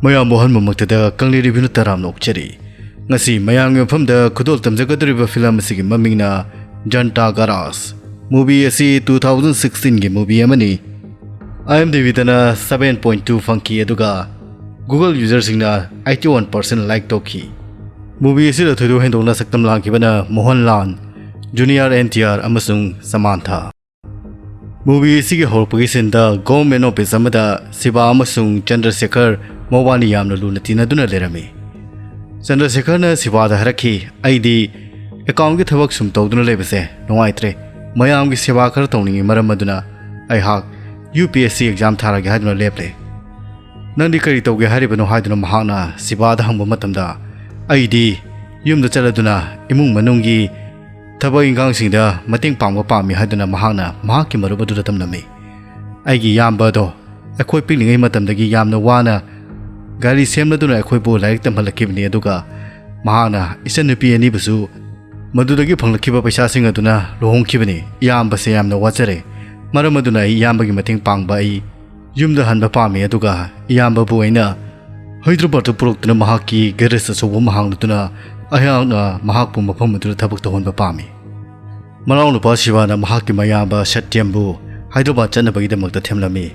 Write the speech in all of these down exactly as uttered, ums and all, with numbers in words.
ꯃꯌꯥꯝꯕꯨ ꯑꯍꯟꯕꯃꯛꯇꯗ ꯀꯪꯂꯩ ꯔꯤꯚ꯭ꯌꯨꯅ ꯇꯔꯥꯝꯅ ꯑꯣꯛꯆꯔꯤ꯫ ꯉꯁꯤ ꯃꯌꯥꯝꯒꯤ ꯃꯐꯝꯗ ꯈꯨꯗꯣꯜ ꯇꯝꯖꯒꯗꯧꯔꯤꯕ ꯐꯤꯂꯝ ꯑꯁꯤꯒꯤ ꯃꯃꯤꯡꯅ ꯖꯟꯇꯥ ꯒꯔꯥꯖ꯫ ꯃꯨꯚꯤ ꯑꯁꯤ ꯇꯨ ꯊꯥꯎꯖꯟ ꯁꯤꯛꯁꯇꯤꯟꯒꯤ ꯃꯨꯚꯤ ꯑꯃꯅꯤ꯫ ꯑꯥꯏ ꯑꯦꯝ ꯗꯤ ꯕꯤꯗꯅ ꯁꯚꯦꯟ ꯄꯣꯏꯟ ꯇꯨ ꯐꯪꯈꯤ, ꯑꯗꯨꯒ ꯒꯨꯒꯜ ꯌꯨꯖꯔꯁꯤꯡꯅ ꯑꯩꯠꯇꯤ ꯋꯥꯟ ꯄꯥꯔꯁꯦꯟ ꯂꯥꯏꯛ ꯇꯧꯈꯤ꯫ ꯃꯨꯚꯤ ꯑꯁꯤꯗ ꯊꯣꯏꯗꯣꯛ ꯍꯦꯟꯗꯣꯛꯅ ꯁꯛꯇꯝ ꯂꯥꯡꯈꯤꯕꯅ Mohanlal, junior N T R ꯑꯃꯁꯨꯡ ꯁꯃꯥꯟꯊꯥ꯫ ꯃꯨꯚꯤ ꯑꯁꯤꯒꯤ ꯍꯧꯔꯛꯄꯒꯤ ꯁꯤꯟꯗ ꯒꯣꯚꯔꯟꯃꯦꯟ ꯑꯣꯐꯤꯁ ꯑꯃꯗ ꯁꯤꯕꯥ ꯑꯃꯁꯨꯡ ꯆꯟꯗ꯭ꯔꯁꯦꯈꯔ ꯃꯕꯥꯅꯤ ꯌꯥꯝꯅ ꯂꯨꯅ ꯇꯤꯟꯅꯗꯨꯅ ꯂꯩꯔꯝꯃꯤ꯫ ꯆꯟꯗ꯭ꯔꯁꯦꯈꯔꯅ ꯁꯤꯕꯥꯗ ꯍꯥꯏꯔꯛꯈꯤ, "ꯑꯩꯗꯤ ꯑꯦꯀꯥꯎꯟꯒꯤ ꯊꯕꯛ ꯁꯨꯝ ꯇꯧꯗꯨꯅ ꯂꯩꯕꯁꯦ ꯅꯨꯡꯉꯥꯏꯇ꯭ꯔꯦ꯫ ꯃꯌꯥꯝꯒꯤ ꯁꯦꯕꯥ ꯈꯔ ꯇꯧꯅꯤꯡꯉꯤ, ꯃꯔꯝ ꯑꯗꯨꯅ ꯑꯩꯍꯥꯛ U P S C exam ꯊꯥꯔꯒꯦ ꯍꯥꯏꯗꯨꯅ ꯂꯦꯞꯂꯦ꯫ ꯅꯪꯗꯤ ꯀꯔꯤ ꯇꯧꯒꯦ ꯍꯥꯏꯔꯤꯕꯅꯣ?" ꯍꯥꯏꯗꯨꯅ ꯃꯍꯥꯛꯅ ꯁꯤꯕꯥꯗ ꯍꯪꯕ ꯃꯇꯝꯗ, "ꯑꯩꯗꯤ ꯌꯨꯝꯗ ꯆꯠꯂꯗꯨꯅ ꯏꯃꯨꯡ ꯃꯅꯨꯡꯒꯤ ꯊꯕꯛ ꯏꯟꯈꯥꯡꯁꯤꯡꯗ ꯃꯇꯦꯡ ꯄꯥꯡꯕ ꯄꯥꯝꯃꯤ" ꯍꯥꯏꯗꯨꯅ ꯃꯍꯥꯛꯅ ꯃꯍꯥꯛꯀꯤ ꯃꯔꯨꯞ ꯑꯗꯨꯗ ꯇꯝꯂꯝꯃꯤ꯫ "ꯑꯩꯒꯤ ꯏꯌꯥꯝꯕ ꯑꯗꯣ ꯑꯩꯈꯣꯏ ꯄꯤꯛꯂꯤꯉꯩ ꯃꯇꯝꯗꯒꯤ ꯌꯥꯝꯅ ꯋꯥꯅ ꯒꯥꯔꯤ ꯁꯦꯝꯂꯗꯨꯅ ꯑꯩꯈꯣꯏꯕꯨ ꯂꯥꯏꯔꯤꯛ ꯇꯝꯍꯜꯂꯛꯈꯤꯕꯅꯤ, ꯑꯗꯨꯒ ꯃꯍꯥꯛꯅ ꯏꯆꯟꯅꯨꯄꯤ ꯑꯅꯤꯕꯨꯁꯨ ꯃꯗꯨꯗꯒꯤ ꯐꯪꯂꯛꯈꯤꯕ ꯄꯩꯁꯥꯁꯤꯡ ꯑꯗꯨꯅ ꯂꯨꯍꯣꯡꯈꯤꯕꯅꯤ꯫ ꯏꯌꯥꯝꯕꯁꯦ ꯌꯥꯝꯅ ꯋꯥꯖꯔꯦ, ꯃꯔꯝ ꯑꯗꯨꯅ ꯑꯩ ꯏꯌꯥꯝꯕꯒꯤ ꯃꯇꯦꯡ ꯄꯥꯡꯕ ꯑꯩ ꯌꯨꯝꯗ ꯍꯟꯕ ꯄꯥꯝꯃꯤ, ꯑꯗꯨꯒ ꯏꯌꯥꯝꯕꯕꯨ ꯑꯩꯅ ꯍꯩꯗ꯭ꯔꯕꯥꯗꯇ ꯄꯨꯔꯛꯇꯨꯅ ꯃꯍꯥꯛꯀꯤ ꯒꯦꯔꯦꯖ ꯑꯆꯧꯕ ꯑꯃ ꯍꯥꯡꯂꯗꯨꯅ ꯑꯩꯍꯥꯛꯅ ꯃꯍꯥꯛꯄꯨ ꯃꯐꯝ ꯑꯗꯨꯗ ꯊꯕꯛ ꯇꯧꯍꯟꯕ ꯄꯥꯝꯃꯤ꯫" ꯃꯅꯥꯎꯅꯨꯄꯥ ꯁꯤꯕꯥꯅ ꯃꯍꯥꯛꯀꯤ ꯃꯌꯥꯝꯕ ꯁꯇ꯭ꯌꯝꯕꯨ ꯍꯥꯏꯗ꯭ꯔꯕꯥꯗ ꯆꯠꯅꯕꯒꯤꯗꯃꯛꯇ ꯊꯦꯝꯂꯝꯃꯤ꯫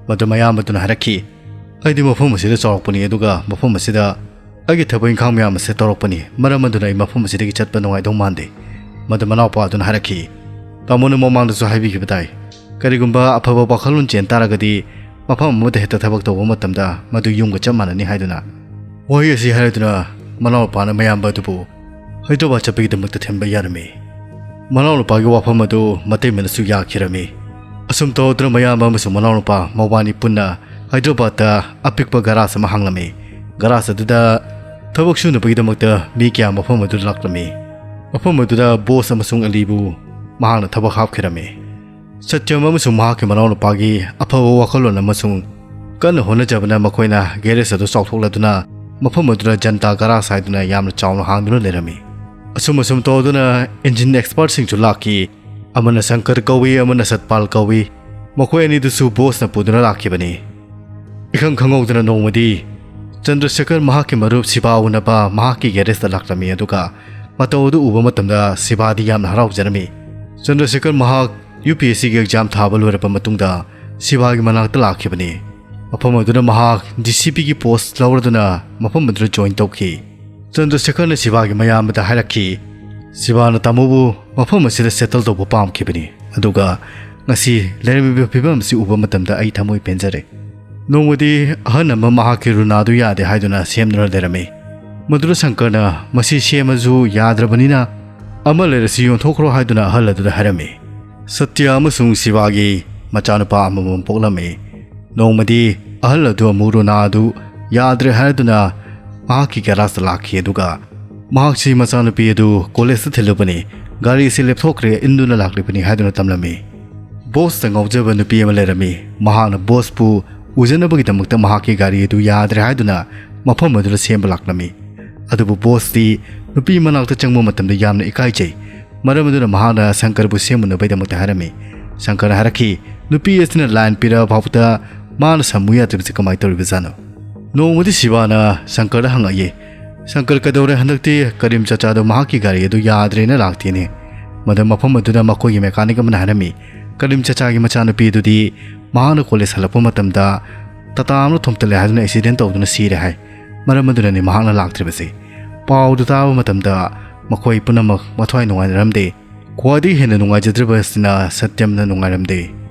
ꯃꯗꯨ ꯃꯌꯥꯝꯕꯗꯨꯅ ꯍꯥꯏꯔꯛꯈꯤ, "ꯑꯩꯗꯤ ꯃꯐꯝ ꯑꯁꯤꯗ ꯆꯥꯎꯔꯛꯄꯅꯤ, ꯑꯗꯨꯒ ꯃꯐꯝ ꯑꯁꯤꯗ ꯑꯩꯒꯤ ꯊꯕꯛ ꯏꯪꯈꯥꯡ ꯃꯌꯥꯝ ꯑꯁꯦ ꯇꯧꯔꯛꯄꯅꯤ, ꯃꯔꯝ ꯑꯗꯨꯅ ꯑꯩ ꯃꯐꯝ ꯑꯁꯤꯗꯒꯤ ꯆꯠꯄ ꯅꯨꯡꯉꯥꯏꯗꯧ ꯃꯥꯟꯗꯦ꯫" ꯃꯗꯨ ꯃꯅꯥꯎꯄꯥ ꯑꯗꯨꯅ ꯍꯥꯏꯔꯛꯈꯤ, "ꯇꯥꯃꯣꯅ ꯃꯃꯥꯡꯗꯁꯨ ꯍꯥꯏꯕꯤꯈꯤꯕ ꯇꯥꯏ, ꯀꯔꯤꯒꯨꯝꯕ ꯑꯐꯕ ꯋꯥꯈꯜꯂꯣꯟ ꯆꯦꯟ ꯇꯥꯔꯒꯗꯤ ꯃꯐꯝ ꯑꯃꯗ ꯍꯦꯛꯇ ꯊꯕꯛ ꯇꯧꯕ ꯃꯇꯝꯗ ꯃꯗꯨ ꯌꯨꯝꯒ ꯆꯞ ꯃꯥꯟꯅꯅꯤ" ꯍꯥꯏꯗꯨꯅ꯫ ꯋꯥꯍꯩ ꯑꯁꯤ ꯍꯥꯏꯔꯗꯨꯅ ꯃꯅꯥꯎꯅꯨꯄꯥꯅ ꯃꯌꯥꯝꯕ ꯑꯗꯨꯕꯨ ꯍꯩꯗ꯭ꯔꯕꯥꯗ ꯆꯠꯄꯒꯤꯗꯃꯛꯇ ꯊꯦꯝꯕ ꯌꯥꯔꯝꯃꯤ꯫ ꯃꯅꯥꯎꯅꯨꯄꯥꯒꯤ ꯋꯥꯐꯝ ꯑꯗꯨ ꯃꯇꯩꯃꯅꯁꯨ ꯌꯥꯈꯤꯔꯝꯃꯤ꯫ ꯑꯁꯨꯝ ꯇꯧꯗꯨꯅ ꯃꯌꯥꯝꯕ ꯑꯃꯁꯨꯡ ꯃꯅꯥꯎꯅꯨꯄꯥ ꯃꯕꯥꯅꯤ ꯄꯨꯟꯅ ꯍꯩꯗ꯭ꯔꯕꯥꯗꯇ ꯑꯄꯤꯛꯄ ꯒꯔꯥꯖ ꯑꯃ ꯍꯥꯡꯂꯝꯃꯤ꯫ ꯒꯔꯥꯖ ꯑꯗꯨꯗ ꯊꯕꯛ ꯁꯨꯅꯕꯒꯤꯗꯃꯛꯇ ꯃꯤ ꯀꯌꯥ ꯃꯐꯝ ꯑꯗꯨꯗ ꯂꯥꯛꯂꯝꯃꯤ꯫ ꯃꯐꯝ ꯑꯗꯨꯗ ꯕꯣꯁ ꯑꯃꯁꯨꯡ ꯑꯂꯤꯕꯨ ꯃꯍꯥꯛꯅ ꯊꯕꯛ ꯍꯥꯞꯈꯤꯔꯝꯃꯤ꯫ ꯁꯇ꯭ꯌꯝ ꯑꯃꯁꯨꯡ ꯃꯍꯥꯛꯀꯤ ꯃꯅꯥꯎꯅꯨꯄꯥꯒꯤ ꯑꯐꯕ ꯋꯥꯈꯜꯂꯣꯟ ꯑꯃꯁꯨꯡ ꯀꯟꯅ ꯍꯣꯠꯅꯖꯕꯅ ꯃꯈꯣꯏꯅ ꯒꯦꯔꯦꯖ ꯑꯗꯨ ꯆꯥꯎꯊꯣꯛꯂꯗꯨꯅ ꯃꯐꯝ ꯑꯗꯨꯗ ꯖꯟꯇꯥ ꯒꯔꯥꯖ ꯍꯥꯏꯗꯨꯅ ꯌꯥꯝꯅ ꯆꯥꯎꯅ ꯍꯥꯡꯗꯨꯅ ꯂꯩꯔꯝꯃꯤ꯫ ꯑꯁꯨꯝ ꯑꯁꯨꯝ ꯇꯧꯗꯨꯅ ꯏꯟꯖꯤꯟ ꯑꯦꯛꯁꯄꯔꯠꯁꯤꯡꯁꯨ ꯂꯥꯛꯈꯤ꯫ ꯑꯃꯅ ꯁꯪꯀꯔ ꯀꯧꯏ, ꯑꯃꯅ ꯁꯠꯄꯥꯜ ꯀꯧꯏ꯫ ꯃꯈꯣꯏ ꯑꯅꯤꯗꯨꯁꯨ ꯕꯣꯁꯅ ꯄꯨꯗꯨꯅ ꯂꯥꯛꯈꯤꯕꯅꯤ꯫ ꯏꯈꯪ ꯈꯪꯍꯧꯗꯅ ꯅꯣꯡꯃꯗꯤ ꯆꯟꯗ꯭ꯔꯁꯦꯈꯔ ꯃꯍꯥꯛꯀꯤ ꯃꯔꯨꯞ ꯁꯤꯕꯥ ꯎꯅꯕ ꯃꯍꯥꯛꯀꯤ garage ꯇ ꯂꯥꯛꯂꯝꯃꯤ, ꯑꯗꯨꯒ ꯃꯇꯧ ꯑꯗꯨ ꯎꯕ ꯃꯇꯝꯗ ꯁꯤꯕꯥꯗꯤ ꯌꯥꯝꯅ ꯍꯔꯥꯎꯖꯔꯝꯃꯤ꯫ ꯆꯟꯗ꯭ꯔꯁꯦꯈꯔ ꯃꯍꯥꯛ UPSC ꯒꯤ exam ꯊꯥꯕ ꯂꯣꯏꯔꯕ ꯃꯇꯨꯡꯗ ꯁꯤꯕꯥꯒꯤ ꯃꯅꯥꯛꯇ ꯂꯥꯛꯈꯤꯕꯅꯤ꯫ ꯃꯐꯝ ꯑꯗꯨꯗ ꯃꯍꯥꯛ DCP ꯒꯤ post ꯂꯧꯔꯗꯨꯅ ꯃꯐꯝ ꯑꯗꯨꯗ join ꯇꯧꯈꯤ꯫ ꯆꯟꯗ꯭ꯔꯁꯦꯈꯔꯅ ꯁꯤꯕꯥꯒꯤ ꯃꯌꯥꯝꯕꯗ ꯍꯥꯏꯔꯛꯈꯤ, ꯁꯤꯕꯥꯅ ꯇꯥꯃꯣꯕꯨ ꯃꯐꯝ ꯑꯁꯤꯗ settle ꯇꯧꯕ ꯄꯥꯝꯈꯤꯕꯅꯤ, ꯑꯗꯨꯒ ꯉꯁꯤ ꯂꯩꯔꯝꯃꯤꯕ ꯐꯤꯕꯝ ꯑꯁꯤ ꯎꯕ ꯃꯇꯝꯗ ꯑꯩ ꯊꯃꯣꯏ ꯄꯦꯟꯖꯔꯦ꯫ ꯅꯣꯡꯃꯗꯤ ꯑꯍꯟ ꯑꯃ ꯃꯍꯥꯛꯀꯤ ꯔꯨꯅꯥꯗꯨ ꯌꯥꯗꯦ ꯍꯥꯏꯗꯨꯅ ꯁꯦꯝꯗꯨꯅ ꯂꯩꯔꯝꯃꯤ꯫ ꯃꯗꯨꯗ ꯁꯪꯀꯔꯅ ꯃꯁꯤ ꯁꯦꯝꯃꯁꯨ ꯌꯥꯗ꯭ꯔꯕꯅꯤꯅ ꯑꯃ ꯂꯩꯔꯁꯨ ꯌꯣꯟꯊꯣꯛꯈ꯭ꯔꯣ ꯍꯥꯏꯗꯨꯅ ꯑꯍꯜ ꯑꯗꯨꯗ ꯍꯥꯏꯔꯝꯃꯤ꯫ ꯁꯇ꯭ꯌ ꯑꯃꯁꯨꯡ ꯁꯤꯕꯥꯒꯤ ꯃꯆꯥꯅꯨꯄꯥ ꯑꯃꯃꯝ ꯄꯣꯛꯂꯝꯃꯤ꯫ ꯅꯣꯡꯃꯗꯤ ꯑꯍꯜ ꯑꯗꯨ ꯑꯃꯨꯛ ꯔꯨꯅꯥ ꯑꯗꯨ ꯌꯥꯗ꯭ꯔꯦ ꯍꯥꯏꯗꯨꯅ ꯃꯍꯥꯛꯀꯤ garage ꯇ ꯂꯥꯛꯈꯤ, ꯑꯗꯨꯒ ꯃꯍꯥꯛꯁꯤ ꯃꯆꯥꯅꯨꯄꯤ ꯑꯗꯨ college ꯇ ꯊꯤꯜꯂꯨꯕꯅꯤ, ꯒꯥꯔꯤ ꯑꯁꯤ ꯂꯦꯞꯊꯣꯛꯈ꯭ꯔꯦ, ꯏꯟꯗꯨꯅ ꯂꯥꯛꯂꯤꯕꯅꯤ ꯍꯥꯏꯗꯨꯅ ꯇꯝꯂꯝꯃꯤ꯫ Boss ꯇ ꯉꯥꯎꯖꯕ ꯅꯨꯄꯤ ꯑꯃ ꯂꯩꯔꯝꯃꯤ꯫ ꯃꯍꯥꯛꯅ boss ꯄꯨ ꯎꯖꯅꯕꯒꯤꯗꯃꯛꯇ ꯃꯍꯥꯛꯀꯤ ꯒꯥꯔꯤ ꯑꯗꯨ ꯌꯥꯗ꯭ꯔꯦ ꯍꯥꯏꯗꯨꯅ ꯃꯐꯝ ꯑꯗꯨꯗ ꯁꯦꯝꯕ ꯂꯥꯛꯂꯝꯃꯤ꯫ ꯑꯗꯨꯕꯨ boss ꯇꯤ ꯅꯨꯄꯤ ꯃꯅꯥꯛꯇ ꯆꯪꯕ ꯃꯇꯝꯗ ꯌꯥꯝꯅ ꯏꯀꯥꯏꯖꯩ꯫ ꯃꯔꯝ ꯑꯗꯨꯅ ꯃꯍꯥꯛꯅ ꯁꯪꯀꯔꯕꯨ ꯁꯦꯝꯃꯨꯅꯕꯒꯤꯗꯃꯛꯇ ꯍꯥꯏꯔꯝꯃꯤ꯫ ꯁꯪꯀꯔꯅ ꯍꯥꯏꯔꯛꯈꯤ, ꯅꯨꯄꯤ ꯑꯁꯤꯅ line ꯄꯤꯔꯕ ꯐꯥꯎꯕꯗ ꯃꯥꯅ ꯁꯝꯃꯨ ꯌꯥꯗ꯭ꯔꯤꯕꯁꯤ ꯀꯃꯥꯏꯅ ꯇꯧꯔꯤꯕꯖꯥꯠꯅꯣ? ꯅꯣꯡꯃꯗꯤ ꯁꯤꯕꯥꯅ ꯁꯪꯀꯔꯗ ꯍꯪꯉꯛꯏ, ꯁꯪꯀꯔ, ꯀꯩꯗꯧꯔꯦ? ꯍꯟꯗꯛꯇꯤ ꯀꯔꯤꯝ ꯆꯆꯥꯗꯣ ꯃꯍꯥꯛꯀꯤ ꯒꯥꯔꯤ ꯑꯗꯨ ꯌꯥꯗ꯭ꯔꯦꯅ ꯂꯥꯛꯇꯦꯅꯦ? ꯃꯗꯨ ꯃꯐꯝ ꯑꯗꯨꯗ ꯃꯈꯣꯏꯒꯤ mechanic ꯑꯃꯅ ꯍꯥꯏꯔꯝꯃꯤ, ꯀꯔꯤꯝ ꯆꯆꯥꯒꯤ ꯃꯆꯥꯅꯨꯄꯤ ꯑꯗꯨꯗꯤ ꯃꯍꯥꯛꯅ college ꯍꯜꯂꯛꯄ ꯃꯇꯝꯗ ꯇꯥꯇꯥ ꯑꯃꯅ ꯊꯣꯝꯇꯠꯂꯦ ꯍꯥꯏꯗꯨꯅ accident ꯇꯧꯗꯨꯅ ꯁꯤꯔꯦ ꯍꯥꯏ꯫ ꯃꯔꯝ ꯑꯗꯨꯅꯅꯤ ꯃꯍꯥꯛꯅ ꯂꯥꯛꯇ꯭ꯔꯤꯕꯁꯤ꯫ ꯄꯥꯎꯗꯨ ꯇꯥꯕ ꯃꯇꯝꯗ ꯃꯈꯣꯏ ꯄꯨꯝꯅꯃꯛ ꯃꯊ꯭ꯋꯥꯏ ꯅꯨꯡꯉꯥꯏꯅꯔꯝꯗꯦ꯫ ꯈ꯭ꯋꯥꯏꯗꯒꯤ ꯍꯦꯟꯅ ꯅꯨꯡꯉꯥꯏꯖꯗ꯭ꯔꯤꯕ ꯑꯁꯤꯅ ꯁꯇ꯭ꯌꯝꯅ ꯅꯨꯡꯉꯥꯏꯔꯝꯗꯦ꯫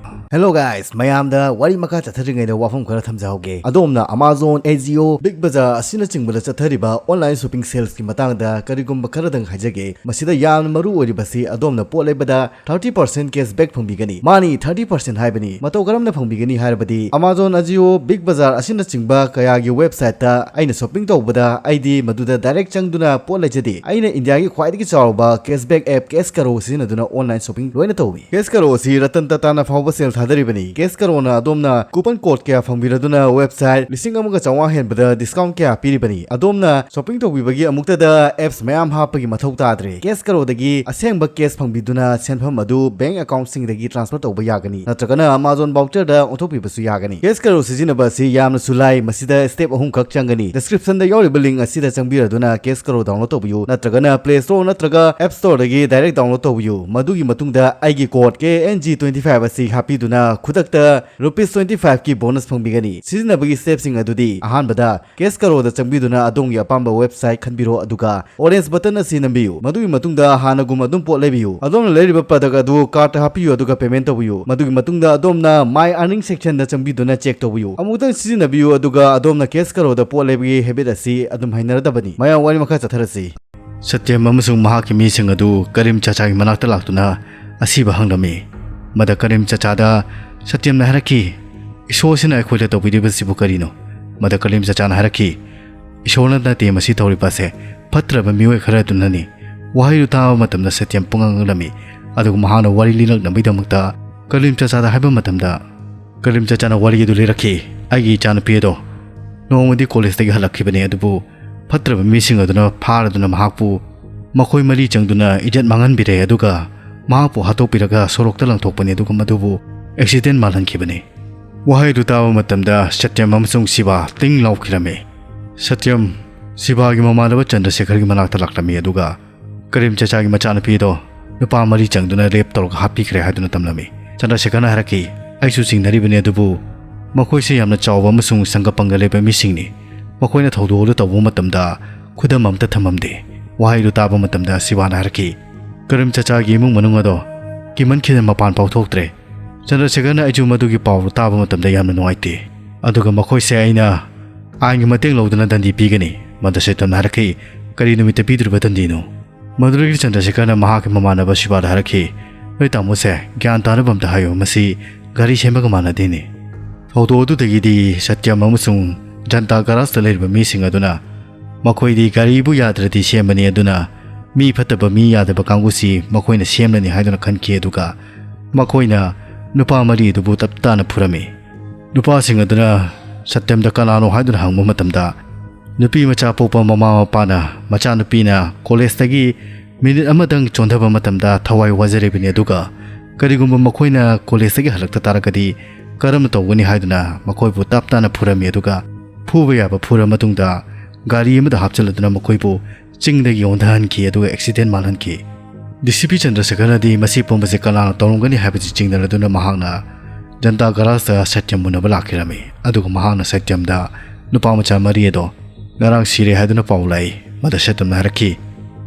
Hello guys, ꯃꯌꯥꯝꯗ ꯋꯥꯔꯤ ꯃꯈꯥ ꯆꯠꯊꯔꯤꯉꯩꯗ ꯋꯥꯐꯝ ꯈꯔ ꯊꯝꯖꯍꯧꯒꯦ꯫ ꯑꯗꯣꯝꯅ Amazon, Ajio, Big Bazaar ꯑꯁꯤꯅꯆꯤꯡꯕꯗ ꯆꯠꯊꯔꯤꯕ online shopping sales ꯀꯤ ꯃꯇꯥꯡꯗ ꯀꯔꯤꯒꯨꯝꯕ ꯈꯔꯗꯪ ꯍꯥꯏꯖꯒꯦ꯫ ꯃꯁꯤꯗ ꯌꯥꯝꯅ ꯃꯔꯨ ꯑꯣꯏꯔꯤꯕꯁꯤ ꯑꯗꯣꯝꯅ ꯄꯣꯠ ꯂꯩꯕꯗ thirty percent cashback ꯐꯪꯕꯤꯒꯅꯤ꯫ ꯃꯥꯅꯤ, thirty percent ꯍꯥꯏꯕꯅꯤ꯫ ꯃꯇꯧ ꯀꯔꯝꯅ ꯐꯪꯕꯤꯒꯅꯤ ꯍꯥꯏꯔꯕꯗꯤ Amazon, Ajio, Big Bazaar ꯑꯁꯤꯅꯆꯤꯡꯕ ꯀꯌꯥꯒꯤ website ꯇ ꯑꯩꯅ shopping ꯇꯧꯕꯗ ꯑꯩꯗꯤ ꯃꯗꯨꯗ direct ꯆꯪꯗꯨꯅ ꯄꯣꯠ ꯂꯩꯖꯗꯦ꯫ ꯑꯩꯅ ꯏꯟꯗꯤꯌꯥꯒꯤ ꯈ꯭ꯋꯥꯏꯗꯒꯤ ꯆꯥꯎꯔꯕ cashback app Cash Karo ꯁꯤꯖꯤꯟꯅꯗꯨꯅ online shopping ꯂꯣꯏꯅ ꯇꯧꯏ꯫ Cash Karo ꯑꯁꯤ ꯔꯇꯟ ꯇꯥꯇꯥꯅ ꯐꯥꯎꯕ sale ꯊꯥꯗꯔꯤꯕꯅꯤ꯫ ꯀꯦꯁ ꯀꯔꯣꯅ ꯑꯗꯣꯝꯅ ꯀꯨꯄꯟ ꯀꯣꯗ ꯀꯌꯥ ꯐꯪꯕꯤꯔꯗꯨꯅ ꯋꯦꯕꯁꯥꯏꯠ ꯂꯤꯁꯤꯡ ꯑꯃꯒ ꯆꯥꯝꯃꯉꯥ ꯍꯦꯟꯕꯗ ꯗꯤꯁꯀꯥꯎꯟ ꯀꯌꯥ ꯄꯤꯔꯤꯕꯅꯤ? ꯑꯗꯣꯝꯅ ꯁꯣꯄꯤꯡ ꯇꯧꯕꯤꯕꯒꯤ ꯑꯃꯨꯛꯇꯗ ꯑꯦꯞꯁ ꯃꯌꯥꯝ ꯍꯥꯞꯄꯒꯤ ꯃꯊꯧ ꯇꯥꯗ꯭ꯔꯦ꯫ ꯀꯦꯁ ꯀꯔꯣꯗꯒꯤ ꯑꯁꯦꯡꯕ ꯀꯦꯁ ꯐꯪꯕꯤꯗꯨꯅ ꯁꯦꯟꯐꯝ ꯑꯗꯨ ꯕꯦꯡꯛ ꯑꯦꯀꯥꯎꯟꯁꯤꯡꯗꯒꯤ ꯇ꯭ꯔꯥꯟꯁꯐꯔ ꯇꯧꯕ ꯌꯥꯒꯅꯤ, ꯅꯠꯇ꯭ꯔꯒꯅ ꯑꯃꯥꯖꯣꯟ ꯚꯥꯎꯆꯔꯗ ꯑꯣꯟꯊꯣꯛꯄꯤꯕꯁꯨ ꯌꯥꯒꯅꯤ꯫ ꯀꯦꯁ ꯀꯔꯣ ꯁꯤꯖꯤꯟꯅꯕ ꯑꯁꯤ ꯌꯥꯝꯅꯁꯨ ꯂꯥꯏ꯫ ꯃꯁꯤꯗ ꯁ꯭ꯇꯦꯞ ꯑꯍꯨꯝ ꯈꯛ ꯆꯪꯒꯅꯤ꯫ ꯗꯤꯁꯀ꯭ꯔꯤꯞꯁꯟꯗ ꯌꯥꯎꯔꯤꯕ ꯂꯤꯡꯛ ꯑꯁꯤꯗ ꯆꯪꯕꯤꯔꯗꯨꯅ ꯀꯦꯁ ꯀꯔꯣ ꯗꯥꯎꯟꯂꯣꯗ ꯇꯧꯕꯤꯌꯨ, ꯅꯠꯇ꯭ꯔꯒꯅ ꯄ꯭ꯂꯦ ꯁ꯭ꯇꯣꯔ ꯅꯠꯇ꯭ꯔꯒ ꯑꯦꯞ ꯁ꯭ꯇꯣꯔꯗꯒꯤ ꯗꯥꯏꯔꯦꯛ ꯗꯥꯎꯟꯂꯣꯗ ꯇꯧꯕꯤꯌꯨ꯫ ꯃꯗꯨꯒꯤ ꯃꯇꯨꯡꯗ ꯑꯩꯒꯤ code K N G twenty five ꯑꯁꯤ ꯍꯥꯞꯄꯤꯗꯨꯅ ꯈꯨꯗꯛꯇ ꯔꯨꯄꯤꯁ ꯇ꯭ꯋꯦꯟꯇꯤ ꯐꯥꯏꯚꯀꯤ ꯕꯣꯅꯁ ꯐꯪꯕꯤꯒꯅꯤ꯫ ꯁꯤꯖꯤꯟꯅꯕꯒꯤ ꯁ꯭ꯇꯦꯞꯁꯤꯡ ꯑꯗꯨꯗꯤ: ꯑꯍꯥꯟꯕꯗ, ꯀꯦꯁ ꯀꯔꯣꯗ ꯆꯪꯕꯤꯗꯨꯅ ꯑꯗꯣꯝꯒꯤ ꯑꯄꯥꯝꯕ ꯋꯦꯕꯁꯥꯏꯠ ꯈꯟꯕꯤꯔꯣ, ꯑꯗꯨꯒ ꯑꯣꯔꯦꯟꯖ ꯕꯇꯟ ꯑꯁꯤ ꯅꯝꯕꯤꯌꯨ꯫ ꯃꯗꯨꯒꯤ ꯃꯇꯨꯡꯗ ꯍꯥꯟꯅꯒꯨꯝ ꯑꯗꯨꯝ ꯄꯣꯠ ꯂꯩꯕꯤꯌꯨ꯫ ꯑꯗꯣꯝꯅ ꯂꯩꯔꯤꯕ ꯄ꯭ꯔꯗꯛ ꯑꯗꯨ ꯀꯥꯔꯠꯇ ꯍꯥꯞꯄꯤꯌꯨ, ꯑꯗꯨꯒ ꯄꯦꯃꯦꯟ ꯇꯧꯕꯤꯌꯨ꯫ ꯃꯗꯨꯒꯤ ꯃꯇꯨꯡꯗ ꯑꯗꯣꯝꯅ My Earning ꯁꯦꯛꯁꯟꯗ ꯆꯪꯕꯤꯗꯨꯅ ꯆꯦꯛ ꯇꯧꯕꯤꯌꯨ꯫ ꯑꯃꯨꯛꯇꯪ ꯁꯤꯖꯤꯟꯅꯕꯤꯌꯨ, ꯑꯗꯨꯒ ꯑꯗꯣꯝꯅ ꯀꯦꯁ ꯀꯔꯣꯗ ꯄꯣꯠ ꯂꯩꯕꯒꯤ ꯍꯦꯕꯤꯠ ꯑꯁꯤ ꯑꯗꯨꯝ ꯍꯩꯅꯔꯗꯕꯅꯤ꯫ ꯃꯌꯥꯝ, ꯋꯥꯔꯤ ꯃꯈꯥ ꯆꯠꯊꯔꯁꯤ꯫ ꯁꯇ꯭ꯌꯝ ꯑꯃꯁꯨꯡ ꯃꯍꯥꯛꯀꯤ ꯃꯤꯁꯤꯡ ꯑꯗꯨ ꯀꯔꯤꯝ ꯆꯥꯆꯥꯒꯤ ꯃꯅꯥꯛꯇ ꯂꯥꯛꯇꯨꯅ ꯑꯁꯤꯕ ꯍꯪꯂꯝꯃꯤ꯫ ꯃꯗ ꯀꯔꯤꯝ ꯆꯥꯆꯥꯗ ꯁꯇ꯭ꯌꯝꯅ ꯍꯥꯏꯔꯛꯈꯤ, "ꯏꯁꯣꯔꯁꯤꯅ ꯑꯩꯈꯣꯏꯗ ꯇꯧꯕꯤꯔꯤꯕꯁꯤꯕꯨ ꯀꯔꯤꯅꯣ?" ꯃꯗ ꯀꯔꯤꯝ ꯆꯥꯆꯥꯅ ꯍꯥꯏꯔꯛꯈꯤ, "ꯏꯁꯣꯔꯅ ꯅꯠꯇꯦ ꯃꯁꯤ ꯇꯧꯔꯤꯕ ꯑꯁꯦ, ꯐꯠꯇ꯭ꯔꯕ ꯃꯤꯑꯣꯏ ꯈꯔ ꯑꯗꯨꯅꯅꯤ꯫" ꯋꯥꯍꯩꯗꯨ ꯇꯥꯕ ꯃꯇꯝꯗ ꯁꯇ꯭ꯌꯝ ꯄꯨꯡꯉꯥꯡ ꯉꯛꯂꯝꯃꯤ꯫ ꯑꯗꯨꯒ ꯃꯍꯥꯛꯅ ꯋꯥꯔꯤ ꯂꯤꯔꯛꯅꯕꯒꯤꯗꯃꯛꯇ ꯀꯔꯤꯝ ꯆꯥꯆꯥꯗ ꯍꯥꯏꯕ ꯃꯇꯝꯗ, ꯀꯔꯤꯝ ꯆꯥꯆꯥꯅ ꯋꯥꯔꯤ ꯑꯗꯨ ꯂꯤꯔꯛꯈꯤ, "ꯑꯩꯒꯤ ꯏꯆꯥꯅꯨꯄꯤ ꯑꯗꯣ ꯅꯣꯡꯃꯗꯤ ꯀꯣꯂꯦꯖꯇꯒꯤ ꯍꯜꯂꯛꯈꯤꯕꯅꯤ, ꯑꯗꯨꯕꯨ ꯐꯠꯇ꯭ꯔꯕ ꯃꯤꯁꯤꯡ ꯑꯗꯨꯅ ꯐꯥꯔꯗꯨꯅ ꯃꯍꯥꯛꯄꯨ, ꯃꯈꯣꯏ ꯃꯔꯤ ꯆꯪꯗꯨꯅ ꯏꯖꯠ ꯃꯥꯡꯍꯟꯕꯤꯔꯦ, ꯑꯗꯨꯒ ꯃꯍꯥꯛꯄꯨ ꯍꯥꯠꯇꯣꯛꯄꯤꯔꯒ ꯁꯣꯔꯣꯛꯇ ꯂꯪꯊꯣꯛꯄꯅꯤ, ꯑꯗꯨꯒ ꯃꯗꯨꯕꯨ ꯑꯦꯛꯁꯤꯗꯦꯟ ꯃꯥꯜꯍꯟꯈꯤꯕꯅꯤ꯫" ꯋꯥꯍꯩꯗꯨ ꯇꯥꯕ ꯃꯇꯝꯗ ꯁꯇ꯭ꯌꯝ ꯑꯃꯁꯨꯡ ꯁꯤꯕꯥ ꯇꯤꯡ ꯂꯥꯎꯈꯤꯔꯝꯃꯤ꯫ ꯁꯇ꯭ꯌꯝ ꯁꯤꯕꯥꯒꯤ ꯃꯃꯥꯟꯅꯕ ꯆꯟꯗ꯭ꯔꯁꯦꯈꯔꯒꯤ ꯃꯅꯥꯛꯇ ꯂꯥꯛꯂꯝꯃꯤ, ꯑꯗꯨꯒ ꯀꯔꯤꯝ ꯆꯥꯆꯥꯒꯤ ꯃꯆꯥꯅꯨꯄꯤ ꯑꯗꯣ ꯅꯨꯄꯥ ꯃꯔꯤ ꯆꯪꯗꯨꯅ ꯔꯦꯞ ꯇꯧꯔꯒ ꯍꯥꯠꯄꯤꯈ꯭ꯔꯦ ꯍꯥꯏꯗꯨꯅ ꯇꯝꯂꯝꯃꯤ꯫ ꯆꯟꯗ꯭ꯔꯁꯦꯈꯔꯅ ꯍꯥꯏꯔꯛꯈꯤ, "ꯑꯩꯁꯨ ꯆꯤꯡꯅꯔꯤꯕꯅꯤ, ꯑꯗꯨꯕꯨ ꯃꯈꯣꯏꯁꯦ ꯌꯥꯝꯅ ꯆꯥꯎꯕ ꯑꯃꯁꯨꯡ ꯁꯪꯒ ꯄꯪꯒ ꯂꯩꯕ ꯃꯤꯁꯤꯡꯅꯤ꯫ ꯃꯈꯣꯏꯅ ꯊꯧꯗꯣꯛ ꯑꯗꯨ ꯇꯧꯕ ꯃꯇꯝꯗ ꯈꯨꯗꯝ ꯑꯝꯇ ꯊꯝꯃꯝꯗꯦ꯫" ꯋꯥꯍꯩꯗꯨ ꯇꯥꯕ ꯃꯇꯝꯗ ꯁꯤꯕꯥꯅ ꯍꯥꯏꯔꯛꯈꯤ, "ꯀꯔꯤꯝ ꯆꯥꯆꯥꯒꯤ ꯏꯃꯨꯡ ꯃꯅꯨꯡ ꯑꯗꯣ ꯀꯤꯃꯟꯈꯤꯗꯅ ꯃꯄꯥꯟ ꯐꯥꯎ ꯊꯣꯛꯇ꯭ꯔꯦ꯫ ꯆꯟꯗ꯭ꯔꯁꯦꯈꯔꯅ ꯑꯩꯁꯨ ꯃꯗꯨꯒꯤ ꯄꯥꯎꯗꯨ ꯇꯥꯕ ꯃꯇꯝꯗ ꯌꯥꯝꯅ ꯅꯨꯡꯉꯥꯏꯇꯦ꯫ ꯑꯗꯨꯒ ꯃꯈꯣꯏꯁꯦ ꯑꯩꯅ ꯑꯥꯏꯟꯒꯤ ꯃꯇꯦꯡ ꯂꯧꯗꯨꯅ ꯗꯟꯗꯤ ꯄꯤꯒꯅꯤ꯫" ꯃꯗ ꯁꯇ꯭ꯌꯝꯅ ꯍꯥꯏꯔꯛꯈꯤ, "ꯀꯔꯤ ꯅꯨꯃꯤꯠꯇ ꯄꯤꯗꯣꯔꯤꯕ ꯗꯟꯗꯤꯅꯣ?" ꯃꯗꯨꯗꯒꯤ ꯆꯟꯗ꯭ꯔꯁꯦꯈꯔꯅ ꯃꯍꯥꯛꯀꯤ ꯃꯃꯥꯟꯅꯕ ꯁꯤꯕꯥꯗ ꯍꯥꯏꯔꯛꯈꯤ, "ꯅꯣꯏ ꯇꯥꯃꯣꯁꯦ ꯒ꯭ꯌꯥꯟ ꯇꯥꯅꯕ ꯑꯝꯇ ꯍꯥꯏꯌꯨ, ꯃꯁꯤ ꯒꯥꯔꯤ ꯁꯦꯝꯕꯒ ꯃꯥꯟꯅꯗꯦꯅꯦ꯫" ꯊꯧꯗꯣꯛ ꯑꯗꯨꯗꯒꯤꯗꯤ ꯁꯇ꯭ꯌꯝ ꯑꯃꯁꯨꯡ ꯖꯟꯇꯥ ꯒꯔꯥꯖꯇ ꯂꯩꯔꯤꯕ ꯃꯤꯁꯤꯡ ꯑꯗꯨꯅ ꯃꯈꯣꯏꯗꯤ ꯒꯥꯔꯤꯕꯨ ꯌꯥꯗ꯭ꯔꯗꯤ ꯁꯦꯝꯕꯅꯤ, ꯑꯗꯨꯅ ꯃꯤ ꯐꯠꯇꯕ, ꯃꯤ ꯌꯥꯗꯕ ꯀꯥꯡꯕꯨꯁꯤ ꯃꯈꯣꯏꯅ ꯁꯦꯝꯂꯅꯤ ꯍꯥꯏꯗꯨꯅ ꯈꯟꯈꯤ꯫ ꯑꯗꯨꯒ ꯃꯈꯣꯏꯅ ꯅꯨꯄꯥ ꯃꯔꯤ ꯑꯗꯨꯕꯨ ꯇꯞ ꯇꯥꯅ ꯐꯨꯔꯝꯃꯤ꯫ ꯅꯨꯄꯥꯁꯤꯡ ꯑꯗꯨꯅ ꯁꯇ꯭ꯌꯝꯗ ꯀꯅꯥꯅꯣ ꯍꯥꯏꯗꯨꯅ ꯍꯪꯕ ꯃꯇꯝꯗ, ꯅꯨꯄꯤ ꯃꯆꯥ ꯄꯣꯛꯄ ꯃꯃꯥ ꯃꯄꯥꯅ ꯃꯆꯥꯅꯨꯄꯤꯅ ꯀꯣꯂꯦꯖꯇꯒꯤ ꯃꯤꯅꯤꯠ ꯑꯃꯗꯪ ꯆꯣꯟꯊꯕ ꯃꯇꯝꯗ ꯊꯋꯥꯏ ꯋꯥꯖꯔꯤꯕꯅꯤ, ꯑꯗꯨꯒ ꯀꯔꯤꯒꯨꯝꯕ ꯃꯈꯣꯏꯅ ꯀꯣꯂꯦꯖꯇꯒꯤ ꯍꯜꯂꯛꯇ ꯇꯥꯔꯒꯗꯤ ꯀꯔꯝꯅ ꯇꯧꯒꯅꯤ ꯍꯥꯏꯗꯨꯅ ꯃꯈꯣꯏꯕꯨ ꯇꯞ ꯇꯥꯅ ꯐꯨꯔꯝꯃꯤ, ꯑꯗꯨꯒ ꯐꯨꯕ ꯌꯥꯕ ꯐꯨꯔ ꯃꯇꯨꯡꯗ ꯒꯥꯔꯤ ꯑꯃꯗ ꯍꯥꯞꯆꯤꯜꯂꯗꯨꯅ ꯃꯈꯣꯏꯕꯨ ꯆꯤꯡꯗꯒꯤ ꯑꯣꯟꯊꯍꯟꯈꯤ, ꯑꯗꯨꯒ ꯑꯦꯛꯁꯤꯗꯦꯟ ꯃꯥꯜꯍꯟꯈꯤ꯫ ꯗꯤ ꯁꯤ ꯄꯤ ꯆꯟꯗ꯭ꯔꯁꯦꯈꯔꯅꯗꯤ ꯃꯁꯤ ꯄꯨꯝꯕꯁꯦ ꯀꯅꯥꯅ ꯇꯧꯔꯝꯒꯅꯤ ꯍꯥꯏꯕꯁꯤ ꯆꯤꯡꯅꯔꯗꯨꯅ ꯃꯍꯥꯛꯅ ꯖꯟꯇꯥ ꯒꯔꯥꯖꯇ ꯁꯇ꯭ꯌꯝ ꯎꯅꯕ ꯂꯥꯛꯈꯤꯔꯝꯃꯤ꯫ ꯑꯗꯨꯒ ꯃꯍꯥꯛꯅ ꯁꯇ꯭ꯌꯝꯗ ꯅꯨꯄꯥ ꯃꯆꯥ ꯃꯔꯤ ꯑꯗꯣ ꯉꯔꯥꯡ ꯁꯤꯔꯦ ꯍꯥꯏꯗꯨꯅ ꯄꯥꯎ ꯂꯥꯛꯏ꯫ ꯃꯗ ꯁꯇ꯭ꯌꯝꯅ ꯍꯥꯏꯔꯛꯈꯤ,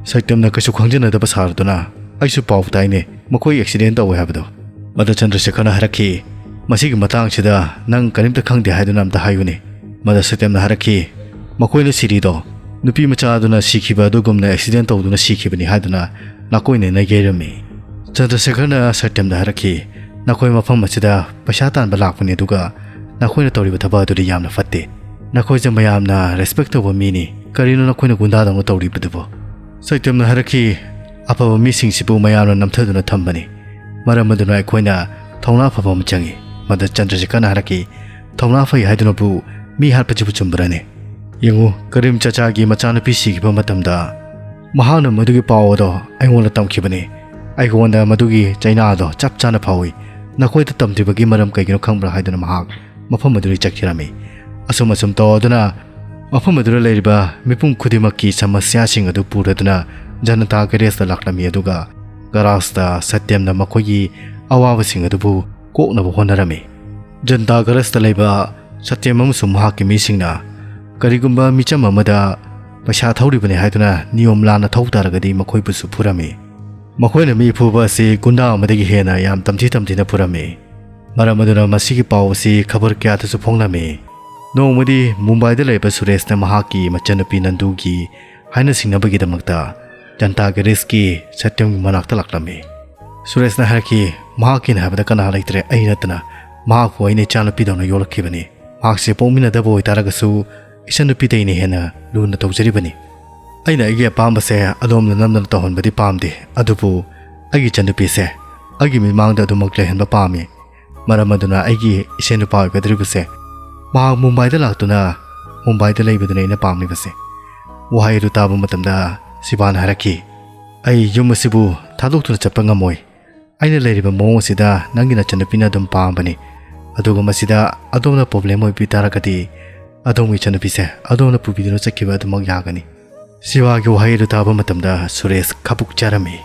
ꯁꯇ꯭ꯌꯝꯅ ꯀꯩꯁꯨ ꯈꯪꯖꯅꯗꯕ ꯁꯥꯔꯗꯨꯅ, "ꯑꯩꯁꯨ ꯄꯥꯎ ꯇꯥꯏꯅꯦ, ꯃꯈꯣꯏ ꯑꯦꯛꯁꯤꯗꯦꯟ ꯇꯧꯋꯦ ꯍꯥꯏꯕꯗꯣ꯫" ꯃꯗ ꯆꯟꯗ꯭ꯔꯁꯦꯈꯔꯅ ꯍꯥꯏꯔꯛꯈꯤ, "ꯃꯁꯤꯒꯤ ꯃꯇꯥꯡꯁꯤꯗ ꯅꯪ ꯀꯔꯤꯝꯇ ꯈꯪꯗꯦ ꯍꯥꯏꯗꯨꯅ ꯑꯝꯇ ꯍꯥꯏꯌꯨꯅꯦ꯫" ꯃꯗ ꯁꯇ꯭ꯌꯝꯅ ꯍꯥꯏꯔꯛꯈꯤ, "ꯃꯈꯣꯏꯅ ꯁꯤꯔꯤꯗꯣ ꯅꯨꯄꯤ ꯃꯆꯥ ꯑꯗꯨꯅ ꯁꯤꯈꯤꯕ ꯑꯗꯨꯒꯨꯝꯅ ꯑꯦꯛꯁꯤꯗꯦꯟ ꯇꯧꯗꯨꯅ ꯁꯤꯈꯤꯕꯅꯤ" ꯍꯥꯏꯗꯨꯅ ꯅꯥꯀꯣꯏꯅꯅ ꯌꯩꯔꯝꯃꯤ꯫ ꯆꯟꯗ꯭ꯔꯁꯦꯈꯔꯅ ꯁꯇ꯭ꯌꯝꯗ ꯍꯥꯏꯔꯛꯈꯤ, "ꯅꯈꯣꯏ ꯃꯐꯝ ꯑꯁꯤꯗ ꯄꯩꯁꯥ ꯇꯥꯟꯕ ꯂꯥꯛꯄꯅꯤ, ꯑꯗꯨꯒ ꯅꯈꯣꯏꯅ ꯇꯧꯔꯤꯕ ꯊꯕꯛ ꯑꯗꯨꯗꯤ ꯌꯥꯝꯅ ꯐꯠꯇꯦ꯫ ꯅꯈꯣꯏꯁꯦ ꯃꯌꯥꯝꯅ ꯔꯦꯁꯄꯦꯛ ꯇꯧꯕ ꯃꯤꯅꯤ, ꯀꯔꯤꯅꯣ ꯅꯈꯣꯏꯅ ꯒꯨꯟꯗꯥꯗꯧꯅ ꯇꯧꯔꯤꯕꯗꯨꯕꯣ?" ꯁꯇ꯭ꯌꯝꯅ ꯍꯥꯏꯔꯛꯈꯤ, "ꯑꯐꯕ ꯃꯤꯁꯤꯡꯁꯤꯕꯨ ꯃꯌꯥꯝꯅ ꯅꯝꯊꯗꯨꯅ ꯊꯝꯕꯅꯤ, ꯃꯔꯝ ꯑꯗꯨꯅ ꯑꯩꯈꯣꯏꯅ ꯊꯧꯅꯥ ꯐꯕ ꯑꯃ ꯆꯪꯏ꯫" ꯃꯗ ꯆꯟꯗ꯭ꯔꯁꯦꯈꯔꯅ ꯍꯥꯏꯔꯛꯈꯤ, "ꯊꯧꯅꯥ ꯐꯩ ꯍꯥꯏꯗꯨꯅꯕꯨ ꯃꯤ ꯍꯥꯠꯄꯁꯤꯕꯨ ꯆꯨꯝꯕ꯭ꯔꯅꯦ? ꯌꯦꯡꯉꯨ, ꯀꯔꯤꯝ ꯆꯆꯥꯒꯤ ꯃꯆꯥꯅꯨꯄꯤ ꯁꯤꯈꯤꯕ ꯃꯇꯝꯗ ꯃꯍꯥꯛꯅ ꯃꯗꯨꯒꯤ ꯄꯥꯎ ꯑꯗꯣ ꯑꯩꯉꯣꯟꯗ ꯇꯝꯈꯤꯕꯅꯤ꯫ ꯑꯩꯉꯣꯟꯗ ꯃꯗꯨꯒꯤ ꯆꯩꯅꯥ ꯑꯗꯣ ꯆꯞ ꯆꯥꯅ ꯐꯥꯎꯏ꯫ ꯅꯈꯣꯏꯗ ꯇꯝꯗ꯭ꯔꯤꯕꯒꯤ ꯃꯔꯝ ꯀꯩꯒꯤꯅꯣ ꯈꯪꯕ꯭ꯔꯥ?" ꯍꯥꯏꯗꯨꯅ ꯃꯍꯥꯛ ꯃꯐꯝ ꯑꯗꯨꯗ ꯆꯠꯈꯤꯔꯝꯃꯤ꯫ ꯑꯁꯨꯝ ꯑꯁꯨꯝ ꯇꯧꯗꯨꯅ ꯃꯐꯝ ꯑꯗꯨꯗ ꯂꯩꯔꯤꯕ ꯃꯤꯄꯨꯝ ꯈꯨꯗꯤꯡꯃꯛꯀꯤ ꯁꯃꯁ꯭ꯌꯥꯁꯤꯡ ꯑꯗꯨ ꯄꯨꯔꯗꯨꯅ ꯖꯅꯇꯥ ꯒꯦꯔꯦꯖꯇ ꯂꯥꯛꯂꯝꯃꯤ, ꯑꯗꯨꯒ ꯒꯔꯥꯖꯇ ꯁꯇ꯭ꯌꯝꯅ ꯃꯈꯣꯏꯒꯤ ꯑꯋꯥꯕꯁꯤꯡ ꯑꯗꯨꯕꯨ ꯀꯣꯛꯅꯕ ꯍꯣꯠꯅꯔꯝꯃꯤ꯫ ꯖꯅꯇꯥ ꯒꯦꯔꯦꯖꯇ ꯂꯩꯕ ꯁꯇ꯭ꯌꯝ ꯑꯃꯁꯨꯡ ꯃꯍꯥꯛꯀꯤ ꯃꯤꯁꯤꯡꯅ ꯀꯔꯤꯒꯨꯝꯕ ꯃꯤꯆꯝ ꯑꯃꯗ ꯄꯩꯁꯥ ꯊꯧꯔꯤꯕꯅꯤ ꯍꯥꯏꯗꯨꯅ ꯅꯤꯌꯣꯝ ꯂꯥꯟꯅ ꯊꯧ ꯇꯥꯔꯒꯗꯤ ꯃꯈꯣꯏꯕꯨꯁꯨ ꯐꯨꯔꯝꯃꯤ꯫ ꯃꯈꯣꯏꯅ ꯃꯤ ꯐꯨꯕ ꯑꯁꯤ ꯒꯨꯟꯗꯥ ꯑꯃꯗꯒꯤ ꯍꯦꯟꯅ ꯌꯥꯝ ꯇꯝꯊꯤ ꯇꯝꯊꯤꯅ ꯐꯨꯔꯝꯃꯤ꯫ ꯃꯔꯝ ꯑꯗꯨꯅ ꯃꯁꯤꯒꯤ ꯄꯥꯎ ꯑꯁꯤ ꯈꯕꯔ ꯀꯌꯥꯗꯁꯨ ꯐꯣꯡꯂꯝꯃꯤ꯫ ꯅꯣꯡꯃꯗꯤ ꯃꯨꯝꯕꯥꯏꯗ ꯂꯩꯕ ꯁꯨꯔꯦꯁꯅ ꯃꯍꯥꯛꯀꯤ ꯃꯆꯟꯅꯨꯄꯤ ꯅꯟꯗꯨꯒꯤ ꯍꯥꯏꯅ ꯁꯤꯡꯅꯕꯒꯤꯗꯃꯛꯇ ꯖꯅꯇꯥ ꯒꯦꯔꯦꯖꯀꯤ ꯁꯇ꯭ꯌꯝꯒꯤ ꯃꯅꯥꯛꯇ ꯂꯥꯛꯂꯝꯃꯤ꯫ ꯁꯨꯔꯦꯁꯅ ꯍꯥꯏꯔꯛꯈꯤ, "ꯃꯍꯥꯛꯀꯤꯅ ꯍꯥꯏꯕꯗ ꯀꯅꯥ ꯂꯩꯇ꯭ꯔꯦ, ꯑꯩ ꯅꯠꯇꯅ꯫ ꯃꯍꯥꯛꯄꯨ ꯑꯩꯅ ꯏꯆꯥꯅꯨꯄꯤꯗꯧꯅ ꯌꯣꯛꯂꯛꯈꯤꯕꯅꯤ꯫ ꯃꯍꯥꯛꯁꯦ ꯄꯣꯛꯃꯤꯟꯅꯗꯕ ꯑꯣꯏꯇꯥꯔꯒꯁꯨ ꯏꯆꯟꯅꯨꯄꯤꯗꯩꯅ ꯍꯦꯟꯅ ꯂꯨꯅ ꯇꯧꯖꯔꯤꯕꯅꯤ꯫ ꯑꯩꯅ ꯑꯩꯒꯤ ꯑꯄꯥꯝꯕꯁꯦ ꯑꯗꯣꯝꯅ ꯅꯝꯗꯅ ꯇꯧꯍꯟꯕꯗꯤ ꯄꯥꯝꯗꯦ, ꯑꯗꯨꯕꯨ ꯑꯩꯒꯤ ꯏꯆꯟꯅꯨꯄꯤꯁꯦ ꯑꯩꯒꯤ ꯃꯤꯠꯃꯥꯡꯗ ꯑꯗꯨꯃꯛ ꯂꯩꯍꯟꯕ ꯄꯥꯝꯃꯤ꯫ ꯃꯔꯝ ꯑꯗꯨꯅ ꯑꯩꯒꯤ ꯏꯁꯦꯟ ꯅꯨꯄꯥ ꯑꯣꯏꯒꯗꯧꯔꯤꯕꯁꯦ ꯃꯍꯥꯛ ꯃꯨꯝꯕꯥꯏꯗ ꯂꯥꯛꯇꯨꯅ ꯃꯨꯝꯕꯥꯏꯗ ꯂꯩꯕꯗꯨꯅ ꯑꯩꯅ ꯄꯥꯝꯂꯤꯕꯁꯦ꯫ ꯋꯥꯍꯩ ꯑꯗꯨ ꯇꯥꯕ ꯃꯇꯝꯗ ꯁꯤꯕꯥꯅ ꯍꯥꯏꯔꯛꯈꯤ, "ꯑꯩ ꯌꯨꯝ ꯑꯁꯤꯕꯨ ꯊꯥꯗꯣꯛꯇꯨꯅ ꯆꯠꯄ ꯉꯝꯃꯣꯏ꯫ ꯑꯩꯅ ꯂꯩꯔꯤꯕ ꯃꯑꯣꯡ ꯑꯁꯤꯗ ꯅꯪꯒꯤ ꯅꯆꯟꯅꯨꯄꯤꯅ ꯑꯗꯨꯝ ꯄꯥꯝꯕꯅꯤ꯫ ꯑꯗꯨꯒ ꯃꯁꯤꯗ ꯑꯗꯣꯝꯅ ꯄ꯭ꯔꯣꯕ꯭ꯂꯦꯝ ꯑꯣꯏꯕꯤ ꯇꯥꯔꯒꯗꯤ ꯑꯗꯣꯝꯒꯤ ꯏꯆꯟꯅꯨꯄꯤꯁꯦ ꯑꯗꯣꯝꯅ ꯄꯨꯕꯤꯗꯨꯅ ꯆꯠꯈꯤꯕ ꯑꯗꯨꯃꯛ ꯌꯥꯒꯅꯤ"꯫ ꯁꯤꯕꯥꯒꯤ ꯋꯥꯍꯩ ꯑꯗꯨ ꯇꯥꯕ ꯃꯇꯝꯗ ꯁꯨꯔꯦꯁ ꯈꯕꯨꯛ ꯆꯥꯔꯝꯃꯤ꯫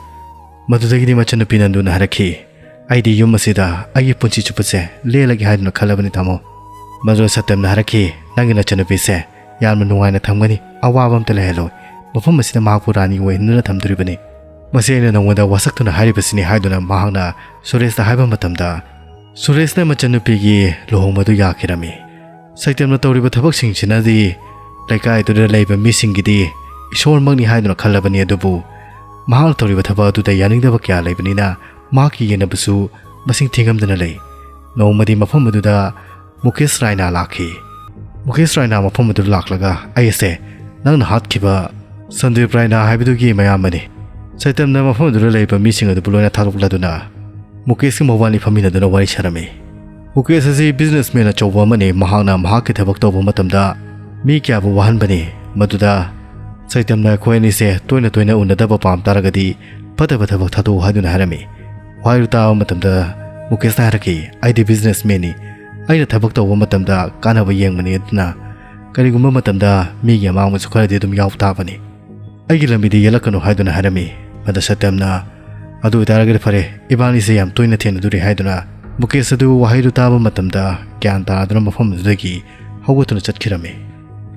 ꯃꯗꯨꯗꯒꯤꯗꯤ ꯃꯆꯟꯅꯨꯄꯤ ꯅꯟꯗꯨꯅ ꯍꯥꯏꯔꯛꯈꯤ, "ꯑꯩꯗꯤ ꯌꯨꯝ ꯑꯁꯤꯗ ꯑꯩꯒꯤ ꯄꯨꯟꯁꯤ ꯆꯨꯞꯄꯁꯦ ꯂꯦꯜꯂꯒꯦ ꯍꯥꯏꯗꯨꯅ ꯈꯜꯂꯕꯅꯤ ꯇꯥꯃꯣ"꯫ ꯃꯗꯨꯗ ꯁꯇꯦꯝꯅ ꯍꯥꯏꯔꯛꯈꯤ, "ꯅꯪꯒꯤ ꯅꯆꯟꯅꯨꯄꯤꯁꯦ ꯌꯥꯝꯅ ꯅꯨꯡꯉꯥꯏꯅ ꯊꯝꯒꯅꯤ, ꯑꯋꯥꯕ ꯑꯝꯇ ꯂꯩꯍꯜꯂꯣꯏ꯫ ꯃꯐꯝ ꯑꯁꯤꯗ ꯃꯍꯥꯛꯄꯨ ꯔꯥꯅꯤ ꯑꯣꯏꯍꯟꯗꯨꯅ ꯊꯝꯗꯣꯔꯤꯕꯅꯤ꯫ ꯃꯁꯤ ꯑꯩꯅ ꯅꯉꯣꯟꯗ ꯋꯥꯁꯛꯇꯨꯅ ꯍꯥꯏꯔꯤꯕꯁꯤꯅꯤ" ꯍꯥꯏꯗꯨꯅ ꯃꯍꯥꯛꯅ ꯁꯨꯔꯦꯁꯇ ꯍꯥꯏꯕ ꯃꯇꯝꯗ, ꯁꯨꯔꯦꯁꯅ ꯃꯆꯟꯅꯨꯄꯤꯒꯤ ꯂꯨꯍꯣꯡꯕꯗꯨ ꯌꯥꯈꯤꯔꯝꯃꯤ꯫ ꯁꯩꯇꯝꯅ ꯇꯧꯔꯤꯕ ꯊꯕꯛꯁꯤꯡꯁꯤꯅꯗꯤ ꯂꯩꯀꯥꯏꯗꯨꯗ ꯂꯩꯕ ꯃꯤꯁꯤꯡꯒꯤꯗꯤ ꯏꯁꯣꯔꯃꯛꯅꯤ ꯍꯥꯏꯗꯨꯅ ꯈꯜꯂꯕꯅꯤ, ꯑꯗꯨꯕꯨ ꯃꯍꯥꯛꯅ ꯇꯧꯔꯤꯕ ꯊꯕꯛ ꯑꯗꯨꯗ ꯌꯥꯅꯤꯡꯗꯕ ꯀꯌꯥ ꯂꯩꯕꯅꯤꯅ ꯃꯍꯥꯛꯀꯤ ꯌꯦꯡꯅꯕꯁꯨ ꯃꯁꯤꯡ ꯊꯤꯉꯝꯗꯅ ꯂꯩ꯫ ꯅꯣꯡꯃꯗꯤ ꯃꯐꯝ ꯑꯗꯨꯗ ꯃꯨꯀꯦꯁ ꯔꯥꯏꯅꯥ ꯂꯥꯛꯈꯤ꯫ ꯃꯨꯀꯦꯁ ꯔꯥꯏꯅꯥ ꯃꯐꯝ ꯑꯗꯨꯗ ꯂꯥꯛꯂꯒ, "ꯑꯩ ꯑꯁꯦ ꯅꯪꯅ ꯍꯥꯠꯈꯤꯕ ꯁꯟꯗꯤꯞ ꯔꯥꯏꯅꯥ ꯍꯥꯏꯕꯗꯨꯒꯤ ꯃꯌꯥꯝꯕꯅꯤ"꯫ ꯁꯩꯇꯝꯅ ꯃꯐꯝ ꯑꯗꯨꯗ ꯂꯩꯕ ꯃꯤꯁꯤꯡ ꯑꯗꯨꯕꯨ ꯂꯣꯏꯅ ꯊꯥꯗꯣꯛꯂꯗꯨꯅ ꯃꯨꯀꯦꯁꯀꯤ ꯃꯕꯥꯅꯤ ꯐꯝꯃꯤꯟꯅꯗꯨꯅ ꯋꯥꯔꯤ ꯁꯥꯔꯝꯃꯤ꯫ ꯃꯨꯀꯦꯁ ꯑꯁꯤ ꯕꯤꯖꯤꯅꯦꯁꯃꯦꯟ ꯑꯆꯧꯕ ꯑꯃꯅꯤ꯫ ꯃꯍꯥꯛꯅ ꯃꯍꯥꯛꯀꯤ ꯊꯕꯛ ꯇꯧꯕ ꯃꯇꯝꯗ ꯃꯤ ꯀꯌꯥꯕꯨ ꯋꯥꯍꯟꯕꯅꯤ꯫ ꯃꯗꯨꯗ ꯁꯩꯇꯝꯅ ꯑꯩꯈꯣꯏ ꯑꯅꯤꯁꯦ ꯇꯣꯏꯅ ꯇꯣꯏꯅ ꯎꯅꯗꯕ ꯄꯥꯝ ꯇꯥꯔꯒꯗꯤ ꯐꯠꯇꯕ ꯊꯕꯛ ꯊꯥꯗꯣꯛꯎ ꯍꯥꯏꯗꯨꯅ ꯍꯥꯏꯔꯝꯃꯤ꯫ ꯋꯥꯍꯩꯗꯨ ꯇꯥꯕ ꯃꯇꯝꯗ ꯃꯨꯀꯦꯁꯅ ꯍꯥꯏꯔꯛꯈꯤ, "ꯑꯩꯗꯤ ꯕꯤꯖꯤꯅꯦꯁꯃꯦꯟꯅꯤ꯫ ꯑꯩꯅ ꯊꯕꯛ ꯇꯧꯕ ꯃꯇꯝꯗ ꯀꯥꯟꯅꯕ ꯌꯦꯡꯕꯅꯤ, ꯑꯗꯨꯅ ꯀꯔꯤꯒꯨꯝꯕ ꯃꯇꯝꯗ ꯃꯤꯒꯤ ꯑꯃꯥꯡꯕꯁꯨ ꯈꯔꯗꯤ ꯑꯗꯨꯝ ꯌꯥꯎ ꯇꯥꯕꯅꯤ꯫ ꯑꯩꯒꯤ ꯂꯝꯕꯤꯗ ꯌꯦꯠꯂꯛꯀꯅꯨ" ꯍꯥꯏꯗꯨꯅ ꯍꯥꯏꯔꯝꯃꯤ꯫ ꯃꯗ ꯁꯇꯦꯝꯅ, "ꯑꯗꯨ ꯑꯣꯏꯇꯥꯔꯒꯗꯤ ꯐꯔꯦ, ꯏꯕꯥꯅꯤꯁꯦ ꯌꯥꯝ ꯇꯣꯏꯅ ꯊꯦꯡꯅꯗꯣꯔꯤ" ꯍꯥꯏꯗꯨꯅ ꯃꯨꯀꯦꯁ ꯑꯗꯨ ꯋꯥꯍꯩꯗꯨ ꯇꯥꯕ ꯃꯇꯝꯗ ꯒ꯭ꯌꯥꯟ ꯇꯥꯗꯨꯅ ꯃꯐꯝ ꯑꯗꯨꯗꯒꯤ ꯍꯧꯒꯠꯇꯨꯅ ꯆꯠꯈꯤꯔꯝꯃꯤ꯫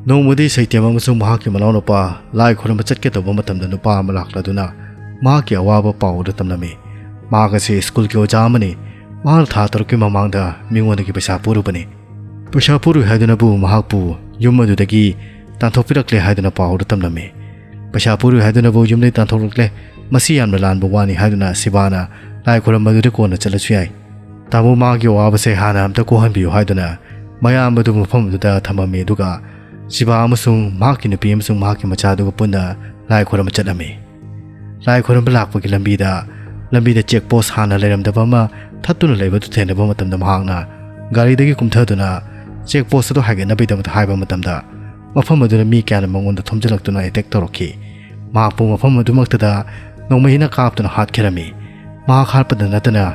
ꯅꯣꯡꯃꯗꯤ ꯁꯩꯇꯦꯝ ꯑꯃꯁꯨꯡ ꯃꯍꯥꯛꯀꯤ ꯃꯅꯥꯎꯅꯨꯄꯥ ꯂꯥꯏ ꯈꯨꯔꯨꯝꯕ ꯆꯠꯀꯗꯧꯕ ꯃꯇꯝꯗ ꯅꯨꯄꯥ ꯑꯃ ꯂꯥꯛꯂꯗꯨꯅ ꯃꯍꯥꯛꯀꯤ ꯑꯋꯥꯕ ꯄꯥꯎ ꯑꯗꯨ ꯇꯝꯂꯝꯃꯤ꯫ ꯃꯍꯥꯛ ꯑꯁꯤ ꯁ꯭ꯀꯨꯜꯒꯤ ꯑꯣꯖꯥ ꯑꯃꯅꯤ꯫ ꯃꯍꯥꯛꯅ ꯊꯥ ꯇꯔꯨꯛꯀꯤ ꯃꯃꯥꯡꯗ ꯃꯤꯉꯣꯟꯗꯒꯤ ꯄꯩꯁꯥ ꯄꯨꯔꯨꯕꯅꯤ꯫ ꯄꯩꯁꯥ ꯄꯨꯔꯨꯏ ꯍꯥꯏꯗꯨꯅꯕꯨ ꯃꯍꯥꯛꯄꯨ ꯌꯨꯝ ꯑꯗꯨꯗꯒꯤ ꯇꯥꯟꯊꯣꯛꯄꯤꯔꯛꯂꯦ ꯍꯥꯏꯗꯨꯅ ꯄꯥꯎ ꯑꯗꯨ ꯇꯝꯂꯝꯃꯤ꯫ ꯄꯩꯁꯥ ꯄꯨꯔꯨꯏ ꯍꯥꯏꯗꯨꯅꯕꯨ ꯌꯨꯝꯗꯒꯤ ꯇꯥꯟꯊꯣꯛꯂꯛꯂꯦ꯫ ꯃꯁꯤ ꯌꯥꯝꯅ ꯂꯥꯟꯕ ꯋꯥꯅꯤ ꯍꯥꯏꯗꯨꯅ ꯁꯤꯕꯥꯅ ꯂꯥꯏ ꯈꯨꯔꯨꯝꯕꯗꯨꯗꯤ ꯀꯣꯟꯅ ꯆꯠꯂꯁꯨ ꯌꯥꯏ꯫ ꯇꯥꯃꯣ, ꯃꯥꯒꯤ ꯑꯋꯥꯕꯁꯦ ꯍꯥꯟꯅ ꯑꯝꯇ ꯀꯣꯛꯍꯟꯕꯤꯌꯨ ꯍꯥꯏꯗꯨꯅ ꯃꯌꯥꯝꯕꯗꯨ ꯃꯐꯝ ꯑꯗꯨꯗ ꯊꯝꯃꯝꯃꯤ꯫ ꯑꯗꯨꯒ ꯁꯤꯕꯥ ꯑꯃꯁꯨꯡ ꯃꯍꯥꯛꯀꯤ ꯅꯨꯄꯤ ꯑꯃꯁꯨꯡ ꯃꯍꯥꯛꯀꯤ ꯃꯆꯥꯗꯨꯒ ꯄꯨꯟꯅ ꯂꯥꯏ ꯈꯨꯔꯨꯝꯕ ꯆꯠꯂꯝꯃꯤ꯫ ꯂꯥꯏ ꯈꯨꯔꯨꯝꯕ ꯂꯥꯛꯄꯒꯤ ꯂꯝꯕꯤꯗ ꯂꯝꯕꯤꯗ ꯆꯦꯛ ꯄꯣꯁ ꯍꯥꯟꯅ ꯂꯩꯔꯝꯗꯕ ꯑꯃ ꯊꯠꯇꯨꯅ ꯂꯩꯕꯗꯨ ꯊꯦꯡꯅꯕ ꯃꯇꯝꯗ ꯃꯍꯥꯛꯅ ꯒꯥꯔꯤꯗꯒꯤ ꯀꯨꯝꯊꯗꯨꯅ ꯆꯦꯛ ꯄꯣꯁ ꯑꯗꯨ ꯍꯥꯏꯒꯠꯅꯕꯒꯤꯗꯃꯛꯇ ꯍꯥꯏꯕ ꯃꯇꯝꯗ, ꯃꯐꯝ ꯑꯗꯨꯗ ꯃꯤ ꯀꯌꯥꯅ ꯃꯉꯣꯟꯗ ꯊꯣꯝꯖꯤꯜꯂꯛꯇꯨꯅ ꯑꯦꯇꯦꯛ ꯇꯧꯔꯛꯈꯤ꯫ ꯃꯍꯥꯛꯄꯨ ꯃꯐꯝ ꯑꯗꯨꯃꯛꯇꯗ ꯅꯣꯡꯃꯩꯅ ꯀꯥꯞꯇꯨꯅ ꯍꯥꯠꯈꯤꯔꯝꯃꯤ꯫ ꯃꯍꯥꯛ ꯍꯥꯠꯄꯗ ꯅꯠꯇꯅ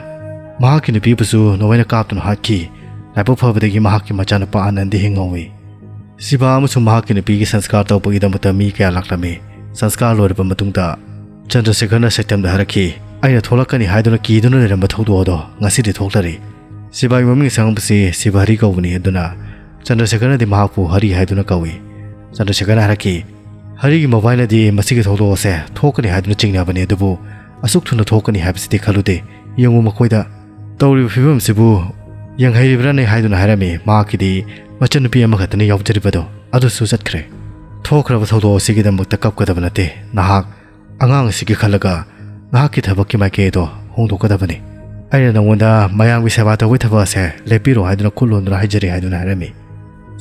ꯃꯍꯥꯛꯀꯤ ꯅꯨꯄꯤꯕꯨꯁꯨ ꯅꯣꯡꯃꯩꯅ ꯀꯥꯞꯇꯨꯅ ꯍꯥꯠꯈꯤ꯫ ꯂꯥꯏꯕꯛ ꯐꯕꯗꯒꯤ ꯃꯍꯥꯛꯀꯤ ꯃꯆꯥꯅꯨꯄꯥ ꯑꯥꯅꯟꯗꯤ ꯍꯤꯡꯍꯧꯏ꯫ ꯁꯤꯕꯥ ꯑꯃꯁꯨꯡ ꯃꯍꯥꯛꯀꯤ ꯅꯨꯄꯤꯒꯤ ꯁꯪꯁꯀꯥꯔ ꯇꯧꯕꯒꯤꯗꯃꯛꯇ ꯃꯤ ꯀꯌꯥ ꯂꯥꯛꯂꯝꯃꯤ꯫ ꯁꯪꯁꯀꯥꯔ ꯂꯣꯏꯔꯕ ꯃꯇꯨꯡꯗ ꯆꯟꯗ꯭ꯔꯁꯦꯈꯔꯅ ꯁꯇ꯭ꯌꯝꯗ ꯍꯥꯏꯔꯛꯈꯤ, "ꯑꯩꯅ ꯊꯣꯛꯂꯛꯀꯅꯤ ꯍꯥꯏꯗꯨꯅ ꯀꯤꯗꯨꯅ ꯂꯩꯔꯝꯕ ꯊꯧꯗꯣꯛ ꯑꯗꯣ ꯉꯁꯤꯗꯤ ꯊꯣꯛꯂꯔꯤ꯫" ꯁꯤꯕꯥꯒꯤ ꯃꯃꯤꯡ ꯑꯁꯦꯡꯕꯁꯤ ꯁꯤꯕ ꯍꯔꯤ ꯀꯧꯕꯅꯤ, ꯑꯗꯨꯅ ꯆꯟꯗ꯭ꯔꯁꯦꯈꯔꯅꯗꯤ ꯃꯍꯥꯛꯄꯨ ꯍꯔꯤ ꯍꯥꯏꯗꯨꯅ ꯀꯧꯏ꯫ ꯆꯟꯗ꯭ꯔꯁꯦꯈꯔꯅ ꯍꯥꯏꯔꯛꯈꯤ, "ꯍꯔꯤꯒꯤ ꯃꯕꯥꯏꯅꯗꯤ ꯃꯁꯤꯒꯤ ꯊꯧꯗꯣꯛ ꯑꯁꯦ ꯊꯣꯛꯀꯅꯤ ꯍꯥꯏꯗꯨꯅ ꯆꯤꯡꯅꯕꯅꯤ, ꯑꯗꯨꯕꯨ ꯑꯁꯨꯛ ꯊꯨꯅ ꯊꯣꯛꯀꯅꯤ ꯍꯥꯏꯕꯁꯤꯗꯤ ꯈꯜꯂꯨꯗꯦ꯫ ꯌꯦꯡꯉꯨ ꯃꯈꯣꯏꯗ ꯇꯧꯔꯤꯕ ꯐꯤꯕꯝꯁꯤꯕꯨ ꯌꯦꯡꯍꯩꯔꯤꯕ꯭ꯔꯥꯅꯦ?" ꯍꯥꯏꯗꯨꯅ ꯍꯥꯏꯔꯝꯃꯤ꯫ ꯃꯍꯥꯛꯀꯤꯗꯤ ꯃꯆꯟꯅꯨꯄꯤ ꯑꯃꯈꯛꯇꯅꯤ ꯌꯥꯎꯖꯔꯤꯕꯗꯣ, ꯑꯗꯨꯁꯨ ꯆꯠꯈ꯭ꯔꯦ꯫ ꯊꯣꯛꯈ꯭ꯔꯕ ꯊꯧꯗꯣꯛ ꯑꯁꯤꯒꯤꯗꯃꯛꯇ ꯀꯞꯀꯗꯕ ꯅꯠꯇꯦ꯫ ꯅꯍꯥꯛ ꯑꯉꯥꯡ ꯑꯁꯤꯒꯤ ꯈꯜꯂꯒ ꯅꯍꯥꯛꯀꯤ ꯊꯕꯛꯀꯤ ꯃꯥꯏꯀꯩ ꯑꯗꯣ ꯍꯣꯡꯗꯣꯛꯀꯗꯕꯅꯤ꯫ ꯑꯩꯅ ꯅꯉꯣꯟꯗ ꯃꯌꯥꯝꯒꯤ ꯁꯦꯕꯥ ꯇꯧꯕꯒꯤ ꯊꯕꯛ ꯑꯁꯦ ꯂꯦꯞꯄꯤꯔꯣ ꯍꯥꯏꯗꯨꯅ ꯈꯨꯠ ꯂꯣꯟꯗꯨꯅ ꯍꯥꯏꯖꯔꯤ ꯍꯥꯏꯗꯨꯅ ꯍꯥꯏꯔꯝꯃꯤ꯫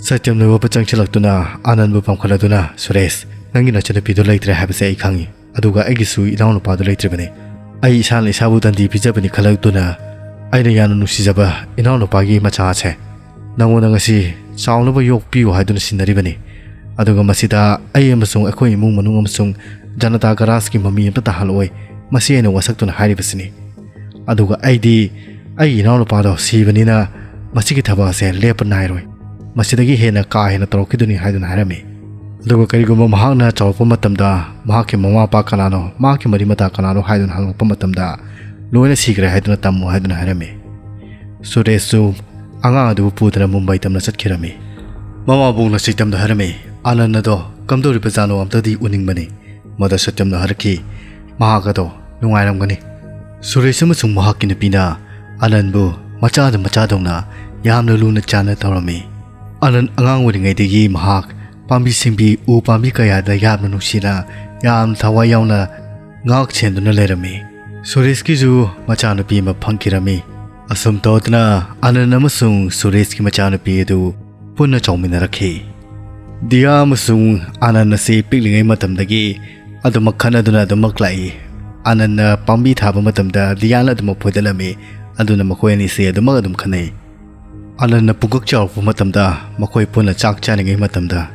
ꯁꯇ꯭ꯌꯝꯅ ꯋꯥꯄ ꯆꯪꯁꯤꯜꯂꯛꯇꯨꯅ ꯑꯥꯅꯟꯕꯨ ꯄꯝꯈꯠꯂꯗꯨꯅ, "ꯁꯨꯔꯦꯁ, ꯅꯪꯒꯤ ꯅꯆꯟꯅꯨꯄꯤꯗꯣ ꯂꯩꯇ꯭ꯔꯦ ꯍꯥꯏꯕꯁꯦ ꯑꯩ ꯈꯪꯉꯤ, ꯑꯗꯨꯒ ꯑꯩꯒꯤꯁꯨ ꯏꯅꯥꯎꯅꯨꯄꯥꯗꯣ ꯂꯩꯇ꯭ꯔꯤꯕꯅꯤ꯫ ꯑꯩ ꯏꯁꯥꯅ ꯏꯁꯥꯕꯨ ꯗꯟꯗꯤ ꯄꯤꯖꯕꯅꯤ ꯈꯜꯂꯛꯇꯨꯅ ꯑꯩꯅ ꯌꯥꯝꯅ ꯅꯨꯡꯁꯤꯖꯕ ꯏꯅꯥꯎꯅꯨꯄꯥꯒꯤ ꯃꯆꯥꯁꯦ ꯅꯉꯣꯟꯗ ꯉꯁꯤ ꯆꯥꯎꯅꯕ ꯌꯣꯛꯄꯤꯌꯨ ꯍꯥꯏꯗꯨꯅ ꯁꯤꯟꯅꯔꯤꯕꯅꯤ꯫ ꯑꯗꯨꯒ ꯃꯁꯤꯗ ꯑꯩ ꯑꯃꯁꯨꯡ ꯑꯩꯈꯣꯏ ꯏꯃꯨꯡ ꯃꯅꯨꯡ ꯑꯃꯁꯨꯡ ꯖꯅꯇꯥ ꯒꯔꯥꯖꯀꯤ ꯃꯃꯤ ꯑꯝꯇ ꯇꯥꯍꯜꯂꯛꯑꯣꯏ꯫ ꯃꯁꯤ ꯑꯩꯅ ꯋꯥꯁꯛꯇꯨꯅ ꯍꯥꯏꯔꯤꯕꯁꯤꯅꯤ꯫ ꯑꯗꯨꯒ ꯑꯩꯗꯤ ꯑꯩꯒꯤ ꯏꯅꯥꯎꯅꯨꯄꯥꯗꯣ ꯁꯤꯕꯅꯤꯅ ꯃꯁꯤꯒꯤ ꯊꯕꯛ ꯑꯁꯦ ꯂꯦꯞꯄ ꯅꯥꯏꯔꯣꯏ꯫ ꯃꯁꯤꯗꯒꯤ ꯍꯦꯟꯅ ꯀꯥ ꯍꯦꯟꯅ ꯇꯧꯔꯛꯈꯤꯗꯣꯏꯅꯤ" ꯍꯥꯏꯗꯨꯅ ꯍꯥꯏꯔꯝꯃꯤ꯫ ꯑꯗꯨꯒ ꯀꯔꯤꯒꯨꯝꯕ ꯃꯍꯥꯛꯅ ꯆꯥꯎꯔꯛꯄ ꯃꯇꯝꯗ ꯃꯍꯥꯛꯀꯤ ꯃꯃꯥ ꯃꯄꯥ ꯀꯅꯥꯅꯣ, ꯃꯍꯥꯛꯀꯤ ꯃꯔꯤ ꯃꯇꯥ ꯀꯅꯥꯅꯣ ꯍꯥꯏꯗꯨꯅ ꯍꯪꯂꯛꯄ ꯃꯇꯝꯗ, "ꯂꯣꯏꯅ ꯁꯤꯈ꯭ꯔꯦ" ꯍꯥꯏꯗꯨꯅ ꯇꯝꯃꯨ ꯍꯥꯏꯗꯨꯅ ꯍꯥꯏꯔꯝꯃꯤ꯫ ꯁꯨꯔꯦꯁꯁꯨ ꯑꯉꯥꯡ ꯑꯗꯨꯕꯨ ꯄꯨꯗꯨꯅ ꯃꯨꯝꯕꯥꯏ ꯇꯝꯅ ꯆꯠꯈꯤꯔꯝꯃꯤ꯫ ꯃꯃꯥꯕꯣꯛꯅ ꯁꯇ꯭ꯌꯝꯗ ꯍꯥꯏꯔꯝꯃꯤ, "ꯑꯥꯅꯟ ꯑꯗꯣ ꯀꯝꯗꯧꯔꯤꯕꯖꯥꯠꯅꯣ, ꯑꯝꯇꯗꯤ ꯎꯅꯤꯡꯕꯅꯤ꯫" ꯃꯗ ꯁꯇ꯭ꯌꯝꯅ ꯍꯥꯏꯔꯛꯈꯤ, "ꯃꯍꯥꯛ ꯑꯗꯣ ꯅꯨꯡꯉꯥꯏꯔꯝꯒꯅꯤ꯫" ꯁꯨꯔꯦꯁ ꯑꯃꯁꯨꯡ ꯃꯍꯥꯛꯀꯤ ꯅꯨꯄꯤꯅ ꯑꯥꯅꯟꯕꯨ ꯃꯆꯥꯗ ꯃꯆꯥꯗꯧꯅ ꯌꯥꯝꯅ ꯂꯨꯅ ꯆꯥꯟꯅ ꯇꯧꯔꯝꯃꯤ꯫ ꯑꯥꯅꯟ ꯑꯉꯥꯡ ꯑꯣꯏꯔꯤꯉꯩꯗꯒꯤ ꯃꯍꯥꯛ ꯄꯥꯝꯕꯤ ꯁꯤꯡꯕꯤ, ꯎ ꯄꯥꯝꯕꯤ ꯀꯌꯥꯗ ꯌꯥꯝꯅ ꯅꯨꯡꯁꯤꯅ, ꯌꯥꯝꯅ ꯊꯋꯥꯏ ꯌꯥꯎꯅ ꯉꯥꯛ ꯁꯦꯟꯗꯨꯅ ꯂꯩꯔꯝꯃꯤ꯫ ꯁꯨꯔꯦꯁꯀꯤꯁꯨ ꯃꯆꯥꯅꯨꯄꯤ ꯑꯃ ꯐꯪꯈꯤꯔꯝꯃꯤ꯫ ꯑꯁꯨꯝ ꯇꯧꯗꯅ ꯑꯥꯅꯟ ꯑꯃꯁꯨꯡ ꯁꯨꯔꯦꯁꯀꯤ ꯃꯆꯥꯅꯨꯄꯤ ꯑꯗꯨ ꯄꯨꯟꯅ ꯆꯥꯎꯃꯤꯟꯅꯔꯛꯈꯤ꯫ ꯗꯤꯌꯥ ꯑꯃꯁꯨꯡ ꯑꯥꯅꯟ ꯑꯁꯤ ꯄꯤꯛꯂꯤꯉꯩ ꯃꯇꯝꯗꯒꯤ ꯑꯗꯨꯃꯛ ꯈꯠꯅꯗꯨꯅ ꯑꯗꯨꯃꯛ ꯂꯥꯛꯏ꯫ ꯑꯥꯅꯟꯅ ꯄꯥꯝꯕꯤ ꯊꯥꯕ ꯃꯇꯝꯗ ꯗꯤꯌꯥꯅ ꯑꯗꯨꯃꯛ ꯐꯣꯏꯗꯠꯂꯝꯃꯤ꯫ ꯑꯗꯨꯅ ꯃꯈꯣꯏ ꯑꯅꯤꯁꯤ ꯑꯗꯨꯃꯛ ꯑꯗꯨꯝ ꯈꯟꯅꯩ꯫ ꯑꯥꯅꯟꯅ ꯄꯨꯡꯀꯛ ꯆꯥꯎꯔꯛꯄ ꯃꯇꯝꯗ ꯃꯈꯣꯏ ꯄꯨꯟꯅ ꯆꯥꯛ ꯆꯥꯔꯤꯉꯩ ꯃꯇꯝꯗ,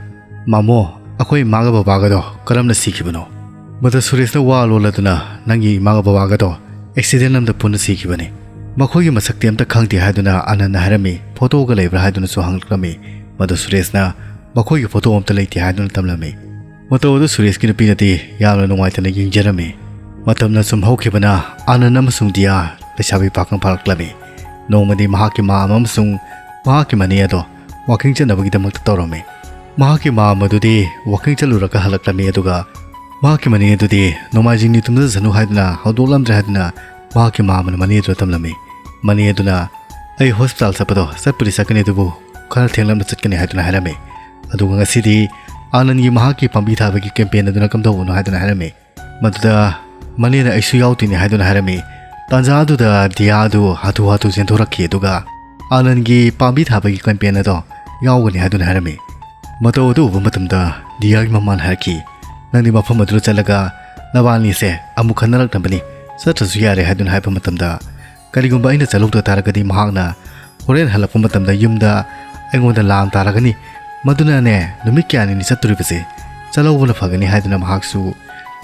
"ꯃꯥꯃꯣ, ꯑꯩꯈꯣꯏ ꯏꯃꯥꯒ ꯕꯕꯥꯒꯗꯣ ꯀꯔꯝꯅ ꯁꯤꯈꯤꯕꯅꯣ?" ꯃꯗꯨ ꯁꯨꯔꯦꯁꯅ ꯋꯥ ꯂꯣꯜꯂꯗꯨꯅ, "ꯅꯪꯒꯤ ꯏꯃꯥꯒ ꯕꯕꯥꯒꯗꯣ ꯑꯦꯛꯁꯤꯗꯦꯟ ꯑꯃꯗ ꯄꯨꯟꯅ ꯁꯤꯈꯤꯕꯅꯤ꯫ ꯃꯈꯣꯏꯒꯤ ꯃꯁꯛꯇꯤ ꯑꯝꯇ ꯈꯪꯗꯦ" ꯍꯥꯏꯗꯨꯅ ꯑꯥꯅꯟꯅ ꯍꯥꯏꯔꯝꯃꯤ꯫ "ꯐꯣꯇꯣꯒ ꯂꯩꯕ꯭ꯔꯥ?" ꯍꯥꯏꯗꯨꯅꯁꯨ ꯍꯪꯂꯛꯂꯝꯃꯤ꯫ ꯃꯗꯨ ꯁꯨꯔꯦꯁꯅ, "ꯃꯈꯣꯏꯒꯤ ꯐꯣꯇꯣ ꯑꯝꯇ ꯂꯩꯇꯦ" ꯍꯥꯏꯗꯨꯅ ꯇꯝꯂꯝꯃꯤ꯫ ꯃꯇꯧ ꯑꯗꯨ ꯁꯨꯔꯦꯁꯀꯤ ꯅꯨꯄꯤꯅꯗꯤ ꯌꯥꯝꯅ ꯅꯨꯡꯉꯥꯏꯇꯅ ꯌꯦꯡꯖꯔꯝꯃꯤ꯫ ꯃꯇꯝꯅ ꯁꯨꯝ ꯍꯧꯈꯤꯕꯅ ꯑꯥꯅꯟ ꯑꯃꯁꯨꯡ ꯗꯤꯌꯥ ꯂꯩꯁꯥꯕꯤ ꯄꯥꯈꯪ ꯐꯥꯔꯛꯂꯝꯃꯤ꯫ ꯅꯣꯡꯃꯗꯤ ꯃꯍꯥꯛꯀꯤ ꯃꯥ ꯑꯃꯁꯨꯡ ꯃꯍꯥꯛꯀꯤ ꯃꯅꯦ ꯑꯗꯣ ꯋꯥꯀꯤꯡ ꯆꯠꯅꯕꯒꯤꯗꯃꯛꯇ ꯇꯧꯔꯝꯃꯤ꯫ ꯃꯍꯥꯛꯀꯤ ꯃꯥ ꯑꯃꯗꯨꯗꯤ ꯋꯥꯀꯤꯡ ꯆꯠꯂꯨꯔꯒ ꯍꯜꯂꯛꯂꯝꯃꯤ, ꯑꯗꯨꯒ ꯃꯍꯥꯛꯀꯤ ꯃꯅꯦ ꯑꯗꯨꯗꯤ ꯅꯣꯡꯃꯥꯏꯖꯤꯡ ꯅꯨꯃꯤꯠ ꯇꯨꯝꯖꯁꯅꯨ ꯍꯥꯏꯗꯨꯅ ꯍꯧꯗꯣꯛꯂꯝꯗ꯭ꯔꯦ ꯍꯥꯏꯗꯨꯅ ꯃꯍꯥꯛꯀꯤ ꯃꯥ ꯑꯃꯅ ꯃꯅꯦ ꯑꯗꯨꯗ ꯇꯝꯂꯝꯃꯤ꯫ ꯃꯅꯦ ꯑꯗꯨꯅ, "ꯑꯩ ꯍꯣꯁꯄꯤꯇꯥꯜ ꯆꯠꯄꯗꯣ ꯆꯠꯄꯨꯗꯤ ꯆꯠꯀꯅꯤ, ꯑꯗꯨꯕꯨ ꯈꯔ ꯊꯦꯡꯂꯞꯅ ꯆꯠꯀꯅꯤ" ꯍꯥꯏꯗꯨꯅ ꯍꯥꯏꯔꯝꯃꯤ꯫ ꯑꯗꯨꯒ ꯉꯁꯤꯗꯤ ꯑꯥꯅꯟꯒꯤ ꯃꯍꯥꯛꯀꯤ ꯄꯥꯝꯕꯤ ꯊꯥꯕꯒꯤ ꯀꯦꯝꯄꯦꯟ ꯑꯗꯨꯅ ꯀꯝꯗꯧꯕꯅꯣ ꯍꯥꯏꯗꯨꯅ ꯍꯥꯏꯔꯝꯃꯤ꯫ ꯃꯗꯨꯗ ꯃꯅꯦꯅ "ꯑꯩꯁꯨ ꯌꯥꯎꯗꯣꯏꯅꯤ" ꯍꯥꯏꯗꯨꯅ ꯍꯥꯏꯔꯝꯃꯤ꯫ ꯇꯥꯟꯖꯥ ꯑꯗꯨꯗ ꯗꯤꯌꯥ ꯑꯗꯨ ꯍꯥꯊꯨ ꯍꯥꯊꯨ ꯆꯦꯟꯊꯣꯔꯛꯈꯤ, ꯑꯗꯨꯒ ꯑꯥꯅꯟꯒꯤ ꯄꯥꯝꯕꯤ ꯊꯥꯕꯒꯤ ꯀꯦꯝꯄꯦꯟ ꯑꯗꯣ ꯌꯥꯎꯒꯅꯤ ꯍꯥꯏꯗꯨꯅ ꯍꯥꯏꯔꯝꯃꯤ꯫ ꯃꯇꯧ ꯑꯗꯨ ꯎꯕ ꯃꯇꯝꯗ ꯗꯤꯌꯥꯒꯤ ꯃꯃꯥꯅ ꯍꯥꯏꯔꯛꯈꯤ, "ꯅꯪꯗꯤ ꯃꯐꯝ ꯑꯗꯨꯗ ꯆꯠꯂꯒ ꯅꯕꯥꯅꯤꯁꯦ ꯑꯃꯨꯛ ꯈꯟꯅꯔꯛꯅꯕꯅꯤ, ꯆꯠꯇ꯭ꯔꯁꯨ ꯌꯥꯔꯦ" ꯍꯥꯏꯗꯨꯅ ꯍꯥꯏꯕ ꯃꯇꯝꯗ, "ꯀꯔꯤꯒꯨꯝꯕ ꯑꯩꯅ ꯆꯠꯍꯧꯗ ꯇꯥꯔꯒꯗꯤ ꯃꯍꯥꯛꯅ ꯍꯣꯔꯦꯟ ꯍꯜꯂꯛꯄ ꯃꯇꯝꯗ ꯌꯨꯝꯗ ꯑꯩꯉꯣꯟꯗ ꯂꯥꯟ ꯇꯥꯔꯒꯅꯤ꯫ ꯃꯗꯨꯅꯅꯦ, ꯅꯨꯃꯤꯠ ꯀꯌꯥꯅꯤꯅꯤ ꯆꯠꯇꯣꯔꯤꯕꯁꯦ, ꯆꯠꯍꯧꯕꯅ ꯐꯒꯅꯤ" ꯍꯥꯏꯗꯨꯅ ꯃꯍꯥꯛꯁꯨ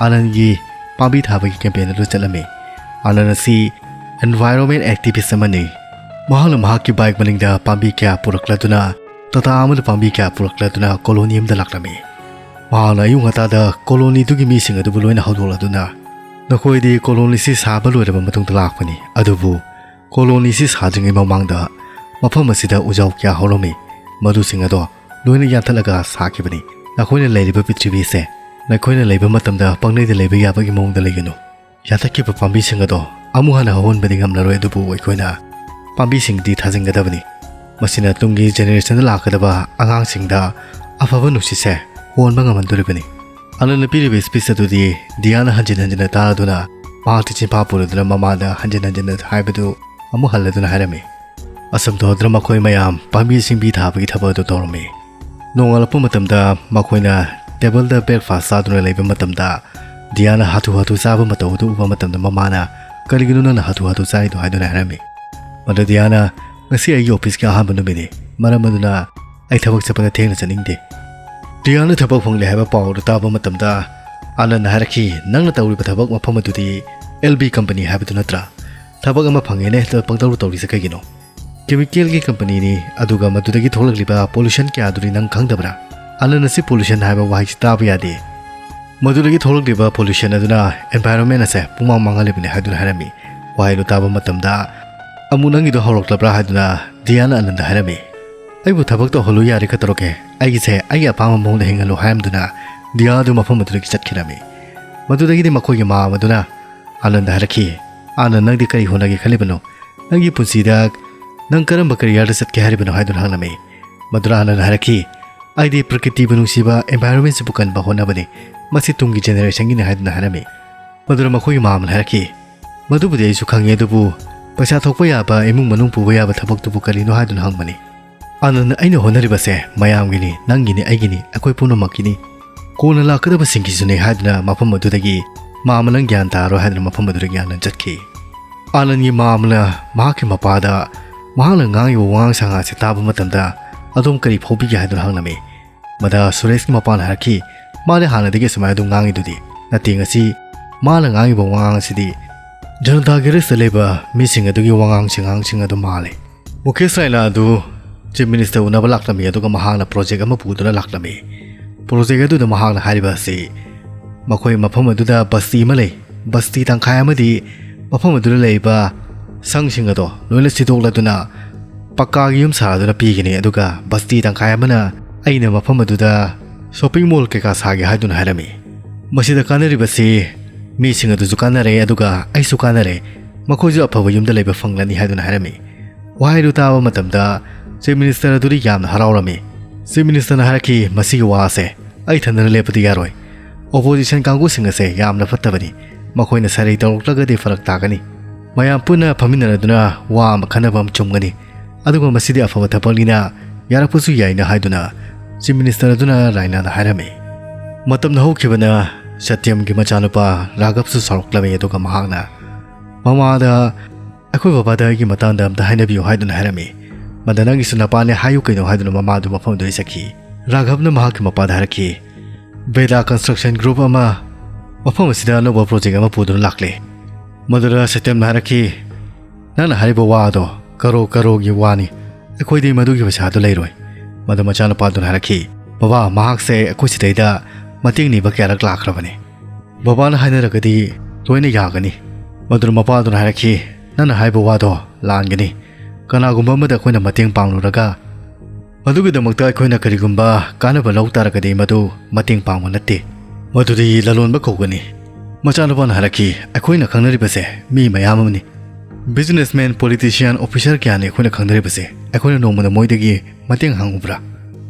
ꯑꯥꯅꯟꯒꯤ ꯄꯥꯝꯕꯤ ꯊꯥꯕꯒꯤ ꯀꯦꯝꯄꯦꯟ ꯑꯗꯨ ꯆꯠꯂꯝꯃꯤ꯫ ꯑꯥꯅꯟ ꯑꯁꯤ ꯏꯟꯚꯥꯏꯔꯣꯟꯃꯦꯟ ꯑꯦꯛꯇꯤꯚꯤꯁ ꯑꯃꯅꯤ꯫ ꯃꯍꯥꯛꯅ ꯃꯍꯥꯛꯀꯤ ꯕꯥꯏꯛ ꯃꯅꯤꯡꯗ ꯄꯥꯝꯕꯤ ꯀꯌꯥ ꯄꯨꯔꯛꯂꯗꯨꯅ, ꯇꯥꯇꯥ ꯑꯃꯗ ꯄꯥꯝꯕꯤ ꯀꯌꯥ ꯄꯨꯔꯛꯂꯗꯨꯅ ꯀꯣꯂꯣꯅꯤ ꯑꯃꯗ ꯂꯥꯛꯂꯝꯃꯤ꯫ ꯃꯍꯥꯛꯅ ꯑꯌꯨꯛ ꯉꯟꯇꯥꯗ ꯀꯣꯂꯣꯅꯤꯗꯨꯒꯤ ꯃꯤꯁꯤꯡ ꯑꯗꯨꯕꯨ ꯂꯣꯏꯅ ꯍꯧꯗꯣꯛꯂꯗꯨꯅ, "ꯅꯈꯣꯏꯗꯤ ꯀꯣꯂꯣꯅꯤꯁꯤ ꯁꯥꯕ ꯂꯣꯏꯔꯕ ꯃꯇꯨꯡꯗ ꯂꯥꯛꯄꯅꯤ, ꯑꯗꯨꯕꯨ ꯀꯣꯂꯣꯅꯤꯁꯤ ꯁꯥꯗ꯭ꯔꯤꯉꯩ ꯃꯃꯥꯡꯗ ꯃꯐꯝ ꯑꯁꯤꯗ ꯎꯖꯥꯎ ꯀꯌꯥ ꯍꯧꯔꯝꯃꯤ, ꯃꯗꯨꯁꯤꯡ ꯑꯗꯣ ꯂꯣꯏꯅ ꯌꯥꯟꯊꯠꯂꯒ ꯁꯥꯈꯤꯕꯅꯤ꯫ ꯅꯈꯣꯏꯅ ꯂꯩꯔꯤꯕ ꯄ꯭ꯔꯤꯊꯤꯕꯤꯁꯦ ꯅꯈꯣꯏꯅ ꯂꯩꯕ ꯃꯇꯝꯗ ꯄꯪꯂꯩꯗ ꯂꯩꯕ ꯌꯥꯕꯒꯤ ꯃꯑꯣꯡꯗ ꯂꯩꯒꯅꯨ꯫ ꯌꯥꯟꯊꯠꯈꯤꯕ ꯄꯥꯝꯕꯤꯁꯤꯡ ꯑꯗꯣ ꯑꯃꯨꯛ ꯍꯟꯅ ꯍꯧꯍꯟꯕꯗꯤ ꯉꯝꯂꯔꯣꯏ, ꯑꯗꯨꯕꯨ ꯑꯩꯈꯣꯏꯅ ꯄꯥꯝꯕꯤꯁꯤꯡꯗꯤ ꯊꯥꯖꯤꯟꯒꯗꯕꯅꯤ꯫ ꯃꯁꯤꯅ ꯇꯨꯡꯒꯤ ꯖꯦꯅꯦꯔꯦꯁꯟꯗ ꯂꯥꯛꯀꯗꯕ ꯑꯉꯥꯡꯁꯤꯡꯗ ꯑꯐꯕ ꯅꯨꯡꯁꯤꯠꯁꯦ ꯍꯣꯟꯕ ꯉꯝꯍꯟꯗꯣꯔꯤꯕꯅꯤ"꯫ ꯑꯥꯅꯟꯅ ꯄꯤꯔꯤꯕ ꯁ꯭ꯄꯤꯆ ꯑꯗꯨꯗꯤ ꯗꯤꯌꯥꯅ ꯍꯟꯖꯤꯟ ꯍꯟꯖꯤꯟꯅ ꯇꯥꯔꯗꯨꯅ ꯃꯍꯥꯛꯇꯤ ꯆꯤꯟꯐꯥ ꯄꯨꯔꯗꯨꯅ ꯃꯃꯥꯗ ꯍꯟꯖꯤꯟ ꯍꯟꯖꯤꯟꯅ ꯍꯥꯏꯕꯗꯨ ꯑꯃꯨꯛ ꯍꯜꯂꯗꯨꯅ ꯍꯥꯏꯔꯝꯃꯤ꯫ ꯑꯁꯨꯝ ꯇꯧꯗꯨꯅ ꯃꯈꯣꯏ ꯃꯌꯥꯝ ꯄꯥꯝꯕꯤ ꯁꯤꯡꯕꯤ ꯊꯥꯕꯒꯤ ꯊꯕꯛ ꯑꯗꯨ ꯇꯧꯔꯝꯃꯤ꯫ ꯅꯣꯡꯉꯥꯜꯂꯛꯄ ꯃꯇꯝꯗ ꯃꯈꯣꯏꯅ ꯇꯦꯕꯜꯗ ꯕ꯭ꯔꯦꯛꯐꯥꯁ ꯆꯥꯗꯨꯅ ꯂꯩꯕ ꯃꯇꯝꯗ, ꯗꯤꯌꯥꯅ ꯍꯥꯊꯨ ꯍꯥꯊꯨ ꯆꯥꯕ ꯃꯇꯧ ꯑꯗꯨ ꯎꯕ ꯃꯇꯝꯗ ꯃꯃꯥꯅ, "ꯀꯔꯤꯒꯤꯅꯣ ꯅꯪꯅ ꯍꯥꯊꯨ ꯍꯥꯊꯨ ꯆꯥꯔꯤꯗꯣ?" ꯍꯥꯏꯗꯨꯅ ꯍꯥꯏꯔꯝꯃꯤ꯫ ꯃꯗꯨ ꯗꯤꯌꯥꯅ, "ꯉꯁꯤ ꯑꯩꯒꯤ ꯑꯣꯐꯤꯁꯀꯤ ꯑꯍꯥꯟꯕ ꯅꯨꯃꯤꯠꯅꯤ, ꯃꯔꯝ ꯑꯗꯨꯅ ꯑꯩ ꯊꯕꯛ ꯆꯠꯄꯗ ꯊꯦꯡꯅ ꯆꯠꯅꯤꯡꯗꯦ꯫" ꯗꯤꯌꯥꯅ ꯊꯕꯛ ꯐꯪꯂꯦ ꯍꯥꯏꯕ ꯄꯥꯎ ꯑꯗꯨ ꯇꯥꯕ ꯃꯇꯝꯗ ꯑꯥꯅꯟꯗ ꯍꯥꯏꯔꯛꯈꯤ, "ꯅꯪꯅ ꯇꯧꯔꯤꯕ ꯊꯕꯛ ꯃꯐꯝ ꯑꯗꯨꯗꯤ ꯑꯦꯜ ꯕꯤ ꯀꯝꯄꯅꯤ ꯍꯥꯏꯕꯗꯨ ꯅꯠꯇ꯭ꯔꯥ? ꯊꯕꯛ ꯑꯃ ꯐꯪꯉꯦꯅꯦ, ꯄꯪꯇꯧ ꯇꯧꯔꯤꯁꯦ ꯀꯩꯒꯤꯅꯣ? ꯀꯦꯃꯤꯀꯦꯜꯒꯤ ꯀꯝꯄꯅꯤꯅꯤ, ꯑꯗꯨꯒ ꯃꯗꯨꯗꯒꯤ ꯊꯣꯛꯂꯛꯂꯤꯕ ꯄꯣꯂꯨꯁꯟ ꯀꯌꯥꯗꯨꯗꯤ ꯅꯪ ꯈꯪꯗꯕ꯭ꯔꯥ? ꯑꯥꯅꯟꯗ, ꯑꯁꯤ ꯄꯣꯂꯨꯁꯟ ꯍꯥꯏꯕ ꯋꯥꯍꯩꯁꯤ ꯇꯥꯕ ꯌꯥꯗꯦ꯫ ꯃꯗꯨꯗꯒꯤ ꯊꯣꯛꯂꯛꯂꯤꯕ ꯄꯣꯂꯨꯁꯟ ꯑꯗꯨꯅ ꯑꯦꯟꯚꯥꯏꯔꯣꯟꯃꯦꯟ ꯑꯁꯦ ꯄꯨꯡꯃꯥꯡ ꯃꯥꯡꯍꯜꯂꯤꯕꯅꯤ" ꯍꯥꯏꯗꯨꯅ ꯍꯥꯏꯔꯝꯃꯤ꯫ ꯋꯥꯍꯩꯗꯨ ꯇꯥꯕ ꯃꯇꯝꯗ, "ꯑꯃꯨꯛ ꯅꯪꯒꯤꯗꯣ ꯍꯧꯔꯛꯂꯕ꯭ꯔꯥ?" ꯍꯥꯏꯗꯨꯅ ꯗꯤꯌꯥꯅ ꯑꯥꯅꯟꯗ ꯍꯥꯏꯔꯝꯃꯤ꯫ "ꯑꯩꯕꯨ ꯊꯕꯛ ꯇꯧꯍꯜꯂꯨ ꯌꯥꯔꯦ ꯀꯩꯗꯧꯔꯒꯦ? ꯑꯩꯒꯤꯁꯦ ꯑꯩꯒꯤ ꯑꯄꯥꯝꯕ ꯃꯑꯣꯡꯗ ꯍꯤꯡꯍꯜꯂꯨ" ꯍꯥꯏꯔꯝꯗꯨꯅ ꯗꯤꯌꯥ ꯑꯗꯨ ꯃꯐꯝ ꯑꯗꯨꯗꯒꯤ ꯆꯠꯈꯤꯔꯝꯃꯤ꯫ ꯃꯗꯨꯗꯒꯤꯗꯤ ꯃꯈꯣꯏꯒꯤ ꯃꯥꯝ ꯑꯗꯨꯅ ꯑꯥꯅꯟꯗ ꯍꯥꯏꯔꯛꯈꯤ, "ꯑꯥꯅꯟꯗ, ꯅꯪꯗꯤ ꯀꯔꯤ ꯍꯣꯠꯅꯒꯦ ꯈꯜꯂꯤꯕꯅꯣ? ꯅꯪꯒꯤ ꯄꯨꯟꯁꯤꯗ ꯅꯪ ꯀꯔꯝꯕ ꯀꯦꯔꯤꯌꯔꯗ ꯆꯠꯀꯦ ꯍꯥꯏꯔꯤꯕꯅꯣ?" ꯍꯥꯏꯗꯨꯅ ꯍꯪꯂꯝꯃꯤ꯫ ꯃꯗꯨꯗ ꯑꯥꯅꯟꯗ ꯍꯥꯏꯔꯛꯈꯤ, "ꯑꯩꯗꯤ ꯄ꯭ꯔꯀꯤꯇꯤꯕꯨ ꯅꯨꯡꯁꯤꯕ, ꯑꯦꯟꯚꯥꯏꯔꯣꯟꯃꯦꯟꯁꯤꯕꯨ ꯀꯟꯕ ꯍꯣꯠꯅꯕꯅꯤ꯫ ꯃꯁꯤ ꯇꯨꯡꯒꯤ ꯖꯦꯅꯦꯔꯦꯁꯟꯒꯤꯅꯤ" ꯍꯥꯏꯗꯨꯅ ꯍꯥꯏꯔꯝꯃꯤ꯫ ꯃꯗꯨꯗ ꯃꯈꯣꯏꯒꯤ ꯃꯥꯝꯅ ꯍꯥꯏꯔꯛꯈꯤ, "ꯃꯗꯨꯕꯨꯗꯤ ꯑꯩꯁꯨ ꯈꯪꯉꯤ, ꯑꯗꯨꯕꯨ ꯄꯩꯁꯥ ꯊꯣꯛꯄ ꯌꯥꯕ, ꯏꯃꯨꯡ ꯃꯅꯨꯡ ꯄꯨꯕ ꯌꯥꯕ ꯊꯕꯛꯇꯨꯕꯨ ꯀꯔꯤꯅꯣ?" ꯍꯥꯏꯗꯨꯅ ꯍꯪꯕꯅꯤ꯫ ꯑꯥꯅꯟꯗ, "ꯑꯩꯅ ꯍꯣꯠꯅꯔꯤꯕꯁꯦ ꯃꯌꯥꯝꯒꯤꯅꯤ, ꯅꯪꯒꯤꯅꯤ, ꯑꯩꯒꯤꯅꯤ, ꯑꯩꯈꯣꯏ ꯄꯨꯝꯅꯃꯛꯀꯤꯅꯤ, ꯀꯣꯟꯅ ꯂꯥꯛꯀꯗꯕꯁꯤꯡꯒꯤꯁꯨꯅꯤ" ꯍꯥꯏꯗꯨꯅ ꯃꯐꯝ ꯑꯗꯨꯗꯒꯤ, "ꯃꯥꯝꯃ, ꯅꯪ ꯒ꯭ꯌꯥꯟ ꯇꯥꯔꯣꯏ" ꯍꯥꯏꯗꯨꯅ ꯃꯐꯝ ꯑꯗꯨꯗꯒꯤ ꯑꯥꯅꯟꯗ ꯆꯠꯈꯤ꯫ ꯑꯥꯅꯟꯗꯒꯤ ꯃꯥꯝꯃꯅ ꯃꯍꯥꯛꯀꯤ ꯃꯄꯥꯗ ꯃꯍꯥꯛꯅ ꯉꯥꯡꯉꯤꯕ ꯋꯥꯉꯥꯡ ꯁꯉꯥꯡꯁꯦ ꯇꯥꯕ ꯃꯇꯝꯗ, "ꯑꯗꯣꯝ ꯀꯔꯤ ꯐꯥꯎꯕꯤꯒꯦ?" ꯍꯥꯏꯗꯨꯅ ꯍꯪꯂꯝꯃꯤ꯫ ꯃꯗꯥ ꯁꯨꯔꯦꯁꯀꯤ ꯃꯄꯥꯅ ꯍꯥꯏꯔꯛꯈꯤ, "ꯃꯥꯗꯤ ꯍꯥꯟꯅꯗꯒꯤ ꯑꯁꯨꯃꯥꯏꯅ ꯑꯗꯨꯝ ꯉꯥꯡꯉꯤꯗꯨꯗꯤ꯫ ꯅꯠꯇꯦ, ꯉꯁꯤ ꯃꯥꯅ ꯉꯥꯡꯉꯤꯕ ꯋꯥꯉꯥꯡ ꯑꯁꯤꯗꯤ ꯖꯅꯇꯥ ꯒꯦꯔꯦꯖꯇ ꯂꯩꯕ ꯃꯤꯁꯤꯡ ꯑꯗꯨꯒꯤ ꯋꯥꯉꯥꯡ ꯁꯉꯥꯡꯁꯤꯡ ꯑꯗꯨ ꯃꯥꯜꯂꯦ꯫" ꯃꯨꯀꯦꯁ ꯔꯥꯏꯅꯥ ꯑꯗꯨ ꯆꯤꯐ ꯃꯤꯅꯤꯁꯇꯔ ꯎꯅꯕ ꯂꯥꯛꯂꯝꯃꯤ, ꯑꯗꯨꯒ ꯃꯍꯥꯛꯅ ꯄ꯭ꯔꯣꯖꯦꯛ ꯑꯃ ꯄꯨꯗꯨꯅ ꯂꯥꯛꯂꯝꯃꯤ꯫ ꯄ꯭ꯔꯣꯖꯦꯛ ꯑꯗꯨꯗ ꯃꯍꯥꯛꯅ ꯍꯥꯏꯔꯤꯕ ꯑꯁꯤ, ꯃꯈꯣꯏ ꯃꯐꯝ ꯑꯗꯨꯗ ꯕꯁꯇꯤ ꯑꯃ ꯂꯩ, ꯕꯁꯇꯤ ꯇꯪꯈꯥꯏ ꯑꯃꯗꯤ ꯃꯐꯝ ꯑꯗꯨꯗ ꯂꯩꯔꯤꯕ ꯁꯪꯁꯤꯡ ꯑꯗꯣ ꯂꯣꯏꯅ ꯁꯤꯗꯣꯛꯂꯗꯨꯅ ꯄꯛꯀꯥꯒꯤ ꯌꯨꯝ ꯁꯥꯗꯨꯅ ꯄꯤꯒꯅꯤ, ꯑꯗꯨꯒ ꯕꯁꯇꯤ ꯇꯪꯈꯥꯏ ꯑꯃꯅ ꯑꯩꯅ ꯃꯐꯝ ꯑꯗꯨꯗ ꯁꯣꯞꯄꯤꯡ ꯃꯣꯜ ꯀꯩꯀꯥ ꯁꯥꯒꯦ ꯍꯥꯏꯗꯨꯅ ꯍꯥꯏꯔꯝꯃꯤ꯫ ꯃꯁꯤꯗ ꯀꯥꯟꯅꯔꯤꯕꯁꯤ ꯃꯤꯁꯤꯡ ꯑꯗꯨꯁꯨ ꯀꯥꯟꯅꯔꯦ, ꯑꯗꯨꯒ ꯑꯩꯁꯨ ꯀꯥꯟꯅꯔꯦ, ꯃꯈꯣꯏꯁꯨ ꯑꯐꯕ ꯌꯨꯝꯗ ꯂꯩꯕ ꯐꯪꯂꯅꯤ ꯍꯥꯏꯗꯨꯅ ꯍꯥꯏꯔꯝꯃꯤ꯫ ꯋꯥꯍꯩꯗꯨ ꯇꯥꯕ ꯃꯇꯝꯗ ꯆꯤꯐ ꯃꯤꯅꯤꯁꯇꯔ ꯑꯗꯨꯗꯤ ꯌꯥꯝꯅ ꯍꯔꯥꯎꯔꯝꯃꯤ꯫ ꯆꯤꯐ ꯃꯤꯅꯤꯁꯇꯔꯅ ꯍꯥꯏꯔꯛꯈꯤ, "ꯃꯁꯤꯒꯤ ꯋꯥ ꯑꯁꯦ ꯑꯩ ꯏꯊꯟꯗꯅ ꯂꯦꯞꯄꯗꯤ ꯌꯥꯔꯣꯏ꯫ ꯑꯣꯄꯣꯖꯤꯁꯟ ꯀꯥꯡꯕꯨꯁꯤꯡ ꯑꯁꯦ ꯌꯥꯝꯅ ꯐꯠꯇꯕꯅꯤ꯫ ꯃꯈꯣꯏꯅ ꯁꯩꯔꯩ ꯇꯧꯔꯛꯂꯒꯗꯤ ꯐꯔꯛ ꯇꯥꯒꯅꯤ꯫ ꯃꯌꯥꯝ ꯄꯨꯟꯅ ꯐꯝꯃꯤꯟꯅꯔꯗꯨꯅ ꯋꯥ ꯑꯃ ꯈꯟꯅꯕ ꯑꯃ ꯆꯨꯝꯒꯅꯤ꯫ ꯑꯗꯨꯒ ꯃꯁꯤꯗꯤ ꯑꯐꯕ ꯊꯕꯛꯅꯤꯅ ꯌꯥꯔꯛꯄꯁꯨ ꯌꯥꯏꯅ" ꯍꯥꯏꯗꯨꯅ ꯆꯤꯐ ꯃꯤꯅꯤꯁꯇꯔ ꯑꯗꯨꯅ ꯔꯥꯏꯅꯥꯗ ꯍꯥꯏꯔꯝꯃꯤ꯫ ꯃꯇꯝꯅ ꯍꯧꯈꯤꯕꯅ ꯁꯇ꯭ꯌꯝꯒꯤ ꯃꯆꯥꯅꯨꯄꯥ ꯔꯥꯘꯕꯁꯨ ꯁꯥꯎꯔꯛꯂꯝꯃꯤ, ꯑꯗꯨꯒ ꯃꯍꯥꯛꯅ ꯃꯃꯥꯗ, "ꯑꯩꯈꯣꯏ ꯕꯕꯥꯗ ꯑꯩꯒꯤ ꯃꯇꯥꯡꯗ ꯑꯝꯇ ꯍꯥꯏꯅꯕꯤꯌꯨ" ꯍꯥꯏꯗꯨꯅ ꯍꯥꯏꯔꯝꯃꯤ꯫ ꯃꯗ "ꯅꯪꯒꯤꯁꯨ ꯅꯄꯥꯅꯦ ꯍꯥꯏꯌꯨ ꯀꯩꯅꯣ" ꯍꯥꯏꯗꯨꯅ ꯃꯃꯥꯗꯨ ꯃꯐꯝꯗꯨꯗꯒꯤ ꯆꯠꯈꯤ꯫ ꯔꯥꯘꯕꯅ ꯃꯍꯥꯛꯀꯤ ꯃꯄꯥꯗ ꯍꯥꯏꯔꯛꯈꯤ, "ꯕꯦꯗꯥ construction group ꯑꯃ ꯃꯐꯝ ꯑꯁꯤꯗ ꯑꯅꯧꯕ project ꯑꯃ ꯄꯨꯗꯨꯅ ꯂꯥꯛꯂꯦ"꯫ ꯃꯗꯨꯗ ꯁꯇ꯭ꯌꯝꯅ ꯍꯥꯏꯔꯛꯈꯤ, "ꯅꯪꯅ ꯍꯥꯏꯔꯤꯕ ꯋꯥ ꯑꯗꯣ ꯀꯔꯣ ꯀꯔꯣꯒꯤ ꯋꯥꯅꯤ, ꯑꯩꯈꯣꯏꯗꯤ ꯃꯗꯨꯒꯤ ꯄꯩꯁꯥꯗꯨ ꯂꯩꯔꯣꯏ"꯫ ꯃꯗꯨ ꯃꯆꯥꯅꯨꯄꯥꯗꯨꯅ ꯍꯥꯏꯔꯛꯈꯤ, "ꯕꯕꯥ, ꯃꯍꯥꯛꯁꯦ ꯑꯩꯈꯣꯏ ꯁꯤꯗꯩꯗ ꯃꯇꯦꯡ ꯅꯤꯕ ꯀꯌꯥꯔꯛ ꯂꯥꯛꯈ꯭ꯔꯕꯅꯤ꯫ ꯕꯕꯥꯅ ꯍꯥꯏꯅꯔꯒꯗꯤ ꯂꯣꯏꯅ ꯌꯥꯒꯅꯤ"꯫ ꯃꯗꯨꯅ ꯃꯄꯥꯗꯨꯅ ꯍꯥꯏꯔꯛꯈꯤ, "ꯅꯪꯅ ꯍꯥꯏꯕ ꯋꯥꯗꯣ ꯂꯥꯟꯒꯅꯤ꯫ ꯀꯅꯥꯒꯨꯝꯕ ꯑꯃꯗ ꯑꯩꯈꯣꯏꯅ ꯃꯇꯦꯡ ꯄꯥꯡꯂꯨꯔꯒ ꯃꯗꯨꯒꯤꯗꯃꯛꯇ ꯑꯩꯈꯣꯏꯅ ꯀꯔꯤꯒꯨꯝꯕ ꯀꯥꯟꯅꯕ ꯂꯧ ꯇꯥꯔꯒꯗꯤ ꯃꯗꯨ ꯃꯇꯦꯡ ꯄꯥꯡꯕ ꯅꯠꯇꯦ꯫ ꯃꯗꯨꯗꯤ ꯂꯂꯣꯟꯕ ꯀꯧꯒꯅꯤ"꯫ ꯃꯆꯥꯅꯨꯄꯥꯅ ꯍꯥꯏꯔꯛꯈꯤ, "ꯑꯩꯈꯣꯏꯅ ꯈꯪꯅꯔꯤꯕꯁꯦ ꯃꯤ ꯃꯌꯥꯝ ꯑꯃꯅꯤ꯫ Businessman, politician, officer ꯀꯌꯥꯅꯤ ꯑꯩꯈꯣꯏꯅ ꯈꯪꯅꯔꯤꯕꯁꯦ꯫ ꯑꯩꯈꯣꯏꯅ ꯅꯣꯡꯃꯗ ꯃꯣꯏꯗꯒꯤ ꯃꯇꯦꯡ ꯍꯪꯉꯨꯕ꯭ꯔꯥ?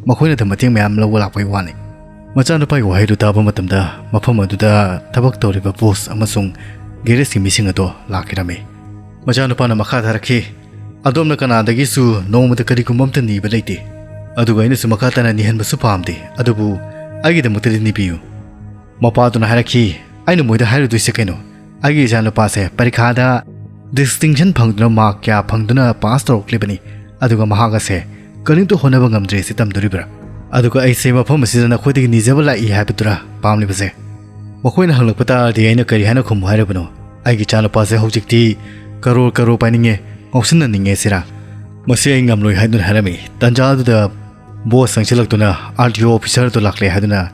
ꯃꯈꯣꯏꯅꯗ ꯃꯇꯦꯡ ꯃꯌꯥꯝ ꯂꯧꯕ ꯂꯥꯛꯄꯒꯤ ꯋꯥꯅꯤ"꯫ ꯃꯆꯥꯅꯨꯄꯥꯒꯤ ꯋꯥꯍꯩꯗꯨ ꯇꯥꯕ ꯃꯇꯝꯗ ꯃꯐꯝ ꯑꯗꯨꯗ ꯊꯕꯛ ꯇꯧꯔꯤꯕ boss ꯑꯃꯁꯨꯡ garage ꯀꯤ ꯃꯤꯁꯤꯡ ꯑꯗꯨ ꯂꯥꯛꯈꯤꯔꯝꯃꯤ꯫ ꯃꯆꯥꯅꯨꯄꯥꯅ ꯃꯈꯥ ꯇꯥꯔꯛꯈꯤ, "ꯑꯗꯣꯝꯅ ꯀꯅꯥꯗꯒꯤꯁꯨ ꯅꯣꯡꯃꯗ ꯀꯔꯤꯒꯨꯝꯕ ꯑꯝꯇ ꯅꯤꯕ ꯂꯩꯇꯦ꯫ ꯑꯗꯨꯒ ꯑꯩꯅꯁꯨ ꯃꯈꯥ ꯇꯥꯅ ꯅꯤꯍꯟꯕꯁꯨ ꯄꯥꯝꯗꯦ꯫ ꯑꯗꯨꯕꯨ ꯑꯩꯒꯤꯗꯃꯛꯇꯗꯤ ꯅꯤꯕꯤꯌꯨ"꯫ ꯃꯄꯥꯗꯨꯅ ꯍꯥꯏꯔꯛꯈꯤ, "ꯑꯩꯅ ꯃꯣꯏꯗ ꯍꯥꯏꯔꯨꯗꯣꯏꯁꯦ ꯀꯩꯅꯣ? ꯑꯩꯒꯤ ꯏꯆꯥꯅꯨꯄꯥꯁꯦ ꯄꯔꯤꯈꯥꯗ distinction ꯐꯪꯗꯨꯅ, mark ꯀꯌꯥ ꯐꯪꯗꯨꯅ pass ꯇꯧꯔꯛꯂꯤꯕꯅꯤ, ꯑꯗꯨꯒ ꯃꯍꯥꯛ ꯑꯁꯦ ꯀꯔꯤꯝꯇ ꯍꯣꯠꯅꯕ ꯉꯝꯗ꯭ꯔꯦ ꯁꯤ ꯇꯝꯗꯣꯔꯤꯕ꯭ꯔꯥ? ꯑꯗꯨꯒ ꯑꯩꯁꯦ ꯃꯐꯝ ꯑꯁꯤꯗ ꯅꯈꯣꯏꯗꯒꯤ ꯅꯤꯖꯕ ꯂꯥꯛꯏ ꯍꯥꯏꯕꯗꯨꯔꯥ ꯄꯥꯝꯂꯤꯕꯁꯦ?" ꯃꯈꯣꯏꯅ ꯍꯪꯂꯛꯄ ꯇꯥꯔꯗꯤ ꯑꯩꯅ ꯀꯔꯤ ꯍꯥꯏꯅ ꯈꯨꯝꯃꯨ ꯍꯥꯏꯔꯕꯅꯣ? ꯑꯩꯒꯤ ꯏꯆꯥꯅꯨꯄꯥꯁꯦ ꯍꯧꯖꯤꯛꯇꯤ ꯀꯔꯣꯔ ꯀꯔꯣꯔ ꯄꯥꯏꯅꯤꯡꯉꯦ, ꯉꯥꯎꯁꯤꯟꯅꯅꯤꯡꯉꯦ ꯁꯤꯔꯥ? "ꯃꯁꯤ ꯑꯩ ꯉꯝꯂꯣꯏ" ꯍꯥꯏꯗꯨꯅ ꯍꯥꯏꯔꯝꯃꯤ꯫ ꯇꯟꯖꯥ ꯑꯗꯨꯗ boss ꯆꯪꯁꯤꯜꯂꯛꯇꯨꯅ RTO officer ꯑꯗꯨ ꯂꯥꯛꯂꯦ ꯍꯥꯏꯗꯨꯅ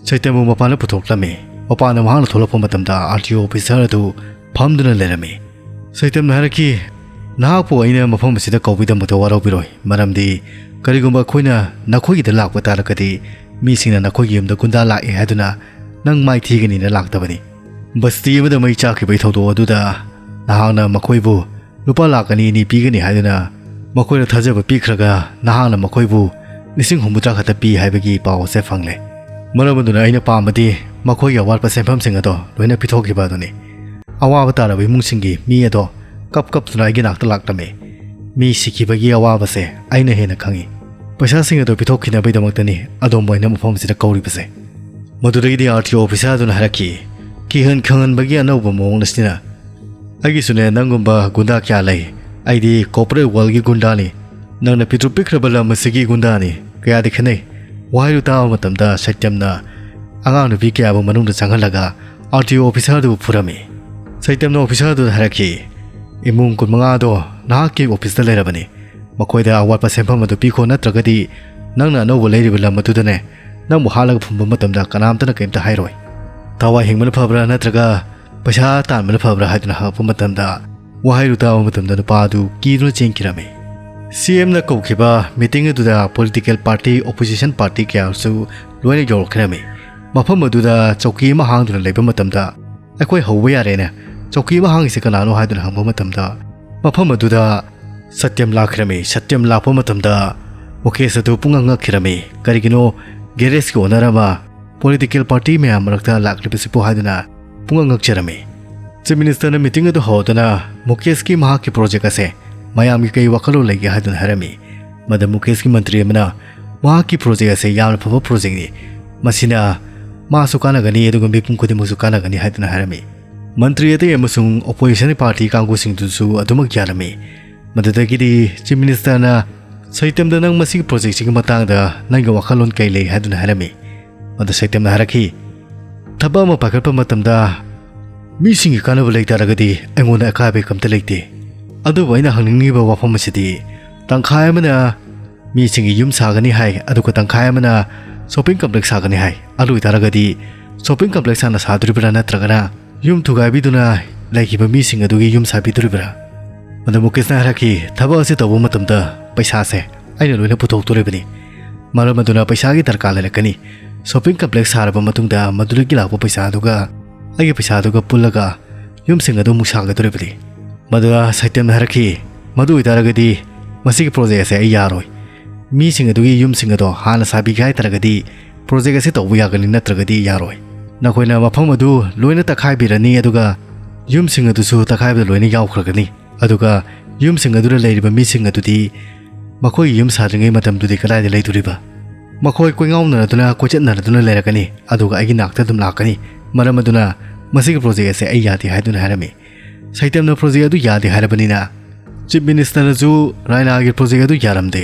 ꯁꯩꯇꯝꯕꯨ ꯃꯄꯥꯟꯗ ꯄꯨꯊꯣꯛꯂꯝꯃꯤ꯫ ꯃꯄꯥꯟꯗ ꯃꯍꯥꯛꯅ ꯊꯣꯛꯂꯛꯄ ꯃꯇꯝꯗ RTO officer ꯑꯗꯨ ꯐꯝꯗꯨꯅ ꯂꯩꯔꯝꯃꯤ꯫ ꯁꯩꯇꯝꯅ ꯍꯥꯏꯔꯛꯈꯤ, "ꯅꯍꯥꯛꯄꯨ ꯑꯩꯅ ꯃꯐꯝ ꯑꯁꯤꯗ ꯀꯧꯕꯒꯤꯗꯃꯛꯇ ꯋꯥꯔꯧꯕꯤꯔꯣꯏ, ꯃꯔꯝꯗꯤ ꯀꯔꯤꯒꯨꯝꯕ ꯑꯩꯈꯣꯏꯅ ꯅꯈꯣꯏꯒꯤꯗ ꯂꯥꯛꯄ ꯇꯥꯔꯒꯗꯤ ꯃꯤꯁꯤꯡꯅ ꯅꯈꯣꯏꯒꯤ ꯌꯨꯝꯗ ꯒꯨꯟꯗꯥ ꯂꯥꯛꯑꯦ ꯍꯥꯏꯗꯨꯅ ꯅꯪ ꯃꯥꯏ ꯊꯤꯒꯅꯤꯅ ꯂꯥꯛꯇꯕꯅꯤ꯫ ꯕꯁꯇꯤ ꯑꯃꯗ ꯃꯩ ꯆꯥꯛꯈꯤꯕꯒꯤ ꯊꯧꯗꯣꯛ ꯑꯗꯨꯗ ꯅꯍꯥꯛꯅ ꯃꯈꯣꯏꯕꯨ ꯂꯨꯄꯥ ꯂꯥꯈ ꯑꯅꯤ ꯑꯅꯤ ꯄꯤꯒꯅꯤ ꯍꯥꯏꯗꯨꯅ ꯃꯈꯣꯏꯅ ꯊꯥꯖꯕ ꯄꯤꯈ꯭ꯔꯒ ꯅꯍꯥꯛꯅ ꯃꯈꯣꯏꯕꯨ ꯂꯤꯁꯤꯡ ꯍꯨꯝꯐꯨꯇꯔꯥ ꯈꯛꯇ ꯄꯤ ꯍꯥꯏꯕꯒꯤ ꯄꯥꯎ ꯑꯁꯦ ꯐꯪꯂꯦ꯫ ꯃꯔꯝ ꯑꯗꯨꯅ ꯑꯩꯅ ꯄꯥꯝꯕꯗꯤ ꯃꯈꯣꯏꯒꯤ ꯑꯋꯥꯠꯄ ꯁꯦꯟꯐꯝꯁꯤꯡ ꯑꯗꯣ ꯂꯣꯏꯅ ꯄꯤꯊꯣꯛꯈꯤꯕ ꯑꯗꯨꯅꯤ꯫ ꯑꯋꯥꯕ ꯇꯥꯔꯕ ꯏꯃꯨꯡꯁꯤꯡꯒꯤ ꯃꯤ ꯑꯗꯣ ꯀꯞ ꯀꯞꯇꯨꯅ ꯑꯩꯒꯤ ꯅꯥꯛꯇ ꯂꯥꯛꯂꯝꯃꯤ꯫ ꯃꯤ ꯁꯤꯈꯤꯕꯒꯤ ꯑꯋꯥꯕꯁꯦ ꯑꯩꯅ ꯍꯦꯟꯅ ꯈꯪꯏ꯫ ꯄꯩꯁꯥꯁꯤꯡ ꯑꯗꯣ ꯄꯤꯊꯣꯛꯈꯤꯅꯕꯒꯤꯗꯃꯛꯇꯅꯤ ꯑꯗꯣꯝꯕꯨ ꯑꯩꯅ ꯃꯐꯝ ꯑꯁꯤꯗ ꯀꯧꯔꯤꯕꯁꯦ"꯫ ꯃꯗꯨꯗꯒꯤꯗꯤ ꯑꯥꯔ ꯇꯤ ꯑꯣ ꯑꯣꯐꯤꯁꯥꯔꯗꯨꯅ ꯍꯥꯏꯔꯛꯈꯤ, "ꯀꯤꯍꯟ ꯈꯪꯍꯟꯕꯒꯤ ꯑꯅꯧꯕ ꯃꯑꯣꯡ ꯑꯁꯤꯅ ꯑꯩꯒꯤꯁꯨꯅꯦ ꯅꯪꯒꯨꯝꯕ ꯒꯨꯟꯗꯥ ꯀꯌꯥ ꯂꯩ꯫ ꯑꯩꯗꯤ ꯀꯣꯔꯄꯣꯔꯦꯠ ꯋꯥꯔꯜꯒꯤ ꯒꯨꯟꯗꯥꯅꯤ꯫ ꯅꯪꯅ ꯄꯤꯛꯇ꯭ꯔꯨ ꯄꯤꯛꯈ꯭ꯔꯕ ꯂꯝ ꯑꯁꯤꯒꯤ ꯒꯨꯟꯗꯥꯅꯤ꯫ ꯀꯌꯥꯗꯤ ꯈꯦꯠꯅꯩ?" ꯋꯥꯍꯩꯗꯨ ꯇꯥꯕ ꯃꯇꯝꯗ ꯁꯩꯇ꯭ꯌꯝꯅ ꯑꯉꯥꯡ ꯅꯨꯄꯤ ꯀꯌꯥꯕꯨ ꯃꯅꯨꯡꯗ ꯆꯪꯍꯜꯂꯒ ꯑꯥꯔ ꯇꯤ ꯑꯣ ꯑꯣꯐꯤꯁꯥꯔꯗꯨꯕꯨ ꯐꯨꯔꯝꯃꯤ꯫ ꯁꯩꯇ꯭ꯌꯝꯅ ꯑꯣꯐꯤꯁꯥꯔꯗꯨꯗ ꯍꯥꯏꯔꯛꯈꯤ, "ꯏꯃꯨꯡ ꯀꯨꯟꯃꯉꯥꯗꯣ ꯅꯍꯥꯛꯀꯤ ꯑꯣꯐꯤꯁꯇ ꯂꯩꯔꯕꯅꯤ꯫ ꯃꯈꯣꯏꯗ ꯑꯋꯥꯠꯄ ꯁꯦꯟꯐꯝ ꯑꯗꯨ ꯄꯤꯈꯣ, ꯅꯠꯇ꯭ꯔꯒꯗꯤ ꯅꯪꯅ ꯑꯅꯧꯕ ꯂꯩꯔꯤꯕ ꯂꯝ ꯑꯗꯨꯗꯅꯦ ꯅꯪꯕꯨ ꯍꯥꯠꯂꯒ ꯐꯨꯝꯕ ꯃꯇꯝꯗ ꯀꯅꯥꯝꯇꯅ ꯀꯔꯤꯝꯇ ꯍꯥꯏꯔꯣꯏ꯫ ꯊꯋꯥꯏ ꯍꯤꯡꯕꯅ ꯐꯕ꯭ꯔꯥ ꯅꯠꯇ꯭ꯔꯒ ꯄꯩꯁꯥ ꯇꯥꯟꯕꯅ ꯐꯕ꯭ꯔꯥ?" ꯍꯥꯏꯗꯨꯅ ꯍꯪꯉꯛꯄ ꯃꯇꯝꯗ, ꯋꯥꯍꯩꯗꯨ ꯇꯥꯕ ꯃꯇꯝꯗ ꯅꯨꯄꯥ ꯑꯗꯨ ꯀꯤꯗꯨꯅ ꯆꯦꯟꯈꯤꯔꯝꯃꯤ꯫ ꯁꯤ ꯑꯦꯝꯅ ꯀꯧꯈꯤꯕ ꯃꯤꯇꯤꯡ ꯑꯗꯨꯗ ꯄꯣꯂꯤꯇꯤꯀꯦꯜ ꯄꯥꯔꯇꯤ, ꯑꯣꯄꯣꯖꯤꯁꯟ ꯄꯥꯔꯇꯤ ꯀꯌꯥꯁꯨ ꯂꯣꯏꯅ ꯌꯧꯔꯛꯈꯤꯔꯝꯃꯤ꯫ ꯃꯐꯝ ꯑꯗꯨꯗ ꯆꯧꯀꯤ ꯑꯃ ꯍꯥꯡꯗꯨꯅ ꯂꯩꯕ ꯃꯇꯝꯗ, "ꯑꯩꯈꯣꯏ ꯍꯧꯕ ꯌꯥꯔꯦꯅꯦ꯫ ꯆꯧꯀꯤ ꯑꯃ ꯍꯥꯡꯉꯤꯁꯦ ꯀꯅꯥꯅꯣ?" ꯍꯥꯏꯗꯨꯅ ꯍꯪꯕ ꯃꯇꯝꯗ, ꯃꯐꯝ ꯑꯗꯨꯗ ꯁꯇ꯭ꯌꯝ ꯂꯥꯛꯈꯤꯔꯝꯃꯤ꯫ ꯁꯇ꯭ꯌꯝ ꯂꯥꯛꯄ ꯃꯇꯝꯗ ꯃꯨꯀꯦꯁ ꯑꯗꯨ ꯄꯨꯡꯉꯛ ꯉꯛꯈꯤꯔꯝꯃꯤ꯫ ꯀꯔꯤꯒꯤꯅꯣ? ꯒꯦꯔꯦꯖꯀꯤ ꯑꯣꯅꯔ ꯑꯃ ꯄꯣꯂꯤꯇꯤꯀꯦꯜ ꯄꯥꯔꯇꯤ ꯃꯌꯥꯝ ꯃꯔꯛꯇ ꯂꯥꯛꯂꯤꯕꯁꯤꯕꯨ ꯍꯥꯏꯗꯨꯅ ꯄꯨꯡꯉꯛ ꯉꯛꯆꯔꯝꯃꯤ꯫ ꯆꯤꯐ ꯃꯤꯅꯤꯁꯇꯔꯅ ꯃꯤꯇꯤꯡ ꯑꯗꯨ ꯍꯧꯗꯨꯅ ꯃꯨꯀꯦꯁꯀꯤ ꯃꯍꯥꯛꯀꯤ ꯄ꯭ꯔꯣꯖꯦꯛ ꯑꯁꯦ ꯃꯌꯥꯝꯒꯤ ꯀꯩ ꯋꯥꯈꯜꯂꯣꯟ ꯂꯩꯒꯦ ꯍꯥꯏꯗꯨꯅ ꯍꯥꯏꯔꯝꯃꯤ꯫ ꯃꯗ ꯃꯨꯀꯦꯁꯀꯤ ꯃꯟꯇ꯭ꯔꯤ ꯑꯃꯅ ꯃꯍꯥꯛꯀꯤ ꯄ꯭ꯔꯣꯖꯦꯛ ꯑꯁꯦ ꯌꯥꯝꯅ ꯐꯕ ꯄ꯭ꯔꯣꯖꯦꯛꯅꯤ, ꯃꯁꯤꯅ ꯃꯥꯁꯨ ꯀꯥꯟꯅꯒꯅꯤ ꯑꯗꯨꯒ ꯃꯤꯄꯨꯝ ꯈꯨꯗꯤꯡꯃꯛꯁꯨ ꯀꯥꯟꯅꯒꯅꯤ ꯍꯥꯏꯗꯨꯅ ꯍꯥꯏꯔꯝꯃꯤ꯫ ꯃꯟꯇ꯭ꯔꯤ ꯑꯇꯩ ꯑꯃꯁꯨꯡ ꯑꯣꯄꯣꯖꯤꯁꯟ ꯄꯥꯔꯇꯤ ꯀꯥꯡꯕꯨꯁꯤꯡꯗꯨꯁꯨ ꯑꯗꯨꯃꯛ ꯌꯥꯔꯝꯃꯤ꯫ ꯃꯗꯨꯗꯒꯤꯗꯤ ꯆꯤꯐ ꯃꯤꯅꯤꯁꯇꯔꯅ ꯁꯩꯇꯝꯗ, "ꯅꯪ ꯃꯁꯤꯒꯤ ꯄ꯭ꯔꯣꯖꯦꯛꯁꯤꯒꯤ ꯃꯇꯥꯡꯗ ꯅꯪꯒꯤ ꯋꯥꯈꯜꯂꯣꯟ ꯀꯩ ꯂꯩ?" ꯍꯥꯏꯗꯨꯅ ꯍꯥꯏꯔꯝꯃꯤ꯫ ꯃꯗꯨ ꯁꯩꯇꯝꯅ ꯍꯥꯏꯔꯛꯈꯤ, "ꯊꯕꯛ ꯑꯃ ꯄꯥꯏꯈꯠꯄ ꯃꯇꯝꯗ ꯃꯤꯁꯤꯡꯒꯤ ꯀꯥꯟꯅꯕ ꯂꯩ ꯇꯥꯔꯒꯗꯤ ꯑꯩꯉꯣꯟꯗ ꯑꯀꯥꯏꯕ ꯀꯝꯇ ꯂꯩꯇꯦ꯫ ꯑꯗꯨꯕꯨ ꯑꯩꯅ ꯍꯪꯅꯤꯡꯉꯤꯕ ꯋꯥꯐꯝ ꯑꯁꯤꯗꯤ, ꯇꯪꯈꯥꯏ ꯑꯃꯅ ꯃꯤꯁꯤꯡꯒꯤ ꯌꯨꯝ ꯁꯥꯒꯅꯤ ꯍꯥꯏ, ꯑꯗꯨꯒ ꯇꯪꯈꯥꯏ ꯑꯃꯅ ꯁꯣꯞꯄꯤꯡ ꯀꯝꯄ꯭ꯂꯦꯛꯁ ꯁꯥꯒꯅꯤ ꯍꯥꯏ꯫ ꯑꯗꯨ ꯑꯣꯏꯇꯥꯔꯒꯗꯤ ꯁꯣꯞꯄꯤꯡ ꯀꯝꯄ꯭ꯂꯦꯛꯁ ꯍꯥꯟꯅ ꯁꯥꯗꯣꯔꯤꯕ꯭ꯔꯥ, ꯅꯠꯇ꯭ꯔꯒꯅ ꯌꯨꯝ ꯊꯨꯒꯥꯏꯕꯤꯗꯨꯅ ꯂꯩꯈꯤꯕ ꯃꯤꯁꯤꯡ ꯑꯗꯨꯒꯤ ꯌꯨꯝ ꯁꯥꯕꯤꯗꯣꯔꯤꯕ꯭ꯔꯥ?" ꯃꯗꯨ ꯃꯨꯀꯦꯁꯅ ꯍꯥꯏꯔꯛꯈꯤ, "ꯊꯕꯛ ꯑꯁꯤ ꯇꯧꯕ ꯃꯇꯝꯗ ꯄꯩꯁꯥꯁꯦ ꯑꯩꯅ ꯂꯣꯏꯅ ꯄꯨꯊꯣꯛꯇꯣꯔꯤꯕꯅꯤ꯫ ꯃꯔꯝ ꯑꯗꯨꯅ ꯄꯩꯁꯥꯒꯤ ꯗꯔꯀꯥꯔ ꯂꯩꯔꯛꯀꯅꯤ꯫ ꯁꯣꯞꯄꯤꯡ ꯀꯝꯄ꯭ꯂꯦꯛꯁ ꯁꯥꯔꯕ ꯃꯇꯨꯡꯗ ꯃꯗꯨꯗꯒꯤ ꯂꯥꯛꯄ ꯄꯩꯁꯥꯗꯨꯒ ꯑꯩꯒꯤ ꯄꯩꯁꯥꯗꯨꯒ ꯄꯨꯜꯂꯒ ꯌꯨꯝꯁꯤꯡ ꯑꯗꯨ ꯑꯃꯨꯛ ꯁꯥꯒꯗꯧꯔꯤꯕꯅꯤ꯫" ꯃꯗꯨꯗ ꯁꯩꯇꯝꯅ ꯍꯥꯏꯔꯛꯈꯤ, "ꯃꯗꯨ ꯑꯣꯏꯇꯥꯔꯒꯗꯤ ꯃꯁꯤꯒꯤ ꯄ꯭ꯔꯣꯖꯦꯛ ꯑꯁꯦ ꯑꯩ ꯌꯥꯔꯣꯏ꯫ ꯃꯤꯁꯤꯡ ꯑꯗꯨꯒꯤ ꯌꯨꯝꯁꯤꯡ ꯑꯗꯣ ꯍꯥꯟꯅ ꯁꯥꯕꯤꯒꯦ ꯍꯥꯏ ꯇꯥꯔꯒꯗꯤ ꯄ꯭ꯔꯣꯖꯦꯛ ꯑꯁꯤ ꯇꯧꯕ ꯌꯥꯒꯅꯤ, ꯅꯠꯇ꯭ꯔꯒꯗꯤ ꯌꯥꯔꯣꯏ꯫ ꯅꯈꯣꯏꯅ ꯃꯐꯝ ꯑꯗꯨ ꯂꯣꯏꯅ ꯇꯛꯈꯥꯏꯕꯤꯔꯅꯤ, ꯑꯗꯨꯒ ꯌꯨꯝꯁꯤꯡ ꯑꯗꯨꯁꯨ ꯇꯛꯈꯥꯏꯕꯗ ꯂꯣꯏꯅ ꯌꯥꯎꯈ꯭ꯔꯒꯅꯤ꯫ ꯑꯗꯨꯒ ꯌꯨꯝꯁꯤꯡ ꯑꯗꯨꯗ ꯂꯩꯔꯤꯕ ꯃꯤꯁꯤꯡ ꯑꯗꯨꯗꯤ ꯃꯈꯣꯏꯒꯤ ꯌꯨꯝ ꯁꯥꯗ꯭ꯔꯤꯉꯩ ꯃꯇꯝꯗꯨꯗꯤ ꯀꯗꯥꯏꯗ ꯂꯩꯗꯣꯔꯤꯕ?" ꯃꯈꯣꯏ ꯀꯣꯏꯉꯥꯎꯅꯔꯗꯨꯅ ꯀꯣꯏꯆꯠꯅꯔꯗꯨꯅ ꯂꯩꯔꯛꯀꯅꯤ, ꯑꯗꯨꯒ ꯑꯩꯒꯤ ꯅꯥꯛꯇ ꯑꯗꯨꯝ ꯂꯥꯛꯀꯅꯤ꯫ ꯃꯔꯝ ꯑꯗꯨꯅ ꯃꯁꯤꯒꯤ ꯄ꯭ꯔꯣꯖꯦꯛ ꯑꯁꯦ ꯑꯩ ꯌꯥꯗꯦ ꯍꯥꯏꯗꯨꯅ ꯍꯥꯏꯔꯝꯃꯤ꯫ ꯁꯩꯇꯝꯅ ꯄ꯭ꯔꯣꯖꯦꯛ ꯑꯗꯨ ꯌꯥꯗꯦ ꯍꯥꯏꯔꯕꯅꯤꯅ ꯆꯤꯐ ꯃꯤꯅꯤꯁꯇꯔꯅꯁꯨ ꯔꯥꯏꯅꯥꯒꯤ ꯄ꯭ꯔꯣꯖꯦꯛ ꯑꯗꯨ ꯌꯥꯔꯝꯗꯦ꯫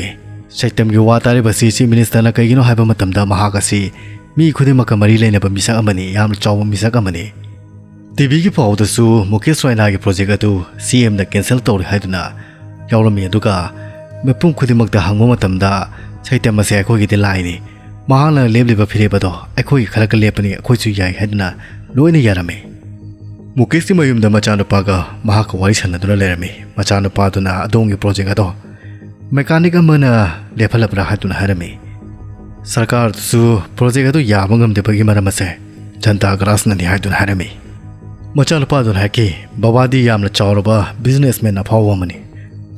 ꯁꯩꯇꯝꯒꯤ ꯋꯥ ꯇꯥꯔꯤꯕꯁꯤ ꯆꯤꯐ ꯃꯤꯅꯤꯁꯇꯔꯅ ꯀꯩꯒꯤꯅꯣ ꯍꯥꯏꯕ ꯃꯇꯝꯗ ꯃꯍꯥꯛ ꯑꯁꯤ ꯃꯤ ꯈꯨꯗꯤꯡꯃꯛꯀ ꯃꯔꯤ ꯂꯩꯅꯕ ꯃꯤꯁꯛ ꯑꯃꯅꯤ, ꯌꯥꯝꯅ ꯆꯥꯎꯕ ꯃꯤꯁꯛ ꯑꯃꯅꯤ꯫ ꯇꯤꯚꯤꯒꯤ ꯄꯥꯎꯗꯁꯨ ꯃꯨꯀꯦꯁ ꯔꯥꯏꯅꯥꯒꯤ ꯄ꯭ꯔꯣꯖꯦꯛ ꯑꯗꯨ ꯁꯤ ꯑꯦꯝꯅ ꯀꯦꯟꯁꯦꯜ ꯇꯧꯔꯦ ꯍꯥꯏꯗꯨꯅ ꯌꯥꯎꯔꯝꯃꯤ꯫ ꯑꯗꯨꯒ ꯃꯤꯄꯨꯝ ꯈꯨꯗꯤꯡꯃꯛꯇ ꯍꯪꯕ ꯃꯇꯝꯗ ꯁꯩꯇꯝ ꯑꯁꯦ ꯑꯩꯈꯣꯏꯒꯤꯗꯤ ꯂꯥꯏꯅꯤ, ꯃꯍꯥꯛꯅ ꯂꯦꯞꯂꯤꯕ ꯐꯤꯔꯦꯞ ꯑꯗꯣ ꯑꯩꯈꯣꯏꯒꯤ ꯈꯔꯒ ꯂꯦꯞꯄꯅꯤ, ꯑꯩꯈꯣꯏꯁꯨ ꯌꯥꯏ ꯍꯥꯏꯗꯨꯅ ꯂꯣꯏꯅ ꯌꯥꯔꯝꯃꯤ꯫ ꯃꯨꯀꯦꯁꯀꯤ ꯃꯌꯨꯝꯗ ꯃꯆꯥꯅꯨꯄꯥꯒ ꯃꯍꯥꯛꯀ ꯋꯥꯔꯤ ꯁꯥꯟꯅꯗꯨꯅ ꯂꯩꯔꯝꯃꯤ꯫ ꯃꯆꯥꯅꯨꯄꯥꯗꯨꯅ ꯑꯗꯣꯝꯒꯤ ꯄ꯭ꯔꯣꯖꯦꯛ ꯑꯗꯣ ꯃꯦꯀꯥꯅꯤꯛ ꯑꯃꯅ ꯂꯦꯞꯍꯜꯂꯕ꯭ꯔꯥ ꯍꯥꯏꯗꯨꯅ ꯍꯥꯏꯔꯝꯃꯤ꯫ ꯁꯔꯀꯥꯔꯗꯨꯁꯨ ꯄ꯭ꯔꯣꯖꯦꯛ ꯑꯗꯨ ꯌꯥꯕ ꯉꯝꯗꯕꯒꯤ ꯃꯔꯝ ꯑꯁꯦ ꯖꯟꯇꯥ ꯒ꯭ꯔꯥꯁꯅꯅꯤ ꯍꯥꯏꯗꯨꯅ ꯍꯥꯏꯔꯝꯃꯤ꯫ ꯃꯆꯥꯅꯨꯄꯥꯗꯨꯅ ꯍꯥꯏꯔꯛꯈꯤ, "ꯕꯕꯥꯗꯤ ꯌꯥꯝꯅ ꯆꯥꯎꯔꯕ ꯕꯤꯖꯤꯅꯦꯁꯃꯦꯟ ꯑꯐꯥꯎꯕ ꯑꯃꯅꯤ,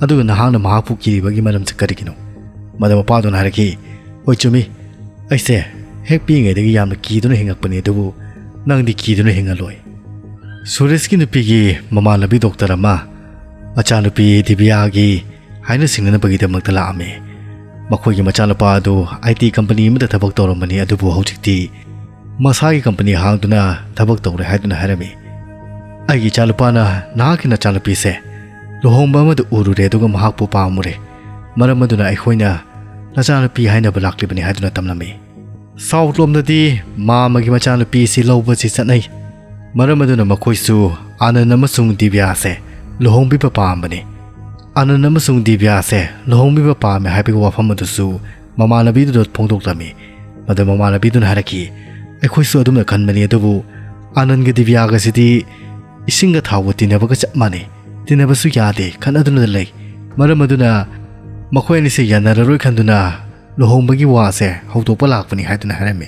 ꯑꯗꯨꯒ ꯅꯍꯥꯛꯅ ꯃꯍꯥꯛꯄꯨ ꯀꯤꯔꯤꯕꯒꯤ ꯃꯔꯝꯁꯤ ꯀꯔꯤꯒꯤꯅꯣ?" ꯃꯗꯨ ꯃꯄꯥꯗꯨꯅ ꯍꯥꯏꯔꯛꯈꯤ, "ꯍꯣꯏ, ꯆꯨꯝꯃꯤ, ꯑꯩꯁꯦ ꯍꯦꯛ ꯄꯤꯛꯏꯉꯩꯗꯒꯤ ꯌꯥꯝꯅ ꯀꯤꯗꯨꯅ ꯍꯤꯡꯉꯛꯄꯅꯤ, ꯑꯗꯨꯕꯨ ꯅꯪꯗꯤ ꯀꯤꯗꯨꯅ ꯍꯤꯡꯉꯂꯣꯏ꯫" ꯁꯨꯔꯦꯁꯀꯤ ꯅꯨꯄꯤꯒꯤ ꯃꯃꯥꯟꯅꯕꯤ ꯗꯣꯛꯇꯔ ꯑꯃ, ꯃꯆꯥꯅꯨꯄꯤ ꯗꯤꯕꯤꯌꯥꯒꯤ ꯍꯥꯏꯅ ꯁꯤꯡꯅꯅꯕꯒꯤꯗꯃꯛꯇ ꯂꯥꯛꯑꯝꯃꯤ꯫ ꯃꯈꯣꯏꯒꯤ ꯃꯆꯥꯅꯨꯄꯥ ꯑꯗꯨ ꯑꯥꯏ ꯇꯤ ꯀꯝꯄꯅꯤ ꯑꯃꯗ ꯊꯕꯛ ꯇꯧꯔꯝꯕꯅꯤ, ꯑꯗꯨꯕꯨ ꯍꯧꯖꯤꯛꯇꯤ ꯃꯁꯥꯒꯤ ꯀꯝꯄꯅꯤ ꯍꯥꯡꯗꯨꯅ ꯊꯕꯛ ꯇꯧꯔꯦ ꯍꯥꯏꯗꯨꯅ ꯍꯥꯏꯔꯝꯃꯤ꯫ "ꯑꯩꯒꯤ ꯏꯆꯥꯅꯨꯄꯥꯅ ꯅꯍꯥꯛꯀꯤ ꯅꯆꯥꯅꯨꯄꯤꯁꯦ ꯂꯨꯍꯣꯡꯕ ꯑꯃꯗ ꯎꯔꯨꯔꯦ, ꯑꯗꯨꯒ ꯃꯍꯥꯛꯄꯨ ꯄꯥꯝꯃꯨꯔꯦ꯫ ꯃꯔꯝ ꯑꯗꯨꯅ ꯑꯩꯈꯣꯏꯅ ꯅꯆꯥꯅꯨꯄꯤ ꯍꯥꯏꯅꯕ ꯂꯥꯛꯂꯤꯕꯅꯤ" ꯍꯥꯏꯗꯨꯅ ꯇꯝꯂꯝꯃꯤ꯫ ꯁꯥꯎꯠ ꯂꯣꯝꯗꯗꯤ ꯃꯥꯃꯒꯤ ꯃꯆꯥꯅꯨꯄꯤꯁꯤ ꯂꯧꯕꯁꯤ ꯆꯠꯅꯩ꯫ ꯃꯔꯝ ꯑꯗꯨꯅ ꯃꯈꯣꯏꯁꯨ ꯑꯥꯅꯟ ꯑꯃꯁꯨꯡ ꯗꯤꯕ꯭ꯌꯥꯁꯦ ꯂꯨꯍꯣꯡꯕꯤꯕ ꯄꯥꯝꯕꯅꯤ꯫ ꯑꯥꯅꯟ ꯑꯃꯁꯨꯡ ꯗꯤꯕ꯭ꯌꯥꯁꯦ ꯂꯨꯍꯣꯡꯕꯤꯕ ꯄꯥꯝꯃꯦ ꯍꯥꯏꯕꯒꯤ ꯋꯥꯐꯝ ꯑꯗꯨꯁꯨ ꯃꯃꯥꯟꯅꯕꯤꯗꯨꯗ ꯐꯣꯡꯗꯣꯛꯂꯝꯃꯤ꯫ ꯃꯗꯨ ꯃꯃꯥꯟꯅꯕꯤꯗꯨꯅ ꯍꯥꯏꯔꯛꯈꯤ, "ꯑꯩꯈꯣꯏꯁꯨ ꯑꯗꯨꯝꯅ ꯈꯟꯕꯅꯤ, ꯑꯗꯨꯕꯨ ꯑꯥꯅꯟꯒ ꯗꯤꯕ꯭ꯌꯥꯒꯁꯤꯗꯤ ꯏꯁꯤꯡꯒ ꯊꯥꯎꯒ ꯇꯤꯟꯅꯕꯒ ꯆꯞ ꯃꯥꯟꯅꯩ꯫ ꯇꯤꯟꯅꯕꯁꯨ ꯌꯥꯗꯦ, ꯈꯠꯅꯗꯨꯅ ꯂꯩ꯫ ꯃꯔꯝ ꯑꯗꯨꯅ ꯃꯈꯣꯏ ꯑꯅꯤꯁꯦ ꯌꯥꯅꯔꯔꯣꯏ ꯈꯟꯗꯨꯅ ꯂꯨꯍꯣꯡꯕꯒꯤ ꯋꯥꯁꯦ ꯍꯧꯗꯣꯛꯄ ꯂꯥꯛꯄꯅꯤ" ꯍꯥꯏꯗꯨꯅ ꯍꯥꯏꯔꯝꯃꯤ꯫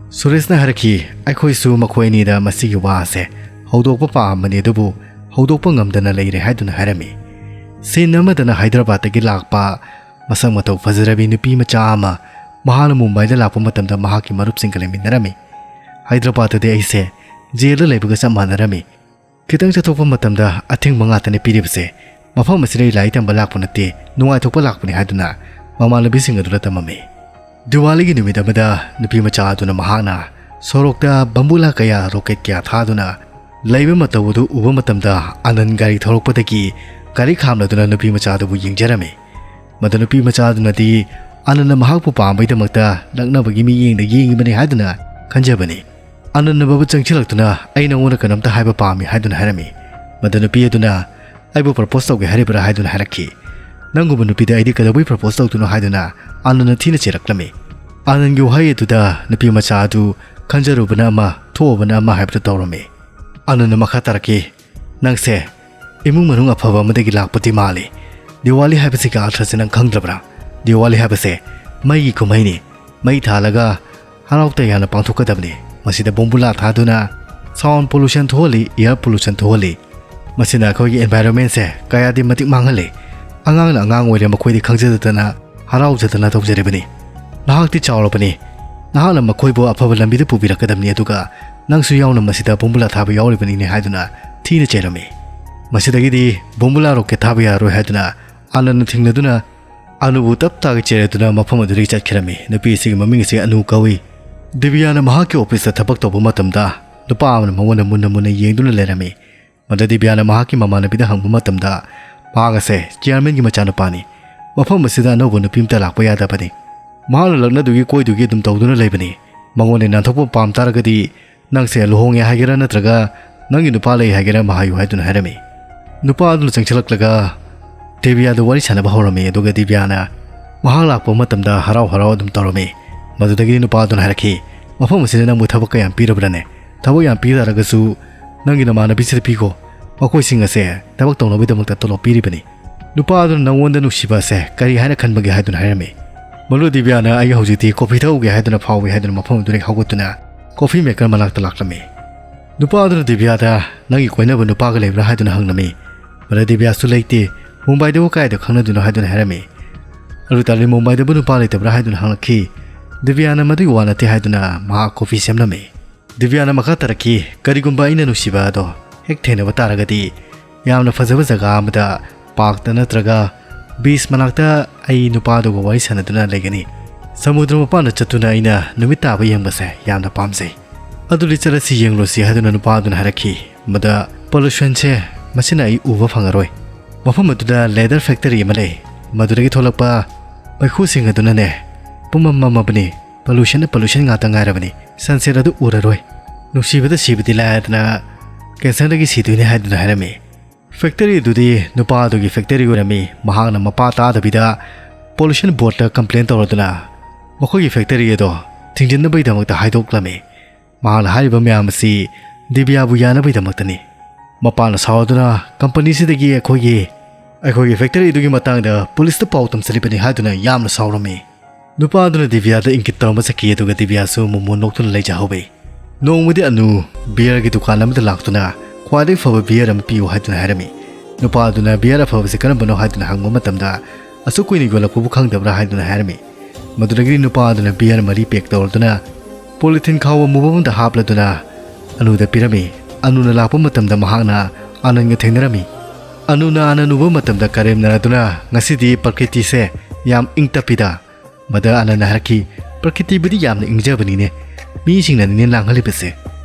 ꯁꯨꯔꯦꯁꯅ ꯍꯥꯏꯔꯛꯈꯤ, "ꯑꯩꯈꯣꯏꯁꯨ ꯃꯈꯣꯏ ꯑꯅꯤꯗ ꯃꯁꯤꯒꯤ ꯋꯥ ꯑꯁꯦ ꯍꯧꯗꯣꯛꯄ ꯄꯥꯝꯕꯅꯤ, ꯑꯗꯨꯕꯨ ꯍꯧꯗꯣꯛꯄ ꯉꯝꯗꯅ ꯂꯩꯔꯦ" ꯍꯥꯏꯗꯨꯅ ꯍꯥꯏꯔꯝꯃꯤ꯫ ꯁꯤꯟ ꯑꯃꯗꯅ ꯍꯥꯏꯗ꯭ꯔꯕꯥꯗꯇꯒꯤ ꯂꯥꯛꯄ ꯃꯁꯛ ꯃꯇꯧ ꯐꯖꯔꯕꯤ ꯅꯨꯄꯤ ꯃꯆꯥ ꯑꯃ ꯃꯍꯥꯛꯅ ꯃꯨꯝꯕꯥꯏꯗ ꯂꯥꯛꯄ ꯃꯇꯝꯗ ꯃꯍꯥꯛꯀꯤ ꯃꯔꯨꯞꯁꯤꯡꯒ ꯂꯩꯃꯤꯟꯅꯔꯝꯃꯤ꯫ "ꯍꯥꯏꯗ꯭ꯔꯕꯥꯗꯇꯗꯤ ꯑꯩꯁꯦ ꯖꯦꯜꯗ ꯂꯩꯕꯒ ꯆꯞ ꯃꯥꯟꯅꯔꯝꯃꯤ꯫ ꯈꯤꯇꯪ ꯆꯠꯊꯣꯛꯄ ꯃꯇꯝꯗ ꯑꯊꯤꯡꯕ ꯉꯥꯛꯇꯅꯤ ꯄꯤꯔꯤꯕꯁꯦ꯫ ꯃꯐꯝ ꯑꯁꯤꯗ ꯑꯩ ꯂꯥꯏꯔꯤꯛ ꯇꯝꯕ ꯂꯥꯛꯄ ꯅꯠꯇꯦ, ꯅꯨꯡꯉꯥꯏꯊꯣꯛꯄ ꯂꯥꯛꯄꯅꯤ" ꯍꯥꯏꯗꯨꯅ ꯃꯃꯥꯟꯅꯕꯤꯁꯤꯡ ꯑꯗꯨꯗ ꯇꯝꯃꯝꯃꯤ꯫ ꯗꯤꯋꯥꯂꯤꯒꯤ ꯅꯨꯃꯤꯠ ꯑꯃꯗ ꯅꯨꯄꯤ ꯃꯆꯥ ꯑꯗꯨꯅ ꯃꯍꯥꯛꯅ ꯁꯣꯔꯣꯛꯇ ꯕꯝꯕꯨꯂꯥ ꯀꯌꯥ, ꯔꯣꯀꯦꯠ ꯀꯌꯥ ꯊꯥꯗꯨꯅ ꯂꯩꯕ ꯃꯇꯧ ꯑꯗꯨ ꯎꯕ ꯃꯇꯝꯗ, ꯑꯅꯟ ꯒꯥꯔꯤ ꯊꯧꯔꯛꯄꯗꯒꯤ ꯒꯥꯔꯤ ꯈꯥꯝꯂꯗꯨꯅ ꯅꯨꯄꯤ ꯃꯆꯥ ꯑꯗꯨꯕꯨ ꯌꯦꯡꯖꯔꯝꯃꯤ꯫ ꯃꯗꯨ ꯅꯨꯄꯤ ꯃꯆꯥ ꯑꯗꯨꯅꯗꯤ ꯑꯅꯟꯅ ꯃꯍꯥꯛꯄꯨ ꯄꯥꯝꯕꯒꯤꯗꯃꯛꯇ ꯂꯛꯅꯕꯒꯤ ꯃꯤꯠꯌꯦꯡꯗ ꯌꯦꯡꯉꯤꯕꯅꯤ ꯍꯥꯏꯗꯨꯅ ꯈꯟꯖꯕꯅꯤ꯫ ꯑꯅꯟꯅ ꯕꯕꯨ ꯆꯪꯁꯤꯜꯂꯛꯇꯨꯅ, "ꯑꯩ ꯅꯉꯣꯟꯗ ꯀꯩꯅꯣꯝꯇ ꯍꯥꯏꯕ ꯄꯥꯝꯃꯤ" ꯍꯥꯏꯗꯨꯅ ꯍꯥꯏꯔꯝꯃꯤ꯫ ꯃꯗꯨ ꯅꯨꯄꯤ ꯑꯗꯨꯅ, "ꯑꯩꯕꯨ ꯄ꯭ꯔꯄꯣꯁ ꯇꯧꯒꯦ ꯍꯥꯏꯔꯤꯕ꯭ꯔꯥ?" ꯍꯥꯏꯗꯨꯅ ꯍꯥꯏꯔꯛꯈꯤ꯫ "ꯅꯪꯒꯨꯝꯕ ꯅꯨꯄꯤꯗ ꯑꯩꯗꯤ ꯀꯩꯗꯧꯕꯩ ꯄ꯭ꯔꯄꯣꯁ ꯇꯧꯗꯣꯏꯅꯣ?" ꯍꯥꯏꯗꯨꯅ ꯑꯅꯟꯅ ꯊꯤꯅ ꯆꯩꯔꯛꯂꯝꯃꯤ꯫ ꯑꯅꯟꯒꯤ ꯋꯥꯍꯩ ꯑꯗꯨꯗ ꯅꯨꯄꯤ ꯃꯆꯥ ꯑꯗꯨ ꯈꯟꯖꯔꯨꯕꯅ ꯑꯃ, ꯊꯣꯛꯎꯕꯅ ꯑꯃ ꯍꯥꯏꯕꯗꯨ ꯇꯧꯔꯝꯃꯤ꯫ ꯑꯅꯟꯅ ꯃꯈꯥ ꯇꯥꯔꯛꯈꯤ, "ꯅꯪꯁꯦ ꯏꯃꯨꯡ ꯃꯅꯨꯡ ꯑꯐꯕ ꯑꯃꯗꯒꯤ ꯂꯥꯛꯄꯗꯤ ꯃꯥꯜꯂꯤ꯫ ꯗꯤꯋꯥꯂꯤ ꯍꯥꯏꯕꯁꯤꯒꯤ ꯑꯔꯊꯁꯤ ꯅꯪ ꯈꯪꯗ꯭ꯔꯕ꯭ꯔꯥ? ꯗꯤꯋꯥꯂꯤ ꯍꯥꯏꯕꯁꯦ ꯃꯩꯒꯤ ꯀꯨꯝꯍꯩꯅꯤ꯫ ꯃꯩ ꯊꯥꯜꯂꯒ ꯍꯔꯥꯎ ꯇꯌꯥꯝꯅ ꯄꯥꯡꯊꯣꯛꯀꯗꯕꯅꯤ꯫ ꯃꯁꯤꯗ ꯕꯣꯝꯕꯨꯂꯥ ꯊꯥꯗꯨꯅ, ꯁꯥꯎꯟ ꯄꯣꯂꯨꯁꯟ ꯊꯣꯛꯍꯜꯂꯤ, ꯏꯌꯔ ꯄꯣꯂꯨꯁꯟ ꯊꯣꯛꯍꯜꯂꯤ꯫ ꯃꯁꯤꯅ ꯑꯩꯈꯣꯏꯒꯤ ꯑꯦꯟꯚꯥꯏꯔꯣꯟꯃꯦꯟꯁꯦ ꯀꯌꯥꯗꯤ ꯃꯇꯤꯛ ꯃꯥꯡꯍꯜꯂꯤ꯫ ꯑꯉꯥꯡꯅ ꯑꯉꯥꯡ ꯑꯣꯏꯔꯦ, ꯃꯈꯣꯏꯗꯤ ꯈꯪꯖꯗꯗꯅ, ꯍꯔꯥꯎꯖꯗꯅ ꯇꯧꯖꯔꯤꯕꯅꯤ꯫ ꯅꯍꯥꯛꯇꯤ ꯆꯥꯎꯔꯕꯅꯤ꯫ ꯅꯍꯥꯛꯅ ꯃꯈꯣꯏꯕꯨ ꯑꯐꯕ ꯂꯝꯕꯤꯗ ꯄꯨꯕꯤꯔꯛꯀꯗꯕꯅꯤ, ꯑꯗꯨꯒ ꯅꯪꯁꯨ ꯌꯥꯎꯅ ꯃꯁꯤꯗ ꯕꯣꯝꯕꯨꯂꯥ ꯊꯥꯕ ꯌꯥꯎꯔꯤꯕꯅꯤꯅꯦ" ꯍꯥꯏꯗꯨꯅ ꯊꯤꯅ ꯆꯩꯔꯝꯃꯤ꯫ ꯃꯁꯤꯗꯒꯤꯗꯤ ꯕꯣꯝꯕꯨꯂꯥ ꯔꯣꯀꯦꯠ ꯊꯥꯕ ꯌꯥꯔꯣꯏ ꯍꯥꯏꯗꯨꯅ ꯑꯅꯟꯅ ꯊꯤꯡꯅꯗꯨꯅ ꯑꯅꯨꯕꯨ ꯇꯞ ꯇꯥꯒꯩ ꯆꯩꯔꯗꯨꯅ ꯃꯐꯝ ꯑꯗꯨꯗꯒꯤ ꯆꯠꯈꯤꯔꯝꯃꯤ꯫ ꯅꯨꯄꯤ ꯑꯁꯤꯒꯤ ꯃꯃꯤꯡ ꯑꯁꯤ ꯑꯅꯨ ꯀꯧꯏ꯫ ꯗꯤꯕꯤꯌꯥꯅ ꯃꯍꯥꯛꯀꯤ ꯑꯣꯐꯤꯁꯇ ꯊꯕꯛ ꯇꯧꯕ ꯃꯇꯝꯗ ꯅꯨꯄꯥ ꯑꯃꯅ ꯃꯉꯣꯟꯗ ꯃꯨꯟꯅ ꯃꯨꯟꯅ ꯌꯦꯡꯗꯨꯅ ꯂꯩꯔꯝꯃꯤ꯫ ꯃꯗꯨ ꯗꯤꯕꯤꯌꯥꯅ ꯃꯍꯥꯛꯀꯤ ꯃꯃꯥꯟꯅꯕꯤꯗ ꯍꯪꯕ ꯃꯇꯝꯗ, "ꯃꯍꯥꯛ ꯑꯁꯦ ꯆꯤꯌꯥꯔꯃꯦꯟꯒꯤ ꯃꯆꯥꯅꯨꯄꯥꯅꯤ꯫ ꯃꯐꯝ ꯑꯁꯤꯗ ꯑꯅꯧꯕ ꯅꯨꯄꯤ ꯑꯃꯇ ꯂꯥꯛꯄ ꯌꯥꯗꯕꯅꯤ꯫ ꯃꯍꯥꯛꯅ ꯂꯛꯅꯗꯨꯒꯤ ꯀꯣꯏꯗꯨꯒꯤ ꯑꯗꯨꯝ ꯇꯧꯗꯨꯅ ꯂꯩꯕꯅꯤ꯫ ꯃꯉꯣꯟꯗ ꯅꯥꯟꯊꯣꯛꯄ ꯄꯥꯝ ꯇꯥꯔꯒꯗꯤ ꯅꯪꯁꯦ ꯂꯨꯍꯣꯡꯉꯦ ꯍꯥꯏꯒꯦꯔꯥ ꯅꯠꯇ꯭ꯔꯒ ꯅꯪꯒꯤ ꯅꯨꯄꯥ ꯂꯩ ꯍꯥꯏꯒꯦꯔꯥ ꯑꯃ ꯍꯥꯏꯌꯨ" ꯍꯥꯏꯗꯨꯅ ꯍꯥꯏꯔꯝꯃꯤ꯫ ꯅꯨꯄꯥ ꯑꯗꯨꯅ ꯆꯪꯁꯤꯜꯂꯛꯂꯒ ꯗꯤꯕꯤꯌꯥꯗ ꯋꯥꯔꯤ ꯁꯥꯟꯅꯕ ꯍꯧꯔꯝꯃꯤ, ꯑꯗꯨꯒ ꯗꯤꯕꯤꯌꯥꯅ ꯃꯍꯥꯛ ꯂꯥꯛꯄ ꯃꯇꯝꯗ ꯍꯔꯥꯎ ꯍꯔꯥꯎ ꯑꯗꯨꯝ ꯇꯧꯔꯝꯃꯤ꯫ ꯃꯗꯨꯗꯒꯤꯗꯤ ꯅꯨꯄꯥ ꯑꯗꯨꯅ ꯍꯥꯏꯔꯛꯈꯤ, "ꯃꯐꯝ ꯑꯁꯤꯗ ꯅꯪꯕꯨ ꯊꯕꯛ ꯀꯌꯥꯝ ꯄꯤꯔꯕ꯭ꯔꯅꯦ? ꯊꯕꯛ ꯌꯥꯝ ꯄꯤ ꯇꯥꯔꯒꯁꯨ ꯅꯪꯒꯤ ꯅꯃꯥꯟꯅꯕꯤꯁꯤꯗ ꯄꯤꯈꯣ꯫ ꯃꯈꯣꯏꯁꯤꯡ ꯑꯁꯦ ꯊꯕꯛ ꯇꯧꯅꯕꯒꯤꯗꯃꯛꯇ ꯇꯣꯂꯣꯞ ꯄꯤꯔꯤꯕꯅꯤ"꯫ ꯅꯨꯄꯥ ꯑꯗꯨꯅ ꯅꯪꯉꯣꯟꯗ ꯅꯨꯡꯁꯤꯕ ꯑꯁꯦ ꯀꯔꯤ ꯍꯥꯏꯅ ꯈꯟꯕꯒꯦ ꯍꯥꯏꯗꯨꯅ ꯍꯥꯏꯔꯝꯃꯤ꯫ "ꯃꯗꯨ ꯗꯤꯕꯤꯌꯥꯅ ꯑꯩ ꯍꯧꯖꯤꯛꯇꯤ ꯀꯣꯐꯤ ꯊꯛꯎꯒꯦ ꯍꯥꯏꯗꯨꯅ ꯐꯥꯎꯏ" ꯍꯥꯏꯗꯨꯅ ꯃꯐꯝ ꯑꯗꯨꯗꯒꯤ ꯍꯧꯒꯠꯇꯨꯅ ꯀꯣꯐꯤ ꯃꯦꯀꯔ ꯃꯅꯥꯛꯇ ꯂꯥꯛꯂꯝꯃꯤ꯫ ꯅꯨꯄꯥ ꯑꯗꯨꯅ ꯗꯤꯕꯤꯌꯥꯗ, "ꯅꯪꯒꯤ ꯀꯣꯏꯅꯕ ꯅꯨꯄꯥꯒ ꯂꯩꯕ꯭ꯔꯥ?" ꯍꯥꯏꯗꯨꯅ ꯍꯪꯂꯝꯃꯤ꯫ ꯃꯗꯨꯗ ꯗꯤꯕꯤꯌꯥꯁꯨ ꯂꯩꯇꯦ꯫ "ꯃꯨꯝꯕꯥꯏꯗꯕꯨ ꯀꯥꯏꯗ ꯈꯪꯅꯗꯣꯏꯅꯣ?" ꯍꯥꯏꯗꯨꯅ ꯍꯥꯏꯔꯝꯃꯤ꯫ ꯑꯗꯨ ꯇꯥꯔꯗꯤ ꯃꯨꯝꯕꯥꯏꯗꯕꯨ ꯅꯨꯄꯥ ꯂꯩꯇꯕ꯭ꯔꯥ ꯍꯥꯏꯗꯨꯅ ꯍꯪꯂꯛꯈꯤ꯫ ꯗꯤꯕꯤꯌꯥꯅ ꯃꯗꯨꯒꯤ ꯋꯥ ꯅꯠꯇꯦ ꯍꯥꯏꯗꯨꯅ ꯃꯍꯥꯛ ꯀꯣꯐꯤ ꯁꯦꯝꯂꯝꯃꯤ꯫ ꯗꯤꯕꯤꯌꯥꯅ ꯃꯈꯥ ꯇꯥꯔꯛꯈꯤ, "ꯀꯔꯤꯒꯨꯝꯕ ꯑꯩꯅ ꯅꯨꯡꯁꯤꯕ ꯑꯗꯣ ꯍꯦꯛ ꯊꯦꯡꯅꯕ ꯇꯥꯔꯒꯗꯤ ꯌꯥꯝꯅ ꯐꯖꯕ ꯖꯒꯥ ꯑꯃꯗ, ꯄꯥꯔꯛꯇ ꯅꯠꯇ꯭ꯔꯒ ꯕꯤꯆ ꯃꯅꯥꯛꯇ ꯑꯩ ꯅꯨꯄꯥ ꯑꯗꯨꯒ ꯋꯥꯔꯤ ꯁꯥꯟꯅꯗꯨꯅ ꯂꯩꯒꯅꯤ꯫ ꯁꯃꯨꯗ꯭ꯔ ꯃꯄꯥꯟꯗ ꯆꯠꯇꯨꯅ ꯑꯩꯅ ꯅꯨꯃꯤꯠ ꯇꯥꯕ ꯌꯦꯡꯕꯁꯦ ꯌꯥꯝꯅ ꯄꯥꯝꯖꯩ꯫ ꯑꯗꯨꯗꯤ ꯆꯠꯂꯁꯤ, ꯌꯦꯡꯂꯨꯁꯤ ꯍꯥꯏꯗꯨꯅ ꯅꯨꯄꯥ ꯑꯗꯨꯅ ꯍꯥꯏꯔꯛꯈꯤ꯫ ꯃꯗ ꯄꯣꯂꯨꯁꯟꯁꯦ ꯃꯁꯤꯅ ꯑꯩ ꯎꯕ ꯐꯪꯉꯔꯣꯏ꯫ ꯃꯐꯝ ꯑꯗꯨꯗ ꯂꯦꯗꯔ ꯐꯦꯛꯇꯔꯤ ꯑꯃ ꯂꯩ꯫ ꯃꯗꯨꯗꯒꯤ ꯊꯣꯛꯂꯛꯄ ꯃꯩꯈꯨꯁꯤꯡ ꯑꯗꯨꯅꯅꯦ ꯄꯨꯝꯃꯝ ꯃꯝꯃꯕꯅꯤ꯫ ꯄꯣꯂꯨꯁꯟꯅ ꯄꯣꯂꯨꯁꯟ ꯉꯥꯛꯇ ꯉꯥꯏꯔꯕꯅꯤ꯫ ꯁꯟꯁꯦꯠ ꯑꯗꯨ ꯎꯔꯔꯣꯏ꯫ ꯅꯨꯡꯁꯤꯕꯗ ꯁꯤꯕꯗꯤ ꯂꯥꯏꯔꯗꯅ ꯀꯦꯟꯁꯔꯗꯒꯤ ꯁꯤꯗꯣꯏꯅꯤ ꯍꯥꯏꯗꯨꯅ ꯍꯥꯏꯔꯝꯃꯤ꯫ ꯐꯦꯛꯇꯔꯤ ꯑꯗꯨꯗꯤ ꯅꯨꯄꯥ ꯑꯗꯨꯒꯤ ꯐꯦꯛꯇꯔꯤ ꯑꯣꯏꯔꯝꯃꯤ꯫ ꯃꯍꯥꯛꯅ ꯃꯄꯥ ꯇꯥꯗꯕꯤꯗ ꯄꯣꯂꯨꯁꯟ ꯕꯣꯔꯗꯇ ꯀꯝꯄ꯭ꯂꯦꯟ ꯇꯧꯔꯗꯨꯅ ꯃꯈꯣꯏꯒꯤ ꯐꯦꯛꯇꯔꯤ ꯑꯗꯣ ꯊꯤꯡꯖꯤꯟꯅꯕꯒꯤꯗꯃꯛꯇ ꯍꯥꯏꯗꯣꯛꯂꯝꯃꯤ꯫ ꯃꯍꯥꯛꯅ ꯍꯥꯏꯔꯤꯕ ꯃꯌꯥꯝ ꯑꯁꯤ ꯗꯤꯕꯤꯌꯥꯕꯨ ꯌꯥꯅꯕꯒꯤꯗꯃꯛꯇꯅꯤ꯫ ꯃꯄꯥꯅ ꯁꯥꯎꯗꯨꯅ ꯀꯝꯄꯅꯤꯁꯤꯗꯒꯤ ꯑꯩꯈꯣꯏꯒꯤ ꯑꯩꯈꯣꯏꯒꯤ ꯐꯦꯛꯇꯔꯤ ꯑꯗꯨꯒꯤ ꯃꯇꯥꯡꯗ ꯄꯨꯂꯤꯁꯇ ꯄꯥꯎ ꯇꯝꯁꯤꯜꯂꯤꯕꯅꯤ ꯍꯥꯏꯗꯨꯅ ꯌꯥꯝꯅ ꯁꯥꯎꯔꯝꯃꯤ꯫ ꯅꯨꯄꯥ ꯑꯗꯨꯅ ꯗꯤꯕꯤꯌꯥꯗ ꯏꯪꯒꯤꯠ ꯇꯧꯔꯝꯕ ꯆꯠꯈꯤ, ꯑꯗꯨꯒ ꯗꯤꯕꯤꯌꯥꯁꯨ ꯃꯣꯃꯣꯟ ꯅꯣꯛꯇꯨꯅ ꯂꯩꯖꯍꯧꯋꯤ꯫ ꯅꯣꯡꯃꯗꯤ ꯑꯅꯨ ꯕꯤꯌꯔꯒꯤ ꯗꯨꯀꯥꯟ ꯑꯃꯗ ꯂꯥꯛꯇꯨꯅ ꯈ꯭ꯋꯥꯏꯗꯒꯤ ꯐꯕ ꯕꯤꯌꯔ ꯑꯃ ꯄꯤꯌꯨ ꯍꯥꯏꯗꯨꯅ ꯍꯥꯏꯔꯝꯃꯤ꯫ ꯅꯨꯄꯥ ꯑꯗꯨꯅ ꯕꯤꯌꯔ ꯑꯐꯕꯁꯤ ꯀꯔꯝꯕꯅꯣ ꯍꯥꯏꯗꯨꯅ ꯍꯪꯕ ꯃꯇꯝꯗ, "ꯑꯁꯨꯛ ꯀꯨꯏꯅ ꯌꯣꯜꯂꯛꯄꯕꯨ ꯈꯪꯗꯕ꯭ꯔꯥ?" ꯍꯥꯏꯗꯨꯅ ꯍꯥꯏꯔꯝꯃꯤ꯫ ꯃꯗꯨꯗꯒꯤꯗꯤ ꯅꯨꯄꯥ ꯑꯗꯨꯅ ꯕꯤꯌꯔ ꯃꯔꯤ ꯄꯦꯛ ꯇꯧꯔꯗꯨꯅ ꯄꯣꯂꯤꯊꯤꯟ ꯈꯥꯎ ꯑꯃꯨꯕ ꯑꯃꯗ ꯍꯥꯞꯂꯗꯨꯅ ꯑꯅꯨꯗ ꯄꯤꯔꯝꯃꯤ꯫ ꯑꯅꯨꯅ ꯂꯥꯛꯄ ꯃꯇꯝꯗ ꯃꯍꯥꯛꯅ ꯑꯅꯟꯒ ꯊꯦꯡꯅꯔꯝꯃꯤ꯫ ꯑꯅꯨꯅ ꯑꯅꯟ ꯎꯕ ꯃꯇꯝꯗ ꯀꯔꯦꯝꯅꯔꯗꯨꯅ, "ꯉꯁꯤꯗꯤ ꯄ꯭ꯔꯀ꯭ꯔꯤꯇꯤꯁꯦ ꯌꯥꯝ ꯏꯪ ꯇꯞꯄꯤꯗ꯫" ꯃꯗ ꯑꯅꯟꯅ ꯍꯥꯏꯔꯛꯈꯤ, "ꯄ꯭ꯔꯀ꯭ꯔꯤꯇꯤꯕꯨꯗꯤ ꯌꯥꯝꯅ ꯏꯪꯖꯕꯅꯤꯅꯦ, ꯃꯤꯁꯤꯡꯅꯅꯤꯅꯦ ꯂꯥꯡꯍꯜꯂꯤꯕꯁꯦ꯫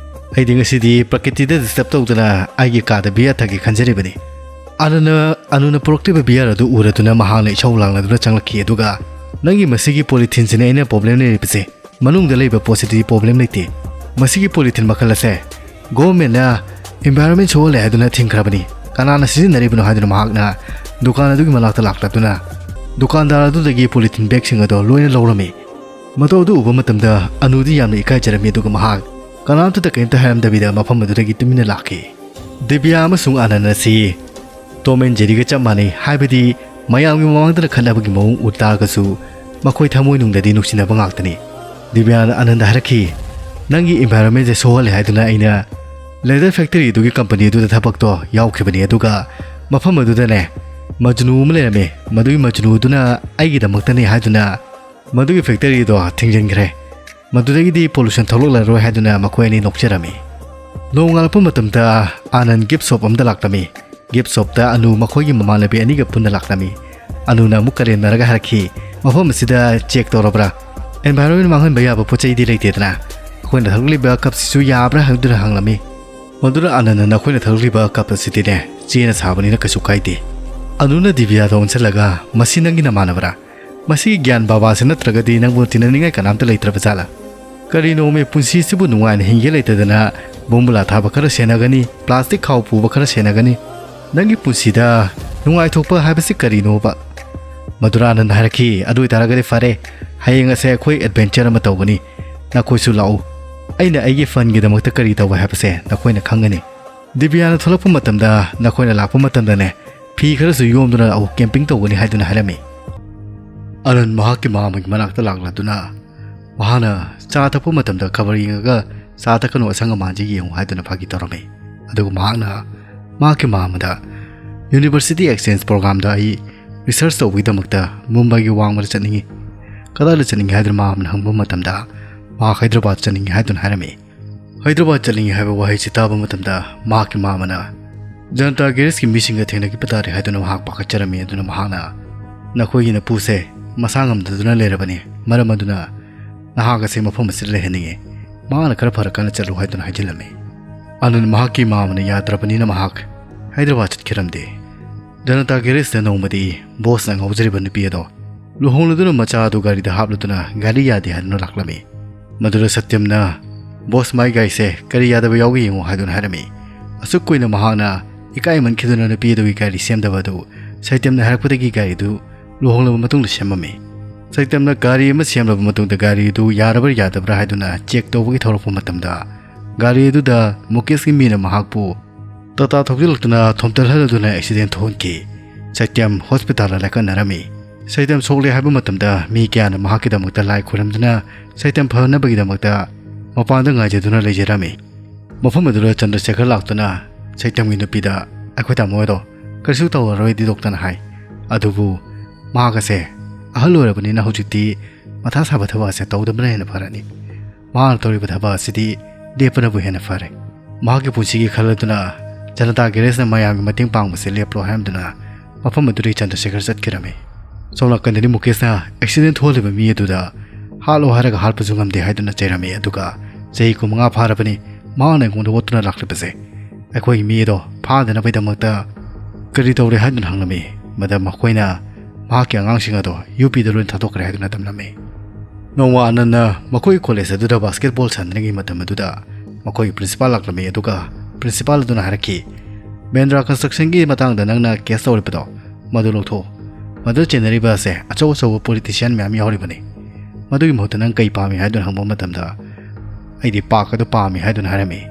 ꯑꯩꯗꯤ ꯉꯁꯤꯗꯤ ꯄ꯭ꯔꯀ꯭ꯔꯤꯇꯤꯗ ꯗꯤꯁꯇꯔꯕ ꯇꯧꯗꯅ ꯑꯩꯒꯤ ꯀꯥꯗ ꯕꯤꯌꯔ ꯊꯛꯀꯦ ꯈꯟꯖꯔꯤꯕꯅꯤ꯫" ꯑꯅꯟꯅ ꯑꯅꯨꯅ ꯄꯨꯔꯛꯂꯤꯕ ꯕꯤꯌꯔ ꯑꯗꯨ ꯎꯔꯗꯨꯅ ꯃꯍꯥꯛꯅ ꯏꯁꯧ ꯂꯥꯡꯂꯗꯨꯅ ꯆꯪꯂꯛꯈꯤ, ꯑꯗꯨꯒ, "ꯅꯪꯒꯤ ꯃꯁꯤꯒꯤ ꯄꯣꯂꯤꯊꯤꯟꯁꯤꯅꯦ ꯑꯩꯅ ꯄ꯭ꯔꯣꯕ꯭ꯂꯦꯝ ꯂꯩꯔꯤꯕꯁꯦ꯫ ꯃꯅꯨꯡꯗ ꯂꯩꯕ ꯄꯣꯠꯁꯤꯗꯤ ꯄ꯭ꯔꯣꯕ꯭ꯂꯦꯝ ꯂꯩꯇꯦ꯫ ꯃꯁꯤꯒꯤ ꯄꯣꯂꯤꯊꯤꯟ ꯃꯈꯜ ꯑꯁꯦ ꯒꯣꯚꯔꯟꯃꯦꯟꯠꯅ ꯏꯟꯚꯥꯏꯔꯣꯟꯃꯦꯟꯠ ꯁꯣꯛꯍꯜꯂꯦ ꯍꯥꯏꯗꯨꯅ ꯊꯤꯡꯈ꯭ꯔꯕꯅꯤ꯫ ꯀꯅꯥꯅ ꯁꯤꯖꯤꯟꯅꯔꯤꯕꯅꯣ?" ꯍꯥꯏꯗꯨꯅ ꯃꯍꯥꯛꯅ ꯗꯨꯀꯥꯟ ꯑꯗꯨꯒꯤ ꯃꯅꯥꯛꯇ ꯂꯥꯛꯂꯗꯨꯅ ꯗꯨꯀꯥꯟꯗꯥꯔ ꯑꯗꯨꯗꯒꯤ ꯄꯣꯂꯤꯊꯤꯟ ꯕꯦꯒꯁꯤꯡ ꯑꯗꯣ ꯂꯣꯏꯅ ꯂꯧꯔꯝꯃꯤ꯫ ꯃꯗꯨ ꯑꯗꯨ ꯎꯕ ꯃꯇꯝꯗ ꯑꯅꯨꯗꯤ ꯌꯥꯝꯅ ꯏꯀꯥꯏꯖꯔꯝꯃꯤ, ꯑꯗꯨꯒ ꯃꯍꯥꯛ ꯀꯅꯥꯝꯇꯗ ꯀꯔꯤꯝꯇ ꯍꯥꯏꯔꯝꯗꯕꯤꯗ ꯃꯐꯝ ꯑꯗꯨꯗꯒꯤ ꯇꯨꯃꯤꯟꯅ ꯂꯥꯛꯈꯤ꯫ ꯗꯤꯕꯤꯌꯥ ꯑꯃꯁꯨꯡ ꯑꯅꯟ ꯑꯁꯤ ꯇꯣꯝ ꯑꯦꯟ ꯖꯦꯔꯤꯒ ꯆꯞ ꯃꯥꯟꯅꯩ, ꯍꯥꯏꯕꯗꯤ ꯃꯌꯥꯝꯒꯤ ꯃꯃꯥꯡꯗ ꯈꯠꯅꯕꯒꯤ ꯃꯑꯣꯡ ꯎ ꯇꯥꯔꯒꯁꯨ ꯃꯈꯣꯏ ꯊꯃꯣꯏꯅꯨꯡꯗꯗꯤ ꯅꯨꯡꯁꯤꯅꯕ ꯉꯥꯛꯇꯅꯤ꯫ ꯗꯤꯕꯤꯌꯥꯅ ꯑꯅꯟꯗ ꯍꯥꯏꯔꯛꯈꯤ, "ꯅꯪꯒꯤ ꯏꯟꯚꯥꯏꯔꯣꯟꯃꯦꯟꯁꯦ ꯁꯣꯛꯍꯜꯂꯦ ꯍꯥꯏꯗꯨꯅ ꯑꯩꯅ ꯂꯦꯗꯔ ꯐꯦꯛꯇꯔꯤ ꯑꯗꯨꯒꯤ ꯀꯝꯄꯅꯤ ꯑꯗꯨꯗ ꯊꯕꯛꯇꯣ ꯌꯥꯎꯈꯤꯕꯅꯤ, ꯑꯗꯨꯒ ꯃꯐꯝ ꯑꯗꯨꯗꯅꯦ ꯃꯖꯅꯨ ꯑꯃ ꯂꯩꯔꯝꯃꯤ꯫ ꯃꯗꯨꯒꯤ ꯃꯖꯅꯨ ꯑꯗꯨꯅ ꯑꯩꯒꯤꯗꯃꯛꯇꯅꯤ ꯍꯥꯏꯗꯨꯅ ꯃꯗꯨꯒꯤ ꯐꯦꯛꯇꯔꯤꯗꯣ ꯊꯤꯡꯖꯤꯟꯈ꯭ꯔꯦ꯫ ꯃꯗꯨꯗꯒꯤꯗꯤ ꯄꯣꯂꯨꯁꯟ ꯊꯣꯛꯂꯛꯂꯔꯣꯏ" ꯍꯥꯏꯗꯨꯅ ꯃꯈꯣꯏ ꯑꯅꯤ ꯅꯣꯛꯆꯔꯝꯃꯤ꯫ ꯅꯣꯡꯉꯥꯜꯂꯛꯄ ꯃꯇꯝꯗ ꯑꯥꯅꯟ ꯒꯤꯐ ꯁꯣꯞ ꯑꯃꯗ ꯂꯥꯛꯂꯝꯃꯤ꯫ ꯒꯤꯐ ꯁꯣꯞꯇ ꯑꯅꯨ ꯃꯈꯣꯏꯒꯤ ꯃꯃꯥꯟꯅꯕꯤ ꯑꯅꯤꯒ ꯄꯨꯟꯅ ꯂꯥꯛꯂꯝꯃꯤ꯫ ꯑꯅꯨꯅ ꯑꯃꯨꯛ ꯀꯔꯦꯝꯅꯔꯒ ꯍꯥꯏꯔꯛꯈꯤ, "ꯃꯐꯝ ꯑꯁꯤꯗ ꯆꯦꯛ ꯇꯧꯔꯕ꯭ꯔꯥ? ꯑꯦꯟꯚꯥꯏꯔꯣꯟꯃꯦꯟ ꯃꯥꯡꯍꯟꯕ ꯌꯥꯕ ꯄꯣꯠ ꯆꯩꯗꯤ ꯂꯩꯇꯦꯗꯅ? ꯑꯩꯈꯣꯏꯅ ꯊꯛꯂꯤꯕ ꯀꯞꯁꯤꯁꯨ ꯌꯥꯕ꯭ꯔꯥ?" ꯍꯥꯏꯗꯨꯅ ꯍꯪꯂꯝꯃꯤ꯫ ꯃꯗꯨꯅ ꯑꯅꯟꯅ, "ꯅꯈꯣꯏꯅ ꯊꯛꯂꯤꯕ ꯀꯞ ꯑꯁꯤꯗꯤꯅꯦ, ꯆꯦꯅ ꯁꯥꯕꯅꯤꯅ ꯀꯩꯁꯨ ꯀꯥꯏꯗꯦ꯫" ꯑꯅꯨꯅ ꯗꯤꯕꯤꯌꯥꯗ ꯑꯣꯟꯁꯤꯜꯂꯒ, "ꯃꯁꯤ ꯅꯪꯒꯤ ꯅꯃꯥꯟꯅꯕꯔꯥ? ꯃꯁꯤꯒꯤ ꯒ꯭ꯌꯥꯟ ꯕꯥꯕꯥꯁꯤ ꯅꯠꯇ꯭ꯔꯒꯗꯤ ꯅꯪꯕꯨ ꯇꯤꯟꯅꯅꯤꯡꯉꯥꯏ ꯀꯅꯥꯝꯇ ꯂꯩꯇ꯭ꯔꯕ ꯖꯥꯠꯂꯥ? ꯀꯔꯤꯅꯣꯃꯤ, ꯄꯨꯟꯁꯤꯁꯤꯕꯨ ꯅꯨꯡꯉꯥꯏꯅ ꯍꯤꯡꯒꯦ ꯂꯩꯇꯗꯅ ꯕꯣꯝꯕꯨꯂꯥ ꯊꯥꯕ ꯈꯔ ꯁꯦꯟꯅꯒꯅꯤ, ꯄ꯭ꯂꯥꯁꯇꯤꯛ ꯈꯥꯎ ꯄꯨꯕ ꯈꯔ ꯁꯦꯟꯅꯒꯅꯤ꯫ ꯅꯪꯒꯤ ꯄꯨꯟꯁꯤꯗ ꯅꯨꯡꯉꯥꯏꯊꯣꯛꯄ ꯍꯥꯏꯕꯁꯤ ꯀꯔꯤꯅꯣꯕ?" ꯃꯗꯨꯔꯥꯅꯟ ꯍꯥꯏꯔꯛꯈꯤ, "ꯑꯗꯨ ꯑꯣꯏꯇꯥꯔꯒꯗꯤ ꯐꯔꯦ, ꯍꯌꯦꯡ ꯑꯁꯦ ꯑꯩꯈꯣꯏ ꯑꯦꯗꯚꯦꯟꯆꯔ ꯑꯃ ꯇꯧꯒꯅꯤ꯫ ꯅꯈꯣꯏꯁꯨ ꯂꯥꯛꯎ꯫ ꯑꯩꯅ ꯑꯩꯒꯤ ꯐꯟꯒꯤꯗꯃꯛꯇ ꯀꯔꯤ ꯇꯧꯕ ꯍꯥꯏꯕꯁꯦ ꯅꯈꯣꯏꯅ ꯈꯪꯒꯅꯤ꯫" ꯗꯤꯕꯤꯌꯥꯅ ꯊꯣꯛꯂꯛꯄ ꯃꯇꯝꯗ, "ꯅꯈꯣꯏꯅ ꯂꯥꯛꯄ ꯃꯇꯝꯗꯅꯦ, ꯐꯤ ꯈꯔꯁꯨ ꯌꯣꯝꯗꯨꯅ ꯂꯥꯛꯎ, ꯀꯦꯝꯄꯤꯡ ꯇꯧꯒꯅꯤ" ꯍꯥꯏꯗꯨꯅ ꯍꯥꯏꯔꯝꯃꯤ꯫ ꯑꯅꯟ ꯃꯍꯥꯛꯀꯤ ꯃꯥꯝꯃꯒꯤ ꯃꯅꯥꯛꯇ ꯂꯥꯛꯂꯗꯨꯅ, ꯃꯍꯥꯛꯅ ꯆꯥ ꯊꯛꯄ ꯃꯇꯝꯗ ꯈꯕꯔ ꯌꯦꯡꯉꯒ, "ꯆꯥ ꯊꯛꯀꯅꯨ, ꯑꯁꯪ ꯑꯃꯥꯟꯁꯤ ꯌꯦꯡꯉꯨ" ꯍꯥꯏꯗꯨꯅ ꯐꯥꯒꯤ ꯇꯧꯔꯝꯃꯤ꯫ ꯑꯗꯨꯒ ꯃꯍꯥꯛꯅ ꯃꯍꯥꯛꯀꯤ ꯃꯥꯝꯃꯗ, "ꯌꯨꯅꯤꯚꯔꯁꯤꯇꯤ ꯑꯦꯛꯁꯆꯦꯟꯖ ꯄ꯭ꯔꯣꯒ꯭ꯔꯥꯝꯗ ꯑꯩ ꯔꯤꯁꯔꯆ ꯇꯧꯕꯒꯤꯗꯃꯛꯇ ꯃꯨꯝꯕꯥꯏꯒꯤ ꯋꯥꯡꯃꯗ ꯆꯠꯅꯤꯡꯏ꯫ ꯀꯗꯥꯏꯗ ꯆꯠꯅꯤꯡꯏ?" ꯍꯥꯏꯗꯨꯅ ꯃꯥꯝꯃꯅ ꯍꯪꯕ ꯃꯇꯝꯗ, ꯃꯍꯥꯛ ꯍꯥꯏꯗ꯭ꯔꯕꯥꯗ ꯆꯠꯅꯤꯡꯏ ꯍꯥꯏꯗꯨꯅ ꯍꯥꯏꯔꯝꯃꯤ꯫ ꯍꯥꯏꯗ꯭ꯔꯕꯥꯗ ꯆꯠꯅꯤꯡꯏ ꯍꯥꯏꯕ ꯋꯥꯍꯩꯁꯤ ꯇꯥꯕ ꯃꯇꯝꯗ ꯃꯍꯥꯛꯀꯤ ꯃꯥꯝꯃꯅ, "ꯖꯅꯇꯥ ꯒꯦꯔꯦꯖꯀꯤ ꯃꯤꯁꯤꯡꯒ ꯊꯦꯡꯅꯈꯤꯕ ꯇꯥꯔꯦ" ꯍꯥꯏꯗꯨꯅ ꯃꯍꯥꯛ ꯄꯥꯈꯠꯆꯔꯝꯃꯤ꯫ ꯑꯗꯨꯅ ꯃꯍꯥꯛꯅ, "ꯅꯈꯣꯏꯒꯤ ꯅꯄꯨꯁꯦ ꯃꯁꯥ ꯉꯝꯗꯗꯨꯅ ꯂꯩꯔꯕꯅꯤ, ꯃꯔꯝ ꯑꯗꯨꯅ ꯅꯍꯥꯛ ꯑꯁꯦ ꯃꯐꯝ ꯑꯁꯤꯗ ꯂꯩꯍꯟꯅꯤꯡꯉꯤ꯫ ꯃꯍꯥꯛꯅ ꯈꯔ ꯐꯔꯀꯥꯟꯗ ꯆꯠꯂꯨ" ꯍꯥꯏꯗꯨꯅ ꯍꯥꯏꯖꯤꯜꯂꯝꯃꯤ꯫ ꯑꯅꯟ ꯃꯍꯥꯛꯀꯤ ꯃꯥꯝꯃꯅ ꯌꯥꯗ꯭ꯔꯕꯅꯤꯅ ꯃꯍꯥꯛ ꯍꯥꯏꯗ꯭ꯔꯕꯥꯗ ꯆꯠꯈꯤꯔꯝꯗꯦ꯫ ꯖꯅꯇꯥ ꯒꯦꯔꯦꯖꯇ ꯅꯣꯡꯃꯗꯤ ꯕꯣꯁꯅ ꯉꯥꯎꯖꯔꯤꯕ ꯅꯨꯄꯤ ꯑꯗꯣ ꯂꯨꯍꯣꯡꯂꯗꯨꯅ ꯃꯆꯥ ꯑꯗꯨ ꯒꯥꯔꯤꯗ ꯍꯥꯞꯂꯗꯨꯅ ꯒꯥꯔꯤ ꯌꯥꯗꯦ ꯍꯥꯏꯗꯨꯅ ꯂꯥꯛꯂꯝꯃꯤ꯫ ꯃꯗꯨꯗ ꯁꯇ꯭ꯌꯝꯅ, "ꯕꯣꯁ, ꯃꯥꯏ ꯒꯥꯔꯤꯁꯦ ꯀꯔꯤ ꯌꯥꯗꯕ ꯌꯥꯎꯒꯦ ꯌꯦꯡꯉꯨ" ꯍꯥꯏꯗꯨꯅ ꯍꯥꯏꯔꯝꯃꯤ꯫ ꯑꯁꯨꯛ ꯀꯨꯏꯅ ꯃꯍꯥꯛꯅ ꯏꯀꯥꯏꯃꯟꯈꯤꯗꯨꯅ ꯅꯨꯄꯤ ꯑꯗꯨꯒꯤ ꯒꯥꯔꯤ ꯁꯦꯝꯗꯕ ꯑꯗꯨ ꯁꯇ꯭ꯌꯝꯅ ꯍꯥꯏꯔꯛꯄꯗꯒꯤ ꯒꯥꯔꯤꯗꯨ ꯂꯨꯍꯣꯡꯂꯕ ꯃꯇꯨꯡꯗ ꯁꯦꯝꯃꯝꯃꯤ꯫ ꯁꯇ꯭ꯌꯝꯅ ꯒꯥꯔꯤ ꯑꯃ ꯁꯦꯝꯂꯕ ꯃꯇꯨꯡꯗ ꯒꯥꯔꯤꯗꯨ ꯌꯥꯔꯕ꯭ꯔꯥ ꯌꯥꯗꯕ꯭ꯔꯥ ꯍꯥꯏꯗꯨꯅ ꯆꯦꯛ ꯇꯧꯕꯒꯤ ꯊꯧꯔꯛꯄ ꯃꯇꯝꯗ, ꯒꯥꯔꯤ ꯑꯗꯨꯗ ꯃꯨꯀꯦꯁꯀꯤ ꯃꯤꯅ ꯃꯍꯥꯛꯄꯨ ꯇꯥꯇꯥ ꯊꯧꯖꯤꯜꯂꯛꯇꯨꯅ ꯊꯣꯝꯇꯠꯍꯜꯂꯗꯨꯅ ꯑꯦꯛꯁꯤꯗꯦꯟ ꯊꯣꯛꯍꯟꯈꯤ꯫ ꯁꯇ꯭ꯌꯝ ꯍꯣꯁꯄꯤꯇꯥꯜꯗ ꯂꯥꯏꯀꯠꯅꯔꯝꯃꯤ꯫ ꯁꯇ꯭ꯌꯝ ꯁꯣꯛꯂꯦ ꯍꯥꯏꯕ ꯃꯇꯝꯗ ꯃꯤ ꯀꯌꯥꯅ ꯃꯍꯥꯛꯀꯤꯗꯃꯛꯇ ꯂꯥꯏ ꯈꯨꯔꯨꯝꯗꯨꯅ ꯁꯇ꯭ꯌꯝ ꯐꯅꯕꯒꯤꯗꯃꯛꯇ ꯃꯄꯥꯟꯗ ꯉꯥꯏꯖꯗꯨꯅ ꯂꯩꯖꯔꯝꯃꯤ꯫ ꯃꯐꯝ ꯑꯗꯨꯗ ꯆꯟꯗ꯭ꯔꯁꯦꯈꯔ ꯂꯥꯛꯇꯨꯅ ꯁꯇ꯭ꯌꯝꯒꯤ ꯅꯨꯄꯤꯗ, "ꯑꯩꯈꯣꯏ ꯇꯥꯃꯣ ꯑꯗꯣ ꯀꯔꯤꯁꯨ ꯇꯧꯔꯔꯣꯏꯗꯤ ꯗꯣꯛꯇꯔꯅ ꯍꯥꯏ, ꯑꯗꯨꯕꯨ ꯃꯍꯥꯛ ꯑꯁꯦ ꯑꯍꯜ ꯑꯣꯏꯔꯕꯅꯤꯅ ꯍꯧꯖꯤꯛꯇꯤ ꯃꯊꯥ ꯁꯥꯕ ꯊꯕꯛ ꯑꯁꯦ ꯇꯧꯗꯕꯅ ꯍꯦꯟꯅ ꯐꯔꯅꯤ꯫ ꯃꯍꯥꯛꯅ ꯇꯧꯔꯤꯕ ꯊꯕꯛ ꯑꯁꯤꯗꯤ ꯂꯦꯞꯄꯅꯕꯨ ꯍꯦꯟꯅ ꯐꯔꯦ꯫ ꯃꯍꯥꯛꯀꯤ ꯄꯨꯟꯁꯤꯒꯤ ꯈꯜꯂꯗꯨꯅ ꯖꯅꯇꯥ ꯒꯦꯔꯦꯖꯅ ꯃꯌꯥꯝꯒꯤ ꯃꯇꯦꯡ ꯄꯥꯡꯕꯁꯦ ꯂꯦꯞꯂꯣ" ꯍꯥꯏꯔꯝꯗꯨꯅ ꯃꯐꯝ ꯑꯗꯨꯗꯒꯤ ꯆꯟꯗ꯭ꯔꯁꯦꯈꯔ ꯆꯠꯈꯤꯔꯝꯃꯤ꯫ ꯁꯣꯝ ꯅꯥꯀꯟꯗꯗꯤ ꯃꯨꯀꯦꯁꯅ ꯑꯦꯛꯁꯤꯗꯦꯟ ꯊꯣꯛꯍꯜꯂꯤꯕ ꯃꯤ ꯑꯗꯨꯗ ꯍꯥꯠꯂꯣ ꯍꯥꯏꯔꯒ ꯍꯥꯠꯄꯁꯨ ꯉꯝꯗꯦ ꯍꯥꯏꯗꯨꯅ ꯆꯩꯔꯝꯃꯤ꯫ ꯑꯗꯨꯒ ꯆꯍꯤ ꯀꯨꯟꯃꯉꯥ ꯐꯥꯔꯕꯅꯤ, ꯃꯍꯥꯛꯅ ꯑꯩꯉꯣꯟꯗ ꯑꯣꯠꯇꯨꯅ ꯂꯥꯛꯂꯤꯕꯁꯦ꯫ ꯑꯩꯈꯣꯏꯒꯤ ꯃꯤ ꯑꯗꯣ ꯐꯥꯗꯅꯕꯒꯤꯗꯃꯛꯇ ꯀꯔꯤ ꯇꯧꯔꯦ ꯍꯥꯏꯗꯨꯅ ꯍꯪꯂꯝꯃꯤ꯫ ꯃꯗ ꯃꯈꯣꯏꯅ ꯃꯍꯥꯛꯀꯤ ꯑꯉꯥꯡꯁꯤꯡ ꯑꯗꯣ ꯌꯨ ꯄꯤꯗ ꯂꯣꯏꯅ ꯊꯥꯗꯣꯛꯈ꯭ꯔꯦ ꯍꯥꯏꯗꯨꯅ ꯇꯝꯂꯝꯃꯤ꯫ ꯅꯣꯡꯃ ꯑꯥꯅꯟꯅ ꯃꯈꯣꯏꯒꯤ ꯀꯣꯂꯦꯖ ꯑꯗꯨꯗ ꯕꯥꯁꯀꯦꯠꯕꯣꯜ ꯁꯥꯟꯅꯔꯤꯉꯩ ꯃꯇꯝ ꯑꯗꯨꯗ ꯃꯈꯣꯏꯒꯤ ꯄ꯭ꯔꯤꯟꯁꯤꯄꯥꯜ ꯂꯥꯛꯂꯝꯃꯤ꯫ ꯑꯗꯨꯒ ꯄ꯭ꯔꯤꯟꯁꯤꯄꯥꯜ ꯑꯗꯨꯅ ꯍꯥꯏꯔꯛꯈꯤ, "ꯃꯦꯟꯗ꯭ꯔꯥ ꯀꯟꯁꯇ꯭ꯔꯛꯁꯟꯒꯤ ꯃꯇꯥꯡꯗ ꯅꯪꯅ ꯀꯦꯁ ꯇꯧꯔꯤꯕꯗꯣ, ꯃꯗꯨ ꯂꯧꯊꯣꯛꯎ꯫ ꯃꯗꯨꯗ ꯆꯦꯟꯅꯔꯤꯕ ꯑꯁꯦ ꯑꯆꯧ ꯑꯆꯧꯕ ꯄꯣꯂꯤꯇꯤꯁꯤꯌꯥꯟ ꯃꯌꯥꯝ ꯌꯥꯎꯔꯤꯕꯅꯤ꯫ ꯃꯗꯨꯒꯤ ꯃꯍꯨꯠꯇ ꯅꯪ ꯀꯩ ꯄꯥꯝꯃꯤ?" ꯍꯥꯏꯗꯨꯅ ꯍꯪꯕ ꯃꯇꯝꯗ, "ꯑꯩꯗꯤ ꯄꯥꯔꯛ ꯑꯗꯨ ꯄꯥꯝꯃꯤ" ꯍꯥꯏꯗꯨꯅ ꯍꯥꯏꯔꯝꯃꯤ꯫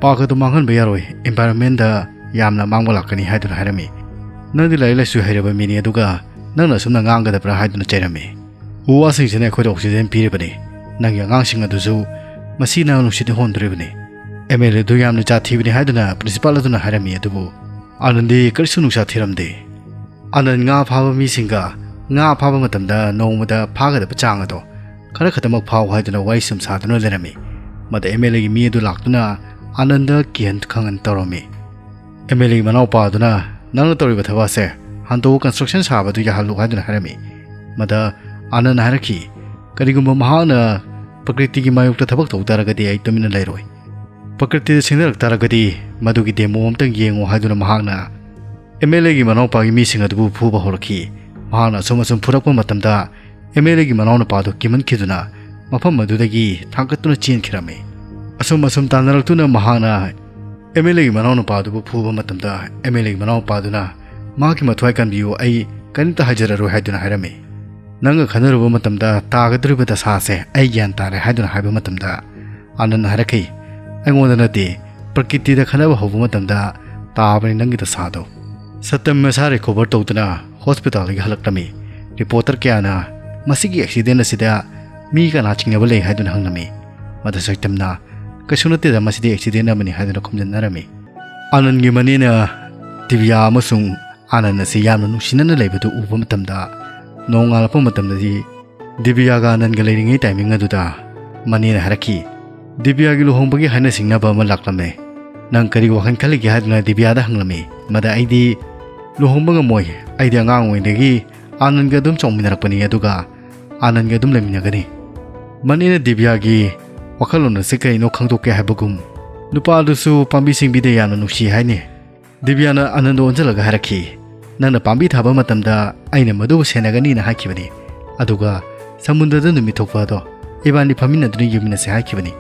"ꯄꯥꯔꯛ ꯑꯗꯨ ꯃꯥꯡꯍꯟꯕ ꯌꯥꯔꯣꯏ, ꯏꯟꯚꯥꯏꯔꯣꯟꯃꯦꯟꯗ ꯌꯥꯝꯅ ꯑꯃꯥꯡꯕ ꯂꯥꯛꯀꯅꯤ" ꯍꯥꯏꯗꯨꯅ ꯍꯥꯏꯔꯝꯃꯤ꯫ "ꯅꯪꯗꯤ ꯂꯥꯏꯔꯤꯛ ꯂꯥꯏꯁꯨ ꯍꯩꯔꯕ ꯃꯤꯅꯤ, ꯑꯗꯨꯒ ꯅꯪꯅ ꯑꯁꯨꯝꯅ ꯉꯥꯡꯒꯗꯕ꯭ꯔꯥ?" ꯍꯥꯏꯗꯨꯅ ꯆꯩꯔꯝꯃꯤ꯫ "ꯎ ꯋꯥꯁꯤꯡꯁꯤꯅ ꯑꯩꯈꯣꯏꯗ ꯑꯣꯛꯁꯤꯖꯦꯟ ꯄꯤꯔꯤꯕꯅꯤ꯫ ꯅꯪꯒꯤ ꯑꯉꯥꯡꯁꯤꯡ ꯑꯗꯨꯁꯨ ꯃꯁꯤꯅ ꯅꯨꯡꯁꯤꯠ ꯍꯣꯟꯗꯣꯔꯤꯕꯅꯤ꯫ ꯑꯦꯝ ꯑꯦꯜ ꯑꯦ ꯑꯗꯨ ꯌꯥꯝꯅ ꯖꯥꯠ ꯊꯤꯕꯅꯤ" ꯍꯥꯏꯗꯨꯅ ꯄ꯭ꯔꯤꯟꯁꯤꯄꯥꯜ ꯑꯗꯨꯅ ꯍꯥꯏꯔꯝꯃꯤ꯫ ꯑꯗꯨꯕꯨ ꯑꯥꯅꯟꯗꯤ ꯀꯔꯤꯁꯨ ꯅꯨꯡꯁꯥ ꯊꯤꯔꯝꯗꯦ꯫ ꯑꯥꯅꯟ ꯉꯥ ꯐꯥꯕ ꯃꯤꯁꯤꯡꯒ ꯉꯥ ꯐꯥꯕ ꯃꯇꯝꯗ ꯅꯣꯡꯃꯗ ꯐꯥꯒꯗꯕ ꯆꯥꯡ ꯑꯗꯣ ꯈꯔ ꯈꯛꯇꯃꯛ ꯐꯥꯎ ꯍꯥꯏꯗꯨꯅ ꯋꯥꯔꯤ ꯁꯨꯝ ꯁꯥꯗꯨꯅ ꯂꯩꯔꯝꯃꯤ꯫ ꯃꯗ ꯑꯦꯝ ꯑꯦꯜ ꯑꯦꯒꯤ ꯃꯤ ꯑꯗꯨ ꯂꯥꯛꯇꯨꯅ ꯑꯥꯅꯟꯗ ꯀꯤꯍꯟ ꯈꯪꯍꯟ ꯇꯧꯔꯝꯃꯤ꯫ ꯑꯦꯝ ꯑꯦꯜ ꯑꯦꯒꯤ ꯃꯅꯥꯎꯄꯥ ꯑꯗꯨꯅ, "ꯅꯪꯅ ꯇꯧꯔꯤꯕ ꯊꯕꯛ ꯑꯁꯦ ꯍꯟꯗꯣꯛꯑ ꯀꯟꯁꯇ꯭ꯔꯛꯁꯟ ꯁꯥꯕꯗꯨ ꯌꯥꯍꯜꯂꯨ" ꯍꯥꯏꯗꯨꯅ ꯍꯥꯏꯔꯝꯃꯤ꯫ ꯃꯗ ꯑꯥꯅꯟꯅ ꯍꯥꯏꯔꯛꯈꯤ, "ꯀꯔꯤꯒꯨꯝꯕ ꯃꯍꯥꯛꯅ ꯄ꯭ꯔꯀ꯭ꯔꯤꯇꯤꯒꯤ ꯃꯥꯌꯣꯛꯇ ꯊꯕꯛ ꯇꯧ ꯇꯥꯔꯒꯗꯤ ꯑꯩ ꯇꯨꯃꯤꯟꯅ ꯂꯩꯔꯣꯏ꯫ ꯄ꯭ꯔꯀ꯭ꯔꯤꯇꯤꯗ ꯁꯤꯡꯅꯔꯛ ꯇꯥꯔꯒꯗꯤ ꯃꯗꯨꯒꯤ ꯗꯦꯃꯣ ꯑꯝꯇꯪ ꯌꯦꯡꯉꯨ" ꯍꯥꯏꯗꯨꯅ ꯃꯍꯥꯛꯅ ꯑꯦꯝ ꯑꯦꯜ ꯑꯦꯒꯤ ꯃꯅꯥꯎꯄꯥꯒꯤ ꯃꯤꯁꯤꯡ ꯑꯗꯨꯕꯨ ꯐꯨꯕ ꯍꯧꯔꯛꯈꯤ꯫ ꯃꯍꯥꯛꯅ ꯑꯁꯨꯝ ꯑꯁꯨꯝ ꯐꯨꯔꯛꯄ ꯃꯇꯝꯗ ꯑꯦꯝ ꯑꯦꯜ ꯑꯦꯒꯤ ꯃꯅꯥꯎꯅꯨꯄꯥꯗꯨ ꯀꯤꯃꯟꯈꯤꯗꯨꯅ ꯃꯐꯝ ꯑꯗꯨꯗꯒꯤ ꯊꯥꯡꯒꯠꯇꯨꯅ ꯆꯦꯟꯈꯤꯔꯝꯃꯤ꯫ ꯑꯁꯨꯝ ꯑꯁꯨꯝ ꯇꯥꯟꯅꯔꯛꯇꯨꯅ ꯃꯍꯥꯛꯅ ꯑꯦꯝ ꯑꯦꯜ ꯑꯦꯒꯤ ꯃꯅꯥꯎꯅꯨꯄꯥꯗꯨꯕꯨ ꯐꯨꯕ ꯃꯇꯝꯗ ꯑꯦꯝ ꯑꯦꯜ ꯑꯦꯒꯤ ꯃꯅꯥꯎꯅꯨꯄꯥꯗꯨꯅ, "ꯃꯍꯥꯛꯀꯤ ꯃꯊ꯭ꯋꯥꯏ ꯀꯟꯕꯤꯌꯨ, ꯑꯩ ꯀꯔꯤꯝꯇ ꯍꯥꯏꯖꯔꯔꯣꯏ" ꯍꯥꯏꯗꯨꯅ ꯍꯥꯏꯔꯝꯃꯤ꯫ "ꯅꯪꯒ ꯈꯟꯅꯔꯨꯕ ꯃꯇꯝꯗ ꯇꯥꯒꯗꯧꯔꯤꯕ ꯗꯁꯥꯁꯦ ꯑꯩ ꯒ꯭ꯌꯥꯟ ꯇꯥꯔꯦ" ꯍꯥꯏꯗꯨꯅ ꯍꯥꯏꯕ ꯃꯇꯝꯗ ꯑꯥꯅꯟꯅ ꯍꯥꯏꯔꯛꯈꯤ, "ꯑꯩꯉꯣꯟꯗ ꯅꯠꯇꯦ, ꯄ꯭ꯔꯀꯤꯇꯤꯗ ꯈꯟꯅꯕ ꯍꯧꯕ ꯃꯇꯝꯗ ꯇꯥꯕꯅꯤ ꯅꯪꯒꯤ ꯗꯁꯥꯗꯣ"꯫ ꯁꯇꯝ ꯃꯁꯥ ꯔꯤꯀꯣꯚꯔ ꯇꯧꯗꯨꯅ ꯍꯣꯁꯄꯤꯇꯥꯜꯗꯒꯤ ꯍꯜꯂꯛꯂꯝꯃꯤ꯫ ꯔꯤꯄꯣꯔꯇꯔ ꯀꯌꯥꯅ ꯃꯁꯤꯒꯤ ꯑꯦꯛꯁꯤꯗꯦꯟ ꯑꯁꯤꯗ ꯃꯤ ꯀꯅꯥ ꯆꯤꯡꯅꯕ ꯂꯩ ꯍꯥꯏꯗꯨꯅ ꯍꯪꯂꯝꯃꯤ꯫ ꯃꯗ ꯁꯩꯇꯝꯅ, "ꯀꯩꯁꯨ ꯅꯠꯇꯦꯗ, ꯃꯁꯤꯗꯤ ꯑꯦꯛꯁꯤꯗꯦꯟ ꯑꯃꯅꯤ" ꯍꯥꯏꯗꯨꯅ ꯈꯨꯝꯖꯤꯟꯅꯔꯝꯃꯤ꯫ ꯑꯥꯅꯟꯒꯤ ꯃꯅꯦꯅ ꯗꯤꯕꯤꯌꯥ ꯑꯃꯁꯨꯡ ꯑꯥꯅꯟ ꯑꯁꯤ ꯌꯥꯝꯅ ꯅꯨꯡꯁꯤꯅꯅ ꯂꯩꯕꯗꯨ ꯎꯕ ꯃꯇꯝꯗ, ꯅꯣꯡꯉꯥꯜꯂꯛꯄ ꯃꯇꯝꯗꯗꯤ ꯗꯤꯕꯤꯌꯥꯒ ꯑꯥꯅꯟꯒ ꯂꯩꯔꯤꯉꯩ ꯇꯥꯏꯃꯤꯡ ꯑꯗꯨꯗ ꯃꯅꯦꯅ ꯍꯥꯏꯔꯛꯈꯤ, "ꯗꯤꯕꯤꯌꯥꯒꯤ ꯂꯨꯍꯣꯡꯕꯒꯤ ꯍꯥꯏꯅ ꯁꯤꯡꯅꯕ ꯑꯃ ꯂꯥꯛꯂꯝꯃꯦ꯫ ꯅꯪ ꯀꯔꯤ ꯋꯥꯈꯜ ꯈꯜꯂꯤꯒꯦ?" ꯍꯥꯏꯗꯨꯅ ꯗꯤꯕꯤꯌꯥꯗ ꯍꯪꯂꯝꯃꯤ꯫ ꯃꯗ ꯑꯩꯗꯤ ꯂꯨꯍꯣꯡꯕ ꯉꯝꯃꯣꯏ꯫ ꯑꯩꯗꯤ ꯑꯉꯥꯡ ꯑꯣꯏꯔꯤꯉꯩꯗꯒꯤ ꯑꯥꯅꯟꯒ ꯑꯗꯨꯝ ꯆꯥꯎꯃꯤꯟꯅꯔꯛꯄꯅꯤ, ꯑꯗꯨꯒ ꯑꯥꯅꯟꯒ ꯑꯗꯨꯝ ꯂꯩꯃꯤꯟꯅꯒꯅꯤ꯫ ꯃꯅꯦꯅ ꯗꯤꯕ꯭ꯌꯥꯒꯤ ꯋꯥꯈꯜꯂꯣꯟ ꯑꯁꯤ ꯀꯔꯤꯅꯣ ꯈꯪꯗꯣꯛꯀꯦ ꯍꯥꯏꯕꯒꯨꯝ, ꯅꯨꯄꯥ ꯑꯗꯨꯁꯨ ꯄꯥꯝꯕꯤ ꯁꯤꯡꯕꯤꯗ ꯌꯥꯝꯅ ꯅꯨꯡꯁꯤ ꯍꯥꯏꯅꯤ꯫ ꯗꯤꯕ꯭ꯌꯥꯅ ꯑꯥꯅꯟꯗ ꯑꯣꯟꯁꯤꯜꯂꯒ ꯍꯥꯏꯔꯛꯈꯤ, "ꯅꯪꯅ ꯄꯥꯝꯕꯤ ꯊꯥꯕ ꯃꯇꯝꯗ ꯑꯩꯅ ꯃꯗꯨꯕꯨ ꯁꯦꯟꯅꯒꯅꯤꯅ ꯍꯥꯏꯈꯤꯕꯅꯤ, ꯑꯗꯨꯒ ꯁꯃꯨꯗ꯭ꯔꯗ ꯅꯨꯃꯤꯠ ꯊꯣꯛꯄ ꯑꯗꯣ ꯏꯕꯥꯅꯤ ꯐꯝꯃꯤꯟꯅꯗꯨꯅ ꯌꯦꯡꯃꯤꯟꯅꯁꯦ ꯍꯥꯏꯈꯤꯕꯅꯤ꯫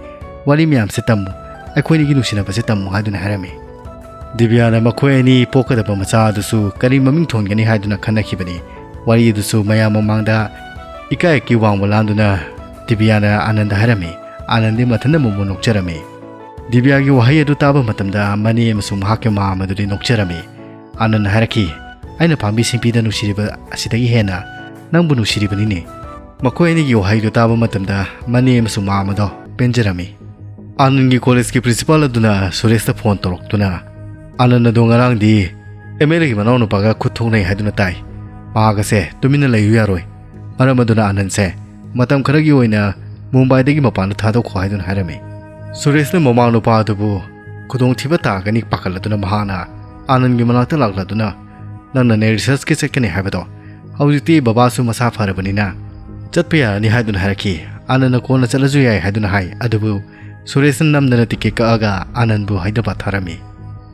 ꯋꯥꯔꯤ ꯃꯌꯥꯝꯁꯦ ꯇꯝꯃꯨ, ꯑꯩꯈꯣꯏꯅꯤꯒꯤ ꯅꯨꯡꯁꯤꯅꯕꯁꯦ ꯇꯝꯃꯨ" ꯍꯥꯏꯗꯨꯅ ꯍꯥꯏꯔꯝꯃꯤ꯫ ꯗꯤꯕ꯭ꯌꯥꯅ ꯃꯈꯣꯏ ꯑꯅꯤ ꯄꯣꯛꯀꯗꯕ ꯃꯆꯥ ꯑꯗꯨꯁꯨ ꯀꯔꯤ ꯃꯃꯤꯡ ꯊꯣꯟꯒꯅꯤ ꯍꯥꯏꯗꯨꯅ ꯈꯟꯅꯈꯤꯕꯅꯤ꯫ ꯋꯥꯔꯤ ꯑꯗꯨꯁꯨ ꯃꯌꯥꯝ ꯃꯃꯥꯡꯗ ꯏꯀꯥꯏ ꯑꯀꯤ ꯋꯥꯡꯕ ꯂꯥꯟꯗꯨꯅ ꯗꯤꯕ꯭ꯌꯥꯅ ꯑꯥꯅꯟꯗ ꯍꯥꯏꯔꯝꯃꯤ꯫ ꯑꯥꯅꯟꯗꯤ ꯃꯊꯟꯇ ꯃꯣꯃꯣꯟ ꯅꯣꯛꯆꯔꯝꯃꯤ꯫ ꯗꯤꯕ꯭ꯌꯥꯒꯤ ꯋꯥꯍꯩ ꯑꯗꯨ ꯇꯥꯕ ꯃꯇꯝꯗ ꯃꯅꯦ ꯑꯃꯁꯨꯡ ꯃꯍꯥꯛꯀꯤ ꯃꯃꯥ ꯑꯗꯨꯗꯤ ꯅꯣꯛꯆꯔꯝꯃꯤ꯫ ꯑꯥꯅꯟꯗ ꯍꯥꯏꯔꯛꯈꯤ, "ꯑꯩꯅ ꯄꯥꯝꯕꯤ ꯁꯤꯡꯕꯤꯗ ꯅꯨꯡꯁꯤꯔꯤꯕ ꯑꯁꯤꯗꯒꯤ ꯍꯦꯟꯅ ꯅꯪꯕꯨ ꯅꯨꯡꯁꯤꯔꯤꯕꯅꯤꯅꯦ꯫" ꯃꯈꯣꯏ ꯑꯅꯤꯒꯤ ꯋꯥꯍꯩꯗꯨ ꯇꯥꯕ ꯃꯇꯝꯗ ꯃꯅꯦ ꯑꯃꯁꯨꯡ ꯃꯃꯥ ꯑꯗꯣ ꯄꯦꯟꯖꯔꯝꯃꯤ꯫ ꯑꯥꯅꯟꯒꯤ ꯀꯣꯂꯦꯖꯀꯤ ꯄ꯭ꯔꯤꯟꯁꯤꯄꯥꯜ ꯑꯗꯨꯅ ꯁꯨꯔꯦꯁꯇ ꯐꯣꯟ ꯇꯧꯔꯛꯇꯨꯅ, "ꯑꯥꯅꯟ ꯑꯗꯣ ꯉꯔꯥꯡꯗꯤ ꯑꯦꯝ ꯑꯦꯜ ꯑꯦꯒꯤ ꯃꯅꯥꯎꯅꯨꯄꯥꯒ ꯈꯨꯠ ꯊꯣꯛꯅꯩ ꯍꯥꯏꯗꯨꯅ ꯇꯥꯏ꯫ ꯃꯍꯥꯛ ꯑꯁꯦ ꯇꯨꯃꯤꯟꯅ ꯂꯩꯌꯨ ꯌꯥꯔꯣꯏ꯫ ꯃꯔꯝ ꯑꯗꯨꯅ ꯑꯥꯅꯟꯁꯦ ꯃꯇꯝ ꯈꯔꯒꯤ ꯑꯣꯏꯅ ꯃꯨꯝꯕꯥꯏꯗꯒꯤ ꯃꯄꯥꯟꯗ ꯊꯥꯗꯣꯛꯈꯣ" ꯍꯥꯏꯗꯨꯅ ꯍꯥꯏꯔꯝꯃꯤ꯫ ꯁꯨꯔꯦꯁꯅ ꯃꯃꯥꯡ ꯅꯨꯄꯥ ꯑꯗꯨꯕꯨ ꯈꯨꯗꯣꯡꯊꯤꯕ ꯇꯥꯒꯅꯤ ꯄꯥꯈꯠꯂꯗꯨꯅ ꯃꯍꯥꯛꯅ ꯑꯥꯅꯟꯒꯤ ꯃꯅꯥꯛꯇ ꯂꯥꯛꯂꯗꯨꯅ, "ꯅꯪꯅ ꯅꯦ ꯔꯤꯁꯔꯁꯀꯤ ꯆꯠꯀꯅꯤ ꯍꯥꯏꯕꯗꯣ? ꯍꯧꯖꯤꯛꯇꯤ ꯕꯕꯥꯁꯨ ꯃꯁꯥ ꯐꯔꯕꯅꯤꯅ ꯆꯠꯄ ꯌꯥꯔꯅꯤ" ꯍꯥꯏꯗꯨꯅ ꯍꯥꯏꯔꯛꯈꯤ꯫ ꯑꯥꯅꯟꯅ ꯀꯣꯟꯅ ꯆꯠꯂꯁꯨ ꯌꯥꯏ ꯍꯥꯏꯗꯨꯅ ꯍꯥꯏ, ꯑꯗꯨꯕꯨ ꯁꯨꯔꯦꯁꯅ ꯅꯝꯗꯅ ꯇꯤꯀꯦꯠ ꯀꯛꯑꯒ ꯑꯥꯅꯟꯕꯨ ꯍꯥꯏꯗ꯭ꯔꯕꯥꯗ ꯊꯥꯔꯝꯃꯤ꯫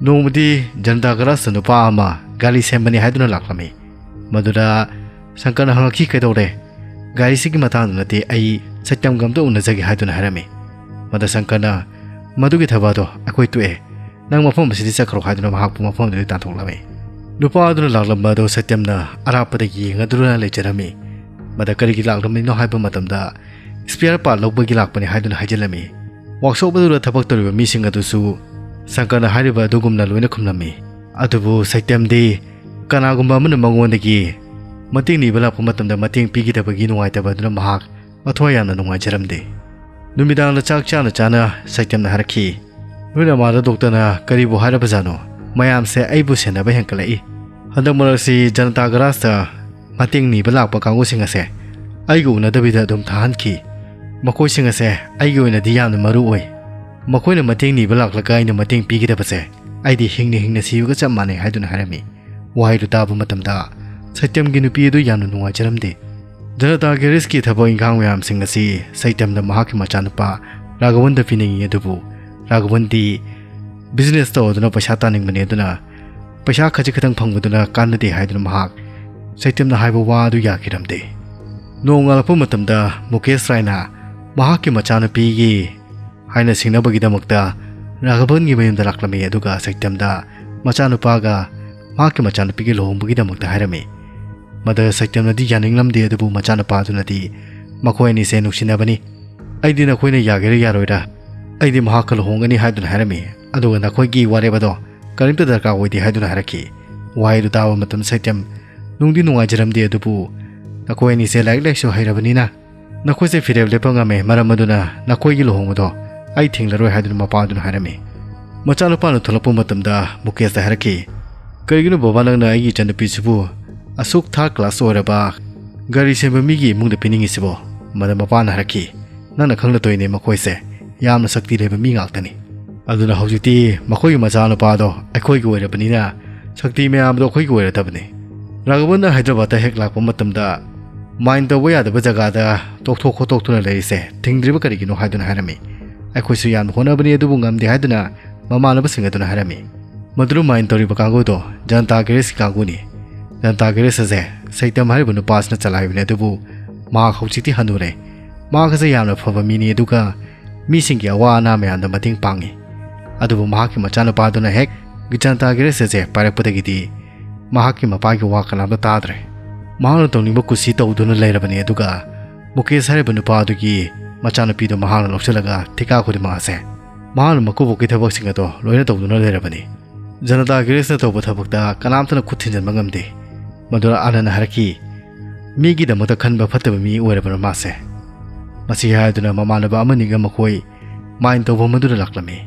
ꯅꯣꯡꯃꯗꯤ ꯖꯅꯇꯥ ꯒꯔꯥꯖꯇ ꯅꯨꯄꯥ ꯑꯃ ꯒꯥꯔꯤ ꯁꯦꯝꯕꯅꯤ ꯍꯥꯏꯗꯨꯅ ꯂꯥꯛꯂꯝꯃꯤ꯫ ꯃꯗꯨꯗ ꯁꯪꯀꯔꯅ ꯍꯪꯉꯛꯈꯤ, "ꯀꯩꯗꯧꯔꯦ?" "ꯒꯥꯔꯤꯁꯤꯒꯤ ꯃꯇꯥꯡꯗ ꯅꯠꯇꯦ, ꯑꯩ ꯁꯇ꯭ꯌꯝꯒ ꯑꯝꯇ ꯎꯅꯖꯒꯦ" ꯍꯥꯏꯗꯨꯅ ꯍꯥꯏꯔꯝꯃꯤ꯫ ꯃꯗ ꯁꯪꯀꯔꯅ, "ꯃꯗꯨꯒꯤ ꯊꯕꯛ ꯑꯗꯣ ꯑꯩꯈꯣꯏ ꯇꯣꯛꯑꯦ, ꯅꯪ ꯃꯐꯝ ꯑꯁꯤꯗꯒꯤ ꯆꯠꯈ꯭ꯔꯣ" ꯍꯥꯏꯗꯨꯅ ꯃꯍꯥꯛꯄꯨ ꯃꯐꯝ ꯑꯗꯨꯗꯒꯤ ꯇꯥꯟꯊꯣꯛꯂꯝꯃꯤ꯫ ꯅꯨꯄꯥ ꯑꯗꯨꯅ ꯂꯥꯛꯂꯝꯕ ꯑꯗꯨ ꯁꯇ꯭ꯌꯝꯅ ꯑꯔꯥꯞꯄꯗꯒꯤ ꯌꯦꯡꯗꯨꯅ ꯂꯩꯖꯔꯝꯃꯤ꯫ ꯃꯗ ꯀꯔꯤꯒꯤ ꯂꯥꯛꯂꯝꯃꯤꯅꯣ ꯍꯥꯏꯕ ꯃꯇꯝꯗ, "ꯁ꯭ꯄꯤꯌꯔ ꯄꯥꯔꯠ ꯂꯧꯕꯒꯤ ꯂꯥꯛꯄꯅꯤ" ꯍꯥꯏꯗꯨꯅ ꯍꯥꯏꯖꯤꯜꯂꯝꯃꯤ꯫ ꯋꯥꯛꯁꯣꯞ ꯑꯗꯨꯗ ꯊꯕꯛ ꯇꯧꯔꯤꯕ ꯃꯤꯁꯤꯡ ꯑꯗꯨꯁꯨ ꯁꯪꯀꯔꯅ ꯍꯥꯏꯔꯤꯕ ꯑꯗꯨꯒꯨꯝꯅ ꯂꯣꯏꯅ ꯈꯨꯝꯂꯝꯃꯤ꯫ ꯑꯗꯨꯕꯨ ꯁꯇ꯭ꯌꯝꯗꯤ ꯀꯅꯥꯒꯨꯝꯕ ꯑꯃꯅ ꯃꯉꯣꯟꯗꯒꯤ ꯃꯇꯦꯡ ꯅꯤꯕ ꯂꯥꯛꯄ ꯃꯇꯝꯗ ꯃꯇꯦꯡ ꯄꯤꯈꯤꯗꯕꯒꯤ ꯅꯨꯡꯉꯥꯏꯇꯕ ꯑꯗꯨꯅ ꯃꯍꯥꯛ ꯃꯊ꯭ꯋꯥꯏ ꯌꯥꯝꯅ ꯅꯨꯡꯉꯥꯏꯖꯔꯝꯗꯦ꯫ ꯅꯨꯃꯤꯗꯥꯡꯗ ꯆꯥꯛ ꯆꯥꯅ ꯆꯥꯅ ꯁꯇ꯭ꯌꯝꯅ ꯍꯥꯏꯔꯛꯈꯤ, "ꯅꯣꯏ ꯅꯃꯥꯗ ꯗꯣꯛꯇꯔꯅ ꯀꯔꯤꯕꯨ ꯍꯥꯏꯔꯕꯖꯥꯠꯅꯣ? ꯃꯌꯥꯝꯁꯦ ꯑꯩꯕꯨ ꯁꯦꯟꯅꯕ ꯍꯦꯟꯀꯠꯂꯛꯏ꯫ ꯍꯟꯗꯛ ꯃꯔꯛꯁꯤ ꯖꯅꯇꯥ ꯒꯔꯥꯖꯇ ꯃꯇꯦꯡ ꯅꯤꯕ ꯂꯥꯛꯄ ꯀꯥꯡꯕꯨꯁꯤꯡ ꯑꯁꯦ ꯑꯩꯒ ꯎꯅꯗꯕꯤꯗ ꯑꯗꯨꯝ ꯊꯥꯍꯟꯈꯤ꯫ ꯃꯈꯣꯏꯁꯤꯡ ꯑꯁꯦ ꯑꯩꯒꯤ ꯑꯣꯏꯅꯗꯤ ꯌꯥꯝꯅ ꯃꯔꯨ ꯑꯣꯏ꯫ ꯃꯈꯣꯏꯅ ꯃꯇꯦꯡ ꯅꯤꯕ ꯂꯥꯛꯂꯒ ꯑꯩꯅ ꯃꯇꯦꯡ ꯄꯤꯒꯗꯕꯁꯦ ꯑꯩꯗꯤ ꯍꯤꯡꯅ ꯍꯤꯡꯅ ꯁꯤꯕꯒ ꯆꯞ ꯃꯥꯟꯅꯩ" ꯍꯥꯏꯗꯨꯅ ꯍꯥꯏꯔꯝꯃꯤ꯫ ꯋꯥꯍꯩꯗꯨ ꯇꯥꯕ ꯃꯇꯝꯗ ꯁꯩꯇꯝꯒꯤ ꯅꯨꯄꯤ ꯑꯗꯨ ꯌꯥꯝꯅ ꯅꯨꯡꯉꯥꯏꯖꯔꯝꯗꯦ꯫ ꯖꯅꯇꯥ ꯒꯦꯔꯦꯖꯀꯤ ꯊꯕꯛ ꯏꯪꯈꯥꯡ ꯃꯌꯥꯝꯁꯤꯡ ꯑꯁꯤ ꯁꯩꯇꯝꯗ ꯃꯍꯥꯛꯀꯤ ꯃꯆꯥꯅꯨꯄꯥ ꯔꯥꯘꯕꯟꯗ ꯄꯤꯅꯤꯡꯏ, ꯑꯗꯨꯕꯨ ꯔꯥꯘꯕꯟꯗꯤ ꯕꯤꯖꯤꯅꯦꯁ ꯇꯧꯗꯨꯅ ꯄꯩꯁꯥ ꯇꯥꯅꯤꯡꯕꯅꯤ, ꯑꯗꯨꯅ ꯄꯩꯁꯥ ꯈꯖꯤꯛ ꯈꯛꯇꯪ ꯐꯪꯕꯗꯨꯅ ꯀꯥꯟꯅꯗꯦ ꯍꯥꯏꯗꯨꯅ ꯃꯍꯥꯛ ꯁꯩꯇꯝꯅ ꯍꯥꯏꯕ ꯋꯥ ꯑꯗꯨ ꯌꯥꯈꯤꯔꯝꯗꯦ꯫ ꯅꯣꯡꯉꯥꯜꯂꯛꯄ ꯃꯇꯝꯗ ꯃꯨꯀꯦꯁ ꯔꯥꯏꯅ ꯃꯍꯥꯛꯀꯤ ꯃꯆꯥꯅꯨꯄꯤꯒꯤ ꯍꯥꯏꯅ ꯁꯤꯡꯅꯕꯒꯤꯗꯃꯛꯇ ꯔꯥꯘꯕꯟꯒꯤ ꯃꯌꯨꯝꯗ ꯂꯥꯛꯂꯝꯃꯤ, ꯑꯗꯨꯒ ꯁꯩꯇꯝꯗ ꯃꯆꯥꯅꯨꯄꯥꯒ ꯃꯍꯥꯛꯀꯤ ꯃꯆꯥꯅꯨꯄꯤꯒꯤ ꯂꯨꯍꯣꯡꯕꯒꯤꯗꯃꯛꯇ ꯍꯥꯏꯔꯝꯃꯤ꯫ ꯃꯗꯨ ꯁꯩꯇꯝꯅꯗꯤ ꯌꯥꯅꯤꯡꯂꯝꯗꯦ, ꯑꯗꯨꯕꯨ ꯃꯆꯥꯅꯨꯄꯥꯗꯨꯅꯗꯤ, "ꯃꯈꯣꯏ ꯑꯅꯤꯁꯦ ꯅꯨꯡꯁꯤꯅꯕꯅꯤ, ꯑꯩꯗꯤ ꯅꯈꯣꯏꯅ ꯌꯥꯒꯦꯔꯥ ꯌꯥꯔꯣꯏꯔꯥ, ꯑꯩꯗꯤ ꯃꯍꯥꯛꯀ ꯂꯨꯍꯣꯡꯒꯅꯤ" ꯍꯥꯏꯗꯨꯅ ꯍꯥꯏꯔꯝꯃꯤ꯫ ꯑꯗꯨꯒ "ꯅꯈꯣꯏꯒꯤ ꯋꯥꯔꯦꯞ ꯑꯗꯣ ꯀꯔꯤꯝꯇ ꯗꯔꯀꯥꯔ ꯑꯣꯏꯗꯦ" ꯍꯥꯏꯗꯨꯅ ꯍꯥꯏꯔꯛꯈꯤ꯫ ꯋꯥꯍꯩꯗꯨ ꯇꯥꯕ ꯃꯇꯝꯗ ꯁꯩꯇꯝ ꯅꯨꯡꯗꯤ ꯅꯨꯡꯉꯥꯏꯖꯔꯝꯗꯦ, ꯑꯗꯨꯕꯨ "ꯅꯈꯣꯏ ꯑꯅꯤꯁꯦ ꯂꯥꯏꯔꯤꯛ ꯂꯥꯏꯁꯨ ꯍꯩꯔꯕꯅꯤꯅ ꯅꯈꯣꯏꯁꯦ ꯐꯤꯔꯦꯞ ꯂꯦꯞꯄ ꯉꯝꯃꯦ, ꯃꯔꯝ ꯑꯗꯨꯅ ꯅꯈꯣꯏꯒꯤ ꯂꯨꯍꯣꯡꯕꯗꯣ ꯑꯩ ꯊꯤꯡꯂꯔꯣꯏ" ꯍꯥꯏꯗꯨꯅ ꯃꯄꯥꯗꯨꯅ ꯍꯥꯏꯔꯝꯃꯤ꯫ ꯃꯆꯥꯅꯨꯄꯥꯅ ꯊꯣꯛꯂꯛꯄ ꯃꯇꯝꯗ ꯃꯨꯀꯦꯁꯇ ꯍꯥꯏꯔꯛꯈꯤ, "ꯀꯔꯤꯒꯤꯅꯣ ꯕꯕꯥ, ꯅꯪꯅ ꯑꯩꯒꯤ ꯏꯆꯟꯅꯨꯄꯤꯁꯤꯕꯨ ꯑꯁꯨꯛ ꯊꯥꯔꯠ ꯀ꯭ꯂꯥꯁ ꯑꯣꯏꯔꯕ ꯒꯥꯔꯤ ꯁꯦꯝꯕ ꯃꯤꯒꯤ ꯏꯃꯨꯡꯗ ꯄꯤꯅꯤꯡꯉꯤꯁꯤꯕꯣ?" ꯃꯗ ꯃꯄꯥꯅ ꯍꯥꯏꯔꯛꯈꯤ, "ꯅꯪꯅ ꯈꯪꯂꯗꯣꯏꯅꯦ, ꯃꯈꯣꯏꯁꯦ ꯌꯥꯝꯅ ꯁꯛꯇꯤ ꯂꯩꯕ ꯃꯤ ꯉꯥꯛꯇꯅꯤ꯫ ꯑꯗꯨꯅ ꯍꯧꯖꯤꯛꯇꯤ ꯃꯈꯣꯏꯒꯤ ꯃꯆꯥꯅꯨꯄꯥꯗꯣ ꯑꯩꯈꯣꯏꯒꯤ ꯑꯣꯏꯔꯕꯅꯤꯅ ꯁꯛꯇꯤ ꯃꯌꯥꯝꯗꯣ ꯑꯩꯈꯣꯏꯒꯤ ꯑꯣꯏꯔꯗꯕꯅꯤ꯫ ꯔꯥꯘꯕꯟꯅ ꯍꯥꯏꯗ꯭ꯔꯕꯥꯗꯇ ꯍꯦꯛ ꯂꯥꯛꯄ ꯃꯇꯝꯗ ꯃꯥꯏꯟ ꯇꯧꯕ ꯌꯥꯗꯕ ꯖꯒꯥꯗ ꯇꯣꯛꯊꯣꯛ ꯈꯣꯠꯇꯣꯛꯇꯨꯅ ꯂꯩꯔꯤꯁꯦ ꯊꯤꯡꯗ꯭ꯔꯤꯕ ꯀꯔꯤꯒꯤꯅꯣ?" ꯍꯥꯏꯗꯨꯅ ꯍꯥꯏꯔꯝꯃꯤ꯫ "ꯑꯩꯈꯣꯏꯁꯨ ꯌꯥꯝꯅ ꯍꯣꯠꯅꯕꯅꯤ, ꯑꯗꯨꯕꯨ ꯉꯝꯗꯦ" ꯍꯥꯏꯗꯨꯅ ꯃꯃꯥꯟꯅꯕꯁꯤꯡ ꯑꯗꯨꯅ ꯍꯥꯏꯔꯝꯃꯤ꯫ ꯃꯗꯨꯗ ꯃꯥꯏꯟ ꯇꯧꯔꯤꯕ ꯀꯥꯡꯕꯨꯗꯣ ꯖꯅꯇꯥ ꯒꯦꯔꯦꯖꯀꯤ ꯀꯥꯡꯕꯨꯅꯤ꯫ ꯖꯅꯇꯥ ꯒꯦꯔꯦꯖ ꯑꯁꯦ ꯁꯩꯇꯝ ꯍꯥꯏꯔꯤꯕ ꯅꯨꯄꯥꯁꯤꯅ ꯆꯂꯥꯏꯕꯅꯤ, ꯑꯗꯨꯕꯨ ꯃꯍꯥꯛ ꯍꯧꯖꯤꯛꯇꯤ ꯍꯟꯅꯨꯔꯦ꯫ ꯃꯍꯥꯛ ꯑꯁꯦ ꯌꯥꯝꯅ ꯐꯕ ꯃꯤꯅꯤ, ꯑꯗꯨꯒ ꯃꯤꯁꯤꯡꯒꯤ ꯑꯋꯥ ꯑꯅꯥ ꯃꯌꯥꯝꯗ ꯃꯇꯦꯡ ꯄꯥꯡꯉꯤ꯫ ꯑꯗꯨꯕꯨ ꯃꯍꯥꯛꯀꯤ ꯃꯆꯥꯅꯨꯄꯥꯗꯨꯅ ꯍꯦꯛ ꯖꯅꯇꯥ ꯒꯦꯔꯦꯖ ꯑꯁꯦ ꯄꯥꯏꯔꯛꯄꯗꯒꯤꯗꯤ ꯃꯍꯥꯛꯀꯤ ꯃꯄꯥꯒꯤ ꯋꯥ ꯀꯅꯥꯝꯇ ꯇꯥꯗ꯭ꯔꯦ꯫ ꯃꯍꯥꯛꯅ ꯇꯧꯅꯤꯡꯕ ꯀꯨꯁꯤ ꯇꯧꯗꯨꯅ ꯂꯩꯔꯕꯅꯤ, ꯑꯗꯨꯒ ꯃꯨꯀꯦꯁ ꯍꯥꯏꯔꯤꯕ ꯅꯨꯄꯥ ꯑꯗꯨꯒꯤ ꯃꯆꯥꯅꯨꯄꯤꯗꯨ ꯃꯍꯥꯛꯅ ꯂꯧꯁꯤꯜꯂꯒ ꯊꯤꯀꯥ ꯈꯨꯗꯤꯡꯃꯛ ꯑꯁꯦ ꯃꯍꯥꯛꯅ ꯃꯀꯨꯕꯣꯛꯀꯤ ꯊꯕꯛꯁꯤꯡ ꯑꯗꯣ ꯂꯣꯏꯅ ꯇꯧꯗꯨꯅ ꯂꯩꯔꯕꯅꯤ꯫ ꯖꯅꯇꯥ ꯒꯦꯔꯦꯖꯅ ꯇꯧꯕ ꯊꯕꯛꯇ ꯀꯅꯥꯝꯇꯅ ꯈꯨꯠ ꯊꯤꯟꯖꯤꯟꯕ ꯉꯝꯗꯦ꯫ ꯃꯗꯨꯅ ꯑꯥꯅꯟꯗꯅ ꯍꯥꯏꯔꯛꯈꯤ, "ꯃꯤꯒꯤꯗꯃꯛꯇ ꯈꯟꯕ ꯐꯠꯇꯕ ꯃꯤ ꯑꯣꯏꯔꯕ꯭ꯔꯥ ꯃꯥꯁꯦ?" ꯃꯁꯤ ꯍꯥꯏꯗꯨꯅ ꯃꯃꯥꯟꯅꯕ ꯑꯃꯅꯤꯒ ꯃꯈꯣꯏ ꯃꯥꯏꯟ ꯇꯧꯐꯝ ꯑꯗꯨꯗ ꯂꯥꯛꯂꯝꯃꯤ꯫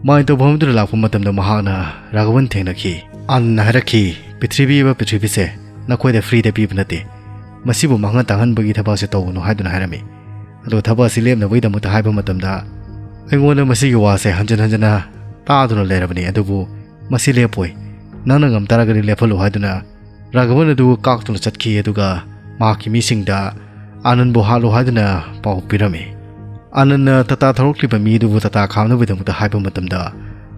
ꯃꯥꯏꯟ ꯇꯧꯐꯝ ꯑꯗꯨꯗ ꯂꯥꯛꯄ ꯃꯇꯝꯗ ꯃꯍꯥꯛꯅ ꯔꯥꯘꯕꯟ ꯊꯦꯡꯅꯈꯤ꯫ ꯑꯥꯅꯟꯗꯅ ꯍꯥꯏꯔꯛꯈꯤ, "ꯄ꯭ꯔꯤꯊꯤꯕꯤ ꯍꯥꯏꯕ ꯄ꯭ꯔꯤꯊꯤꯕꯤꯁꯦ ꯅꯈꯣꯏꯗ ꯐ꯭ꯔꯤꯗ ꯄꯤꯕ ꯅꯠꯇꯦ꯫ ꯃꯁꯤꯕꯨ ꯃꯥꯡꯍꯟ ꯇꯥꯛꯍꯟꯕꯒꯤ ꯊꯕꯛꯁꯦ ꯇꯧꯒꯅꯨ" ꯍꯥꯏꯗꯨꯅ ꯍꯥꯏꯔꯝꯃꯤ꯫ ꯑꯗꯨꯒ ꯊꯕꯛ ꯑꯁꯤ ꯂꯦꯞꯅꯕꯒꯤꯗꯃꯛꯇ ꯍꯥꯏꯕ ꯃꯇꯝꯗ ꯑꯩꯉꯣꯟꯗ ꯃꯁꯤꯒꯤ ꯋꯥꯁꯦ ꯍꯟꯖꯤꯟ ꯍꯟꯖꯤꯟꯅ ꯇꯥꯗꯨꯅ ꯂꯩꯔꯕꯅꯤ, ꯑꯗꯨꯕꯨ ꯃꯁꯤ ꯂꯦꯞꯄꯣꯏ꯫ ꯅꯪꯅ ꯉꯝ ꯇꯥꯔꯒꯗꯤ ꯂꯦꯞꯍꯜꯂꯨ" ꯍꯥꯏꯗꯨꯅ ꯔꯥꯘꯕꯟ ꯑꯗꯨ ꯀꯥꯛꯇꯨꯅ ꯆꯠꯈꯤ꯫ ꯑꯗꯨꯒ ꯃꯍꯥꯛꯀꯤ ꯃꯤꯁꯤꯡꯗ ꯑꯥꯅꯟꯕꯨ ꯍꯥꯠꯂꯨ ꯍꯥꯏꯗꯨꯅ ꯄꯥꯎ ꯄꯤꯔꯝꯃꯤ꯫ ꯑꯥꯅꯟꯅ ꯇꯥꯇꯥ ꯊꯧꯔꯛꯂꯤꯕ ꯃꯤ ꯑꯗꯨꯕꯨ ꯇꯥꯇꯥ ꯈꯥꯝꯅꯕꯒꯤꯗꯃꯛꯇ ꯍꯥꯏꯕ ꯃꯇꯝꯗ,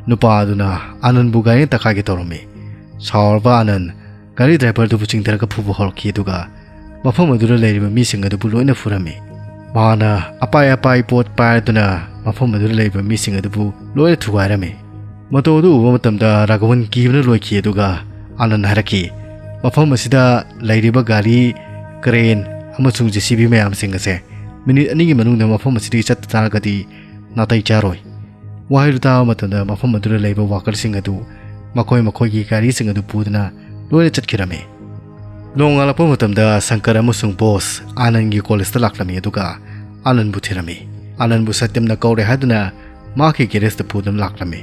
ꯅꯨꯄꯥ ꯑꯗꯨꯅ ꯑꯥꯅꯟꯕꯨ ꯒꯥꯔꯤꯅ ꯇꯛꯈꯥꯏꯒꯦ ꯇꯧꯔꯝꯃꯤ꯫ ꯁꯥꯎꯔꯕ ꯑꯥꯅꯟ ꯒꯥꯔꯤ ꯗ꯭ꯔꯥꯏꯚꯔꯗꯨꯕꯨ ꯆꯤꯡꯊꯔꯒ ꯐꯨꯕ ꯍꯧꯔꯛꯈꯤ꯫ ꯑꯗꯨꯒ ꯃꯐꯝ ꯑꯗꯨꯗ ꯂꯩꯔꯤꯕ ꯃꯤꯁꯤꯡ ꯑꯗꯨꯕꯨ ꯂꯣꯏꯅ ꯐꯨꯔꯝꯃꯤ꯫ ꯃꯍꯥꯛꯅ ꯑꯄꯥꯏ ꯑꯄꯥꯏ ꯄꯣꯠ ꯄꯥꯏꯗꯨꯅ ꯃꯐꯝ ꯑꯗꯨꯗ ꯂꯩꯔꯤꯕ ꯃꯤꯁꯤꯡ ꯑꯗꯨꯕꯨ ꯂꯣꯏꯅ ꯊꯨꯒꯥꯏꯔꯝꯃꯤ꯫ ꯃꯇꯧ ꯑꯗꯨ ꯎꯕ ꯃꯇꯝꯗ ꯔꯥꯘꯕꯟ ꯀꯤꯕꯅ ꯂꯣꯏꯈꯤ꯫ ꯑꯗꯨꯒ ꯑꯥꯅꯟ ꯍꯥꯏꯔꯛꯈꯤ, "ꯃꯐꯝ ꯑꯁꯤꯗ ꯂꯩꯔꯤꯕ ꯒꯥꯔꯤ, ꯀ꯭ꯔꯦꯟ ꯑꯃꯁꯨꯡ JCB ꯃꯌꯥꯝꯁꯤꯡ ꯑꯁꯦ ꯃꯤꯅꯤꯠ ꯑꯅꯤꯒꯤ ꯃꯅꯨꯡꯗ ꯃꯐꯝ ꯑꯁꯤꯗꯒꯤ ꯆꯠꯇ ꯇꯥꯔꯒꯗꯤ ꯅꯥꯇꯩ ꯆꯥꯔꯣꯏ꯫" ꯋꯥꯍꯩꯗꯨ ꯇꯥꯕ ꯃꯇꯝꯗ ꯃꯐꯝ ꯑꯗꯨꯗ ꯂꯩꯕ ꯋꯥꯀꯔꯁꯤꯡ ꯑꯗꯨ ꯃꯈꯣꯏ ꯃꯈꯣꯏꯒꯤ ꯒꯥꯔꯤꯁꯤꯡ ꯑꯗꯨ ꯄꯨꯗꯨꯅ ꯂꯣꯏꯅ ꯆꯠꯈꯤꯔꯝꯃꯤ꯫ ꯅꯣꯡꯉꯥꯜꯂꯛꯄ ꯃꯇꯝꯗ ꯁꯪꯀꯔ ꯑꯃꯁꯨꯡ ꯕꯣꯁ ꯑꯥꯅꯟꯒꯤ ꯀꯣꯂꯦꯖꯇ ꯂꯥꯛꯂꯝꯃꯤ꯫ ꯑꯗꯨꯒ ꯑꯥꯅꯟꯕꯨ ꯊꯤꯔꯝꯃꯤ꯫ ꯑꯥꯅꯟꯕꯨ ꯁꯇ꯭ꯌꯝꯅ ꯀꯧꯔꯦ ꯍꯥꯏꯗꯨꯅ ꯃꯍꯥꯛꯀꯤ ꯒꯦꯔꯦꯖꯇ ꯄꯨꯗꯨꯅ ꯂꯥꯛꯂꯝꯃꯤ꯫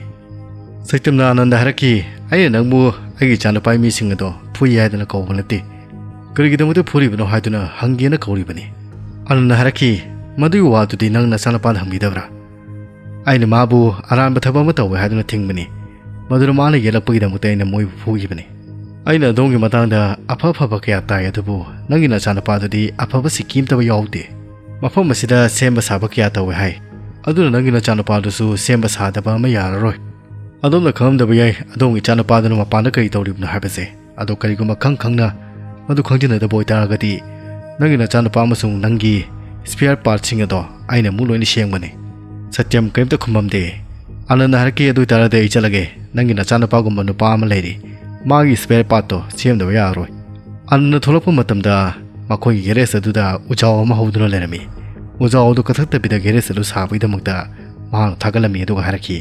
ꯁꯇ꯭ꯌꯝꯅ ꯑꯥꯅꯟꯗ ꯍꯥꯏꯔꯛꯈꯤ, "ꯑꯩꯅ ꯅꯪꯕꯨ ꯑꯩꯒꯤ ꯏꯆꯥꯅꯨꯄꯥꯒꯤ ꯃꯤꯁꯤꯡ ꯑꯗꯣ ꯐꯨꯏ ꯍꯥꯏꯗꯅ ꯀꯧꯕ ꯅꯠꯇꯦ꯫ ꯀꯔꯤꯒꯤꯗꯃꯛꯇ ꯐꯨꯔꯤꯕꯅꯣ ꯍꯥꯏꯗꯨꯅ ꯍꯪꯒꯦꯅ ꯀꯧꯔꯤꯕꯅꯤ꯫" ꯑꯥꯅꯟꯅ ꯍꯥꯏꯔꯛꯈꯤ, "ꯃꯗꯨꯒꯤ ꯋꯥꯗꯨꯗꯤ ꯅꯪ ꯅꯆꯥꯅꯨꯄꯥꯗ ꯍꯪꯕꯤꯗꯕ꯭ꯔꯥ? ꯑꯩꯅ ꯃꯥꯕꯨ ꯑꯔꯥꯟꯕ ꯊꯕꯛ ꯑꯃ ꯇꯧꯋꯦ ꯍꯥꯏꯗꯨꯅ ꯊꯤꯡꯕꯅꯤ꯫ ꯃꯗꯨꯅ ꯃꯥꯅ ꯌꯦꯠꯂꯛꯄꯒꯤꯗꯃꯛꯇ ꯑꯩꯅ ꯃꯣꯏꯕꯨ ꯐꯨꯈꯤꯕꯅꯤ꯫ ꯑꯩꯅ ꯑꯗꯣꯝꯒꯤ ꯃꯇꯥꯡꯗ ꯑꯐ ꯑꯐꯕ ꯀꯌꯥ ꯇꯥꯏ, ꯑꯗꯨꯕꯨ ꯅꯪꯒꯤ ꯅꯆꯥꯅꯨꯄꯥꯗꯨꯗꯤ ꯑꯐꯕ ꯁꯤꯛꯀꯤ ꯑꯃꯠꯇ ꯌꯥꯎꯗꯦ꯫ ꯃꯐꯝ ꯑꯁꯤꯗ ꯁꯦꯝꯕ ꯁꯥꯕ ꯀꯌꯥ ꯇꯧꯋꯦ ꯍꯥꯏ꯫ ꯑꯗꯨꯅ ꯅꯪꯒꯤ ꯅꯆꯥꯅꯨꯄꯥꯗꯨꯁꯨ ꯁꯦꯝꯕ ꯁꯥꯗꯕ ꯑꯃ ꯌꯥꯔꯔꯣꯏ꯫ ꯑꯗꯣꯝꯅ ꯈꯪꯂꯝꯗꯕ ꯌꯥꯏ, ꯑꯗꯣꯝꯒꯤ ꯏꯆꯥꯅꯨꯄꯥꯗꯨꯅ ꯃꯄꯥꯟꯗ ꯀꯔꯤ ꯇꯧꯔꯤꯕꯅꯣ ꯍꯥꯏꯕꯁꯦ꯫ ꯑꯗꯣ ꯀꯔꯤꯒꯨꯝꯕ ꯈꯪ ꯈꯪꯅ ꯃꯗꯨ ꯈꯪꯖꯤꯟꯅꯗꯕ ꯑꯣꯏꯇꯥꯔꯒꯗꯤ ꯅꯪꯒꯤ ꯅꯆꯥꯅꯨꯄꯥ ꯑꯃꯁꯨꯡ ꯅꯪꯒꯤ spare partꯁꯤꯡ ꯑꯗꯣ ꯑꯩꯅ ꯑꯃꯨꯛ ꯂꯣꯏꯅ ꯁꯦꯝꯒꯅꯤ꯫" ꯁꯇ꯭ꯌꯝ ꯀꯔꯤꯝꯇ ꯈꯨꯝꯃꯝꯗꯦ꯫ ꯑꯥꯅꯟꯅ ꯍꯥꯏꯔꯛꯈꯤ, "ꯑꯗꯨ ꯑꯣꯏꯇꯥꯔꯗꯤ ꯑꯩ ꯆꯠꯂꯒꯦ꯫ ꯅꯪꯒꯤ ꯅꯆꯥꯅꯨꯄꯥꯒꯨꯝꯕ ꯅꯨꯄꯥ ꯑꯃ ꯂꯩꯔꯤ꯫ ꯃꯥꯒꯤ spare partꯇꯣ ꯁꯦꯝꯗꯕ ꯌꯥꯔꯔꯣꯏ꯫" ꯑꯥꯅꯟꯅ ꯊꯣꯛꯂꯛꯄ ꯃꯇꯝꯗ ꯃꯈꯣꯏꯒꯤ ꯒꯦꯔꯦꯖ ꯑꯗꯨꯗ ꯎꯖꯥꯎ ꯑꯃ ꯍꯧꯗꯨꯅ ꯂꯩꯔꯝꯃꯤ꯫ ꯎꯖꯥꯎ ꯑꯗꯨ ꯀꯛꯊꯠꯇꯕꯤꯗ ꯒꯦꯔꯦꯖ ꯑꯗꯨ ꯁꯥꯕꯒꯤꯗꯃꯛꯇ ꯃꯍꯥꯛꯅ ꯊꯥꯒꯠꯂꯝꯃꯤ꯫ ꯑꯗꯨꯒ ꯍꯥꯏꯔꯛꯈꯤ,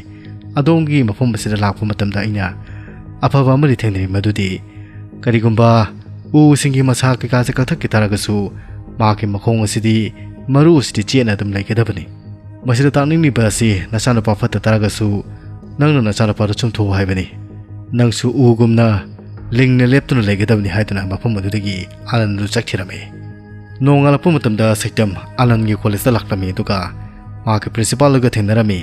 "ꯑꯗꯣꯝꯒꯤ ꯃꯐꯝ ꯑꯁꯤꯗ ꯂꯥꯛꯄ ꯃꯇꯝꯗ ꯑꯩꯅ ꯑꯐꯕ ꯑꯃꯗꯤ ꯊꯦꯡꯅꯔꯤ, ꯃꯗꯨꯗꯤ ꯀꯔꯤꯒꯨꯝꯕ ꯎꯁꯤꯡꯒꯤ ꯃꯁꯥ ꯀꯩꯀꯥꯁꯦ ꯀꯛꯊꯠꯈꯤ ꯇꯥꯔꯒꯁꯨ ꯃꯍꯥꯛꯀꯤ ꯃꯈꯣꯡ ꯑꯁꯤꯗꯤ, ꯃꯔꯨ ꯑꯁꯤꯗꯤ ꯆꯦꯠꯅ ꯑꯗꯨꯝ ꯂꯩꯒꯗꯕꯅꯤ꯫" ꯃꯁꯤꯗ ꯇꯥꯛꯅꯤꯡꯂꯤꯕ ꯑꯁꯤ, ꯅꯆꯥꯅꯨꯄꯥ ꯐꯠꯇ ꯇꯥꯔꯒꯁꯨ ꯅꯪꯅ ꯅꯆꯥꯅꯨꯄꯥꯗꯨ ꯆꯨꯝꯊꯣꯛꯎ ꯍꯥꯏꯕꯅꯤ꯫ ꯅꯪꯁꯨ ꯎꯒꯨꯝꯅ ꯂꯤꯡꯅ ꯂꯦꯞꯇꯨꯅ ꯂꯩꯒꯗꯕꯅꯤ ꯍꯥꯏꯗꯨꯅ ꯃꯐꯝ ꯑꯗꯨꯗꯒꯤ ꯑꯥꯅꯟꯗꯨ ꯆꯠꯈꯤꯔꯝꯃꯤ꯫ ꯅꯣꯡꯉꯥꯜꯂꯛꯄ ꯃꯇꯝꯗ ꯁꯩꯇꯝ ꯑꯥꯅꯟꯒꯤ ꯀꯣꯂꯦꯖꯇ ꯂꯥꯛꯂꯝꯃꯤ, ꯑꯗꯨꯒ ꯃꯍꯥꯛꯀꯤ ꯄ꯭ꯔꯤꯟꯁꯤꯄꯥꯜ ꯑꯗꯨꯒ ꯊꯦꯡꯅꯔꯝꯃꯤ꯫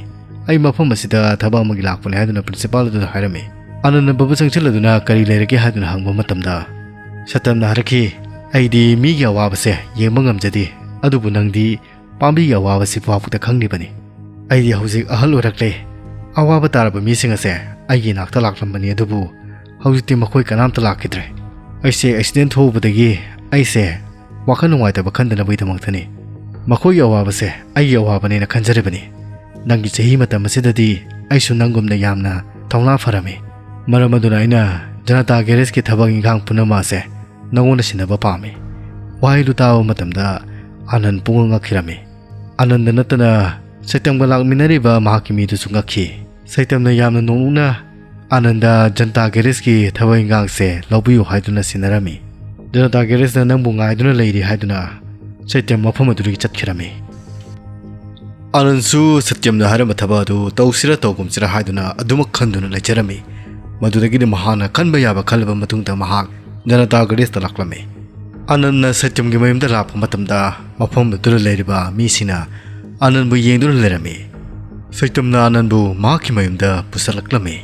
"ꯑꯩ ꯃꯐꯝ ꯑꯁꯤꯗ ꯊꯕꯛ ꯑꯃꯒꯤ ꯂꯥꯛꯄꯅꯤ" ꯍꯥꯏꯗꯨꯅ ꯄ꯭ꯔꯤꯟꯁꯤꯄꯥꯜ ꯑꯗꯨꯗ ꯍꯥꯏꯔꯝꯃꯤ꯫ ꯑꯥꯅꯟꯗ ꯕꯕꯨ ꯆꯪꯁꯤꯜꯂꯗꯨꯅ ꯀꯔꯤ ꯂꯩꯔꯒꯦ ꯍꯥꯏꯗꯨꯅ ꯍꯪꯕ ꯃꯇꯝꯗ, ꯁꯇꯝꯅ ꯍꯥꯏꯔꯛꯈꯤ, "ꯑꯩꯗꯤ ꯃꯤꯒꯤ ꯑꯋꯥꯕꯁꯦ ꯌꯦꯡꯕ ꯉꯝꯖꯗꯦ, ꯑꯗꯨꯕꯨ ꯅꯪꯗꯤ ꯄꯥꯝꯕꯤꯒꯤ ꯑꯋꯥꯕꯁꯤ ꯐꯥꯎꯕꯗ ꯈꯪꯂꯤꯕꯅꯤ꯫ ꯑꯩꯗꯤ ꯍꯧꯖꯤꯛ ꯑꯍꯜ ꯑꯣꯏꯔꯛꯂꯦ꯫ ꯑꯋꯥꯕ ꯇꯥꯔꯕ ꯃꯤꯁꯤꯡ ꯑꯁꯦ ꯑꯩꯒꯤ ꯏꯅꯥꯛꯇ ꯂꯥꯛꯂꯝꯕꯅꯤ, ꯑꯗꯨꯕꯨ ꯍꯧꯖꯤꯛꯇꯤ ꯃꯈꯣꯏ ꯀꯅꯥꯝꯇ ꯂꯥꯛꯈꯤꯗ꯭ꯔꯦ꯫ ꯑꯩꯁꯦ ꯑꯦꯛꯁꯤꯗꯦꯟ ꯊꯣꯛꯎꯕꯗꯒꯤ ꯑꯩꯁꯦ ꯋꯥꯈꯜ ꯅꯨꯡꯉꯥꯏꯇꯕ ꯈꯟꯗꯅꯕꯒꯤꯗꯃꯛꯇꯅꯤ꯫ ꯃꯈꯣꯏꯒꯤ ꯑꯋꯥꯕꯁꯦ ꯑꯩꯒꯤ ꯑꯋꯥꯕꯅꯦꯅ ꯈꯟꯖꯔꯤꯕꯅꯤ꯫ ꯅꯪꯒꯤ ꯆꯍꯤ ꯃꯇꯝ ꯑꯁꯤꯗꯗꯤ ꯑꯩꯁꯨ ꯅꯪꯒꯨꯝꯅ ꯌꯥꯝꯅ ꯊꯧꯅꯥ ꯐꯔꯝꯃꯤ꯫ ꯃꯔꯝ ꯑꯗꯨꯅ ꯑꯩꯅ ꯖꯅꯇꯥ ꯒꯦꯔꯦꯖꯀꯤ ꯊꯕꯛ ꯏꯪꯈꯥꯡ ꯄꯨꯝꯅꯃꯛ ꯑꯁꯦ ꯅꯉꯣꯟꯗ ꯁꯤꯟꯅꯕ ꯄꯥꯝꯃꯤ꯫" ꯋꯥꯍꯩꯗꯨ ꯇꯥꯕ ꯃꯇꯝꯗ ꯑꯥꯅꯟ ꯄꯨꯡꯉꯛ ꯉꯛꯈꯤꯔꯝꯃꯤ꯫ ꯑꯥꯅꯟꯗ ꯅꯠꯇꯅ ꯁꯩꯇꯝꯒ ꯂꯥꯛꯃꯤꯟꯅꯔꯤꯕ ꯃꯍꯥꯛꯀꯤ ꯃꯤꯗꯨꯁꯨ ꯉꯛꯈꯤ꯫ ꯁꯩꯇꯝꯅ ꯌꯥꯝꯅ ꯅꯣꯛꯅꯤꯡꯅ ꯑꯥꯅꯟꯗ ꯖꯅꯇꯥ ꯒꯦꯔꯦꯖꯀꯤ ꯊꯕꯛ ꯏꯪꯈꯥꯡꯁꯦ ꯂꯧꯕꯤꯌꯨ ꯍꯥꯏꯗꯨꯅ ꯁꯤꯟꯅꯔꯝꯃꯤ꯫ "ꯖꯅꯇꯥ ꯒꯦꯔꯦꯖꯅ ꯅꯪꯕꯨ ꯉꯥꯏꯗꯨꯅ ꯂꯩꯔꯤ" ꯍꯥꯏꯗꯨꯅ ꯁꯩꯇꯝ ꯃꯐꯝ ꯑꯗꯨꯗꯒꯤ ꯆꯠꯈꯤꯔꯝꯃꯤ꯫ ꯑꯥꯅꯟꯁꯨ ꯁꯇ꯭ꯌꯝꯅ ꯍꯥꯏꯔꯝꯕ ꯊꯕꯛ ꯑꯗꯨ ꯇꯧꯁꯤꯔ ꯇꯧꯒꯨꯝꯁꯤꯔ ꯍꯥꯏꯗꯨꯅ ꯑꯗꯨꯃꯛ ꯈꯟꯗꯨꯅ ꯂꯩꯖꯔꯝꯃꯤ꯫ ꯃꯗꯨꯗꯒꯤꯗꯤ ꯃꯍꯥꯛꯅ ꯈꯟꯕ ꯌꯥꯕ ꯈꯜꯂꯕ ꯃꯇꯨꯡꯗ ꯃꯍꯥꯛ ꯖꯅꯇꯥ ꯒꯦꯔꯦꯖꯇ ꯂꯥꯛꯂꯝꯃꯤ꯫ ꯑꯥꯅꯟꯅ ꯁꯇ꯭ꯌꯝꯒꯤ ꯃꯌꯨꯝꯗ ꯂꯥꯛꯄ ꯃꯇꯝꯗ ꯃꯐꯝ ꯑꯗꯨꯗ ꯂꯩꯔꯤꯕ ꯃꯤꯁꯤꯡꯅ ꯑꯥꯅꯟꯕꯨ ꯌꯦꯡꯗꯨꯅ ꯂꯩꯔꯝꯃꯤ꯫ ꯁꯇ꯭ꯌꯝꯅ ꯑꯥꯅꯟꯕꯨ ꯃꯍꯥꯛꯀꯤ ꯃꯌꯨꯝꯗ ꯄꯨꯁꯜꯂꯛꯂꯝꯃꯤ꯫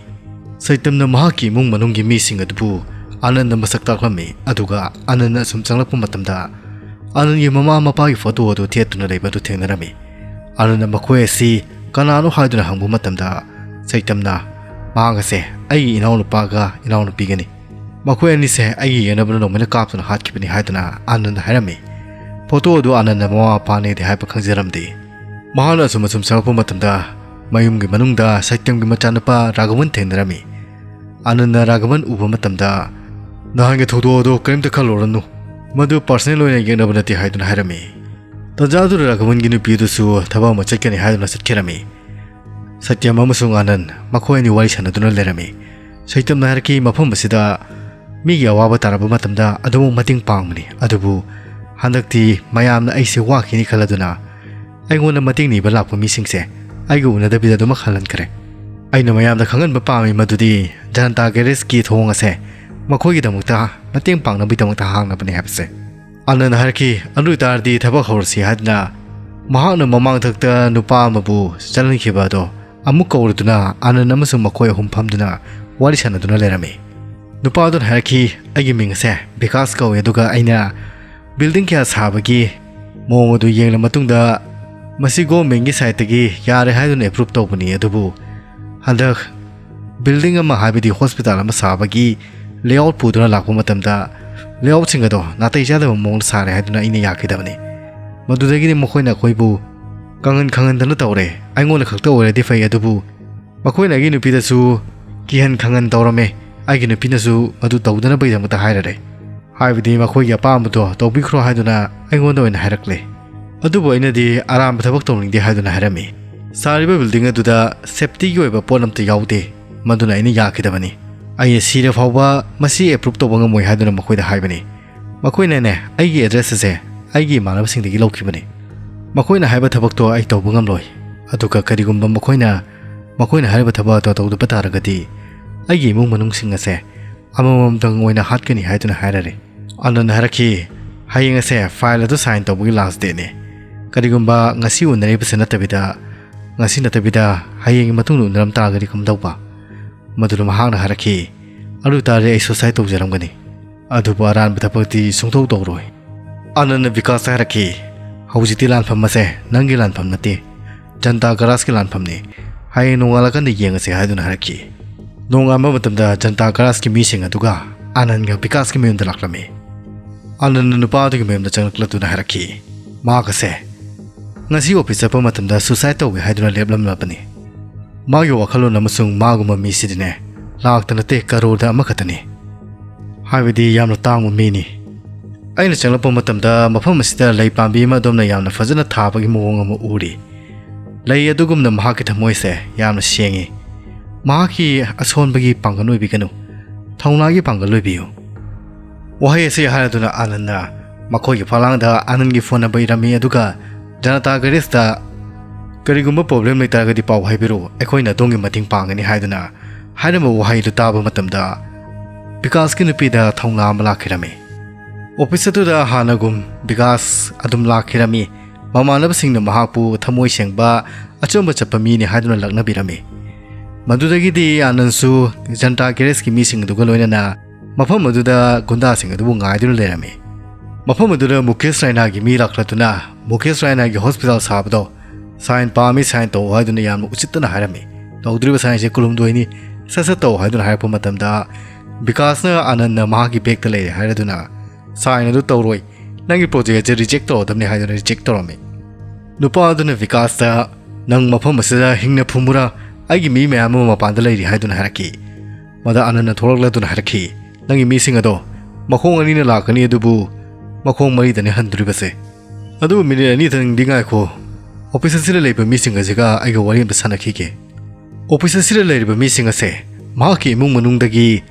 ꯁꯇ꯭ꯌꯝꯅ ꯃꯍꯥꯛꯀꯤ ꯏꯃꯨꯡ ꯃꯅꯨꯡꯒꯤ ꯃꯤꯁꯤꯡ ꯑꯗꯨꯕꯨ ꯑꯥꯅꯟꯗ ꯃꯁꯛ ꯇꯥꯛꯂꯝꯃꯤ, ꯑꯗꯨꯒ ꯑꯥꯅꯟꯗ ꯑꯁꯨꯝ ꯆꯪꯂꯛꯄ ꯃꯇꯝꯗ ꯑꯥꯅꯟꯒꯤ ꯃꯃꯥ ꯃꯄꯥꯒꯤ ꯐꯣꯇꯣ ꯑꯗꯨ ꯊꯦꯠꯇꯨꯅ ꯂꯩꯕ ꯑꯗꯨ ꯊꯦꯡꯅꯔꯝꯃꯤ꯫ ꯑꯥꯅꯟꯗ ꯃꯈꯣꯏ ꯑꯁꯤ ꯀꯅꯥꯅꯣ ꯍꯥꯏꯗꯨꯅ ꯍꯪꯕ ꯃꯇꯝꯗ ꯁꯇ꯭ꯌꯝꯅ ꯃꯍꯥꯛ ꯑꯁꯦ ꯑꯩꯒꯤ ꯏꯅꯥꯎꯅꯨꯄꯥꯒ ꯏꯅꯥꯎꯅꯨꯄꯤꯒꯅꯤ, ꯃꯈꯣꯏ ꯑꯅꯤꯁꯦ ꯑꯩꯒꯤ ꯌꯦꯡꯅꯕꯅ ꯅꯣꯡꯃꯩꯅ ꯀꯥꯞꯇꯨꯅ ꯍꯥꯠꯈꯤꯕꯅꯤ ꯍꯥꯏꯗꯨꯅ ꯑꯥꯅꯟꯗ ꯍꯥꯏꯔꯝꯃꯤ꯫ ꯐꯣꯇꯣ ꯑꯗꯨ ꯑꯥꯅꯟꯗ ꯃꯃꯥ ꯃꯄꯥꯅꯦꯗꯤ ꯍꯥꯏꯕ ꯈꯪꯖꯔꯝꯗꯦ꯫ ꯃꯍꯥꯛꯅ ꯑꯁꯨꯝ ꯑꯁꯨꯝ ꯆꯪꯂꯛꯄ ꯃꯇꯝꯗ ꯃꯌꯨꯝꯒꯤ ꯃꯅꯨꯡꯗ ꯁꯇ꯭ꯌꯝꯒꯤ ꯃꯆꯥꯅꯨꯄꯥ ꯔꯥꯘꯕꯟ ꯊꯦꯡꯅꯔꯝꯃꯤ꯫ ꯑꯥꯅꯟꯗ ꯔꯥꯘꯕꯟ ꯎꯕ ꯃꯇꯝꯗ, "ꯅꯍꯥꯟꯒꯤ ꯊꯧꯗꯣꯛ ꯑꯗꯨ ꯀꯔꯤꯝꯇ ꯈꯜꯂꯨꯔꯅꯨ, ꯃꯗꯨ ꯄꯥꯔꯁꯅꯦꯜ ꯑꯣꯏꯅ ꯌꯦꯛꯅꯕ ꯅꯠꯇꯦ" ꯍꯥꯏꯗꯨꯅ ꯍꯥꯏꯔꯝꯃꯤ꯫ ꯇꯟꯖꯥ ꯑꯗꯨꯗ ꯔꯥꯘꯕꯟꯒꯤ ꯅꯨꯄꯤ ꯑꯗꯨꯁꯨ ꯊꯕꯛ ꯑꯃ ꯆꯠꯀꯅꯤ ꯍꯥꯏꯗꯨꯅ ꯆꯠꯈꯤꯔꯝꯃꯤ꯫ ꯁꯇ꯭ꯌꯝ ꯑꯃꯁꯨꯡ ꯑꯥꯅꯟ ꯃꯈꯣꯏ ꯑꯅꯤ ꯋꯥꯔꯤ ꯁꯥꯟꯅꯗꯨꯅ ꯂꯩꯔꯝꯃꯤ꯫ ꯁꯇ꯭ꯌꯝꯅ ꯍꯥꯏꯔꯛꯈꯤ, "ꯃꯐꯝ ꯑꯁꯤꯗ ꯃꯤꯒꯤ ꯑꯋꯥꯕ ꯇꯥꯔꯕ ꯃꯇꯝꯗ ꯑꯗꯨꯃꯛ ꯃꯇꯦꯡ ꯄꯥꯡꯕꯅꯤ, ꯑꯗꯨꯕꯨ ꯍꯟꯗꯛꯇꯤ ꯃꯌꯥꯝꯅ ꯑꯩꯁꯦ ꯋꯥꯈꯤꯅꯤ ꯈꯜꯂꯗꯨꯅ ꯑꯩꯉꯣꯟꯗ ꯃꯇꯦꯡ ꯅꯤꯕ ꯂꯥꯛꯄ ꯃꯤꯁꯤꯡꯁꯦ ꯑꯩꯒ ꯎꯅꯗꯕꯤꯗ ꯑꯗꯨꯃꯛ ꯍꯜꯍꯟꯈ꯭ꯔꯦ꯫ ꯑꯩꯅ ꯃꯌꯥꯝꯗ ꯈꯪꯍꯟꯕ ꯄꯥꯝꯃꯤ ꯃꯗꯨꯗꯤ ꯖꯅꯇꯥ ꯒꯦꯔꯦꯖꯀꯤ ꯊꯣꯡ ꯑꯁꯦ ꯃꯈꯣꯏꯒꯤꯗꯃꯛꯇ ꯃꯇꯦꯡ ꯄꯥꯡꯅꯕꯒꯤꯗꯃꯛꯇ ꯍꯥꯡꯅꯕꯅꯤ ꯍꯥꯏꯕꯁꯦ꯫" ꯑꯥꯅꯟꯗ ꯍꯥꯏꯔꯛꯈꯤ, "ꯑꯗꯨ ꯑꯣꯏꯇꯥꯔꯗꯤ ꯊꯕꯛ ꯍꯧꯔꯁꯤ" ꯍꯥꯏꯗꯨꯅ ꯃꯍꯥꯛꯅ ꯃꯃꯥꯡꯊꯛꯇ ꯅꯨꯄꯥ ꯑꯃꯕꯨ ꯆꯠꯍꯟꯈꯤꯕ ꯑꯗꯣ ꯑꯃꯨꯛ ꯀꯧꯔꯗꯨꯅ ꯑꯥꯅꯟꯗ ꯑꯃꯁꯨꯡ ꯃꯈꯣꯏ ꯑꯍꯨꯝ ꯐꯝꯗꯨꯅ ꯋꯥꯔꯤ ꯁꯥꯟꯅꯗꯨꯅ ꯂꯩꯔꯝꯃꯤ꯫ ꯅꯨꯄꯥ ꯑꯗꯨꯅ ꯍꯥꯏꯔꯛꯈꯤ, "ꯑꯩꯒꯤ ꯃꯤꯡ ꯑꯁꯦ ꯕꯤꯀꯥꯁ ꯀꯧꯏ, ꯑꯗꯨꯒ ꯑꯩꯅ ꯕꯤꯜꯗꯤꯡ ꯀꯌꯥ ꯁꯥꯕꯒꯤ ꯃꯑꯣꯡ ꯑꯗꯨ ꯌꯦꯡꯂ ꯃꯇꯨꯡꯗ ꯃꯁꯤ ꯒꯣꯔꯃꯦꯟꯒꯤ ꯁꯥꯏꯠꯇꯒꯤ ꯌꯥꯔꯦ ꯍꯥꯏꯗꯨꯅ ꯑꯦꯄ꯭ꯔꯨꯞ ꯇꯧꯕꯅꯤ, ꯑꯗꯨꯕꯨ ꯍꯟꯗꯛ ꯕꯤꯜꯗꯤꯡ ꯑꯃ, ꯍꯥꯏꯕꯗꯤ ꯍꯣꯁꯄꯤꯇꯥꯜ ꯑꯃ ꯁꯥꯕꯒꯤ ꯂꯦꯑꯥꯎꯠ ꯄꯨꯗꯨꯅ ꯂꯥꯛꯄ ꯃꯇꯝꯗ ꯂꯦꯑꯥꯎꯠꯁꯤꯡ ꯑꯗꯣ ꯅꯥꯇꯩ ꯆꯥꯗꯕ ꯃꯑꯣꯡꯗ ꯁꯥꯔꯦ ꯍꯥꯏꯗꯨꯅ ꯑꯩꯅ ꯌꯥꯈꯤꯗꯕꯅꯤ꯫ ꯃꯗꯨꯗꯒꯤꯗꯤ ꯃꯈꯣꯏꯅ ꯑꯩꯈꯣꯏꯕꯨ ꯀꯪꯍꯟ ꯈꯪꯍꯟꯗꯅ ꯇꯧꯔꯦ꯫ ꯑꯩꯉꯣꯟꯗ ꯈꯛꯇ ꯑꯣꯏꯔꯗꯤ ꯐꯩ, ꯑꯗꯨꯕꯨ ꯃꯈꯣꯏꯅ ꯑꯩꯒꯤ ꯅꯨꯄꯤꯗꯁꯨ ꯀꯤꯍꯟ ꯈꯪꯍꯟ ꯇꯧꯔꯝꯃꯦ꯫ ꯑꯩꯒꯤ ꯅꯨꯄꯤꯅꯁꯨ ꯃꯗꯨ ꯇꯧꯗꯅꯕꯒꯤꯗꯃꯛꯇ ꯍꯥꯏꯔꯔꯦ, ꯍꯥꯏꯕꯗꯤ ꯃꯈꯣꯏꯒꯤ ꯑꯄꯥꯝꯕꯗꯣ ꯇꯧꯕꯤꯈ꯭ꯔꯣ ꯍꯥꯏꯗꯨꯅ ꯑꯩꯉꯣꯟꯗ ꯑꯣꯏꯅ ꯍꯥꯏꯔꯛꯂꯦ꯫ ꯑꯗꯨꯕꯨ ꯑꯩꯅꯗꯤ ꯑꯔꯥꯟꯕ ꯊꯕꯛ ꯇꯧꯅꯤꯡꯗꯦ ꯍꯥꯏꯗꯨꯅ ꯍꯥꯏꯔꯝꯃꯤ꯫ ꯁꯥꯔꯤꯕ ꯕꯤꯜꯗꯤꯡ ꯑꯗꯨꯗ ꯁꯦꯐꯇꯤꯒꯤ ꯑꯣꯏꯕ ꯄꯣꯠ ꯑꯃꯠꯇ ꯌꯥꯎꯗꯦ, ꯃꯗꯨꯅ ꯑꯩꯅ ꯌꯥꯈꯤꯗꯕꯅꯤ꯫ ꯑꯩꯅ ꯁꯤꯔ ꯐꯥꯎꯕ ꯃꯁꯤ ꯑꯦꯄ꯭ꯔꯨꯞ ꯇꯧꯕ ꯉꯝꯃꯣꯏ ꯍꯥꯏꯗꯨꯅ ꯃꯈꯣꯏꯗ ꯍꯥꯏꯕꯅꯤ꯫ ꯃꯈꯣꯏꯅꯅꯦ ꯑꯩꯒꯤ ꯑꯦꯗ꯭ꯔꯦꯁ ꯑꯁꯦ ꯑꯩꯒꯤ ꯏꯃꯥꯟꯅꯕꯁꯤꯡꯗꯒꯤ ꯂꯧꯈꯤꯕꯅꯤ꯫ ꯃꯈꯣꯏꯅ ꯍꯥꯏꯕ ꯊꯕꯛꯇꯣ ꯑꯩ ꯇꯧꯕ ꯉꯝꯂꯣꯏ꯫ ꯑꯗꯨꯒ ꯀꯔꯤꯒꯨꯝꯕ ꯃꯈꯣꯏꯅ, ꯃꯈꯣꯏꯅ ꯍꯥꯏꯔꯤꯕ ꯊꯕꯛ ꯑꯗꯨ ꯇꯧꯗꯕ ꯇꯥꯔꯒꯗꯤ ꯑꯩꯒꯤ ꯏꯃꯨꯡ ꯃꯅꯨꯡꯁꯤꯡ ꯑꯁꯦ ꯑꯃꯃꯝꯇꯪ ꯑꯣꯏꯅ ꯍꯥꯠꯀꯅꯤ ꯍꯥꯏꯗꯨꯅ ꯍꯥꯏꯔꯔꯦ꯫ ꯑꯅꯟꯅ ꯍꯥꯏꯔꯛꯈꯤ, "ꯍꯌꯦꯡ ꯑꯁꯦ ꯐꯥꯏꯜ ꯑꯗꯨ ꯁꯥꯏꯟ ꯇꯧꯕꯒꯤ ꯂꯥꯁ ꯗꯦꯠꯅꯤ꯫ ꯀꯔꯤꯒꯨꯝꯕ ꯉꯁꯤ ꯎꯅꯔꯤꯕꯁꯤ ꯅꯠꯇꯕꯤꯗ, ꯉꯁꯤ ꯅꯠꯇꯕꯤꯗ ꯍꯌꯦꯡꯒꯤ ꯃꯇꯨꯡꯗ ꯎꯅꯔꯝ ꯇꯥꯔꯒꯗꯤ ꯀꯝꯗꯧꯕ?" ꯃꯗꯨꯅ ꯃꯍꯥꯛꯅ ꯍꯥꯏꯔꯛꯈꯤ, "ꯑꯗꯨ ꯇꯥꯔꯗꯤ ꯑꯩ ꯁꯨꯁꯥꯏꯠ ꯇꯧꯖꯔꯝꯒꯅꯤ, ꯑꯗꯨꯕꯨ ꯑꯔꯥꯟꯕ ꯊꯕꯛꯇꯤ ꯁꯨꯡꯇꯧ ꯇꯧꯔꯣꯏ꯫" ꯑꯅꯟꯅ ꯕꯤꯀꯥꯁꯇ ꯍꯥꯏꯔꯛꯈꯤ, "ꯍꯧꯖꯤꯛꯇꯤ ꯂꯥꯟꯐꯝ ꯑꯁꯦ ꯅꯪꯒꯤ ꯂꯥꯟꯐꯝ ꯅꯠꯇꯦ, ꯖꯟꯇꯥ ꯒꯔꯥꯖꯀꯤ ꯂꯥꯟꯐꯝꯅꯤ꯫ ꯍꯌꯦꯡ ꯅꯣꯡꯉꯥꯜꯂꯀꯥꯟꯗ ꯌꯦꯡꯉꯁꯤ" ꯍꯥꯏꯗꯨꯅ ꯍꯥꯏꯔꯛꯈꯤ꯫ ꯅꯣꯡꯉꯥꯟꯕ ꯃꯇꯝꯗ ꯖꯟꯇꯥ ꯒꯔꯥꯖꯀꯤ ꯃꯤꯁꯤꯡ ꯑꯗꯨꯒ ꯑꯅꯟꯒ ꯕꯤꯀꯥꯁꯀꯤ ꯃꯌꯨꯝꯗ ꯂꯥꯛꯂꯝꯃꯤ꯫ ꯑꯅꯟꯅ ꯅꯨꯄꯥ ꯑꯗꯨꯒꯤ ꯃꯌꯨꯝꯗ ꯆꯪꯂꯛꯂꯗꯨꯅ ꯍꯥꯏꯔꯛꯈꯤ, "ꯃꯍꯥꯛ ꯑꯁꯦ ꯉꯁꯤ ꯑꯣꯐꯤꯁ ꯆꯠꯄ ꯃꯇꯝꯗ ꯁꯨꯁꯥꯏꯠ ꯇꯧꯒꯦ ꯍꯥꯏꯗꯨꯅ ꯂꯦꯞꯂꯝꯂꯕꯅꯤ꯫ ꯃꯥꯒꯤ ꯋꯥꯈꯜꯂꯣꯟ ꯑꯃꯁꯨꯡ ꯃꯥꯒꯨꯝꯕ ꯃꯤꯁꯤꯗꯤꯅꯦ ꯂꯥꯛꯇ ꯅꯠꯇꯦ, ꯀꯔꯣꯔꯗ ꯑꯃꯈꯛꯇꯅꯤ꯫ ꯍꯥꯏꯕꯗꯤ ꯌꯥꯝꯅ ꯇꯥꯡꯕ ꯃꯤꯅꯤ꯫ ꯑꯩꯅ ꯆꯪꯂꯛꯄ ꯃꯇꯝꯗ ꯃꯐꯝ ꯑꯁꯤꯗ ꯂꯩ ꯄꯥꯝꯕꯤ ꯑꯃ ꯑꯗꯣꯝꯅ ꯌꯥꯝꯅ ꯐꯖꯅ ꯊꯥꯕꯒꯤ ꯃꯑꯣꯡ ꯑꯃ ꯎꯔꯤ꯫ ꯂꯩ ꯑꯗꯨꯒꯨꯝꯅ ꯃꯍꯥꯛꯀꯤ ꯊꯃꯣꯏꯁꯦ ꯌꯥꯝꯅ ꯁꯦꯡꯉꯤ꯫ ꯃꯍꯥꯛꯀꯤ ꯑꯁꯣꯟꯕꯒꯤ ꯄꯥꯡꯒꯜ ꯑꯣꯏꯕꯤꯒꯅꯨ, ꯊꯧꯅꯥꯒꯤ ꯄꯥꯡꯒꯜ ꯑꯣꯏꯕꯤꯌꯨ꯫" ꯋꯥꯍꯩ ꯑꯁꯤ ꯍꯥꯏꯔꯗꯨꯅ ꯑꯅꯟꯅ ꯃꯈꯣꯏꯒꯤ ꯐꯛꯂꯥꯡꯗ ꯑꯅꯟꯒꯤ ꯐꯣꯟ ꯅꯝꯕꯔ ꯏꯔꯝꯃꯤ, ꯑꯗꯨꯒ ꯖꯅꯇꯥ ꯒꯦꯔꯦꯖꯇ "ꯀꯔꯤꯒꯨꯝꯕ ꯄ꯭ꯔꯣꯕ꯭ꯂꯦꯝ ꯂꯩꯇꯥꯔꯒꯗꯤ ꯄꯥꯎ ꯍꯥꯏꯕꯤꯔꯛꯎ, ꯑꯩꯈꯣꯏꯅ ꯑꯗꯣꯝꯒꯤ ꯃꯇꯦꯡ ꯄꯥꯡꯒꯅꯤ" ꯍꯥꯏꯗꯨꯅ ꯍꯥꯏꯔꯝꯕ ꯋꯥꯍꯩꯗꯨ ꯇꯥꯕ ꯃꯇꯝꯗ ꯕꯤꯀꯥꯁꯀꯤ ꯅꯨꯄꯤꯗ ꯊꯧꯅꯥ ꯑꯃ ꯂꯥꯛꯈꯤꯔꯝꯃꯤ꯫ ꯑꯣꯐꯤꯁ ꯑꯗꯨꯗ ꯍꯥꯟꯅꯒꯨꯝ ꯕꯤꯀꯥꯁ ꯑꯗꯨꯝ ꯂꯥꯛꯈꯤꯔꯝꯃꯤ꯫ ꯃꯃꯥꯟꯅꯕꯁꯤꯡꯅ ꯃꯍꯥꯛꯄꯨ ꯊꯃꯣꯏ ꯁꯦꯡꯕ, ꯑꯆꯨꯝꯕ ꯆꯠꯄ ꯃꯤꯅꯤ ꯍꯥꯏꯗꯨꯅ ꯂꯛꯅꯕꯤꯔꯝꯃꯤ꯫ ꯃꯗꯨꯗꯒꯤꯗꯤ ꯑꯥꯅꯟꯁꯨ ꯖꯟꯇꯥ ꯒꯦꯔꯦꯖꯀꯤ ꯃꯤꯁꯤꯡ ꯑꯗꯨꯒ ꯂꯣꯏꯅꯅ ꯃꯐꯝ ꯑꯗꯨꯗ ꯒꯨꯟꯗꯥꯁꯤꯡ ꯑꯗꯨꯕꯨ ꯉꯥꯏꯗꯨꯅ ꯂꯩꯔꯝꯃꯤ꯫ ꯃꯐꯝ ꯑꯗꯨꯗ ꯃꯨꯀꯦꯁ ꯔꯥꯏꯅꯥꯒꯤ ꯃꯤ ꯂꯥꯛꯂꯗꯨꯅ ꯃꯨꯀꯦꯁ ꯔꯥꯏꯅꯥꯒꯤ ꯍꯣꯁꯄꯤꯇꯥꯜ ꯁꯥꯕꯗꯣ ꯁꯥꯏꯟ ꯄꯥꯝꯃꯤ, ꯁꯥꯏꯟ ꯇꯧ ꯍꯥꯏꯗꯨꯅ ꯌꯥꯝꯅ ꯎꯁꯤꯠꯇꯅ ꯍꯥꯏꯔꯝꯃꯤ꯫ "ꯇꯧꯗ꯭ꯔꯤꯕ ꯁꯥꯏꯟꯁꯦ ꯀꯨꯂꯨꯝꯗꯣꯏꯅꯤ, ꯁꯠ ꯁꯠ ꯇꯧ" ꯍꯥꯏꯗꯨꯅ ꯍꯥꯏꯔꯛꯄ ꯃꯇꯝꯗ ꯕꯤꯀꯥꯁꯅ ꯑꯥꯅꯟꯅ ꯃꯍꯥꯛꯀꯤ ꯕꯦꯛꯇ ꯂꯩꯔꯦ ꯍꯥꯏꯔꯗꯨꯅ "ꯁꯥꯏꯟ ꯑꯗꯨ ꯇꯧꯔꯣꯏ, ꯅꯪꯒꯤ ꯄ꯭ꯔꯣꯖꯦꯛ ꯑꯁꯦ ꯔꯤꯖꯦꯛ ꯇꯧꯔꯗꯕꯅꯤ" ꯍꯥꯏꯗꯨꯅ ꯔꯤꯖꯦꯛ ꯇꯧꯔꯝꯃꯤ꯫ ꯅꯨꯄꯥ ꯑꯗꯨꯅ ꯕꯤꯀꯥꯁꯇ "ꯅꯪ ꯃꯐꯝ ꯑꯁꯤꯗ ꯍꯤꯡꯅ ꯐꯨꯝꯃꯨꯔꯥ, ꯑꯩꯒꯤ ꯃꯤ ꯃꯌꯥꯝ ꯑꯃ ꯃꯄꯥꯟꯗ ꯂꯩꯔꯤ" ꯍꯥꯏꯗꯨꯅ ꯍꯥꯏꯔꯛꯈꯤ꯫ ꯃꯗ ꯑꯥꯅꯟꯅ ꯊꯣꯛꯂꯛꯂꯗꯨꯅ ꯍꯥꯏꯔꯛꯈꯤ, "ꯅꯪꯒꯤ ꯃꯤꯁꯤꯡ ꯑꯗꯣ ꯃꯈꯣꯡ ꯑꯅꯤꯅ ꯂꯥꯛꯀꯅꯤ, ꯑꯗꯨꯕꯨ ꯃꯈꯣꯡ ꯃꯔꯤꯗꯅꯤ ꯍꯟꯗꯣꯔꯤꯕꯁꯦ꯫ ꯑꯗꯨꯕꯨ ꯃꯤꯅꯤꯠ ꯑꯅꯤꯗꯪꯗꯤ ꯉꯥꯏꯈꯣ, ꯑꯣꯐꯤꯁ ꯑꯁꯤꯗ ꯂꯩꯕ ꯃꯤꯁꯤꯡ ꯑꯁꯤꯒ ꯑꯩꯒ ꯋꯥꯔꯤ ꯑꯝꯇ ꯁꯥꯟꯅꯈꯤꯒꯦ"꯫ ꯑꯣꯐꯤꯁ ꯑꯁꯤꯗ ꯂꯩꯔꯤꯕ ꯃꯤꯁꯤꯡ ꯑꯁꯦ ꯃꯍꯥꯛꯀꯤ ꯏꯃꯨꯡ ꯃꯅꯨꯡꯗꯒꯤ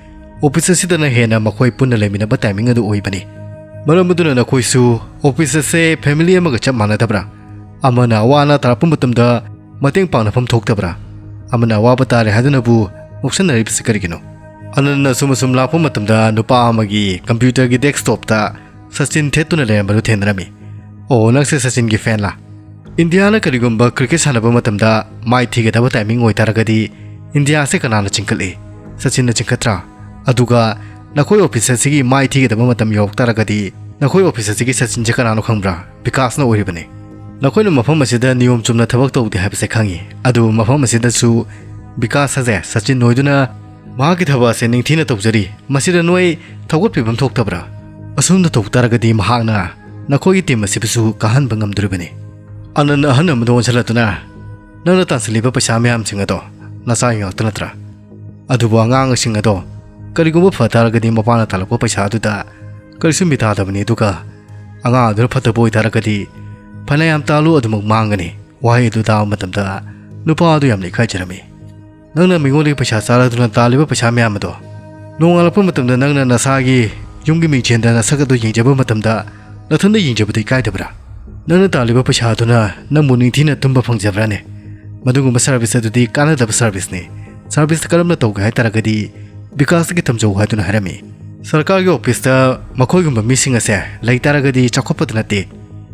ꯑꯣꯐꯤꯁ ꯑꯁꯤꯗꯅ ꯍꯦꯟꯅ ꯃꯈꯣꯏ ꯄꯨꯟꯅ ꯂꯩꯃꯤꯟꯅꯕ ꯇꯥꯏꯃꯤꯡ ꯑꯗꯨ ꯑꯣꯏꯕꯅꯤ꯫ ꯃꯔꯝ ꯑꯗꯨꯅ ꯅꯈꯣꯏꯁꯨ ꯑꯣꯐꯤꯁ ꯑꯁꯦ ꯐꯦꯃꯤꯂꯤ ꯑꯃꯒ ꯆꯞ ꯃꯥꯟꯅꯗꯕ꯭ꯔꯥ? ꯑꯃꯅ ꯑꯋꯥ ꯑꯅꯥ ꯇꯥꯔꯛꯄ ꯃꯇꯝꯗ ꯃꯇꯦꯡ ꯄꯥꯡꯅꯐꯝ ꯊꯣꯛꯇꯕ꯭ꯔꯥ? ꯑꯃꯅ ꯑꯋꯥꯕ ꯇꯥꯔꯦ ꯍꯥꯏꯗꯨꯅꯕꯨ ꯅꯣꯛꯁꯟꯅꯔꯤꯕꯁꯤ ꯀꯔꯤꯒꯤꯅꯣ? ꯑꯅꯟꯅ ꯑꯁꯨꯝ ꯑꯁꯨꯝ ꯂꯥꯛꯄ ꯃꯇꯝꯗ ꯅꯨꯄꯥ ꯑꯃꯒꯤ ꯀꯝꯄ꯭ꯌꯨꯇꯔꯒꯤ ꯗꯦꯁꯛꯇꯣꯞꯇ ꯁꯆꯤꯟ ꯊꯦꯠꯇꯨꯅ ꯂꯩꯔꯝꯕꯗꯨ ꯊꯦꯡꯅꯔꯝꯃꯤ꯫ "ꯑꯣ, ꯅꯪꯁꯦ ꯁꯆꯤꯟꯒꯤ ꯐꯦꯟꯂꯥ? ꯏꯟꯗꯤꯌꯥꯅ ꯀꯔꯤꯒꯨꯝꯕ ꯀ꯭ꯔꯤꯀꯦꯠ ꯁꯥꯟꯅꯕ ꯃꯇꯝꯗ ꯃꯥꯏ ꯊꯤꯒꯗꯕ ꯇꯥꯏꯃꯤꯡ ꯑꯣꯏꯇꯥꯔꯒꯗꯤ ꯏꯟꯗꯤꯌꯥꯁꯦ ꯀꯅꯥꯅ ꯆꯤꯡꯈꯠꯂꯤ? ꯁꯆꯤꯟꯅ ꯆꯤꯡꯈꯠꯇ꯭ꯔꯥ? ꯑꯗꯨꯒ ꯅꯈꯣꯏ ꯑꯣꯐꯤꯁ ꯑꯁꯤꯒꯤ ꯃꯥꯏ ꯊꯤꯒꯗꯕ ꯃꯇꯝ ꯌꯧꯔꯛ ꯇꯥꯔꯒꯗꯤ ꯅꯈꯣꯏ ꯑꯣꯐꯤꯁ ꯑꯁꯤꯒꯤ ꯁꯆꯤꯟꯁꯦ ꯀꯅꯥꯅꯣ ꯈꯪꯕ꯭ꯔꯥ? ꯕꯤꯀꯥꯁꯅ ꯑꯣꯏꯔꯤꯕꯅꯤ꯫ ꯅꯈꯣꯏꯅ ꯃꯐꯝ ꯑꯁꯤꯗ ꯅꯤꯌꯣꯝ ꯆꯨꯝꯅ ꯊꯕꯛ ꯇꯧꯗꯦ ꯍꯥꯏꯕꯁꯦ ꯈꯪꯉꯤ, ꯑꯗꯨꯕꯨ ꯃꯐꯝ ꯑꯁꯤꯗꯁꯨ ꯕꯤꯀꯥꯁ ꯑꯁꯦ ꯁꯆꯤꯟ ꯑꯣꯏꯗꯨꯅ ꯃꯍꯥꯛꯀꯤ ꯊꯕꯛ ꯑꯁꯦ ꯅꯤꯡꯊꯤꯅ ꯇꯧꯖꯔꯤ꯫ ꯃꯁꯤꯗ ꯅꯣꯏ ꯊꯧꯒꯠꯄꯤꯐꯝ ꯊꯣꯛꯇꯕ꯭ꯔꯥ? ꯑꯁꯨꯝꯅ ꯇꯧ ꯇꯥꯔꯒꯗꯤ ꯃꯍꯥꯛꯅ ꯅꯈꯣꯏꯒꯤ ꯇꯤꯝ ꯑꯁꯤꯕꯨꯁꯨ ꯀꯥꯍꯟꯕ ꯉꯝꯗꯣꯔꯤꯕꯅꯤ"꯫ ꯑꯅꯟ ꯑꯍꯟ ꯑꯃꯗ ꯑꯣꯟꯁꯤꯜꯂꯗꯨꯅ, "ꯅꯪꯅ ꯇꯥꯟꯁꯤꯜꯂꯤꯕ ꯄꯩꯁꯥ ꯃꯌꯥꯝꯁꯤꯡ ꯑꯗꯣ ꯅꯆꯥꯒꯤ ꯉꯥꯛꯇ ꯅꯠꯇ꯭ꯔꯥ? ꯑꯗꯨꯕꯨ ꯑꯉꯥꯡꯁꯤꯡ ꯑꯗꯣ ꯀꯔꯤꯒꯨꯝꯕ ꯐ ꯇꯥꯔꯒꯗꯤ ꯃꯄꯥꯅ ꯇꯥꯜꯂꯛꯄ ꯄꯩꯁꯥ ꯑꯗꯨꯗ ꯀꯔꯤꯁꯨ ꯃꯤꯇꯥꯗꯕꯅꯤ, ꯑꯗꯨꯒ ꯑꯉꯥꯡ ꯑꯗꯨꯅ ꯐꯠꯇꯕ ꯑꯣꯏꯇꯥꯔꯒꯗꯤ ꯐꯅꯌꯥꯝ ꯇꯥꯜꯂꯨ ꯑꯗꯨꯃꯛ ꯃꯥꯡꯒꯅꯤ"꯫ ꯋꯥꯍꯩ ꯑꯗꯨ ꯇꯥꯕ ꯃꯇꯝꯗ ꯅꯨꯄꯥ ꯑꯗꯨ ꯌꯥꯝꯅ ꯏꯀꯥꯏꯖꯔꯝꯃꯤ꯫ "ꯅꯪꯅ ꯃꯤꯉꯣꯟꯗꯒꯤ ꯄꯩꯁꯥ ꯆꯥꯔꯗꯨꯅ ꯇꯥꯜꯂꯤꯕ ꯄꯩꯁꯥ ꯃꯌꯥꯝ ꯑꯗꯣ ꯅꯣꯡꯉꯥꯜꯂꯛꯄ ꯃꯇꯝꯗ ꯅꯪꯅ ꯅꯁꯥꯒꯤ ꯌꯨꯝꯒꯤ ꯃꯤꯡꯁꯦꯟꯗ ꯅꯁꯛ ꯑꯗꯨ ꯌꯦꯡꯖꯕ ꯃꯇꯝꯗ ꯅꯊꯟꯗ ꯌꯦꯡꯖꯕꯗ ꯏꯀꯥꯏꯗꯕ꯭ꯔꯥ? ꯅꯪꯅ ꯇꯥꯜꯂꯤꯕ ꯄꯩꯁꯥ ꯑꯗꯨꯅ ꯅꯪꯕꯨ ꯅꯤꯡꯊꯤꯅ ꯇꯨꯝꯕ ꯐꯪꯖꯕ꯭ꯔꯥꯅꯦ? ꯃꯗꯨꯒꯨꯝꯕ ꯁꯥꯔꯚꯤꯁ ꯑꯗꯨꯗꯤ ꯀꯥꯟꯅꯗꯕ ꯁꯥꯔꯚꯤꯁꯅꯤ꯫ ꯁꯥꯔꯚꯤꯁ ꯀꯔꯝꯅ ꯇꯧꯒꯦ ꯍꯥꯏ ꯇꯥꯔꯒꯗꯤ ꯕꯤꯀꯥꯁꯇꯒꯤ ꯇꯝꯖꯧ" ꯍꯥꯏꯗꯨꯅ ꯍꯥꯏꯔꯝꯃꯤ꯫ ꯁꯔꯀꯥꯔꯒꯤ ꯑꯣꯐꯤꯁꯇ ꯃꯈꯣꯏꯒꯨꯝꯕ ꯃꯤꯁꯤꯡ ꯑꯁꯦ ꯂꯩ ꯇꯥꯔꯒꯗꯤ ꯆꯥꯎꯈꯠꯄꯗ ꯅꯠꯇꯦ,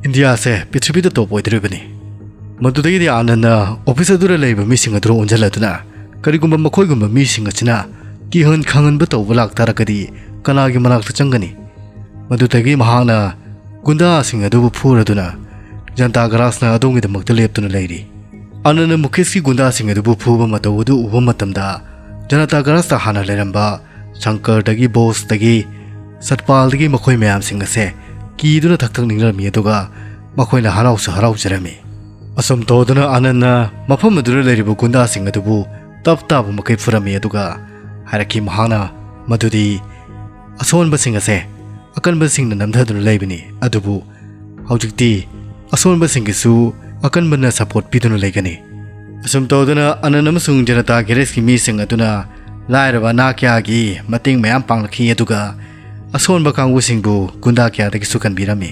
ꯏꯟꯗꯤꯌꯥꯁꯦ ꯄ꯭ꯔꯤꯊꯤꯕꯤꯗ ꯇꯣꯞ ꯑꯣꯏꯗꯣꯔꯤꯕꯅꯤ꯫ ꯃꯗꯨꯗꯒꯤꯗꯤ ꯑꯥꯅꯟꯅ ꯑꯣꯐꯤꯁ ꯑꯗꯨꯗ ꯂꯩꯔꯤꯕ ꯃꯤꯁꯤꯡ ꯑꯗꯨꯗ ꯑꯣꯟꯁꯤꯜꯂꯗꯨꯅ, ꯀꯔꯤꯒꯨꯝꯕ ꯃꯈꯣꯏꯒꯨꯝꯕ ꯃꯤꯁꯤꯡ ꯑꯁꯤꯅ ꯀꯤꯍꯟ ꯈꯪꯍꯟꯕ ꯇꯧꯕ ꯂꯥꯛꯇꯥꯔꯒꯗꯤ ꯀꯅꯥꯒꯤ ꯃꯅꯥꯛꯇ ꯆꯪꯒꯅꯤ? ꯃꯗꯨꯗꯒꯤ ꯃꯍꯥꯛꯅ ꯒꯨꯟꯗꯥꯁꯤꯡ ꯑꯗꯨꯕꯨ ꯐꯨꯔꯗꯨꯅ ꯖꯅꯇꯥ ꯒꯔꯥꯖꯅ ꯑꯗꯣꯝꯒꯤꯗꯃꯛꯇ ꯂꯦꯞꯇꯨꯅ ꯂꯩꯔꯤ꯫ ꯑꯅꯟꯅ ꯃꯨꯀꯦꯁꯀꯤ ꯒꯨꯟꯗꯥꯁꯤꯡ ꯑꯗꯨꯕꯨ ꯐꯨꯕ ꯃꯇꯧ ꯑꯗꯨ ꯎꯕ ꯃꯇꯝꯗ ꯖꯅꯇꯥ ꯒꯔꯥꯖꯇ ꯍꯥꯟꯅ ꯂꯩꯔꯝꯕ ꯁꯪꯀꯔꯗꯒꯤ, ꯕꯣꯁꯇꯒꯤ, ꯁꯠꯄꯥꯜꯗꯒꯤ ꯃꯈꯣꯏ ꯃꯌꯥꯝꯁꯤꯡ ꯑꯁꯦ ꯀꯤꯗꯨꯅ ꯊꯛ ꯊꯛ ꯅꯤꯛꯅꯔꯝꯃꯤ, ꯑꯗꯨꯒ ꯃꯈꯣꯏꯅ ꯍꯔꯥꯎꯁꯨ ꯍꯔꯥꯎꯖꯔꯝꯃꯤ꯫ ꯑꯁꯨꯝ ꯇꯧꯗꯨꯅ ꯑꯅꯟꯅ ꯃꯐꯝ ꯑꯗꯨꯗ ꯂꯩꯔꯤꯕ ꯒꯨꯟꯗꯥꯁꯤꯡ ꯑꯗꯨꯕꯨ ꯇꯞ ꯇꯥꯕ ꯃꯈꯩ ꯐꯨꯔꯝꯃꯤ, ꯑꯗꯨꯒ ꯍꯥꯏꯔꯛꯈꯤ ꯃꯍꯥꯛꯅ ꯃꯗꯨꯗꯤ ꯑꯁꯣꯟꯕꯁꯤꯡ ꯑꯁꯦ ꯑꯀꯟꯕꯁꯤꯡꯅ ꯅꯝꯊꯗꯨꯅ ꯂꯩꯕꯅꯤ, ꯑꯗꯨꯕꯨ ꯍꯧꯖꯤꯛꯇꯤ ꯑꯁꯣꯟꯕꯁꯤꯡꯒꯤꯁꯨ ꯑꯀꯟꯕꯅ ꯁꯄꯣꯔꯠ ꯄꯤꯗꯨꯅ ꯂꯩꯒꯅꯤ꯫ ꯑꯁꯨꯝ ꯇꯧꯗꯨꯅ ꯑꯅꯟ ꯑꯃꯁꯨꯡ ꯖꯅꯇꯥ ꯒꯦꯔꯦꯖꯀꯤ ꯃꯤꯁꯤꯡ ꯑꯗꯨꯅ ꯂꯥꯏꯔꯕ ꯑꯅꯥ ꯀꯌꯥꯒꯤ ꯃꯇꯦꯡ ꯃꯌꯥꯝ ꯄꯥꯡꯂꯛꯈꯤ, ꯑꯗꯨꯒ ꯑꯁꯣꯟꯕ ꯀꯥꯡꯕꯨꯁꯤꯡꯕꯨ ꯒꯨꯟꯗꯥ ꯀꯌꯥꯗꯒꯤꯁꯨ ꯀꯟꯕꯤꯔꯝꯃꯤ꯫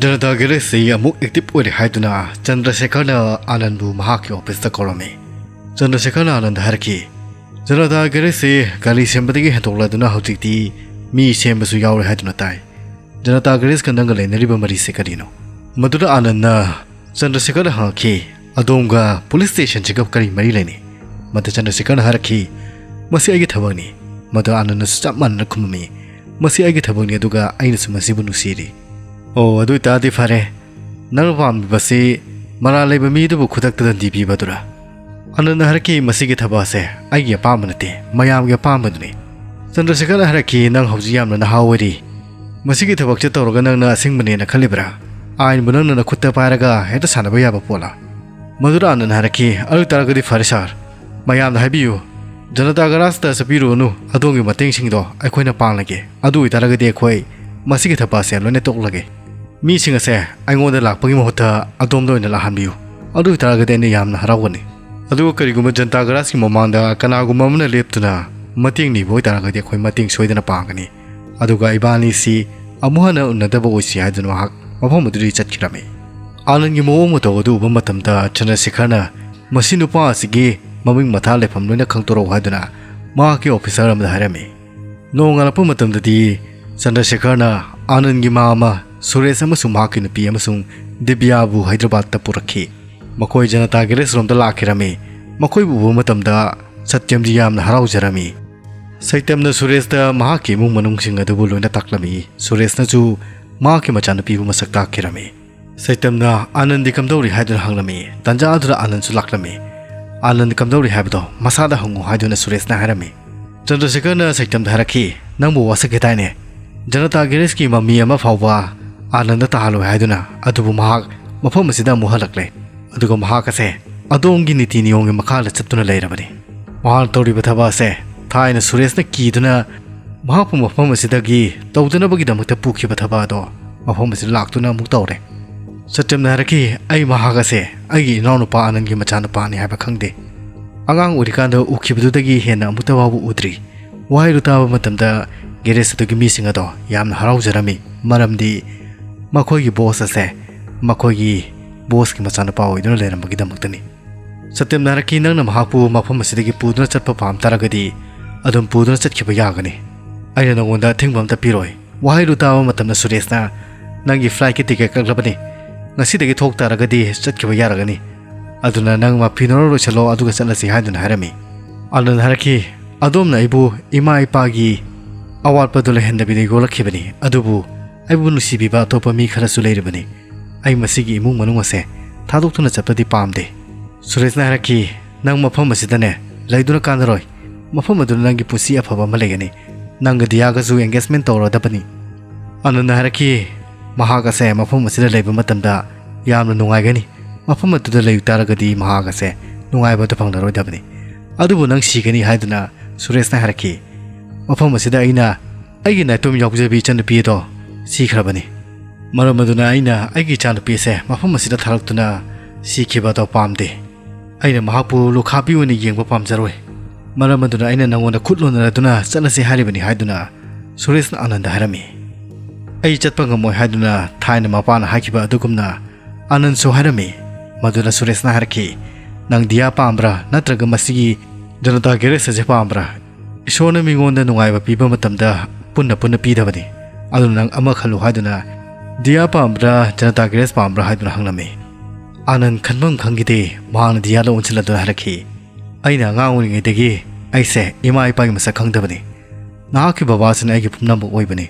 ꯖꯅꯇꯥ ꯒꯦꯔꯦꯖꯁꯤ ꯑꯃꯨꯛ ꯑꯦꯛꯇꯤꯚ ꯑꯣꯏꯔꯦ ꯍꯥꯏꯗꯨꯅ ꯆꯟꯗ꯭ꯔꯁꯦꯈꯔꯅ ꯑꯅꯟꯕꯨ ꯃꯍꯥꯛꯀꯤ ꯑꯣꯐꯤꯁꯇ ꯀꯧꯔꯝꯃꯤ꯫ ꯆꯟꯗ꯭ꯔꯁꯦꯈꯔꯅ ꯑꯅꯟꯗ ꯍꯥꯏꯔꯛꯈꯤ, "ꯖꯅꯇꯥ ꯒꯦꯔꯦꯖꯁꯤ ꯒꯥꯔꯤ ꯁꯦꯝꯕꯗꯒꯤ ꯍꯦꯟꯗꯣꯛꯂꯗꯨꯅ ꯍꯧꯖꯤꯛꯇꯤ ꯃꯤ ꯁꯦꯝꯕꯁꯨ ꯌꯥꯎꯔꯦ ꯍꯥꯏꯗꯨꯅ ꯇꯥꯏ꯫ ꯖꯅꯇꯥ ꯒꯦꯔꯦꯖꯀ ꯅꯪꯒ ꯂꯩꯅꯔꯤꯕ ꯃꯔꯤꯁꯦ ꯀꯔꯤꯅꯣ?" ꯃꯗꯨꯗ ꯑꯅꯟꯅ ꯆꯟꯗ꯭ꯔꯁꯦꯈꯔꯗ ꯍꯪꯉꯛꯈꯤ, "ꯑꯗꯣꯝꯒ ꯄꯨꯂꯤꯁ ꯁ꯭ꯇꯦꯁꯟꯁꯤꯒ ꯀꯔꯤ ꯃꯔꯤ ꯂꯩꯅꯩ?" ꯃꯗꯨ ꯆꯟꯗ꯭ꯔꯁꯦꯈꯔꯅ ꯍꯥꯏꯔꯛꯈꯤ, "ꯃꯁꯤ ꯑꯩꯒꯤ ꯊꯕꯛꯅꯤ"꯫ ꯃꯗꯨ ꯑꯅꯟꯅꯁꯨ ꯆꯞ ꯃꯥꯟꯅꯅ ꯈꯨꯝꯃꯝꯃꯤ, "ꯃꯁꯤ ꯑꯩꯒꯤ ꯊꯕꯛꯅꯤ, ꯑꯗꯨꯒ ꯑꯩꯅꯁꯨ ꯃꯁꯤꯕꯨ ꯅꯨꯡꯁꯤꯔꯤ"꯫ "ꯑꯣ, ꯑꯗꯨ ꯑꯣꯏꯇꯥꯔꯗꯤ ꯐꯔꯦ꯫ ꯅꯪꯅ ꯄꯥꯝꯂꯤꯕꯁꯤ ꯃꯔꯥꯜ ꯂꯩꯕ ꯃꯤ ꯑꯗꯨꯕꯨ ꯈꯨꯗꯛꯇ ꯗꯟꯗꯤ ꯄꯤꯕꯗꯨꯔꯥ?" ꯑꯅꯟꯅ ꯍꯥꯏꯔꯛꯈꯤ, "ꯃꯁꯤꯒꯤ ꯊꯕꯛ ꯑꯁꯦ ꯑꯩꯒꯤ ꯑꯄꯥꯝꯕ ꯅꯠꯇꯦ, ꯃꯌꯥꯝꯒꯤ ꯑꯄꯥꯝꯕꯗꯨꯅꯤ"꯫ ꯆꯟꯗ꯭ꯔꯁꯦꯈꯔꯅ ꯍꯥꯏꯔꯛꯈꯤ, "ꯅꯪ ꯍꯧꯖꯤꯛ ꯌꯥꯝꯅ ꯅꯍꯥ ꯑꯣꯏꯔꯤ꯫ ꯃꯁꯤꯒꯤ ꯊꯕꯛꯁꯦ ꯇꯧꯔꯒ ꯅꯪꯅ ꯑꯁꯦꯡꯕꯅꯦꯅ ꯈꯜꯂꯤꯕ꯭ꯔꯥ? ꯑꯥꯏꯟꯕꯨ ꯅꯪꯅ ꯅꯈꯨꯠꯇ ꯄꯥꯏꯔꯒ ꯍꯦꯛꯇ ꯁꯥꯟꯅꯕ ꯌꯥꯕ ꯄꯣꯠꯂꯥ?" ꯃꯗꯨꯗ ꯑꯅꯟꯅ ꯍꯥꯏꯔꯛꯈꯤ, "ꯑꯗꯨ ꯑꯣꯏꯇꯥꯔꯒꯗꯤ ꯐꯔꯦ ꯁꯥꯔ, ꯃꯌꯥꯝꯗ ꯍꯥꯏꯕꯤꯌꯨ, ꯖꯅꯇꯥ ꯒꯔꯥꯖꯇ ꯆꯠꯄꯤꯔꯨꯔꯅꯨ, ꯑꯗꯣꯝꯒꯤ ꯃꯇꯦꯡꯁꯤꯡꯗꯣ ꯑꯩꯈꯣꯏꯅ ꯄꯥꯡꯂꯒꯦ꯫ ꯑꯗꯨ ꯑꯣꯏꯇꯥꯔꯒꯗꯤ ꯑꯩꯈꯣꯏ ꯃꯁꯤꯒꯤ ꯊꯕꯛ ꯑꯁꯦ ꯂꯣꯏꯅ ꯇꯣꯛꯂꯒꯦ꯫ ꯃꯤꯁꯤꯡ ꯑꯁꯦ ꯑꯩꯉꯣꯟꯗ ꯂꯥꯛꯄꯒꯤ ꯃꯍꯨꯠꯇ ꯑꯗꯣꯝꯗ ꯑꯣꯏꯅ ꯂꯥꯛꯍꯟꯕꯤꯌꯨ꯫ ꯑꯗꯨ ꯑꯣꯏꯇꯥꯔꯒꯗꯤ ꯑꯩꯅ ꯌꯥꯝꯅ ꯍꯔꯥꯎꯒꯅꯤ꯫ ꯑꯗꯨꯒ ꯀꯔꯤꯒꯨꯝꯕ ꯖꯅꯇꯥ ꯒꯔꯥꯖꯀꯤ ꯃꯃꯥꯡꯗ ꯀꯅꯥꯒꯨꯝꯕ ꯑꯃꯅ ꯂꯦꯞꯇꯨꯅ ꯃꯇꯦꯡ ꯅꯤꯕ ꯑꯣꯏꯇꯥꯔꯒꯗꯤ ꯑꯩꯈꯣꯏ ꯃꯇꯦꯡ ꯁꯣꯏꯗꯅ ꯄꯥꯡꯒꯅꯤ꯫ ꯑꯗꯨꯒ ꯏꯕꯥꯅꯤꯁꯤ ꯑꯃꯨꯛ ꯍꯟꯅ ꯎꯅꯗꯕ ꯑꯣꯏꯁꯤ" ꯍꯥꯏꯗꯨꯅ ꯃꯍꯥꯛ ꯃꯐꯝ ꯑꯗꯨꯗꯒꯤ ꯆꯠꯈꯤꯔꯝꯃꯤ꯫ ꯑꯅꯟꯒꯤ ꯃꯑꯣꯡ ꯃꯇꯧ ꯑꯗꯨ ꯎꯕ ꯃꯇꯝꯗ ꯆꯟꯗ꯭ꯔꯁꯦꯈꯔꯅ ꯃꯁꯤ ꯅꯨꯄꯥ ꯑꯁꯤꯒꯤ ꯃꯃꯤꯡ ꯃꯊꯥ ꯂꯩꯐꯝ ꯂꯣꯏꯅ ꯈꯪꯗꯣꯔꯛꯎ ꯍꯥꯏꯗꯨꯅ ꯃꯍꯥꯛꯀꯤ ꯑꯣꯐꯤꯁꯔ ꯑꯃꯗ ꯍꯥꯏꯔꯝꯃꯤ꯫ ꯅꯣꯡꯉꯥꯜꯂꯛꯄ ꯃꯇꯝꯗꯗꯤ ꯆꯟꯗ꯭ꯔꯁꯦꯈꯔꯅ ꯑꯅꯟꯒꯤ ꯃꯃꯥ ꯁꯨꯔꯦꯁ ꯑꯃꯁꯨꯡ ꯃꯍꯥꯛꯀꯤ ꯅꯨꯄꯤ ꯑꯃꯁꯨꯡ ꯗꯤꯕ꯭ꯌꯥꯕꯨ ꯍꯥꯏꯗ꯭ꯔꯕꯥꯗꯇ ꯄꯨꯔꯛꯈꯤ꯫ ꯃꯈꯣꯏ ꯖꯅꯇꯥ ꯒꯦꯔꯦꯖ ꯔꯣꯝꯗ ꯂꯥꯛꯈꯤꯔꯝꯃꯤ꯫ ꯃꯈꯣꯏꯕꯨ ꯎꯕ ꯃꯇꯝꯗ ꯁꯇ꯭ꯌꯝꯗꯤ ꯌꯥꯝꯅ ꯍꯔꯥꯎꯖꯔꯝꯃꯤ꯫ ꯁꯇ꯭ꯌꯝꯅ ꯁꯨꯔꯦꯁꯇ ꯃꯍꯥꯛꯀꯤ ꯏꯃꯨꯡ ꯃꯅꯨꯡꯁꯤꯡ ꯑꯗꯨꯕꯨ ꯂꯣꯏꯅ ꯇꯥꯛꯂꯝꯃꯤ꯫ ꯁꯨꯔꯦꯁꯅꯁꯨ ꯃꯍꯥꯛꯀꯤ ꯃꯆꯥꯅꯨꯄꯤꯕꯨ ꯃꯁꯛ ꯇꯥꯛꯈꯤꯔꯝꯃꯤ꯫ ꯁꯇ꯭ꯌꯝꯅ ꯑꯥꯅꯟꯗꯤ ꯀꯝꯗꯧꯔꯤ ꯍꯥꯏꯗꯨꯅ ꯍꯪꯂꯝꯃꯤ꯫ ꯇꯥꯟꯖꯥ ꯑꯗꯨꯗ ꯑꯥꯅꯟꯁꯨ ꯂꯥꯛꯂꯝꯃꯤ꯫ "ꯑꯥꯅꯟꯗ ꯀꯝꯗꯧꯔꯤ ꯍꯥꯏꯕꯗꯣ ꯃꯁꯥꯗ ꯍꯪꯉꯨ" ꯍꯥꯏꯗꯨꯅ ꯁꯨꯔꯦꯁꯅ ꯍꯥꯏꯔꯝꯃꯤ꯫ ꯆꯟꯗ꯭ꯔꯁꯦꯈꯔꯅ ꯁꯇ꯭ꯌꯝꯗ ꯍꯥꯏꯔꯛꯈꯤ, "ꯅꯪꯕꯨ ꯋꯥꯁꯛꯈꯤꯗꯥꯏꯅꯦ? ꯖꯅꯇꯥ ꯒꯦꯔꯦꯖꯀꯤ ꯃꯃꯤ ꯑꯃ ꯐꯥꯎꯕ ꯑꯥꯅꯟꯗ ꯇꯥꯍꯜꯂꯣꯏ ꯍꯥꯏꯗꯨꯅ, ꯑꯗꯨꯕꯨ ꯃꯍꯥꯛ ꯃꯐꯝ ꯑꯁꯤꯗ ꯑꯃꯨꯛ ꯍꯜꯂꯛꯂꯦ꯫ ꯑꯗꯨꯒ ꯃꯍꯥꯛ ꯑꯁꯦ ꯑꯗꯣꯝꯒꯤ ꯅꯤꯇꯤ ꯅꯤꯌꯣꯝꯒꯤ ꯃꯈꯥꯗ ꯆꯠꯇꯨꯅ ꯂꯩꯔꯕꯅꯤ꯫ ꯃꯍꯥꯛꯅ ꯇꯧꯔꯤꯕ ꯊꯕꯛ ꯑꯁꯦ ꯊꯥꯏꯅ ꯁꯨꯔꯦꯁꯅ ꯀꯤꯗꯨꯅ ꯃꯍꯥꯛꯄꯨ ꯃꯐꯝ ꯑꯁꯤꯗꯒꯤ ꯇꯧꯗꯅꯕꯒꯤꯗꯃꯛꯇ ꯄꯨꯈꯤꯕ ꯊꯕꯛ ꯑꯗꯣ ꯃꯐꯝ ꯑꯁꯤꯗ ꯂꯥꯛꯇꯨꯅ ꯑꯃꯨꯛ ꯇꯧꯔꯦ꯫" ꯁꯇ꯭ꯌꯝꯅ ꯍꯥꯏꯔꯛꯈꯤ, "ꯑꯩ ꯃꯍꯥꯛ ꯑꯁꯦ ꯑꯩꯒꯤ ꯏꯅꯥꯎꯅꯨꯄꯥ ꯑꯥꯅꯟꯒꯤ ꯃꯆꯥꯅꯨꯄꯥꯅꯤ ꯍꯥꯏꯕ ꯈꯪꯗꯦ꯫ ꯑꯉꯥꯡ ꯑꯣꯏꯔꯤꯀꯥꯟꯗ ꯎꯈꯤꯕꯗꯨꯗꯒꯤ ꯍꯦꯟꯅ ꯑꯃꯨꯛꯇ ꯐꯥꯎꯕ ꯎꯗ꯭ꯔꯤ꯫" ꯋꯥꯍꯩꯗꯨ ꯇꯥꯕ ꯃꯇꯝꯗ ꯒꯦꯔꯦꯖ ꯑꯗꯨꯒꯤ ꯃꯤꯁꯤꯡ ꯑꯗꯣ ꯌꯥꯝꯅ ꯍꯔꯥꯎꯖꯔꯝꯃꯤ, ꯃꯔꯝꯗꯤ ꯃꯈꯣꯏꯒꯤ ꯕꯣꯁ ꯑꯁꯦ ꯃꯈꯣꯏꯒꯤ ꯕꯣꯁꯀꯤ ꯃꯆꯥꯅꯨꯄꯥ ꯑꯣꯏꯗꯨꯅ ꯂꯩꯔꯝꯕꯒꯤꯗꯃꯛꯇꯅꯤ꯫ ꯁꯇ꯭ꯌꯝꯅ ꯍꯥꯏꯔꯛꯈꯤ, "ꯅꯪꯅ ꯃꯍꯥꯛꯄꯨ ꯃꯐꯝ ꯑꯁꯤꯗꯒꯤ ꯄꯨꯗꯨꯅ ꯆꯠꯄ ꯄꯥꯝ ꯇꯥꯔꯒꯗꯤ ꯑꯗꯨꯝ ꯄꯨꯗꯨꯅ ꯆꯠꯈꯤꯕ ꯌꯥꯒꯅꯤ꯫ ꯑꯩꯅ ꯅꯉꯣꯟꯗ ꯑꯊꯤꯡꯕ ꯑꯝꯇ ꯄꯤꯔꯣꯏ꯫" ꯋꯥꯍꯩꯗꯨ ꯇꯥꯕ ꯃꯇꯝꯗ ꯁꯨꯔꯦꯁꯅ, "ꯅꯪꯒꯤ ꯐ꯭ꯂꯥꯏꯠꯀꯤ ꯇꯤꯀꯦꯠ ꯀꯛꯂꯕꯅꯤ꯫ ꯉꯁꯤꯗꯒꯤ ꯊꯣꯛ ꯇꯥꯔꯒꯗꯤ ꯆꯠꯈꯤꯕ ꯌꯥꯔꯒꯅꯤ꯫ ꯑꯗꯨꯅ ꯅꯪ ꯃꯐꯤꯅꯔꯣ ꯂꯣꯏꯁꯤꯜꯂꯣ, ꯑꯗꯨꯒ ꯆꯠꯂꯁꯤ" ꯍꯥꯏꯗꯨꯅ ꯍꯥꯏꯔꯝꯃꯤ꯫ ꯑꯥꯅꯟꯗ ꯍꯥꯏꯔꯛꯈꯤ, "ꯑꯗꯣꯝꯅ ꯑꯩꯕꯨ ꯏꯃꯥ ꯏꯄꯥꯒꯤ ꯑꯋꯥꯠꯄꯗꯨ ꯂꯩꯍꯟꯗꯕꯤꯗ ꯌꯣꯛꯂꯛꯈꯤꯕꯅꯤ, ꯑꯗꯨꯕꯨ ꯑꯩꯕꯨ ꯅꯨꯡꯁꯤꯕꯤꯕ ꯑꯇꯣꯞꯄ ꯃꯤ ꯈꯔꯁꯨ ꯂꯩꯔꯤꯕꯅꯤ꯫ ꯑꯩ ꯃꯁꯤꯒꯤ ꯏꯃꯨꯡ ꯃꯅꯨꯡ ꯑꯁꯦ ꯊꯥꯗꯣꯛꯇꯨꯅ ꯆꯠꯄꯗꯤ ꯄꯥꯝꯗꯦ꯫" ꯁꯨꯔꯦꯁꯅ ꯍꯥꯏꯔꯛꯈꯤ, "ꯅꯪ ꯃꯐꯝ ꯑꯁꯤꯗꯅꯦ ꯂꯩꯗꯨꯅ ꯀꯥꯟꯅꯔꯣꯏ꯫ ꯃꯐꯝ ꯑꯗꯨꯗ ꯅꯪꯒꯤ ꯄꯨꯟꯁꯤ ꯑꯐꯕ ꯑꯃ ꯂꯩꯒꯅꯤ꯫ ꯅꯪꯒ ꯗꯤꯌꯥꯒꯁꯨ ꯑꯦꯡꯒꯦꯖꯃꯦꯟ ꯇꯧꯔꯗꯕꯅꯤ꯫" ꯑꯥꯅꯟꯗ ꯍꯥꯏꯔꯛꯈꯤ, "ꯃꯍꯥꯛ ꯑꯁꯦ ꯃꯐꯝ ꯑꯁꯤꯗ ꯂꯩꯕ ꯃꯇꯝꯗ ꯌꯥꯝꯅ ꯅꯨꯡꯉꯥꯏꯒꯅꯤ꯫ ꯃꯐꯝ ꯑꯗꯨꯗ ꯂꯩ ꯇꯥꯔꯒꯗꯤ ꯃꯍꯥꯛ ꯑꯁꯦ ꯅꯨꯡꯉꯥꯏꯕ ꯑꯗꯨ ꯐꯪꯂꯔꯣꯏꯗꯕꯅꯤ꯫ ꯑꯗꯨꯕꯨ ꯅꯪ ꯁꯤꯒꯅꯤ" ꯍꯥꯏꯗꯨꯅ ꯁꯨꯔꯦꯁꯅ ꯍꯥꯏꯔꯛꯈꯤ꯫ "ꯃꯐꯝ ꯑꯁꯤꯗ ꯑꯩꯅ ꯑꯩꯒꯤ ꯅꯥꯏꯇꯣꯝ ꯌꯥꯎꯖꯕꯤ ꯏꯆꯟꯅꯨꯄꯤ ꯑꯗꯣ ꯁꯤꯈ꯭ꯔꯕꯅꯤ꯫ ꯃꯔꯝ ꯑꯗꯨꯅ ꯑꯩꯅ ꯑꯩꯒꯤ ꯏꯆꯥꯅꯨꯄꯤ ꯑꯁꯦ ꯃꯐꯝ ꯑꯁꯤꯗ ꯊꯥꯔꯛꯇꯨꯅ ꯁꯤꯈꯤꯕ ꯑꯗꯣ ꯄꯥꯝꯗꯦ꯫ ꯑꯩꯅ ꯃꯍꯥꯛꯄꯨ ꯂꯨꯈꯥꯕꯤ ꯑꯣꯏꯅ ꯌꯦꯡꯕ ꯄꯥꯝꯖꯔꯣꯏ꯫ ꯃꯔꯝ ꯑꯗꯨꯅ ꯑꯩꯅ ꯅꯉꯣꯟꯗ ꯈꯨꯠ ꯂꯣꯟꯅꯔꯗꯨꯅ ꯆꯠꯂꯁꯤ ꯍꯥꯏꯔꯤꯕꯅꯤ" ꯍꯥꯏꯗꯨꯅ ꯁꯨꯔꯦꯁꯅ ꯑꯥꯅꯟꯗ ꯍꯥꯏꯔꯝꯃꯤ꯫ "ꯑꯩ ꯆꯠꯄ ꯉꯝꯃꯣꯏ" ꯍꯥꯏꯗꯨꯅ ꯊꯥꯏꯅ ꯃꯄꯥꯅ ꯍꯥꯏꯈꯤꯕ ꯑꯗꯨꯒꯨꯝꯅ ꯑꯥꯅꯟꯁꯨ ꯍꯥꯏꯔꯝꯃꯤ꯫ ꯃꯗꯨꯅ ꯁꯨꯔꯦꯁꯅ ꯍꯥꯏꯔꯛꯈꯤ, "ꯅꯪ ꯗꯤꯌꯥ ꯄꯥꯝꯕ꯭ꯔꯥ, ꯅꯠꯇ꯭ꯔꯒ ꯃꯁꯤꯒꯤ ꯖꯅꯇꯥ ꯒꯦꯔꯦꯖ ꯑꯁꯤ ꯄꯥꯝꯕ꯭ꯔꯥ? ꯏꯁꯣꯔꯅ ꯃꯤꯉꯣꯟꯗ ꯅꯨꯡꯉꯥꯏꯕ ꯄꯤꯕ ꯃꯇꯝꯗ ꯄꯨꯟꯅ ꯄꯨꯟꯅ ꯄꯤꯗꯕꯅꯤ꯫ ꯑꯗꯨꯅ ꯅꯪ ꯑꯃ ꯈꯜꯂꯨ" ꯍꯥꯏꯗꯨꯅ, "ꯗꯤꯌꯥ ꯄꯥꯝꯕ꯭ꯔꯥ, ꯖꯅꯇꯥ ꯒꯦꯔꯦꯖ ꯄꯥꯝꯕ꯭ꯔꯥ?" ꯍꯥꯏꯗꯨꯅ ꯍꯪꯂꯝꯃꯤ꯫ ꯑꯥꯅꯟ ꯈꯟꯐꯝ ꯈꯪꯈꯤꯗꯦ꯫ ꯃꯍꯥꯛꯅ ꯗꯤꯌꯥꯗ ꯑꯣꯟꯁꯤꯜꯂꯗꯨꯅ ꯍꯥꯏꯔꯛꯈꯤ, ꯑꯩꯅ ꯑꯉꯥꯡ ꯑꯣꯏꯔꯤꯉꯩꯗꯒꯤ ꯑꯩꯁꯦ ꯏꯃꯥ ꯏꯄꯥꯒꯤ ꯃꯁꯛ ꯈꯪꯗꯕꯅꯤ꯫ ꯅꯍꯥꯛꯀꯤ ꯕꯕꯥꯁꯤꯅ ꯑꯩꯒꯤ ꯄꯨꯝꯅꯃꯛ ꯑꯣꯏꯕꯅꯤ꯫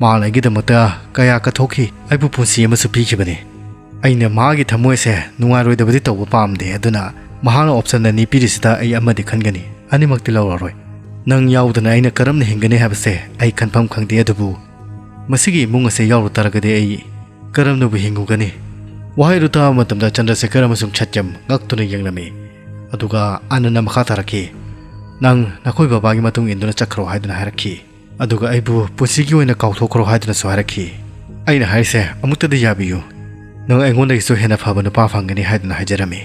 ꯃꯍꯥꯛꯅ ꯑꯩꯒꯤꯗꯃꯛꯇ ꯀꯌꯥ ꯀꯠꯊꯣꯛꯈꯤ, ꯑꯩꯕꯨ ꯄꯨꯟꯁꯤ ꯑꯃꯁꯨ ꯄꯤꯈꯤꯕꯅꯤ꯫ ꯑꯩꯅ ꯃꯍꯥꯛꯀꯤ ꯊꯃꯣꯏꯁꯦ ꯅꯨꯡꯉꯥꯏꯔꯣꯏꯗꯕꯗꯤ ꯇꯧꯕ ꯄꯥꯝꯗꯦ, ꯑꯗꯨꯅ ꯃꯍꯥꯛꯅ ꯑꯣꯞꯁꯟ ꯑꯅꯤ ꯄꯤꯔꯤꯁꯤꯗ ꯑꯩ ꯑꯃꯗꯤ ꯈꯟꯒꯅꯤ, ꯑꯅꯤꯃꯛꯇꯤ ꯂꯧꯔꯔꯣꯏ꯫ ꯅꯪ ꯌꯥꯎꯗꯅ ꯑꯩꯅ ꯀꯔꯝꯅ ꯍꯤꯡꯒꯅꯤ ꯍꯥꯏꯕꯁꯦ ꯑꯩ ꯈꯟꯐꯝ ꯈꯪꯗꯦ, ꯑꯗꯨꯕꯨ ꯃꯁꯤꯒꯤ ꯏꯃꯨꯡ ꯑꯁꯦ ꯌꯥꯎꯔꯨ ꯇꯥꯔꯒꯗꯤ ꯑꯩ ꯀꯔꯝꯅꯕꯨ ꯍꯤꯡꯉꯨꯒꯅꯤ? ꯋꯥꯍꯩꯗꯨ ꯇꯥꯕ ꯃꯇꯝꯗ ꯆꯟꯗ꯭ꯔꯁꯦꯀꯔ ꯑꯃꯁꯨꯡ ꯁꯠꯌꯝ ꯉꯛꯇꯨꯅ ꯌꯦꯡꯂꯝꯃꯤ꯫ ꯑꯗꯨꯒ ꯑꯥꯅꯟꯅ ꯃꯈꯥ ꯇꯥꯔꯛꯈꯤ, "ꯅꯪ ꯅꯈꯣꯏ ꯕꯕꯥꯒꯤ ꯃꯇꯨꯡ ꯏꯟꯗꯨꯅ ꯆꯠꯈ꯭ꯔꯣ" ꯍꯥꯏꯗꯨꯅ ꯍꯥꯏꯔꯛꯈꯤ꯫ ꯑꯗꯨꯒ ꯑꯩꯕꯨ ꯄꯨꯟꯁꯤꯒꯤ ꯑꯣꯏꯅ ꯀꯥꯎꯊꯣꯛꯈ꯭ꯔꯣ ꯍꯥꯏꯗꯨꯅꯁꯨ ꯍꯥꯏꯔꯛꯈꯤ꯫ ꯑꯩꯅ ꯍꯥꯏꯔꯤꯁꯦ ꯑꯃꯨꯛꯇꯗꯤ ꯌꯥꯕꯤꯌꯨ꯫ ꯅꯪ ꯑꯩꯉꯣꯟꯗꯒꯤꯁꯨ ꯍꯦꯟꯅ ꯐꯕ ꯅꯨꯄꯥ ꯐꯪꯒꯅꯤ ꯍꯥꯏꯗꯨꯅ ꯍꯥꯏꯖꯔꯝꯃꯤ꯫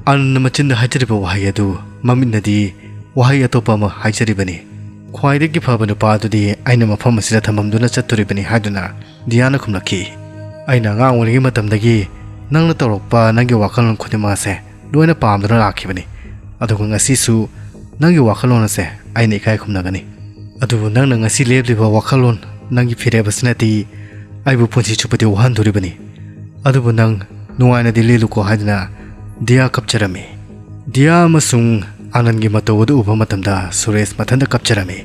ꯑꯥꯅꯟꯅ ꯃꯆꯤꯟꯗ ꯍꯥꯏꯖꯔꯤꯕ ꯋꯥꯍꯩ ꯑꯗꯨ ꯃꯃꯤꯠꯅꯗꯤ ꯋꯥꯍꯩ ꯑꯇꯣꯞꯄ ꯑꯃ ꯍꯥꯏꯖꯔꯤꯕꯅꯤ꯫ "ꯈ꯭ꯋꯥꯏꯗꯒꯤ ꯐꯕ ꯅꯨꯄꯥ ꯑꯗꯨꯗꯤ ꯑꯩꯅ ꯃꯐꯝ ꯑꯁꯤꯗ ꯊꯝꯃꯝꯗꯨꯅ ꯆꯠꯇꯣꯔꯤꯕꯅꯤ" ꯍꯥꯏꯗꯨꯅ ꯗꯤꯌꯥꯅ ꯈꯨꯝꯂꯛꯈꯤ꯫ "ꯑꯩꯅ ꯑꯉꯥꯡ ꯑꯣꯏꯔꯤꯉꯩ ꯃꯇꯝꯗꯒꯤ ꯅꯪꯅ ꯇꯧꯔꯛꯄ ꯅꯪꯒꯤ ꯋꯥꯈꯜꯂꯣꯟ ꯈꯨꯗꯤꯡꯃꯛ ꯑꯁꯦ ꯂꯣꯏꯅ ꯄꯥꯝꯗꯨꯅ ꯂꯥꯛꯈꯤꯕꯅꯤ꯫ ꯑꯗꯨꯒ ꯉꯁꯤꯁꯨ ꯅꯪꯒꯤ ꯋꯥꯈꯜꯂꯣꯟ ꯑꯁꯦ ꯑꯩꯅ ꯏꯀꯥꯏ ꯈꯨꯝꯅꯒꯅꯤ꯫ ꯑꯗꯨꯕꯨ ꯅꯪꯅ ꯉꯁꯤ ꯂꯦꯞꯂꯤꯕ ꯋꯥꯈꯜꯂꯣꯟ, ꯅꯪꯒꯤ ꯐꯤꯔꯦꯞ ꯑꯁꯤꯅꯗꯤ ꯑꯩꯕꯨ ꯄꯨꯟꯁꯤ ꯆꯨꯞꯄꯗꯤ ꯋꯥꯍꯟꯗꯣꯔꯤꯕꯅꯤ꯫ ꯑꯗꯨꯕꯨ ꯅꯪ ꯅꯨꯡꯉꯥꯏꯅꯗꯤ ꯂꯦꯜꯂꯨꯀꯣ" ꯍꯥꯏꯗꯨꯅ ꯗꯤꯌꯥ ꯀꯞꯆꯔꯝꯃꯤ꯫ ꯗꯤꯌꯥ ꯑꯃꯁꯨꯡ ꯑꯥꯅꯟꯒꯤ ꯃꯇꯧ ꯑꯗꯨ ꯎꯕ ꯃꯇꯝꯗ ꯁꯨꯔꯦꯁ ꯃꯊꯟꯇ ꯀꯞꯆꯔꯝꯃꯤ꯫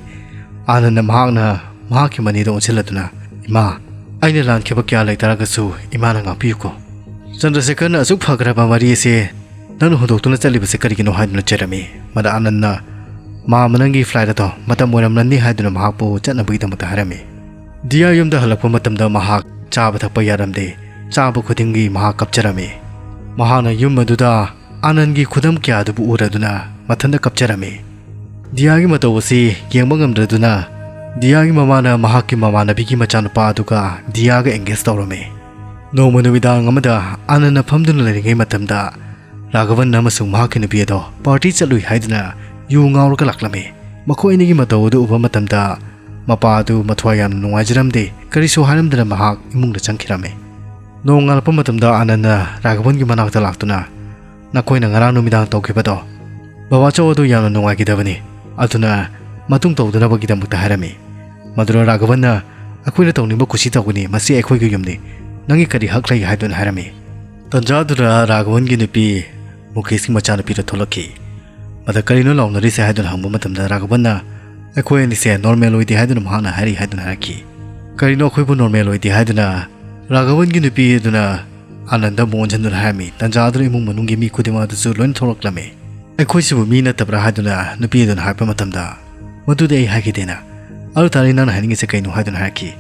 ꯑꯥꯅꯟꯅ ꯃꯍꯥꯛꯅ ꯃꯍꯥꯛꯀꯤ ꯃꯅꯤꯗ ꯑꯣꯟꯁꯤꯜꯂꯗꯨꯅ, "ꯏꯃꯥ, ꯑꯩꯅ ꯂꯥꯟꯈꯤꯕ ꯀꯌꯥ ꯂꯩꯇꯥꯔꯒꯁꯨ ꯏꯃꯥꯅ ꯉꯥꯛꯄꯤꯌꯨꯀꯣ꯫ ꯆꯟꯗ꯭ꯔꯁꯦꯀꯔꯅ ꯑꯁꯨꯛ ꯐꯈ꯭ꯔꯕ ꯃꯔꯤ ꯑꯁꯦ ꯅꯪꯅ ꯍꯨꯟꯗꯣꯛꯇꯨꯅ ꯆꯠꯂꯤꯕꯁꯦ ꯀꯔꯤꯒꯤꯅꯣ?" ꯍꯥꯏꯗꯨꯅ ꯆꯩꯔꯝꯃꯤ꯫ ꯃꯗ ꯑꯥꯅꯟꯅ, "ꯃꯥ ꯅꯪꯒꯤ ꯐ꯭ꯂꯥꯏꯠ ꯑꯗꯣ ꯃꯇꯝ ꯑꯣꯏꯔꯝꯂꯅꯤ" ꯍꯥꯏꯗꯨꯅ ꯃꯍꯥꯛꯄꯨ ꯆꯠꯅꯕꯒꯤꯗꯃꯛꯇ ꯍꯥꯏꯔꯝꯃꯤ꯫ ꯗꯤꯌꯥ ꯌꯨꯝꯗ ꯍꯜꯂꯛꯄ ꯃꯇꯝꯗ ꯃꯍꯥꯛ ꯆꯥꯕ ꯊꯛꯄ ꯌꯥꯔꯝꯗꯦ꯫ ꯆꯥꯕ ꯈꯨꯗꯤꯡꯒꯤ ꯃꯍꯥꯛ ꯀꯞꯆꯔꯝꯃꯤ꯫ ꯃꯍꯥꯛꯅ ꯌꯨꯝ ꯑꯗꯨꯗ ꯑꯥꯅꯟꯒꯤ ꯈꯨꯗꯝ ꯀꯌꯥ ꯑꯗꯨꯕꯨ ꯎꯔꯗꯨꯅ ꯃꯊꯟꯇ ꯀꯞꯆꯔꯝꯃꯤ꯫ ꯗꯤꯌꯥꯒꯤ ꯃꯇꯧ ꯑꯁꯤ ꯌꯦꯡꯕ ꯉꯝꯗ꯭ꯔꯗꯨꯅ ꯗꯤꯌꯥꯒꯤ ꯃꯃꯥꯅ ꯃꯍꯥꯛꯀꯤ ꯃꯃꯥꯟꯅꯕꯤꯒꯤ ꯃꯆꯥꯅꯨꯄꯥ ꯑꯗꯨꯒ ꯗꯤꯌꯥꯒ ꯑꯦꯡꯒꯦꯖ ꯇꯧꯔꯝꯃꯤ꯫ ꯅꯣꯡꯃ ꯅꯨꯃꯤꯗꯥꯡ ꯑꯃꯗ ꯑꯥꯅꯟꯅ ꯐꯝꯗꯨꯅ ꯂꯩꯔꯤꯉꯩ ꯃꯇꯝꯗ ꯔꯥꯘꯕꯟ ꯑꯃꯁꯨꯡ ꯃꯍꯥꯛꯀꯤ ꯅꯨꯄꯤ ꯑꯗꯣ ꯄꯥꯔꯇꯤ ꯆꯠꯂꯨꯏ ꯍꯥꯏꯗꯨꯅ ꯌꯨ ꯉꯥꯎꯔꯒ ꯂꯥꯛꯂꯝꯃꯤ꯫ ꯃꯈꯣꯏ ꯑꯅꯤꯒꯤ ꯃꯇꯧ ꯑꯗꯨ ꯎꯕ ꯃꯇꯝꯗ ꯃꯄꯥ ꯑꯗꯨ ꯃꯊ꯭ꯋꯥꯏ ꯌꯥꯝꯅ ꯅꯨꯡꯉꯥꯏꯖꯔꯝꯗꯦ꯫ ꯀꯔꯤꯁꯨ ꯍꯥꯏꯔꯝꯗꯅ ꯃꯍꯥꯛ ꯏꯃꯨꯡꯗ ꯆꯪꯈꯤꯔꯝꯃꯤ꯫ ꯅꯣꯡꯉꯥꯜꯂꯛꯄ ꯃꯇꯝꯗ ꯑꯥꯅꯟꯅ ꯔꯥꯘꯕꯟꯒꯤ ꯃꯅꯥꯛꯇ ꯂꯥꯛꯇꯨꯅ, "ꯅꯈꯣꯏꯅ ꯉꯔꯥꯡ ꯅꯨꯃꯤꯗꯥꯡ ꯇꯧꯈꯤꯕꯗꯣ ꯕꯕꯥꯆꯧ ꯑꯗꯨ ꯌꯥꯝꯅ ꯅꯨꯡꯉꯥꯏꯈꯤꯗꯕꯅꯤ, ꯑꯗꯨꯅ ꯃꯇꯨꯡ ꯇꯧꯗꯅꯕꯒꯤꯗꯃꯛꯇ ꯍꯥꯏꯔꯝꯃꯤ"꯫ ꯃꯗꯨꯗ ꯔꯥꯘꯕꯟꯅ, "ꯑꯩꯈꯣꯏꯅ ꯇꯧꯅꯤꯡꯕ ꯀꯨꯁꯤ ꯇꯧꯒꯅꯤ, ꯃꯁꯤ ꯑꯩꯈꯣꯏꯒꯤ ꯌꯨꯝꯅꯤ, ꯅꯪꯒꯤ ꯀꯔꯤ ꯍꯛ ꯂꯩ?" ꯍꯥꯏꯗꯨꯅ ꯍꯥꯏꯔꯝꯃꯤ꯫ ꯇꯟꯖꯥꯗꯨꯗ ꯔꯥꯘꯕꯟꯒꯤ ꯅꯨꯄꯤ ꯃꯨꯀꯦꯁꯀꯤ ꯃꯆꯥꯅꯨꯄꯤꯗ ꯊꯣꯛꯂꯛꯈꯤ꯫ ꯃꯗ ꯀꯔꯤꯅꯣ ꯂꯥꯎꯅꯔꯤꯁꯦ ꯍꯥꯏꯗꯨꯅ ꯍꯪꯕ ꯃꯇꯝꯗ ꯔꯥꯘꯕꯟꯅ ꯑꯩꯈꯣꯏ ꯑꯅꯤꯁꯦ ꯅꯣꯔꯃꯦꯜ ꯑꯣꯏꯗꯦ ꯍꯥꯏꯗꯨꯅ ꯃꯍꯥꯛꯅ ꯍꯥꯏꯔꯤ ꯍꯥꯏꯗꯨꯅ ꯍꯥꯏꯔꯛꯈꯤ꯫ ꯀꯔꯤꯅꯣ ꯑꯩꯈꯣꯏꯕꯨ ꯅꯣꯔꯃꯦꯜ ꯑꯣꯏꯗꯦ ꯍꯥꯏꯗꯨꯅ? ꯔꯥꯘꯕꯟꯒꯤ ꯅꯨꯄꯤ ꯑꯗꯨꯅ ꯑꯥꯅꯟꯗ ꯑꯃꯨꯛ ꯑꯣꯟꯁꯤꯟꯗꯨꯅ ꯍꯥꯏꯔꯝꯃꯤ꯫ ꯇꯟꯖꯥ ꯑꯗꯨꯗ ꯏꯃꯨꯡ ꯃꯅꯨꯡꯒꯤ ꯃꯤ ꯈꯨꯗꯤꯡꯃꯛ ꯑꯗꯨꯁꯨ ꯂꯣꯏꯅ ꯊꯣꯛꯂꯛꯂꯝꯃꯤ꯫ "ꯑꯩꯈꯣꯏꯁꯤꯕꯨ ꯃꯤ ꯅꯠꯇꯕ꯭ꯔꯥ?" ꯍꯥꯏꯗꯨꯅ ꯅꯨꯄꯤ ꯑꯗꯨꯅ ꯍꯥꯏꯔꯛꯄ ꯃꯇꯝꯗ, "ꯃꯗꯨꯗꯤ ꯑꯩ ꯍꯥꯏꯈꯤꯗꯦꯅ꯫ ꯑꯗꯨ ꯇꯥꯔꯗꯤ ꯅꯪꯅ ꯍꯥꯏꯅꯤꯡꯉꯤꯁꯦ ꯀꯩꯅꯣ?" ꯍꯥꯏꯗꯨꯅ ꯍꯥꯏꯔꯛꯈꯤ꯫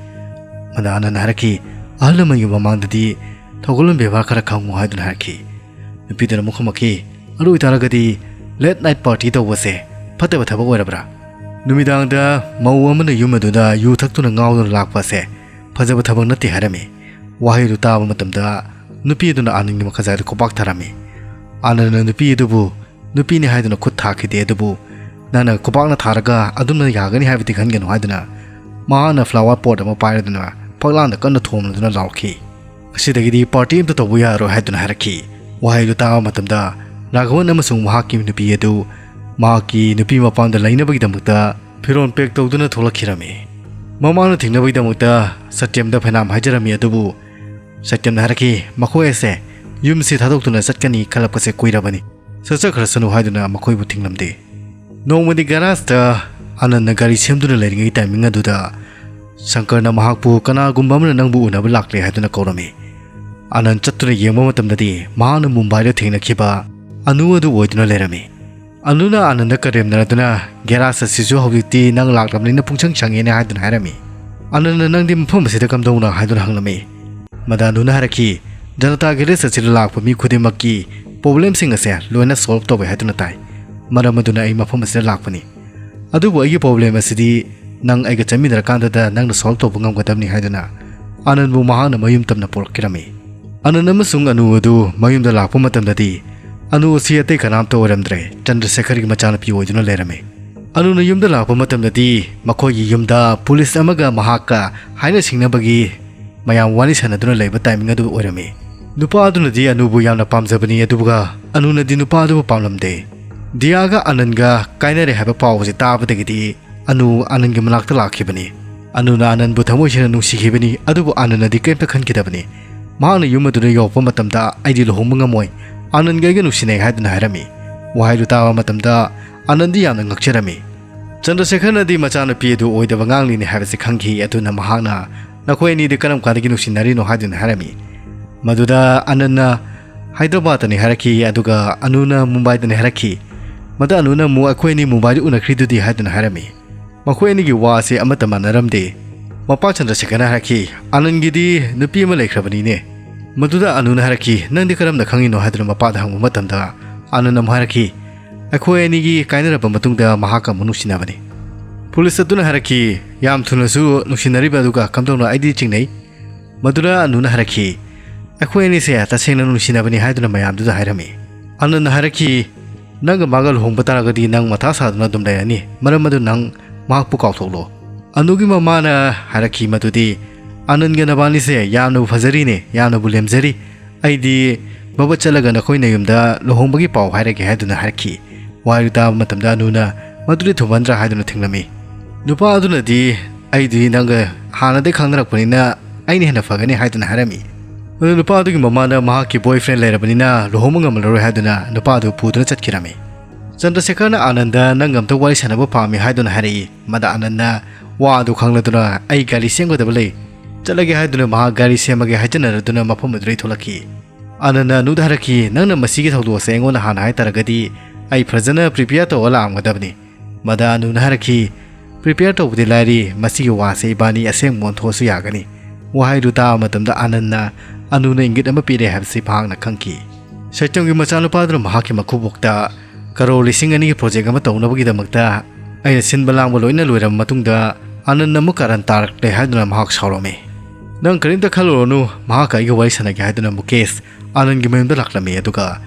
ꯃꯗ ꯑꯥꯅꯟꯗ ꯍꯥꯏꯔꯛꯈꯤ, "ꯑꯍꯜ ꯂꯃꯟꯒꯤ ꯃꯃꯥꯡꯗꯗꯤ ꯊꯧꯒꯜꯂꯣꯟ ꯕꯦꯕꯥꯔ ꯈꯔ ꯈꯪꯉꯨ" ꯍꯥꯏꯗꯨꯅ ꯍꯥꯏꯔꯛꯈꯤ꯫ ꯅꯨꯄꯤꯗꯨꯅ ꯑꯃꯨꯛ ꯈꯨꯝꯃꯛꯈꯤ, "ꯑꯗꯨ ꯑꯣꯏꯇꯥꯔꯒꯗꯤ ꯂꯦꯠ ꯅꯥꯏꯠ ꯄꯥꯔꯇꯤ ꯇꯧꯕꯁꯦ ꯐꯠꯇꯕ ꯊꯕꯛ ꯑꯣꯏꯔꯕ꯭ꯔꯥ? ꯅꯨꯃꯤꯗꯥꯡꯗ ꯃꯧ ꯑꯃꯅ ꯌꯨꯝ ꯑꯗꯨꯗ ꯌꯨ ꯊꯛꯇꯨꯅ ꯉꯥꯎꯗꯨꯅ ꯂꯥꯛꯄ ꯑꯁꯦ ꯐꯖꯕ ꯊꯕꯛ ꯅꯠꯇꯦ" ꯍꯥꯏꯔꯝꯃꯤ꯫ ꯋꯥꯍꯩꯗꯨ ꯇꯥꯕ ꯃꯇꯝꯗ ꯅꯨꯄꯤ ꯑꯗꯨꯅ ꯑꯥꯅꯟꯒꯤ ꯃꯈꯥꯖꯥꯏꯗ ꯈꯨꯄꯥꯛ ꯊꯥꯔꯝꯃꯤ꯫ ꯑꯥꯅꯟꯅ ꯅꯨꯄꯤ ꯑꯗꯨꯕꯨ ꯅꯨꯄꯤꯅꯤ ꯍꯥꯏꯗꯨꯅ ꯈꯨꯠ ꯊꯥꯈꯤꯗꯦ, ꯑꯗꯨꯕꯨ "ꯅꯪꯅ ꯈꯨꯄꯥꯛꯅ ꯊꯥꯔꯒ ꯑꯗꯨꯝꯅ ꯌꯥꯒꯅꯤ ꯍꯥꯏꯕꯗꯤ ꯈꯟꯒꯅꯨ" ꯍꯥꯏꯗꯨꯅ ꯃꯍꯥꯛꯅ ꯐ꯭ꯂꯥꯋꯔ ꯄꯣꯠ ꯑꯃ ꯄꯥꯏꯔꯗꯨꯅ ꯐꯛꯂꯥꯡꯗ ꯀꯟꯅ ꯊꯣꯝꯂꯗꯨꯅ ꯂꯥꯎꯔꯛꯈꯤ꯫ "ꯑꯁꯤꯗꯒꯤꯗꯤ ꯄꯥꯔꯇꯤ ꯑꯃꯠꯇ ꯇꯧꯕ ꯌꯥꯔꯣꯏ" ꯍꯥꯏꯗꯨꯅ ꯍꯥꯏꯔꯛꯈꯤ꯫ ꯋꯥꯍꯩꯗꯨ ꯇꯥꯕ ꯃꯇꯝꯗ ꯔꯥꯘꯋꯟ ꯑꯃꯁꯨꯡ ꯃꯍꯥꯛꯀꯤ ꯅꯨꯄꯤ ꯑꯗꯨ ꯃꯍꯥꯛꯀꯤ ꯅꯨꯄꯤ ꯃꯄꯥꯝꯗ ꯂꯩꯅꯕꯒꯤꯗꯃꯛꯇ ꯐꯤꯔꯣꯜ ꯄꯦꯛ ꯇꯧꯗꯨꯅ ꯊꯣꯛꯂꯛꯈꯤꯔꯝꯃꯤ꯫ ꯃꯃꯥꯅ ꯊꯤꯡꯅꯕꯒꯤꯗꯃꯛꯇ ꯁꯇ꯭ꯌꯝꯗ ꯐꯅꯌꯥꯝ ꯍꯥꯏꯖꯔꯝꯃꯤ, ꯑꯗꯨꯕꯨ ꯁꯇ꯭ꯌꯝꯅ ꯍꯥꯏꯔꯛꯈꯤ, "ꯃꯈꯣꯏ ꯑꯁꯦ ꯌꯨꯝꯁꯤ ꯊꯥꯗꯣꯛꯇꯨꯅ ꯆꯠꯀꯅꯤ ꯈꯜꯂꯛꯄꯁꯦ ꯀꯨꯏꯔꯕꯅꯤ, ꯆꯠꯆꯈ꯭ꯔꯁꯅꯨ" ꯍꯥꯏꯗꯨꯅ ꯃꯈꯣꯏꯕꯨ ꯊꯤꯡꯂꯝꯗꯦ꯫ ꯅꯣꯡꯃꯗꯤ ꯒꯦꯔꯥꯖꯇ ꯑꯥꯅꯟꯗ ꯒꯥꯔꯤ ꯁꯦꯝꯗꯨꯅ ꯂꯩꯔꯤꯉꯩ ꯇꯥꯏꯃꯤꯡ ꯑꯗꯨꯗ ꯁꯪꯀꯔꯅ ꯃꯍꯥꯛꯄꯨ "ꯀꯅꯥꯒꯨꯝꯕ ꯑꯃꯅ ꯅꯪꯕꯨ ꯎꯅꯕ ꯂꯥꯛꯂꯦ" ꯍꯥꯏꯗꯨꯅ ꯀꯧꯔꯝꯃꯤ꯫ ꯑꯥꯅꯟ ꯆꯠꯇꯨꯅ ꯌꯦꯡꯕ ꯃꯇꯝꯗꯗꯤ ꯃꯍꯥꯛꯅ ꯃꯨꯝꯕꯥꯏꯗ ꯊꯦꯡꯅꯈꯤꯕ ꯑꯅꯨ ꯑꯗꯨ ꯑꯣꯏꯗꯨꯅ ꯂꯩꯔꯝꯃꯤ꯫ ꯑꯅꯨꯅ ꯑꯥꯅꯟꯗ ꯀꯔꯦꯝꯅꯗꯨꯅ, "ꯒꯦꯔꯥꯖ ꯑꯁꯤꯁꯨ ꯍꯧꯖꯤꯛꯇꯤ ꯅꯪ ꯂꯥꯛꯂꯕꯅꯤꯅ ꯄꯨꯡꯁꯪ ꯁꯪꯉꯦꯅꯦ" ꯍꯥꯏꯗꯨꯅ ꯍꯥꯏꯔꯝꯃꯤ꯫ ꯑꯥꯅꯟꯗ, "ꯅꯪꯗꯤ ꯃꯐꯝ ꯑꯁꯤꯗ ꯀꯝꯗꯧꯅ?" ꯍꯥꯏꯗꯨꯅ ꯍꯪꯂꯝꯃꯤ꯫ ꯃꯗ ꯑꯅꯨꯅ ꯍꯥꯏꯔꯛꯈꯤ, "ꯖꯅꯇꯥ ꯒꯦꯔꯦꯖ ꯑꯁꯤꯗ ꯂꯥꯛꯄ ꯃꯤ ꯈꯨꯗꯤꯡꯃꯛꯀꯤ ꯄ꯭ꯔꯣꯕ꯭ꯂꯦꯝꯁꯤꯡ ꯑꯁꯦ ꯂꯣꯏꯅ ꯁꯣꯜꯕ ꯇꯧꯋꯦ ꯍꯥꯏꯗꯨꯅ ꯇꯥꯏ꯫ ꯃꯔꯝ ꯑꯗꯨꯅ ꯑꯩ ꯃꯐꯝ ꯑꯁꯤꯗ ꯂꯥꯛꯄꯅꯤ꯫ ꯑꯗꯨꯕꯨ ꯑꯩꯒꯤ ꯄ꯭ꯔꯣꯕ꯭ꯂꯦꯝ ꯑꯁꯤꯗꯤ ꯅꯪ ꯑꯩꯒ ꯆꯠꯃꯤꯟꯅꯔꯀꯥꯟꯗꯗ ꯅꯪꯅ ꯁꯣꯜꯕ ꯇꯧꯕ ꯉꯝꯒꯗꯕꯅꯤ" ꯍꯥꯏꯗꯨꯅ ꯑꯥꯅꯟꯕꯨ ꯃꯍꯥꯛꯅ ꯃꯌꯨꯝ ꯇꯝꯅ ꯄꯨꯔꯛꯈꯤꯔꯝꯃꯤ꯫ ꯑꯥꯅꯟ ꯑꯃꯁꯨꯡ ꯑꯅꯨ ꯑꯗꯨ ꯃꯌꯨꯝꯗ ꯂꯥꯛꯄ ꯃꯇꯝꯗꯗꯤ ꯑꯅꯨ ꯑꯁꯤ ꯑꯇꯩ ꯀꯅꯥꯝꯇ ꯑꯣꯏꯔꯝꯗ꯭ꯔꯦ, ꯆꯟꯗ꯭ꯔꯁꯦꯈꯔꯒꯤ ꯃꯆꯥꯅꯨꯄꯤ ꯑꯣꯏꯗꯨꯅ ꯂꯩꯔꯝꯃꯤ꯫ ꯑꯅꯨꯅ ꯌꯨꯝꯗ ꯂꯥꯛꯄ ꯃꯇꯝꯗꯗꯤ ꯃꯈꯣꯏꯒꯤ ꯌꯨꯝꯗ ꯄꯨꯂꯤꯁ ꯑꯃꯒ ꯃꯍꯥꯛꯀ ꯍꯥꯏꯅ ꯁꯤꯡꯅꯕꯒꯤ ꯃꯌꯥꯝ ꯋꯥꯔꯤ ꯁꯥꯟꯅꯗꯨꯅ ꯂꯩꯕ ꯇꯥꯏꯃꯤꯡ ꯑꯗꯨ ꯑꯣꯏꯔꯝꯃꯤ꯫ ꯅꯨꯄꯥ ꯑꯗꯨꯅꯗꯤ ꯑꯅꯨꯕꯨ ꯌꯥꯝꯅ ꯄꯥꯝꯖꯕꯅꯤ, ꯑꯗꯨꯒ ꯑꯅꯨꯅꯗꯤ ꯅꯨꯄꯥ ꯑꯗꯨꯕꯨ ꯄꯥꯝꯂꯝꯗꯦ꯫ ꯗꯤꯌꯥꯒ ꯑꯥꯅꯟꯒ ꯀꯥꯏꯅꯔꯦ ꯍꯥꯏꯕ ꯄꯥꯎ ꯑꯁꯤ ꯇꯥꯕꯗꯒꯤꯗꯤ ꯑꯅꯨ ꯑꯥꯅꯟꯒꯤ ꯃꯅꯥꯛꯇ ꯂꯥꯛꯈꯤꯕꯅꯤ꯫ ꯑꯅꯨꯅ ꯑꯥꯅꯟꯕꯨ ꯊꯃꯣꯏ ꯁꯦꯡꯅ ꯅꯨꯡꯁꯤꯈꯤꯕꯅꯤ, ꯑꯗꯨꯕꯨ ꯑꯥꯅꯟꯅꯗꯤ ꯀꯔꯤꯝꯇ ꯈꯟꯈꯤꯗꯕꯅꯤ꯫ ꯃꯍꯥꯛꯅ ꯌꯨꯝ ꯑꯗꯨꯗ ꯌꯧꯔꯛꯄ ꯃꯇꯝꯗ, "ꯑꯩꯗꯤ ꯂꯨꯍꯣꯡꯕ ꯉꯝꯃꯣꯏ, ꯑꯥꯅꯟꯒ ꯑꯩꯒ ꯅꯨꯡꯁꯤꯅꯩ" ꯍꯥꯏꯗꯨꯅ ꯍꯥꯏꯔꯝꯃꯤ꯫ ꯋꯥꯍꯩꯗꯨ ꯇꯥꯕ ꯃꯇꯝꯗ ꯑꯥꯅꯟꯗꯤ ꯌꯥꯝꯅ ꯉꯛꯆꯔꯝꯃꯤ꯫ ꯆꯟꯗ꯭ꯔꯁꯦꯈꯔꯅꯗꯤ ꯃꯆꯥꯅꯨꯄꯤ ꯑꯗꯨ ꯑꯣꯏꯗꯕ ꯑꯉꯥꯡꯅꯤꯅꯦ ꯍꯥꯏꯕꯁꯤ ꯈꯪꯈꯤ꯫ ꯑꯗꯨꯅ ꯃꯍꯥꯛꯅ, "ꯅꯈꯣꯏ ꯑꯅꯤꯗꯤ ꯀꯔꯝ ꯀꯥꯟꯗꯒꯤ ꯅꯨꯡꯁꯤꯅꯔꯤꯅꯣ?" ꯍꯥꯏꯗꯨꯅ ꯍꯥꯏꯔꯝꯃꯤ꯫ ꯃꯗꯨꯗ ꯑꯥꯅꯟꯅ, "ꯍꯥꯏꯗ꯭ꯔꯕꯥꯗꯇꯅꯤ" ꯍꯥꯏꯔꯛꯈꯤ, ꯑꯗꯨꯒ ꯑꯅꯨꯅ, "ꯃꯨꯝꯕꯥꯏꯗꯅꯤ" ꯍꯥꯏꯔꯛꯈꯤ꯫ ꯃꯗꯨ ꯑꯅꯨꯅ ꯑꯃꯨꯛ, "ꯑꯩꯈꯣꯏ ꯑꯅꯤ ꯃꯨꯝꯕꯥꯏꯗ ꯎꯅꯈ꯭ꯔꯤꯗꯨꯗꯤ" ꯍꯥꯏꯗꯨꯅ ꯍꯥꯏꯔꯝꯃꯤ꯫ ꯃꯈꯣꯏ ꯑꯅꯤꯒꯤ ꯋꯥꯁꯦ ꯑꯃꯠꯇ ꯃꯥꯟꯅꯔꯝꯗꯦ꯫ ꯃꯄꯥ ꯆꯟꯗ꯭ꯔꯁꯦꯈꯔꯅ ꯍꯥꯏꯔꯛꯈꯤ, "ꯑꯥꯅꯟꯒꯤꯗꯤ ꯅꯨꯄꯤ ꯑꯃ ꯂꯩꯈ꯭ꯔꯕꯅꯤꯅꯦ?" ꯃꯗꯨꯗ ꯑꯅꯨꯅ ꯍꯥꯏꯔꯛꯈꯤ, "ꯅꯪꯗꯤ ꯀꯔꯝꯅ ꯈꯪꯉꯤꯅꯣ?" ꯍꯥꯏꯗꯨꯅ ꯃꯄꯥꯗ ꯍꯪꯕ ꯃꯇꯝꯗ, ꯑꯥꯅꯟꯅ ꯑꯃꯨꯛ ꯍꯥꯏꯔꯛꯈꯤ, "ꯑꯩꯈꯣꯏ ꯑꯅꯤꯒꯤ ꯀꯥꯏꯅꯔꯕ ꯃꯇꯨꯡꯗ ꯃꯍꯥꯛꯀ ꯑꯃꯨꯛ ꯅꯨꯡꯁꯤꯅꯕꯅꯤ꯫" ꯄꯨꯂꯤꯁ ꯑꯗꯨꯅ ꯍꯥꯏꯔꯛꯈꯤ, "ꯌꯥꯝ ꯊꯨꯅꯁꯨ ꯅꯨꯡꯁꯤꯅꯔꯤꯕ ꯑꯗꯨꯒ ꯀꯝꯗꯧꯅ ꯑꯩꯗꯤ ꯆꯤꯡꯅꯩ?" ꯃꯗꯨꯗ ꯑꯅꯨꯅ ꯍꯥꯏꯔꯛꯈꯤ, "ꯑꯩꯈꯣꯏ ꯑꯅꯤꯁꯦ ꯇꯁꯦꯡꯅ ꯅꯨꯡꯁꯤꯅꯕꯅꯤ" ꯍꯥꯏꯗꯨꯅ ꯃꯌꯥꯝꯗꯨꯗ ꯍꯥꯏꯔꯝꯃꯤ꯫ ꯑꯥꯅꯟꯅ ꯍꯥꯏꯔꯛꯈꯤ, "ꯅꯪꯒ ꯃꯥꯒ ꯂꯨꯍꯣꯡꯕ ꯇꯥꯔꯒꯗꯤ ꯅꯪ ꯃꯊꯥ ꯁꯥꯗꯨꯅ ꯑꯗꯨꯝ ꯂꯩꯔꯅꯤ, ꯃꯔꯝ ꯑꯗꯨꯅ ꯅꯪ ꯃꯍꯥꯛꯄꯨ ꯀꯥꯎꯊꯣꯛꯂꯣ꯫" ꯑꯅꯨꯒꯤ ꯃꯃꯥꯅ ꯍꯥꯏꯔꯛꯈꯤ ꯃꯗꯨꯗꯤ, "ꯑꯥꯅꯟꯒ ꯅꯕꯥꯅꯤꯁꯦ ꯌꯥꯝꯅꯕꯨ ꯐꯖꯔꯤꯅꯦ, ꯌꯥꯝꯅꯕꯨ ꯂꯦꯝꯖꯔꯤ꯫ ꯑꯩꯗꯤ ꯕꯕꯠ ꯆꯠꯂꯒ ꯅꯈꯣꯏ ꯅꯌꯨꯝꯗ ꯂꯨꯍꯣꯡꯕꯒꯤ ꯄꯥꯎ ꯍꯥꯏꯔꯒꯦ" ꯍꯥꯏꯗꯨꯅ ꯍꯥꯏꯔꯛꯈꯤ꯫ ꯋꯥꯍꯩꯗꯨ ꯇꯥꯕ ꯃꯇꯝꯗ ꯑꯅꯨꯅ, "ꯃꯗꯨꯗꯤ ꯊꯨꯃꯟꯗ꯭ꯔꯥ?" ꯍꯥꯏꯗꯨꯅ ꯊꯤꯡꯂꯝꯃꯤ꯫ ꯅꯨꯄꯥ ꯑꯗꯨꯅꯗꯤ, "ꯑꯩꯗꯤ ꯅꯪꯒ ꯍꯥꯟꯅꯗꯒꯤ ꯈꯪꯅꯔꯛꯄꯅꯤꯅ ꯑꯩꯅ ꯍꯦꯟꯅ ꯐꯒꯅꯤ" ꯍꯥꯏꯗꯨꯅ ꯍꯥꯏꯔꯝꯃꯤ꯫ ꯑꯗꯨ ꯅꯨꯄꯥ ꯑꯗꯨꯒꯤ ꯃꯃꯥꯅ ꯃꯍꯥꯛꯀꯤ boyfriend ꯂꯩꯔꯕꯅꯤꯅ ꯂꯨꯍꯣꯡꯕ ꯉꯝꯂꯔꯣꯏ ꯍꯥꯏꯗꯨꯅ ꯅꯨꯄꯥ ꯑꯗꯨ ꯄꯨꯗꯨꯅ ꯆꯠꯈꯤꯔꯝꯃꯤ꯫ ꯆꯟꯗ꯭ꯔꯁꯦꯈꯔꯅ ꯑꯥꯅꯟꯗ, "ꯅꯪꯒ ꯑꯝꯇ ꯋꯥꯔꯤ ꯁꯥꯟꯅꯕ ꯄꯥꯝꯃꯤ" ꯍꯥꯏꯗꯨꯅ ꯍꯥꯏꯔꯛꯏ꯫ ꯃꯗ ꯑꯥꯅꯟꯗ ꯋꯥ ꯑꯗꯨ ꯈꯪꯂꯗꯨꯅ, "ꯑꯩ ꯒꯥꯔꯤ ꯁꯦꯝꯒꯗꯕ ꯂꯩ, ꯆꯠꯂꯒꯦ" ꯍꯥꯏꯗꯨꯅ ꯃꯍꯥꯛ ꯒꯥꯔꯤ ꯁꯦꯝꯃꯒꯦ ꯍꯥꯏꯖꯅꯔꯗꯨꯅ ꯃꯐꯝ ꯑꯗꯨꯗꯒꯤ ꯊꯣꯛꯂꯛꯈꯤ꯫ ꯑꯥꯅꯟꯗ ꯑꯅꯨꯗ ꯍꯥꯏꯔꯛꯈꯤ, "ꯅꯪꯅ ꯃꯁꯤꯒꯤ ꯊꯧꯗꯣꯛ ꯑꯁꯦ ꯑꯩꯉꯣꯟꯗ ꯍꯥꯟꯅ ꯍꯥꯏꯇꯥꯔꯒꯗꯤ ꯑꯩ ꯐꯖꯅ prepare ꯇꯧꯔ ꯂꯥꯛꯑꯝꯒꯗꯕꯅꯤ꯫" ꯃꯗ ꯑꯅꯨꯅ ꯍꯥꯏꯔꯛꯈꯤ, "Prepare ꯇꯧꯕꯗꯤ ꯂꯥꯏꯔꯤ, ꯃꯁꯤꯒꯤ ꯋꯥꯁꯦ ꯏꯕꯥꯅꯤ ꯑꯁꯦꯡꯕ ꯑꯣꯟꯊꯣꯛꯑꯁꯨ ꯌꯥꯒꯅꯤ꯫" ꯋꯥꯍꯩꯗꯨ ꯇꯥꯕ ꯃꯇꯝꯗ ꯑꯥꯅꯟꯅ ꯑꯅꯨꯅ ꯏꯪꯒꯤꯠ ꯑꯃ ꯄꯤꯔꯦ ꯍꯥꯏꯕꯁꯤ ꯃꯍꯥꯛꯅ ꯈꯪꯈꯤ꯫ ꯁꯩꯇꯝꯒꯤ ꯃꯆꯥꯅꯨꯄꯥꯗꯨꯅ ꯃꯍꯥꯛꯀꯤ ꯃꯀꯨꯕꯣꯛꯇ ꯀꯔꯣꯔ ꯂꯤꯁꯤꯡ ꯑꯅꯤꯒꯤ project ꯑꯃ ꯇꯧꯅꯕꯒꯤꯗꯃꯛꯇ ꯑꯩꯅ ꯁꯤꯟꯕ ꯂꯥꯡꯕ ꯂꯣꯏꯅ ꯂꯣꯏꯔꯕ ꯃꯇꯨꯡꯗ ꯑꯥꯅꯟꯅ ꯑꯃꯨꯛ ꯀꯥꯔꯟ ꯇꯥꯔꯛꯂꯦ ꯍꯥꯏꯗꯨꯅ ꯃꯍꯥꯛ ꯁꯥꯎꯔꯝꯃꯤ꯫ "ꯅꯪ ꯀꯔꯤꯝꯇ ꯈꯜꯂꯨꯔꯅꯨ, ꯃꯍꯥꯛꯀ ꯑꯩꯒ ꯋꯥꯔꯤ ꯁꯥꯟꯅꯒꯦ" ꯍꯥꯏꯗꯨꯅ ꯃꯨꯀꯦꯁ ꯑꯥꯅꯟꯒꯤ ꯃꯌꯨꯝꯗ ꯂꯥꯛꯂꯝꯃꯤ꯫ ꯑꯗꯨꯒ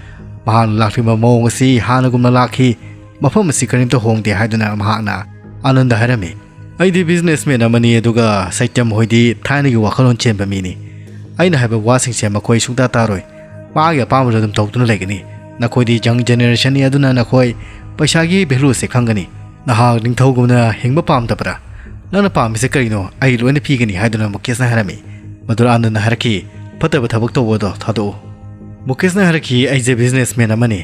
ꯃꯍꯥꯛꯅ ꯂꯥꯛꯂꯤꯕ ꯃꯑꯣꯡ ꯑꯁꯤ ꯍꯥꯟꯅꯒꯨꯝꯅ ꯂꯥꯛꯈꯤ꯫ "ꯃꯐꯝ ꯑꯁꯤ ꯀꯔꯤꯝꯇ ꯍꯣꯡꯗꯦ" ꯍꯥꯏꯗꯨꯅ ꯃꯍꯥꯛꯅ ꯑꯥꯅꯟꯗ ꯍꯥꯏꯔꯝꯃꯤ꯫ "ꯑꯩꯗꯤ businessman ꯑꯃꯅꯤ, ꯑꯗꯨꯒ ꯁꯩꯇꯝ ꯍꯣꯏꯗꯤ ꯊꯥꯏꯅꯒꯤ ꯋꯥꯈꯜꯂꯣꯟ ꯆꯦꯟꯕ ꯃꯤꯅꯤ꯫ ꯑꯩꯅ ꯍꯥꯏꯕ ꯋꯥꯁꯤꯡꯁꯦ ꯃꯈꯣꯏ ꯁꯨꯡꯇꯥ ꯇꯥꯔꯣꯏ꯫ ꯃꯥꯒꯤ ꯑꯄꯥꯝꯕꯗꯨ ꯑꯗꯨꯝ ꯇꯧꯗꯨꯅ ꯂꯩꯒꯅꯤ꯫ ꯅꯈꯣꯏꯗꯤ young generationꯅꯤ, ꯑꯗꯨꯅ ꯅꯈꯣꯏ ꯄꯩꯁꯥꯒꯤ valueꯁꯦ ꯈꯪꯒꯅꯤ꯫ ꯅꯍꯥꯛ ꯅꯤꯡꯊꯧꯒꯨꯝꯅ ꯍꯤꯡꯕ ꯄꯥꯝꯗꯕ꯭ꯔꯥ? ꯅꯪꯅ ꯄꯥꯝꯃꯤꯁꯦ ꯀꯔꯤꯅꯣ? ꯑꯩ ꯂꯣꯏꯅ ꯄꯤꯒꯅꯤ" ꯍꯥꯏꯗꯨꯅ ꯃꯨꯀꯦꯁꯅ ꯍꯥꯏꯔꯝꯃꯤ꯫ ꯃꯗꯨꯗ ꯑꯥꯅꯟꯗꯅ ꯍꯥꯏꯔꯛꯈꯤ, "ꯐꯠꯇꯕ ꯊꯕꯛ ꯇꯧꯕꯗꯣ ꯊꯥꯗꯣꯛꯎ꯫" ꯃꯨꯀꯦꯁꯅ ꯍꯥꯏꯔꯛꯈꯤ, "ꯑꯩꯁꯦ businessman ꯑꯃꯅꯤ꯫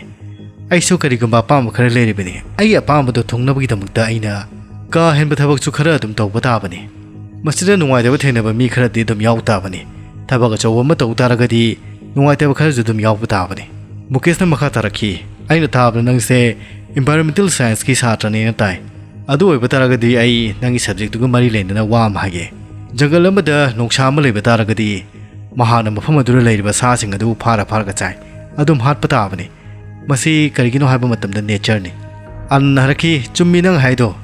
ꯑꯩꯁꯨ ꯀꯔꯤꯒꯨꯝꯕ ꯑꯄꯥꯝꯕ ꯈꯔ ꯂꯩꯔꯤꯕꯅꯤ꯫ ꯑꯩꯒꯤ ꯑꯄꯥꯝꯕꯗꯣ ꯊꯨꯡꯅꯕꯒꯤꯗꯃꯛꯇ ꯑꯩꯅ ꯀꯥ ꯍꯦꯟꯕ ꯊꯕꯛꯁꯨ ꯈꯔ ꯑꯗꯨꯝ ꯇꯧꯕ ꯇꯥꯕꯅꯤ꯫ ꯃꯁꯤꯗ ꯅꯨꯡꯉꯥꯏꯇꯕ ꯊꯦꯡꯅꯕ ꯃꯤ ꯈꯔꯗꯤ ꯑꯗꯨꯝ ꯌꯥꯎ ꯇꯥꯕꯅꯤ꯫ ꯊꯕꯛ ꯑꯆꯧꯕ ꯑꯃ ꯇꯧ ꯇꯥꯔꯒꯗꯤ ꯅꯨꯡꯉꯥꯏꯇꯕ ꯈꯔꯁꯨ ꯑꯗꯨꯝ ꯌꯥꯎꯕ ꯇꯥꯕꯅꯤ꯫ ꯃꯨꯀꯦꯁꯅ ꯃꯈꯥ ꯇꯥꯔꯛꯈꯤ, "ꯑꯩꯅ ꯇꯥꯕꯗ ꯅꯪꯁꯦ environmental scienceꯀꯤ ꯁꯥꯇ꯭ꯔꯅꯦꯅ ꯇꯥꯏ꯫ ꯑꯗꯨ ꯑꯣꯏꯕ ꯇꯥꯔꯒꯗꯤ ꯑꯩ ꯅꯪꯒꯤ subjectꯇꯨꯒ ꯃꯔꯤ ꯂꯩꯅꯅ ꯋꯥ ꯑꯃ ꯍꯥꯏꯒꯦ꯫ ꯖꯪꯒꯜ ꯑꯃꯗ ꯅꯣꯡꯁꯥ ꯑꯃ ꯂꯩꯕ ꯇꯥꯔꯒꯗꯤ ꯃꯍꯥꯛꯅ ꯃꯐꯝ ꯑꯗꯨꯗ ꯂꯩꯔꯤꯕ ꯁꯥꯁꯤꯡ ꯑꯗꯨ ꯐꯥꯔ ꯐꯥꯔꯒ ꯆꯥꯏ꯫ ꯑꯗꯨꯝ ꯍꯥꯠꯄ ꯇꯥꯕꯅꯤ꯫ ꯃꯁꯤ ꯀꯔꯤꯒꯤꯅꯣ ꯍꯥꯏꯕ ꯃꯇꯝꯗ natureꯅꯤ꯫" ꯑꯅꯟꯅ ꯍꯥꯏꯔꯛꯈꯤ, "ꯆꯨꯝꯃꯤ ꯅꯪ ꯍꯥꯏꯗꯣ꯫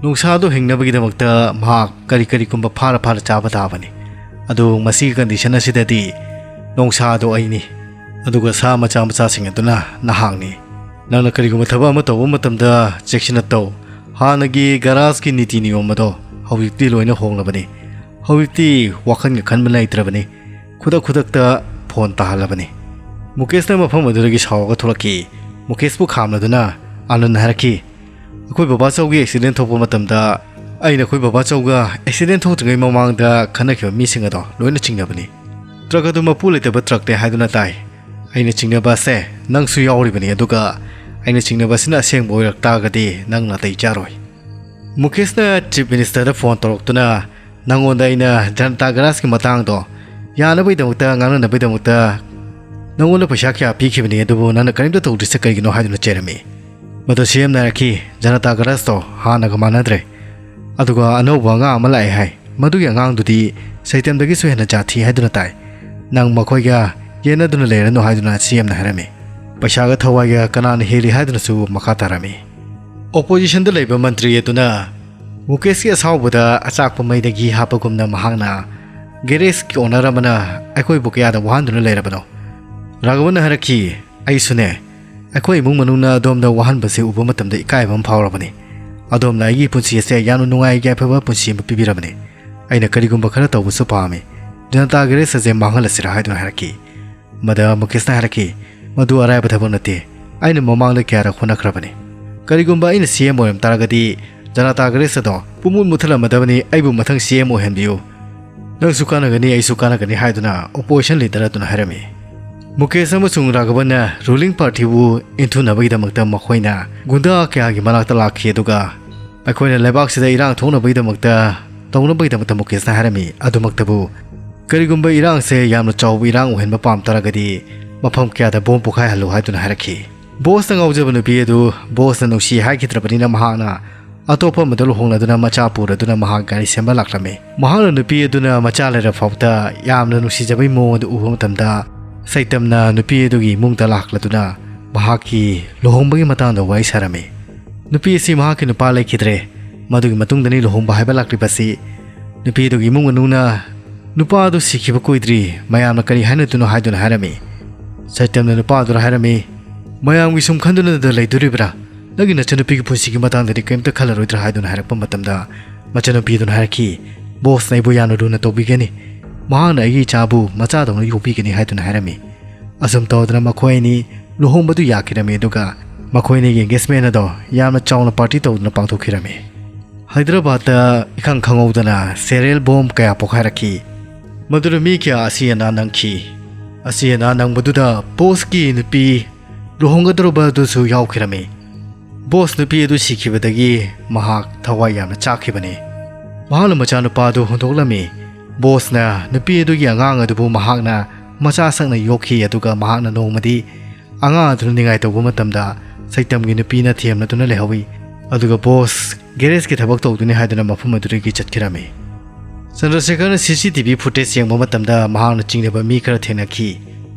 ꯅꯣꯡꯁꯥꯗꯣ ꯍꯤꯡꯅꯕꯒꯤꯗꯃꯛꯇ ꯃꯍꯥꯛ ꯀꯔꯤ ꯀꯔꯤꯒꯨꯝꯕ ꯐꯥꯔ ꯐꯥꯔ ꯆꯥꯕ ꯇꯥꯕꯅꯤ꯫ ꯑꯗꯨ ꯃꯁꯤꯒꯤ condition ꯑꯁꯤꯗꯗꯤ ꯅꯣꯡꯁꯥꯗꯣ ꯑꯩꯅꯤ꯫ ꯑꯗꯨꯒ ꯁꯥ ꯃꯆꯥ ꯃꯆꯥꯁꯤꯡ ꯑꯗꯨꯅ ꯅꯍꯥꯛꯅꯤ꯫ ꯅꯪꯅ ꯀꯔꯤꯒꯨꯝꯕ ꯊꯕꯛ ꯑꯃ ꯇꯧꯕ ꯃꯇꯝꯗ ꯆꯦꯛꯁꯤꯟꯅ ꯇꯧ꯫ ꯍꯥꯟꯅꯒꯤ ꯒꯔꯥꯖꯀꯤ ꯅꯤꯇꯤ ꯅꯤꯌꯣꯝ ꯑꯗꯣ ꯍꯧꯖꯤꯛꯇꯤ ꯂꯣꯏꯅ ꯍꯣꯡꯂꯕꯅꯤ꯫ ꯍꯧꯖꯤꯛꯇꯤ ꯋꯥꯈꯜꯒ ꯈꯟꯕ ꯂꯩꯇ꯭ꯔꯕꯅꯤ꯫ ꯈꯨꯗꯛ ꯈꯨꯗꯛꯇ phone ꯇꯥꯍꯜꯂꯕꯅꯤ꯫" ꯃꯨꯀꯦꯁꯅ ꯃꯐꯝ ꯑꯗꯨꯗꯒꯤ ꯁꯥꯎꯔꯒ ꯊꯣꯛꯂꯛꯈꯤ꯫ ꯃꯨꯀꯦꯁꯄꯨ ꯈꯥꯝꯂꯗꯨꯅ ꯑꯅꯟꯅ ꯍꯥꯏꯔꯛꯈꯤ, "ꯑꯩꯈꯣꯏ ꯕꯕꯥꯆꯧꯒꯤ accident ꯊꯣꯛꯄ ꯃꯇꯝꯗ ꯑꯩꯅ ꯑꯩꯈꯣꯏ ꯕꯕꯥꯆꯧꯒ accident ꯊꯣꯛꯇ꯭ꯔꯤꯉꯩ ꯃꯃꯥꯡꯗ ꯈꯟꯅꯈꯤꯕ ꯃꯤꯁꯤꯡ ꯑꯗꯣ ꯂꯣꯏꯅ ꯆꯤꯡꯅꯕꯅꯤ꯫ Truck ꯑꯗꯨ ꯃꯄꯨ ꯂꯩꯇꯕ truckꯅꯦ ꯍꯥꯏꯗꯨꯅ ꯇꯥꯏ꯫ ꯑꯩꯅ ꯆꯤꯡꯅꯕ ꯑꯁꯦ ꯅꯪꯁꯨ ꯌꯥꯎꯔꯤꯕꯅꯤ, ꯑꯗꯨꯒ ꯑꯩꯅ ꯆꯤꯡꯅꯕ ꯑꯁꯤꯅ ꯑꯁꯦꯡꯕ ꯑꯣꯏꯔꯛ ꯇꯥꯔꯒꯗꯤ ꯅꯪ ꯅꯥꯇꯩ ꯆꯥꯔꯣꯏ꯫" ꯃꯨꯀꯦꯁꯅ Chief Ministerꯗ phone ꯇꯧꯔꯛꯇꯨꯅ, "ꯅꯪꯉꯣꯟꯗ ꯑꯩꯅ ꯖꯅꯇꯥ ꯒꯔꯥꯖꯀꯤ ꯃꯇꯥꯡꯗꯣ ꯌꯥꯅꯕꯒꯤꯗꯃꯛꯇ, ꯉꯥꯡꯅꯅꯕꯒꯤꯗꯃꯛꯇ ꯅꯪꯉꯣꯟꯗ ꯄꯩꯁꯥ ꯀꯌꯥ ꯄꯤꯈꯤꯕꯅꯤ, ꯑꯗꯨꯕꯨ ꯅꯪꯅ ꯀꯔꯤꯝꯇ ꯇꯧꯗ꯭ꯔꯤꯁꯦ ꯀꯔꯤꯒꯤꯅꯣ?" ꯍꯥꯏꯗꯨꯅ ꯆꯩꯔꯝꯃꯤ꯫ ꯃꯗꯨ CMꯅ ꯍꯥꯏꯔꯛꯈꯤ, "ꯖꯅꯇꯥ ꯒꯔꯥꯖꯇꯣ ꯍꯥꯟꯅꯒ ꯃꯥꯟꯅꯗ꯭ꯔꯦ꯫ ꯑꯗꯨꯒ ꯑꯅꯧꯕ ꯑꯉꯥꯡ ꯑꯃ ꯂꯥꯛꯑꯦ ꯍꯥꯏ꯫ ꯃꯗꯨꯒꯤ ꯑꯉꯥꯡꯗꯨꯗꯤ ꯁꯩꯇꯝꯗꯒꯤꯁꯨ ꯍꯦꯟꯅ ꯖꯥꯠ ꯊꯤ ꯍꯥꯏꯗꯨꯅ ꯇꯥꯏ꯫ ꯅꯪ ꯃꯈꯣꯏꯒ ꯌꯦꯟꯅꯗꯨꯅ ꯂꯩꯔꯅꯨ" ꯍꯥꯏꯗꯨꯅ CMꯅ ꯍꯥꯏꯔꯝꯃꯤ꯫ ꯄꯩꯁꯥꯒ ꯊꯋꯥꯏꯒ ꯀꯅꯥꯅ ꯍꯦꯜꯂꯤ ꯍꯥꯏꯗꯨꯅꯁꯨ ꯃꯈꯥ ꯇꯥꯔꯝꯃꯤ꯫ Oppositionꯗ ꯂꯩꯕ ꯃꯟꯇ꯭ꯔꯤ ꯑꯗꯨꯅ ꯃꯨꯀꯦꯁꯀꯤ ꯑꯁꯥꯎꯕꯗ ꯑꯆꯥꯛꯄ ꯃꯩꯗ ꯘꯤ ꯍꯥꯞꯄꯒꯨꯝꯅ ꯃꯍꯥꯛꯅ, "Garageꯀꯤ owner ꯑꯃꯅ ꯑꯩꯈꯣꯏꯕꯨ ꯀꯌꯥꯗ ꯋꯥꯍꯟꯗꯨꯅ ꯂꯩꯔꯕꯅꯣ?" ꯔꯥꯘꯕꯟꯅ ꯍꯥꯏꯔꯛꯈꯤ, "ꯑꯩꯁꯨꯅꯦ꯫ ꯑꯩꯈꯣꯏ ꯏꯃꯨꯡ ꯃꯅꯨꯡꯅ ꯑꯗꯣꯝꯗ ꯋꯥꯍꯟꯕꯁꯦ ꯎꯕ ꯃꯇꯝꯗ ꯏꯀꯥꯏꯕ ꯑꯃ ꯐꯥꯎꯔꯕꯅꯤ꯫ ꯑꯗꯣꯝꯅ ꯑꯩꯒꯤ ꯄꯨꯟꯁꯤ ꯑꯁꯦ ꯌꯥꯝꯅ ꯅꯨꯡꯉꯥꯏ ꯌꯥꯏꯐꯕ ꯄꯨꯟꯁꯤ ꯑꯃ ꯄꯤꯕꯤꯔꯕꯅꯤ꯫ ꯑꯩꯅ ꯀꯔꯤꯒꯨꯝꯕ ꯈꯔ ꯇꯧꯕꯁꯨ ꯄꯥꯝꯃꯤ꯫ ꯖꯅꯇꯥ ꯒꯦꯔꯦꯖ ꯑꯁꯦ ꯃꯥꯡꯍꯜꯂꯁꯤꯔꯥ?" ꯍꯥꯏꯗꯨꯅ ꯍꯥꯏꯔꯛꯈꯤ꯫ ꯃꯗ ꯃꯨꯀꯦꯁꯅ ꯍꯥꯏꯔꯛꯈꯤ, "ꯃꯗꯨ ꯑꯔꯥꯏꯕ ꯊꯕꯛ ꯅꯠꯇꯦ꯫ ꯑꯩꯅ ꯃꯃꯥꯡꯗ ꯀꯌꯥꯔꯛ ꯍꯣꯠꯅꯈ꯭ꯔꯕꯅꯤ꯫ ꯀꯔꯤꯒꯨꯝꯕ ꯑꯩꯅ CM ꯑꯣꯏꯔꯝ ꯇꯥꯔꯒꯗꯤ ꯖꯅꯇꯥ ꯒꯦꯔꯦꯖ ꯑꯗꯣ ꯄꯨꯝꯃꯨꯠ ꯃꯨꯠꯊꯠꯂꯝꯃꯗꯕꯅꯤ꯫ ꯑꯩꯕꯨ ꯃꯊꯪ CM ꯑꯣꯏꯍꯟꯕꯤꯌꯨ꯫ ꯅꯪꯁꯨ ꯀꯥꯟꯅꯒꯅꯤ, ꯑꯩꯁꯨ ꯀꯥꯟꯅꯒꯅꯤ" ꯍꯥꯏꯗꯨꯅ opposition leader ꯑꯗꯨꯅ ꯍꯥꯏꯔꯝꯃꯤ꯫ ꯃꯨꯀꯦꯁ ꯑꯃꯁꯨꯡ ꯔꯥꯘꯕꯟꯅ ꯔꯨꯂꯤꯡ ꯄꯥꯔꯇꯤꯕꯨ ꯏꯟꯊꯨꯅꯕꯒꯤꯗꯃꯛꯇ ꯃꯈꯣꯏꯅ ꯒꯨꯟꯗꯥ ꯀꯌꯥꯒꯤ ꯃꯅꯥꯛꯇ ꯂꯥꯛꯈꯤ, ꯑꯗꯨꯒ ꯑꯩꯈꯣꯏꯅ ꯂꯩꯕꯥꯛꯁꯤꯗ ꯏꯔꯥꯡ ꯊꯣꯛꯅꯕꯒꯤꯗꯃꯛꯇ ꯇꯧꯅꯕꯒꯤꯗꯃꯛꯇ ꯃꯨꯀꯦꯁꯅ ꯍꯥꯏꯔꯝꯃꯤ꯫ ꯑꯗꯨꯃꯛꯇꯕꯨ ꯀꯔꯤꯒꯨꯝꯕ ꯏꯔꯥꯡꯁꯦ ꯌꯥꯝꯅ ꯆꯥꯎꯕ ꯏꯔꯥꯡ ꯑꯣꯏꯍꯟꯕ ꯄꯥꯝ ꯇꯥꯔꯒꯗꯤ ꯃꯐꯝ ꯀꯌꯥꯗ ꯕꯣꯝ ꯄꯣꯈꯥꯏꯍꯜꯂꯨ ꯍꯥꯏꯗꯨꯅ ꯍꯥꯏꯔꯛꯈꯤ꯫ ꯕꯣꯁꯅ ꯉꯥꯎꯖꯕ ꯅꯨꯄꯤ ꯑꯗꯨ ꯕꯣꯁꯅ ꯅꯨꯡꯁꯤ ꯍꯥꯏꯈꯤꯗ꯭ꯔꯕꯅꯤꯅ ꯃꯍꯥꯛꯅ ꯑꯇꯣꯞꯄ ꯑꯃꯗ ꯂꯨꯍꯣꯡꯂꯗꯨꯅ ꯃꯆꯥ ꯄꯨꯔꯗꯨꯅ ꯃꯍꯥꯛ ꯒꯥꯔꯤ ꯁꯦꯝꯕ ꯂꯥꯛꯂꯝꯃꯤ꯫ ꯃꯍꯥꯛꯅ ꯅꯨꯄꯤ ꯑꯗꯨꯅ ꯃꯆꯥ ꯂꯩꯔ ꯐꯥꯎꯕꯗ ꯌꯥꯝꯅ ꯅꯨꯡꯁꯤꯖꯕꯒꯤ ꯃꯑꯣꯡ ꯑꯗꯨ ꯎꯕ ꯃꯇꯝꯗ ꯁꯩꯇꯝꯅ ꯅꯨꯄꯤ ꯑꯗꯨꯒꯤ ꯏꯃꯨꯡꯗ ꯂꯥꯛꯂꯗꯨꯅ ꯃꯍꯥꯛꯀꯤ ꯂꯨꯍꯣꯡꯕꯒꯤ ꯃꯇꯥꯡꯗ ꯋꯥꯔꯤ ꯁꯥꯔꯝꯃꯤ꯫ ꯅꯨꯄꯤ ꯑꯁꯤ ꯃꯍꯥꯛꯀꯤ ꯅꯨꯄꯥ ꯂꯩꯈꯤꯗ꯭ꯔꯦ, ꯃꯗꯨꯒꯤ ꯃꯇꯨꯡꯗꯅꯤ ꯂꯨꯍꯣꯡꯕ ꯍꯥꯏꯕ ꯂꯥꯛꯂꯤꯕꯁꯤ꯫ ꯅꯨꯄꯤ ꯑꯗꯨꯒꯤ ꯏꯃꯨꯡ ꯃꯅꯨꯡꯅ ꯅꯨꯄꯥ ꯑꯗꯨ ꯁꯤꯈꯤꯕ ꯀꯨꯏꯗ꯭ꯔꯤ, ꯃꯌꯥꯝꯅ ꯀꯔꯤ ꯍꯥꯏꯅꯗꯨꯅꯣ ꯍꯥꯏꯗꯨꯅ ꯍꯥꯏꯔꯝꯃꯤ꯫ ꯁꯩꯇꯝꯅ ꯅꯨꯄꯥ ꯑꯗꯨꯗ ꯍꯥꯏꯔꯝꯃꯤ, "ꯃꯌꯥꯝꯒꯤ ꯁꯨꯝ ꯈꯟꯗꯨꯅꯗ ꯂꯩꯗꯣꯔꯤꯕ꯭ꯔꯥ? ꯅꯪꯒꯤ ꯅꯆꯟꯅꯨꯄꯤꯒꯤ ꯄꯨꯟꯁꯤꯒꯤ ꯃꯇꯥꯡꯗꯗꯤ ꯀꯔꯤꯝꯇ ꯈꯜꯂꯔꯣꯏꯗ꯭ꯔꯥ?" ꯍꯥꯏꯗꯨꯅ ꯍꯥꯏꯔꯛꯄ ꯃꯇꯝꯗ ꯃꯆꯟꯅꯨꯄꯤ ꯑꯗꯨꯅ ꯍꯥꯏꯔꯛꯈꯤ, "ꯕꯣꯁꯅ ꯑꯩꯕꯨ ꯌꯥꯝꯅ ꯂꯨꯅ ꯇꯧꯕꯤꯒꯅꯤ, ꯃꯍꯥꯛꯅ ꯑꯩꯒꯤ ꯏꯆꯥꯕꯨ ꯃꯆꯥꯗꯧꯅ ꯌꯣꯛꯄꯤꯒꯅꯤ" ꯍꯥꯏꯗꯨꯅ ꯍꯥꯏꯔꯝꯃꯤ꯫ ꯑꯁꯨꯝ ꯇꯧꯗꯅ ꯃꯈꯣꯏ ꯑꯅꯤ ꯂꯨꯍꯣꯡꯕꯗꯨ ꯌꯥꯈꯤꯔꯝꯃꯤ, ꯑꯗꯨꯒ ꯃꯈꯣꯏ ꯑꯅꯤꯒꯤ ꯑꯦꯡꯒꯦꯖꯃꯦꯟ ꯑꯗꯣ ꯌꯥꯝꯅ ꯆꯥꯎꯅ ꯄꯥꯔꯇꯤ ꯇꯧꯗꯨꯅ ꯄꯥꯡꯊꯣꯛꯈꯤꯔꯝꯃꯤ꯫ ꯍꯥꯏꯗ꯭ꯔꯕꯥꯗꯇ ꯏꯈꯪ ꯈꯪꯍꯧꯗꯅ ꯁꯦꯔꯤꯌꯦꯜ ꯕꯣꯝ ꯀꯌꯥ ꯄꯣꯈꯥꯏꯔꯛꯈꯤ꯫ ꯃꯗꯨꯗ ꯃꯤ ꯀꯌꯥ ꯑꯁꯤ ꯑꯅꯥ ꯅꯪꯈꯤ꯫ ꯑꯁꯤ ꯑꯅꯥ ꯅꯪꯕꯗꯨꯗ ꯕꯣꯁꯀꯤ ꯅꯨꯄꯤ ꯂꯨꯍꯣꯡꯒꯗꯧꯔꯕ ꯑꯗꯨꯁꯨ ꯌꯥꯎꯈꯤꯔꯝꯃꯤ꯫ ꯕꯣꯁ ꯅꯨꯄꯤ ꯑꯗꯨ ꯁꯤꯈꯤꯕꯗꯒꯤ ꯃꯍꯥꯛ ꯊꯋꯥꯏ ꯌꯥꯝꯅ ꯆꯥꯛꯈꯤꯕꯅꯤ꯫ ꯃꯍꯥꯛꯅ ꯃꯆꯥꯅꯨꯄꯥ ꯑꯗꯨ ꯍꯨꯟꯗꯣꯛꯂꯝꯃꯤ꯫ ꯕꯣꯁꯅ ꯅꯨꯄꯤ ꯑꯗꯨꯒꯤ ꯑꯉꯥꯡ ꯑꯗꯨꯕꯨ ꯃꯍꯥꯛꯅ ꯃꯆꯥ ꯁꯛꯅ ꯌꯣꯛꯈꯤ, ꯑꯗꯨꯒ ꯃꯍꯥꯛꯅ ꯅꯣꯡꯃꯗꯤ ꯑꯉꯥꯡ ꯑꯗꯨꯅ ꯅꯤꯡꯉꯥꯏ ꯇꯧꯕ ꯃꯇꯝꯗ ꯁꯩꯇꯝꯒꯤ ꯅꯨꯄꯤꯅ ꯊꯦꯝꯅꯗꯨꯅ ꯂꯩꯍꯧꯏ꯫ ꯑꯗꯨꯒ ꯕꯣꯁ ꯒꯦꯔꯦꯖꯀꯤ ꯊꯕꯛ ꯇꯧꯗꯨꯅꯤ ꯍꯥꯏꯗꯨꯅ ꯃꯐꯝ ꯑꯗꯨꯗꯒꯤ ꯆꯠꯈꯤꯔꯝꯃꯤ꯫ ꯆꯟꯗ꯭ꯔꯁꯦꯈꯔꯅ ꯁꯤ ꯁꯤ ꯇꯤ ꯚꯤ ꯐꯨꯇꯦꯖ ꯌꯦꯡꯕ ꯃꯇꯝꯗ ꯃꯍꯥꯛꯅ ꯆꯤꯡꯅꯕ ꯃꯤ ꯈꯔ ꯊꯦꯡꯅꯈꯤ꯫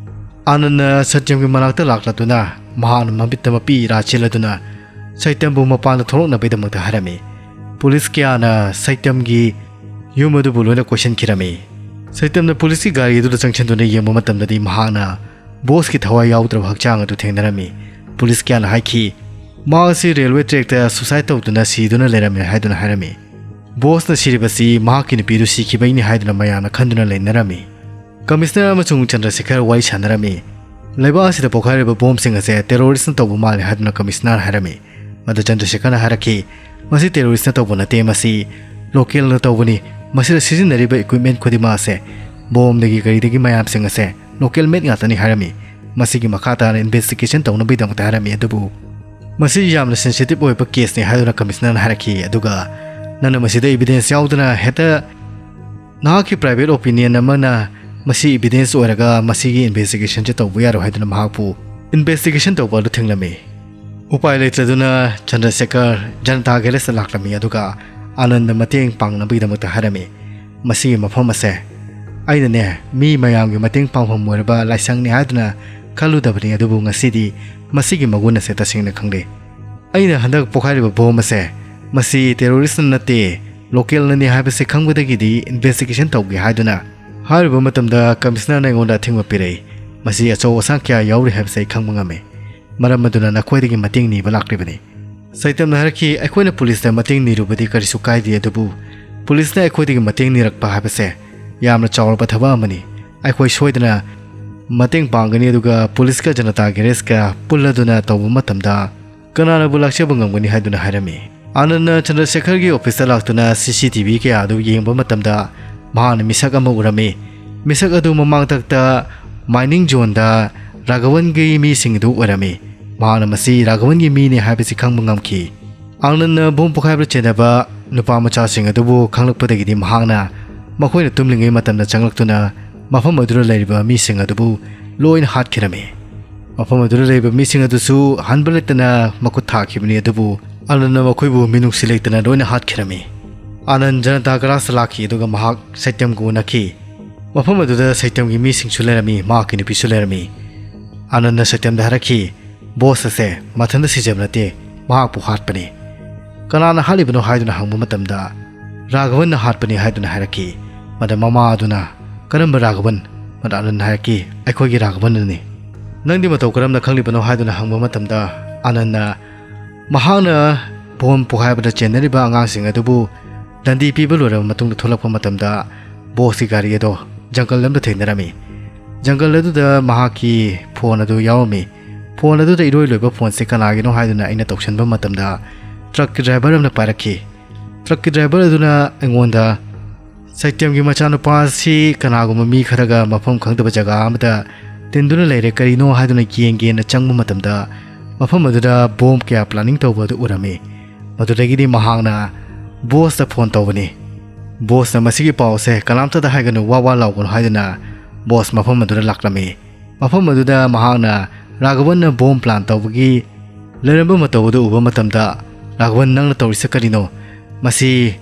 ꯑꯥꯅꯟꯗꯅ ꯁꯇ꯭ꯌꯝꯒꯤ ꯃꯅꯥꯛꯇ ꯂꯥꯛꯂꯗꯨꯅ ꯃꯍꯥꯛꯅ ꯃꯃꯤꯠꯇ ꯃꯄꯤ ꯏꯔꯥ ꯆꯦꯜꯂꯗꯨꯅ ꯁꯩꯇꯝꯕꯨ ꯃꯄꯥꯟꯗ ꯊꯣꯛꯂꯛꯅꯕꯒꯤꯗꯃꯛꯇ ꯍꯥꯏꯔꯝꯃꯤ꯫ ꯄꯨꯂꯤꯁ ꯀꯌꯥꯅ ꯁꯩꯇꯝꯒꯤ ꯌꯨꯝ ꯑꯗꯨꯕꯨ ꯂꯣꯏꯅ ꯀꯣꯏꯁꯤꯟꯈꯤꯔꯝꯃꯤ꯫ ꯁꯩꯇꯝꯅ ꯄꯨꯂꯤꯁꯀꯤ ꯒꯥꯔꯤ ꯑꯗꯨꯗ ꯆꯪꯁꯤꯟꯗꯨꯅ ꯌꯦꯡꯕ ꯃꯇꯝꯗꯗꯤ ꯃꯍꯥꯛꯅ ꯕꯣꯁꯀꯤ ꯊꯋꯥꯏ ꯌꯥꯎꯗ꯭ꯔꯕ ꯍꯛꯆꯥꯡ ꯑꯗꯨ ꯊꯦꯡꯅꯔꯝꯃꯤ꯫ ꯄꯨꯂꯤꯁ ꯀꯌꯥꯅ ꯍꯥꯏꯈꯤ, ꯃꯍꯥꯛ ꯑꯁꯤ ꯔꯦꯜꯋꯦ ꯇ꯭ꯔꯦꯛꯇ ꯁꯨꯁꯥꯏꯗ ꯇꯧꯗꯨꯅ ꯁꯤꯗꯨꯅ ꯂꯩꯔꯝꯃꯦ ꯍꯥꯏꯗꯨꯅ ꯍꯥꯏꯔꯝꯃꯤ꯫ ꯕꯣꯁꯅ ꯁꯤꯔꯤꯕꯁꯤ ꯃꯍꯥꯛꯀꯤ ꯅꯨꯄꯤꯗꯨ ꯁꯤꯈꯤꯕꯩꯅꯤ ꯍꯥꯏꯗꯨꯅ ꯃꯌꯥꯝꯅ ꯈꯟꯗꯨꯅ ꯂꯩꯅꯔꯝꯃꯤ꯫ ꯀꯃꯤꯁꯅꯔ ꯑꯃꯁꯨꯡ ꯆꯟꯗ꯭ꯔꯁꯦꯈꯔ ꯋꯥꯔꯤ ꯁꯥꯟꯅꯔꯝꯃꯤ꯫ ꯂꯩꯕꯥꯛ ꯑꯁꯤꯗ ꯄꯣꯈꯥꯏꯔꯤꯕ ꯕꯣꯝꯁꯤꯡ ꯑꯁꯦ ꯇꯦꯔꯣꯔꯤꯁꯅ ꯇꯧꯕ ꯃꯥꯜꯂꯦ ꯍꯥꯏꯗꯨꯅ ꯀꯃꯤꯁꯅꯔ ꯍꯥꯏꯔꯝꯃꯤ꯫ ꯃꯗꯨ ꯆꯟꯗ꯭ꯔꯁꯦꯈꯔꯅ ꯍꯥꯏꯔꯛꯈꯤ, "ꯃꯁꯤ ꯇꯦꯔꯣꯔꯤꯁꯅ ꯇꯧꯕ ꯅꯠꯇꯦ, ꯃꯁꯤ ꯂꯣꯀꯦꯜꯅ ꯇꯧꯕꯅꯤ꯫ ꯃꯁꯤꯗ ꯁꯤꯖꯤꯟꯅꯔꯤꯕ ꯏꯀ꯭ꯋꯤꯞꯃꯦꯟ ꯈꯨꯗꯤꯡꯃꯛ ꯑꯁꯦ ꯕꯣꯝꯗꯒꯤ ꯀꯔꯤꯗꯒꯤ ꯃꯌꯥꯝꯁꯤꯡ ꯑꯁꯦ ꯂꯣꯀꯦꯜ ꯃꯦꯗ ꯉꯥꯛꯇꯅꯤ ꯍꯥꯏꯔꯝꯃꯤ꯫ ꯃꯁꯤꯒꯤ ꯃꯈꯥ ꯇꯥꯅ ꯏꯟꯚꯦꯁꯇꯤꯒꯦꯁꯟ ꯇꯧꯅꯕꯒꯤꯗꯃꯛꯇ ꯍꯥꯏꯔꯝꯃꯤ꯫ ꯑꯗꯨꯕꯨ ꯃꯁꯤ ꯌꯥꯝꯅ ꯁꯦꯟꯁꯤꯇꯤꯚ ꯑꯣꯏꯕ ꯀꯦꯁꯅꯤ ꯍꯥꯏꯗꯨꯅ ꯀꯃꯤꯁꯅꯔꯅ ꯍꯥꯏꯔꯛꯈꯤ꯫ ꯑꯗꯨꯒ ꯅꯪꯅ ꯃꯁꯤꯗ ꯏꯚꯤꯗꯦꯟꯁ ꯌꯥꯎꯗꯅ ꯍꯦꯛꯇ ꯅꯍꯥꯛꯀꯤ ꯄ꯭ꯔꯥꯏꯚꯦꯠ ꯑꯣꯄꯤꯅꯤꯌꯟ ꯑꯃꯅ ꯃꯁꯤ ꯏꯚꯤꯗꯦꯟꯁ ꯑꯣꯏꯔꯒ ꯃꯁꯤꯒꯤ ꯏꯟꯚꯦꯁꯇꯤꯒꯦꯁꯟꯁꯦ ꯇꯧꯕ ꯌꯥꯔꯣꯏ ꯍꯥꯏꯗꯨꯅ ꯃꯍꯥꯛꯄꯨ ꯏꯟꯚꯦꯁꯇꯤꯒꯦꯁꯟ ꯇꯧꯕ ꯑꯗꯨ ꯊꯤꯡꯂꯝꯃꯤ꯫ ꯎꯄꯥꯏ ꯂꯩꯇꯗꯨꯅ ꯆꯟꯗ꯭ꯔꯁꯦꯀꯔ ꯖꯅꯇꯥ ꯒꯦꯔꯦꯖꯇ ꯂꯥꯛꯂꯝꯃꯤ꯫ ꯑꯗꯨꯒ ꯑꯥꯅꯟꯗ ꯃꯇꯦꯡ ꯄꯥꯡꯅꯕꯒꯤꯗꯃꯛꯇ ꯍꯥꯏꯔꯝꯃꯤ꯫ ꯃꯁꯤꯒꯤ ꯃꯐꯝ ꯑꯁꯦ ꯑꯩꯅꯅꯦ, ꯃꯤ ꯃꯌꯥꯝꯒꯤ ꯃꯇꯦꯡ ꯄꯥꯡꯐꯝ ꯑꯣꯏꯔꯕ ꯂꯥꯏꯁꯪꯅꯤ ꯍꯥꯏꯗꯨꯅ ꯈꯜꯂꯨꯗꯕꯅꯤ, ꯑꯗꯨꯕꯨ ꯉꯁꯤꯗꯤ ꯃꯁꯤꯒꯤ ꯃꯒꯨꯟ ꯑꯁꯦ ꯇꯁꯦꯡꯅ ꯈꯪꯂꯦ꯫ ꯑꯩꯅ ꯍꯟꯗꯛ ꯄꯣꯈꯥꯏꯔꯤꯕ ꯕꯣꯝ ꯑꯁꯦ ꯃꯁꯤ ꯇꯦꯔꯣꯔꯤꯁꯅ ꯅꯠꯇꯦ, ꯂꯣꯀꯦꯜꯅꯅꯤ ꯍꯥꯏꯕꯁꯦ ꯈꯪꯕꯗꯒꯤꯗꯤ ꯏꯟꯚꯦꯁꯇꯤꯒꯦꯁꯟ ꯇꯧꯒꯦ ꯍꯥꯏꯗꯨꯅ ꯍꯥꯏꯔꯨꯕ ꯃꯇꯝꯗ ꯀꯃꯤꯁꯅꯔꯅ ꯑꯩꯉꯣꯟꯗ ꯑꯊꯤꯡꯕ ꯄꯤꯔꯛꯏ꯫ ꯃꯁꯤ ꯑꯆꯧ ꯑꯁꯥꯡ ꯀꯌꯥ ꯌꯥꯎꯔꯤ ꯍꯥꯏꯕꯁꯦ ꯑꯩ ꯈꯪꯕ ꯉꯝꯃꯤ꯫ ꯃꯔꯝ ꯑꯗꯨꯅ ꯅꯈꯣꯏꯗꯒꯤ ꯃꯇꯦꯡ ꯅꯤꯕ ꯂꯥꯛꯂꯤꯕꯅꯤ꯫ ꯁꯩꯇꯝꯅ ꯍꯥꯏꯔꯛꯈꯤ, ꯑꯩꯈꯣꯏꯅ ꯄꯨꯂꯤꯁꯇ ꯃꯇꯦꯡ ꯅꯤꯔꯨꯕꯗꯤ ꯀꯔꯤꯁꯨ ꯀꯥꯏꯗꯦ, ꯑꯗꯨꯕꯨ ꯄꯨꯂꯤꯁꯅ ꯑꯩꯈꯣꯏꯗꯒꯤ ꯃꯇꯦꯡ ꯅꯤꯔꯛꯄ ꯍꯥꯏꯕꯁꯦ ꯌꯥꯝꯅ ꯆꯥꯎꯔꯕ ꯊꯕꯛ ꯑꯃꯅꯤ꯫ ꯑꯩꯈꯣꯏ ꯁꯣꯏꯗꯅ ꯃꯇꯦꯡ ꯄꯥꯡꯒꯅꯤ, ꯑꯗꯨꯒ ꯄꯨꯂꯤꯁꯀ ꯖꯅꯇꯥ ꯒꯦꯔꯦꯖꯀ ꯄꯨꯜꯂꯗꯨꯅ ꯇꯧꯕ ꯃꯇꯝꯗ ꯀꯅꯥꯅꯕꯨ ꯂꯥꯛꯆꯕ ꯉꯝꯒꯅꯤ ꯍꯥꯏꯗꯨꯅ ꯍꯥꯏꯔꯝꯃꯤ꯫ ꯑꯥꯅꯟꯗꯅ ꯆꯟꯗ꯭ꯔꯁꯦꯈꯔꯒꯤ ꯑꯣꯐꯤꯁꯇ ꯂꯥꯛꯇꯨꯅ ꯁꯤ ꯁꯤ ꯇꯤ ꯚꯤ ꯀꯌꯥ ꯑꯗꯨ ꯌꯦꯡꯕ ꯃꯇꯝꯗ ꯃꯍꯥꯛꯅ ꯃꯤꯁꯛ ꯑꯃ ꯎꯔꯝꯃꯤ꯫ ꯃꯤꯁꯛ ꯑꯗꯨ ꯃꯃꯥꯡꯊꯛꯇ ꯃꯥꯏꯅꯤꯡ ꯖꯣꯟꯗ ꯔꯥꯘꯋꯟꯒꯤ ꯃꯤꯁꯤꯡ ꯑꯗꯨ ꯑꯣꯏꯔꯝꯃꯤ꯫ ꯃꯍꯥꯛꯅ ꯃꯁꯤ ꯔꯥꯘꯋꯟꯒꯤ ꯃꯤꯅꯤ ꯍꯥꯏꯕꯁꯤ ꯈꯪꯕ ꯉꯝꯈꯤ꯫ ꯑꯥꯅꯟꯗꯅ ꯕꯣꯝ ꯄꯣꯈꯥꯏꯕꯗ ꯆꯦꯟꯅꯕ ꯅꯨꯄꯥ ꯃꯆꯥꯁꯤꯡ ꯑꯗꯨꯕꯨ ꯈꯪꯂꯛꯄꯗꯒꯤꯗꯤ ꯃꯍꯥꯛꯅ ꯃꯈꯣꯏꯅ ꯇꯨꯝꯂꯤꯉꯩ ꯃꯇꯝꯗ ꯆꯪꯂꯛꯇꯨꯅ ꯃꯐꯝ ꯑꯗꯨꯗ ꯂꯩꯔꯤꯕ ꯃꯤꯁꯤꯡ ꯑꯗꯨꯕꯨ ꯂꯣꯏꯅ ꯍꯥꯠꯈꯤꯔꯝꯃꯤ꯫ ꯃꯐꯝ ꯑꯗꯨꯗ ꯂꯩꯕ ꯃꯤꯁꯤꯡ ꯑꯗꯨꯁꯨ ꯍꯟꯕ ꯂꯩꯇꯅ ꯃꯈꯨꯠ ꯊꯥꯈꯤꯕꯅꯤ, ꯑꯗꯨꯕꯨ ꯑꯥꯅꯟꯗꯅ ꯃꯈꯣꯏꯕꯨ ꯃꯤꯅꯨꯡꯁꯤ ꯂꯩꯇꯅ ꯂꯣꯏꯅ ꯍꯥꯠꯈꯤꯔꯝꯃꯤ꯫ ꯑꯥꯅꯟꯗ ꯖꯅꯇꯥ ꯒꯦꯔꯦꯖꯇ ꯂꯥꯛꯈꯤ, ꯑꯗꯨꯒ ꯃꯍꯥꯛ ꯁꯩꯇꯝꯒ ꯎꯅꯈꯤ꯫ ꯃꯐꯝ ꯑꯗꯨꯗ ꯁꯩꯇꯝꯒꯤ ꯃꯤꯁꯤꯡꯁꯨ ꯂꯩꯔꯝꯃꯤ, ꯃꯍꯥꯛꯀꯤ ꯅꯨꯄꯤꯁꯨ ꯂꯩꯔꯝꯃꯤ꯫ ꯑꯥꯅꯟꯗꯅ ꯁꯩꯇꯝꯗ ꯍꯥꯏꯔꯛꯈꯤ, "ꯕꯣꯁ ꯑꯁꯦ ꯃꯊꯟꯇ ꯁꯤꯖꯕ ꯅꯠꯇꯦ, ꯃꯍꯥꯛꯄꯨ ꯍꯥꯠꯄꯅꯤ"꯫ "ꯀꯅꯥꯅ ꯍꯥꯠꯂꯤꯕꯅꯣ?" ꯍꯥꯏꯗꯨꯅ ꯍꯪꯕ ꯃꯇꯝꯗ, "ꯔꯥꯘꯕꯟꯅ ꯍꯥꯠꯄꯅꯤ" ꯍꯥꯏꯗꯨꯅ ꯍꯥꯏꯔꯛꯈꯤ꯫ ꯃꯗ ꯃꯃꯥ ꯑꯗꯨꯅ, "ꯀꯔꯝꯕ ꯔꯥꯘꯕꯟ?" ꯃꯗ ꯑꯥꯅꯟꯗꯅ ꯍꯥꯏꯔꯛꯈꯤ, "ꯑꯩꯈꯣꯏꯒꯤ ꯔꯥꯘꯕꯟꯅꯅꯤ"꯫ "ꯅꯪꯗꯤ ꯃꯇꯧ ꯀꯔꯝꯅ ꯈꯪꯂꯤꯕꯅꯣ?" ꯍꯥꯏꯗꯨꯅ ꯍꯪꯕ ꯃꯇꯝꯗ, ꯑꯥꯅꯟꯗꯅ, "ꯃꯍꯥꯛꯅ ꯕꯣꯝ ꯄꯣꯈꯥꯏꯕꯗ ꯆꯦꯟꯅꯔꯤꯕ ꯑꯉꯥꯡꯁꯤꯡ ꯑꯗꯨꯕꯨ ꯗꯟꯗꯤ ꯄꯤꯕ ꯂꯣꯏꯔꯕ ꯃꯇꯨꯡꯗ ꯊꯣꯛꯂꯛꯄ ꯃꯇꯝꯗ ꯕꯣꯁꯀꯤ ꯒꯥꯔꯤ ꯑꯗꯣ ꯖꯪꯒꯜ ꯑꯃꯗ ꯊꯦꯡꯅꯔꯝꯃꯤ꯫ ꯖꯪꯒꯜ ꯑꯗꯨꯗ ꯃꯍꯥꯛꯀꯤ ꯐꯣꯟ ꯑꯗꯨ ꯌꯥꯎꯔꯝꯃꯤ꯫ ꯐꯣꯟ ꯑꯗꯨꯗ ꯏꯔꯣꯏ ꯂꯣꯏꯕ ꯐꯣꯟꯁꯦ ꯀꯅꯥꯒꯤꯅꯣ ꯍꯥꯏꯗꯨꯅ ꯑꯩꯅ ꯇꯧꯁꯤꯟꯕ ꯃꯇꯝꯗ ꯇ꯭ꯔꯛꯀꯤ ꯗ꯭ꯔꯥꯏꯚꯔ ꯑꯃꯅ ꯄꯥꯏꯔꯛꯈꯤ꯫ ꯇ꯭ꯔꯛꯀꯤ ꯗ꯭ꯔꯥꯏꯚꯔ ꯑꯗꯨꯅ ꯑꯩꯉꯣꯟꯗ ꯁꯩꯇꯦꯝꯒꯤ ꯃꯆꯥꯅꯨꯄꯥ ꯑꯁꯤ ꯀꯅꯥꯒꯨꯝꯕ ꯃꯤ ꯈꯔꯒ ꯃꯐꯝ ꯈꯪꯗꯕ ꯖꯒꯥ ꯑꯃꯗ ꯇꯤꯟꯗꯨꯅ ꯂꯩꯔꯦ, ꯀꯔꯤꯅꯣ ꯍꯥꯏꯗꯨꯅ ꯌꯦꯡꯒꯦꯅ ꯆꯪꯕ ꯃꯇꯝꯗ, ꯃꯐꯝ ꯑꯗꯨꯗ ꯕꯣꯝ ꯀꯌꯥ planning ꯇꯧꯕ ꯑꯗꯨ ꯎꯔꯝꯃꯤ꯫ ꯃꯗꯨꯗꯒꯤꯗꯤ ꯃꯍꯥꯛꯅ ꯕꯣꯁꯇ ꯐꯣꯟ ꯇꯧꯕꯅꯤ꯫ ꯕꯣꯁꯅ ꯃꯁꯤꯒꯤ ꯄꯥꯎꯁꯦ ꯀꯅꯥꯝꯇꯗ ꯍꯥꯏꯒꯅꯨ, ꯋꯥ ꯋꯥ ꯂꯥꯎꯒꯅꯨ ꯍꯥꯏꯗꯨꯅ ꯕꯣꯁ ꯃꯐꯝ ꯑꯗꯨꯗ ꯂꯥꯛꯂꯝꯃꯤ꯫ ꯃꯐꯝ ꯑꯗꯨꯗ ꯃꯍꯥꯛꯅ ꯔꯥꯘꯕꯟꯅ ꯕꯣꯝ plan ꯇꯧꯕꯒꯤ ꯂꯩꯔꯝꯕ ꯃꯇꯧ ꯑꯗꯨ ꯎꯕ ꯃꯇꯝꯗ, "ꯔꯥꯘꯕꯟ, ꯅꯪꯅ ꯇꯧꯔꯤꯁꯦ ꯀꯔꯤꯅꯣ? ꯃꯁꯤ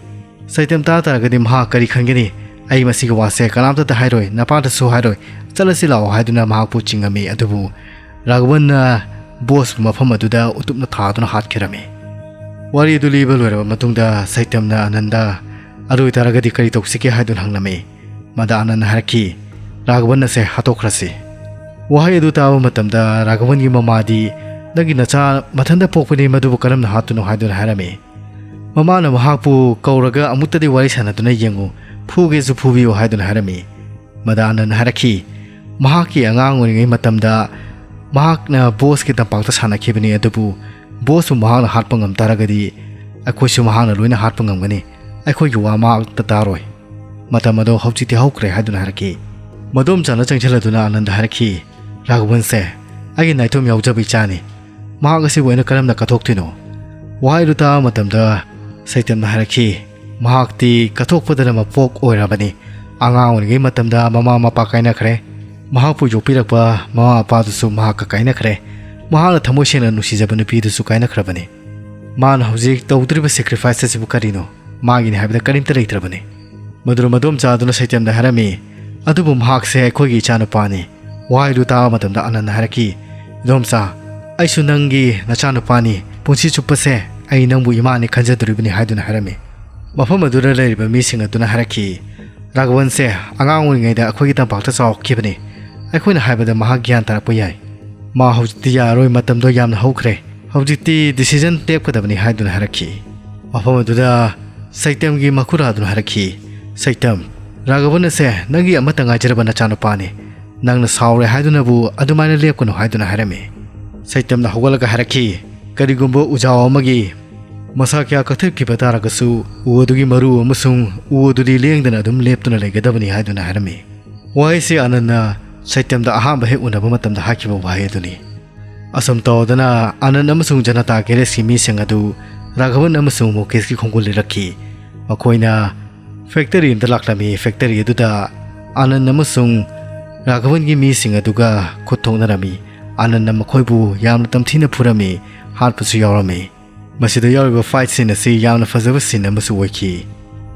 ꯁꯩꯇꯝ ꯇꯥ ꯇꯥꯔꯒꯗꯤ ꯃꯍꯥꯛ ꯀꯔꯤ ꯈꯟꯒꯅꯤ? ꯑꯩ ꯃꯁꯤꯒꯤ ꯋꯥꯁꯦ ꯀꯅꯥꯝꯇꯗ ꯍꯥꯏꯔꯣꯏ, ꯅꯄꯥꯗꯁꯨ ꯍꯥꯏꯔꯣꯏ, ꯆꯠꯂꯁꯤ ꯂꯥꯛꯑꯣ" ꯍꯥꯏꯗꯨꯅ ꯃꯍꯥꯛꯄꯨ ꯆꯤꯡꯉꯝꯃꯤ꯫ ꯑꯗꯨꯕꯨ ꯔꯥꯘꯕꯟꯅ ꯕꯣꯁꯄꯨ ꯃꯐꯝ ꯑꯗꯨꯗ ꯎꯇꯨꯞꯅ ꯊꯥꯗꯨꯅ ꯍꯥꯠꯈꯤꯔꯝꯃꯤ꯫ ꯋꯥꯔꯤ ꯑꯗꯨ ꯂꯤꯕ ꯂꯣꯏꯔꯕ ꯃꯇꯨꯡꯗ ꯁꯩꯇꯝꯅ ꯑꯅꯟꯗ, "ꯑꯗꯨ ꯑꯣꯏꯇꯥꯔꯒꯗꯤ ꯀꯔꯤ ꯇꯧꯁꯤꯒꯦ?" ꯍꯥꯏꯗꯨꯅ ꯍꯪꯂꯝꯃꯤ꯫ ꯃꯗꯥ ꯑꯅꯟꯗ ꯍꯥꯏꯔꯛꯈꯤ, "ꯔꯥꯘꯕꯟ ꯑꯁꯦ ꯍꯥꯠꯇꯣꯛꯈ꯭ꯔꯁꯤ꯫" ꯋꯥꯍꯩ ꯑꯗꯨ ꯇꯥꯕ ꯃꯇꯝꯗ ꯔꯥꯘꯕꯟꯒꯤ ꯃꯃꯥꯗꯤ, "ꯅꯪꯒꯤ ꯅꯆꯥ ꯃꯊꯟꯇ ꯄꯣꯛꯄꯅꯤ, ꯃꯗꯨꯕꯨ ꯀꯔꯝꯅ ꯍꯥꯠꯇꯣꯏꯅꯣ?" ꯍꯥꯏꯗꯨꯅ ꯍꯥꯏꯔꯝꯃꯤ꯫ ꯃꯃꯥꯅ ꯃꯍꯥꯛꯄꯨ ꯀꯧꯔꯒ, "ꯑꯃꯨꯛꯇꯗꯤ ꯋꯥꯔꯤ ꯁꯥꯟꯅꯗꯨꯅ ꯌꯦꯡꯉꯨ, ꯐꯨꯒꯦꯁꯨ ꯐꯨꯕꯤꯌꯨ" ꯍꯥꯏꯗꯨꯅ ꯍꯥꯏꯔꯝꯃꯤ꯫ ꯃꯗꯥ ꯑꯅꯟꯗ ꯍꯥꯏꯔꯛꯈꯤ, ꯃꯍꯥꯛꯀꯤ ꯑꯉꯥꯡ ꯑꯣꯏꯔꯤꯉꯩ ꯃꯇꯝꯗ ꯃꯍꯥꯛꯅ ꯕꯣꯁꯀꯤ ꯇꯝꯄꯥꯛꯇ ꯁꯥꯟꯅꯈꯤꯕꯅꯤ, ꯑꯗꯨꯕꯨ ꯕꯣꯁꯄꯨ ꯃꯍꯥꯛꯅ ꯍꯥꯠꯄ ꯉꯝ ꯇꯥꯔꯒꯗꯤ ꯑꯩꯈꯣꯏꯁꯨ ꯃꯍꯥꯛꯅ ꯂꯣꯏꯅ ꯍꯥꯠꯄ ꯉꯝꯒꯅꯤ꯫ ꯑꯩꯈꯣꯏꯒꯤ ꯋꯥ ꯃꯍꯥꯛꯇ ꯇꯥꯔꯣꯏ꯫ ꯃꯇꯝ ꯑꯗꯣ ꯍꯧꯖꯤꯛꯇꯤ ꯍꯧꯈ꯭ꯔꯦ ꯍꯥꯏꯗꯨꯅ ꯍꯥꯏꯔꯛꯈꯤ꯫ ꯃꯗꯣꯝꯆꯥꯅ ꯆꯪꯁꯤꯜꯂꯗꯨꯅ ꯑꯅꯟꯗ ꯍꯥꯏꯔꯛꯈꯤ, "ꯔꯥꯘꯕꯟꯁꯦ ꯑꯩꯒꯤ ꯅꯥꯏꯇꯣꯝ ꯌꯥꯎꯖꯕ ꯏꯆꯥꯅꯤ꯫ ꯃꯍꯥꯛ ꯑꯁꯤꯕꯨ ꯑꯩꯅ ꯀꯔꯝꯅ ꯀꯠꯊꯣꯛꯇꯣꯏꯅꯣ?" ꯋꯥꯍꯩꯗꯨ ꯇꯥꯕ ꯃꯇꯝꯗ ꯁꯩꯇꯝꯅ ꯍꯥꯏꯔꯛꯈꯤ, "ꯃꯍꯥꯛꯇꯤ ꯀꯠꯊꯣꯛꯄꯗꯅ ꯃꯄꯣꯛ ꯑꯣꯏꯔꯕꯅꯤ꯫ ꯑꯉꯥꯡ ꯑꯣꯏꯔꯤꯉꯩ ꯃꯇꯝꯗ ꯃꯃꯥ ꯃꯄꯥ ꯀꯥꯏꯅꯈ꯭ꯔꯦ꯫ ꯃꯍꯥꯛꯄꯨ ꯌꯣꯛꯄꯤꯔꯛꯄ ꯃꯃꯥ ꯃꯄꯥꯗꯨꯁꯨ ꯃꯍꯥꯛꯀ ꯀꯥꯏꯅꯈ꯭ꯔꯦ꯫ ꯃꯍꯥꯛꯅ ꯊꯃꯣꯏ ꯁꯦꯡꯅ ꯅꯨꯡꯁꯤꯖꯕ ꯅꯨꯄꯤꯗꯨꯁꯨ ꯀꯥꯏꯅꯈ꯭ꯔꯕꯅꯤ꯫ ꯃꯥꯅ ꯍꯧꯖꯤꯛ ꯇꯧꯗꯣꯔꯤꯕ sacrifice ꯑꯁꯤꯕꯨ ꯀꯔꯤꯅꯣ? ꯃꯥꯒꯤꯅꯤ ꯍꯥꯏꯕꯗ ꯀꯔꯤꯝꯇ ꯂꯩꯇ꯭ꯔꯕꯅꯤ꯫" ꯃꯗꯨꯅ ꯃꯗꯣꯝꯆꯥ ꯑꯗꯨꯅ ꯁꯩꯇꯝꯗ ꯍꯥꯏꯔꯝꯃꯤ, "ꯑꯗꯨꯕꯨ ꯃꯍꯥꯛꯁꯦ ꯑꯩꯈꯣꯏꯒꯤ ꯏꯆꯥꯅꯨꯄꯥꯅꯤ꯫" ꯋꯥꯍꯩꯗꯨ ꯇꯥꯕ ꯃꯇꯝꯗ ꯑꯅꯟꯗ ꯍꯥꯏꯔꯛꯈꯤ, "ꯏꯗꯣꯝꯆꯥ, ꯑꯩꯁꯨ ꯅꯪꯒꯤ ꯅꯆꯥꯅꯨꯄꯥꯅꯤ꯫ ꯄꯨꯟꯁꯤ ꯆꯨꯞꯄꯁꯦ ꯑꯩ ꯅꯪꯕꯨ ꯏꯃꯥꯅꯤ ꯈꯟꯖꯗꯣꯔꯤꯕꯅꯤ" ꯍꯥꯏꯗꯨꯅ ꯍꯥꯏꯔꯝꯃꯤ꯫ ꯃꯐꯝ ꯑꯗꯨꯗ ꯂꯩꯔꯤꯕ ꯃꯤꯁꯤꯡ ꯑꯗꯨꯅ ꯍꯥꯏꯔꯛꯈꯤ, "ꯔꯥꯘꯕꯟꯁꯦ ꯑꯉꯥꯡ ꯑꯣꯏꯔꯤꯉꯩꯗ ꯑꯩꯈꯣꯏꯒꯤ ꯇꯝꯄꯥꯛꯇ ꯆꯥꯎꯔꯛꯈꯤꯕꯅꯤ꯫ ꯑꯩꯈꯣꯏꯅ ꯍꯥꯏꯕꯗ ꯃꯍꯥꯛ ꯒ꯭ꯌꯥꯟ ꯇꯥꯔꯛꯄ ꯌꯥꯏ꯫ ꯃꯥ ꯍꯧꯖꯤꯛꯇꯤ ꯌꯥꯔꯔꯣꯏ, ꯃꯇꯝꯗꯣ ꯌꯥꯝꯅ ꯍꯧꯈ꯭ꯔꯦ꯫ ꯍꯧꯖꯤꯛꯇꯤ decision ꯂꯦꯞꯀꯗꯕꯅꯤ" ꯍꯥꯏꯗꯨꯅ ꯍꯥꯏꯔꯛꯈꯤ꯫ ꯃꯐꯝ ꯑꯗꯨꯗ ꯁꯩꯇꯝꯒꯤ ꯃꯈꯨꯔꯥꯗꯨꯅ ꯍꯥꯏꯔꯛꯈꯤ, "ꯁꯩꯇꯝ, ꯔꯥꯘꯕꯟ ꯑꯁꯦ ꯅꯪꯒꯤ ꯑꯃꯠꯇ ꯉꯥꯏꯖꯔꯕ ꯅꯆꯥꯅꯨꯄꯥꯅꯤ꯫ ꯅꯪꯅ ꯁꯥꯎꯔꯦ ꯍꯥꯏꯗꯨꯅꯕꯨ ꯑꯗꯨꯃꯥꯏꯅ ꯂꯦꯞꯀꯅꯨ" ꯍꯥꯏꯗꯨꯅ ꯍꯥꯏꯔꯝꯃꯤ꯫ ꯁꯩꯇꯝꯅ ꯍꯧꯒꯠꯂꯒ ꯍꯥꯏꯔꯛꯈꯤ, "ꯀꯔꯤꯒꯨꯝꯕ ꯎꯖꯥꯎ ꯑꯃꯒꯤ ꯃꯁꯥ ꯀꯌꯥ ꯀꯛꯊꯠꯈꯤꯕ ꯇꯥꯔꯒꯁꯨ ꯎ ꯑꯗꯨꯒꯤ ꯃꯔꯨ ꯑꯃꯁꯨꯡ ꯎ ꯑꯗꯨꯗꯤ ꯂꯦꯡꯗꯅ ꯑꯗꯨꯝ ꯂꯦꯞꯇꯨꯅ ꯂꯩꯒꯗꯕꯅꯤ ꯍꯥꯏꯗꯨꯅ ꯍꯥꯏꯔꯝꯃꯤ꯫ ꯋꯥꯍꯩꯁꯤ ꯑꯥꯅꯟꯗꯅ ꯁꯩꯇꯝꯗ ꯑꯍꯥꯟꯕ ꯍꯦꯛ ꯎꯅꯕ ꯃꯇꯝꯗ ꯍꯥꯏꯈꯤꯕ ꯋꯥꯍꯩ ꯑꯗꯨꯅꯤ꯫ ꯑꯁꯨꯝ ꯇꯧꯗꯅ ꯑꯥꯅꯟ ꯑꯃꯁꯨꯡ ꯖꯅꯇꯥ ꯒꯦꯔꯦꯖꯀꯤ ꯃꯤꯁꯤꯡ ꯑꯗꯨ ꯔꯥꯘꯕꯟ ꯑꯃꯁꯨꯡ ꯃꯨꯀꯦꯁꯀꯤ ꯈꯣꯡꯒꯨꯜ ꯂꯤꯔꯛꯈꯤ꯫ ꯃꯈꯣꯏꯅ ꯐꯦꯛꯇꯔꯤ ꯑꯃꯗ ꯂꯥꯛꯂꯝꯃꯤ꯫ ꯐꯦꯛꯇꯔꯤ ꯑꯗꯨꯗ ꯑꯥꯅꯟ ꯑꯃꯁꯨꯡ ꯔꯥꯘꯕꯟꯒꯤ ꯃꯤꯁꯤꯡ ꯑꯗꯨꯒ ꯈꯨꯠ ꯊꯣꯛꯅꯔꯝꯃꯤ꯫ ꯑꯥꯅꯟꯅ ꯃꯈꯣꯏꯕꯨ ꯌꯥꯝꯅ ꯇꯝꯊꯤꯅ ꯐꯨꯔꯝꯃꯤ, ꯍꯥꯠꯄꯁꯨ ꯌꯥꯎꯔꯝꯃꯤ꯫ ꯃꯁꯤꯗ ꯌꯥꯎꯔꯤꯕ ꯐꯥꯏꯠ ꯁꯤꯟ ꯑꯁꯤ ꯌꯥꯝꯅ ꯐꯖꯕ ꯁꯤꯟ ꯑꯃꯁꯨ ꯑꯣꯏꯈꯤ꯫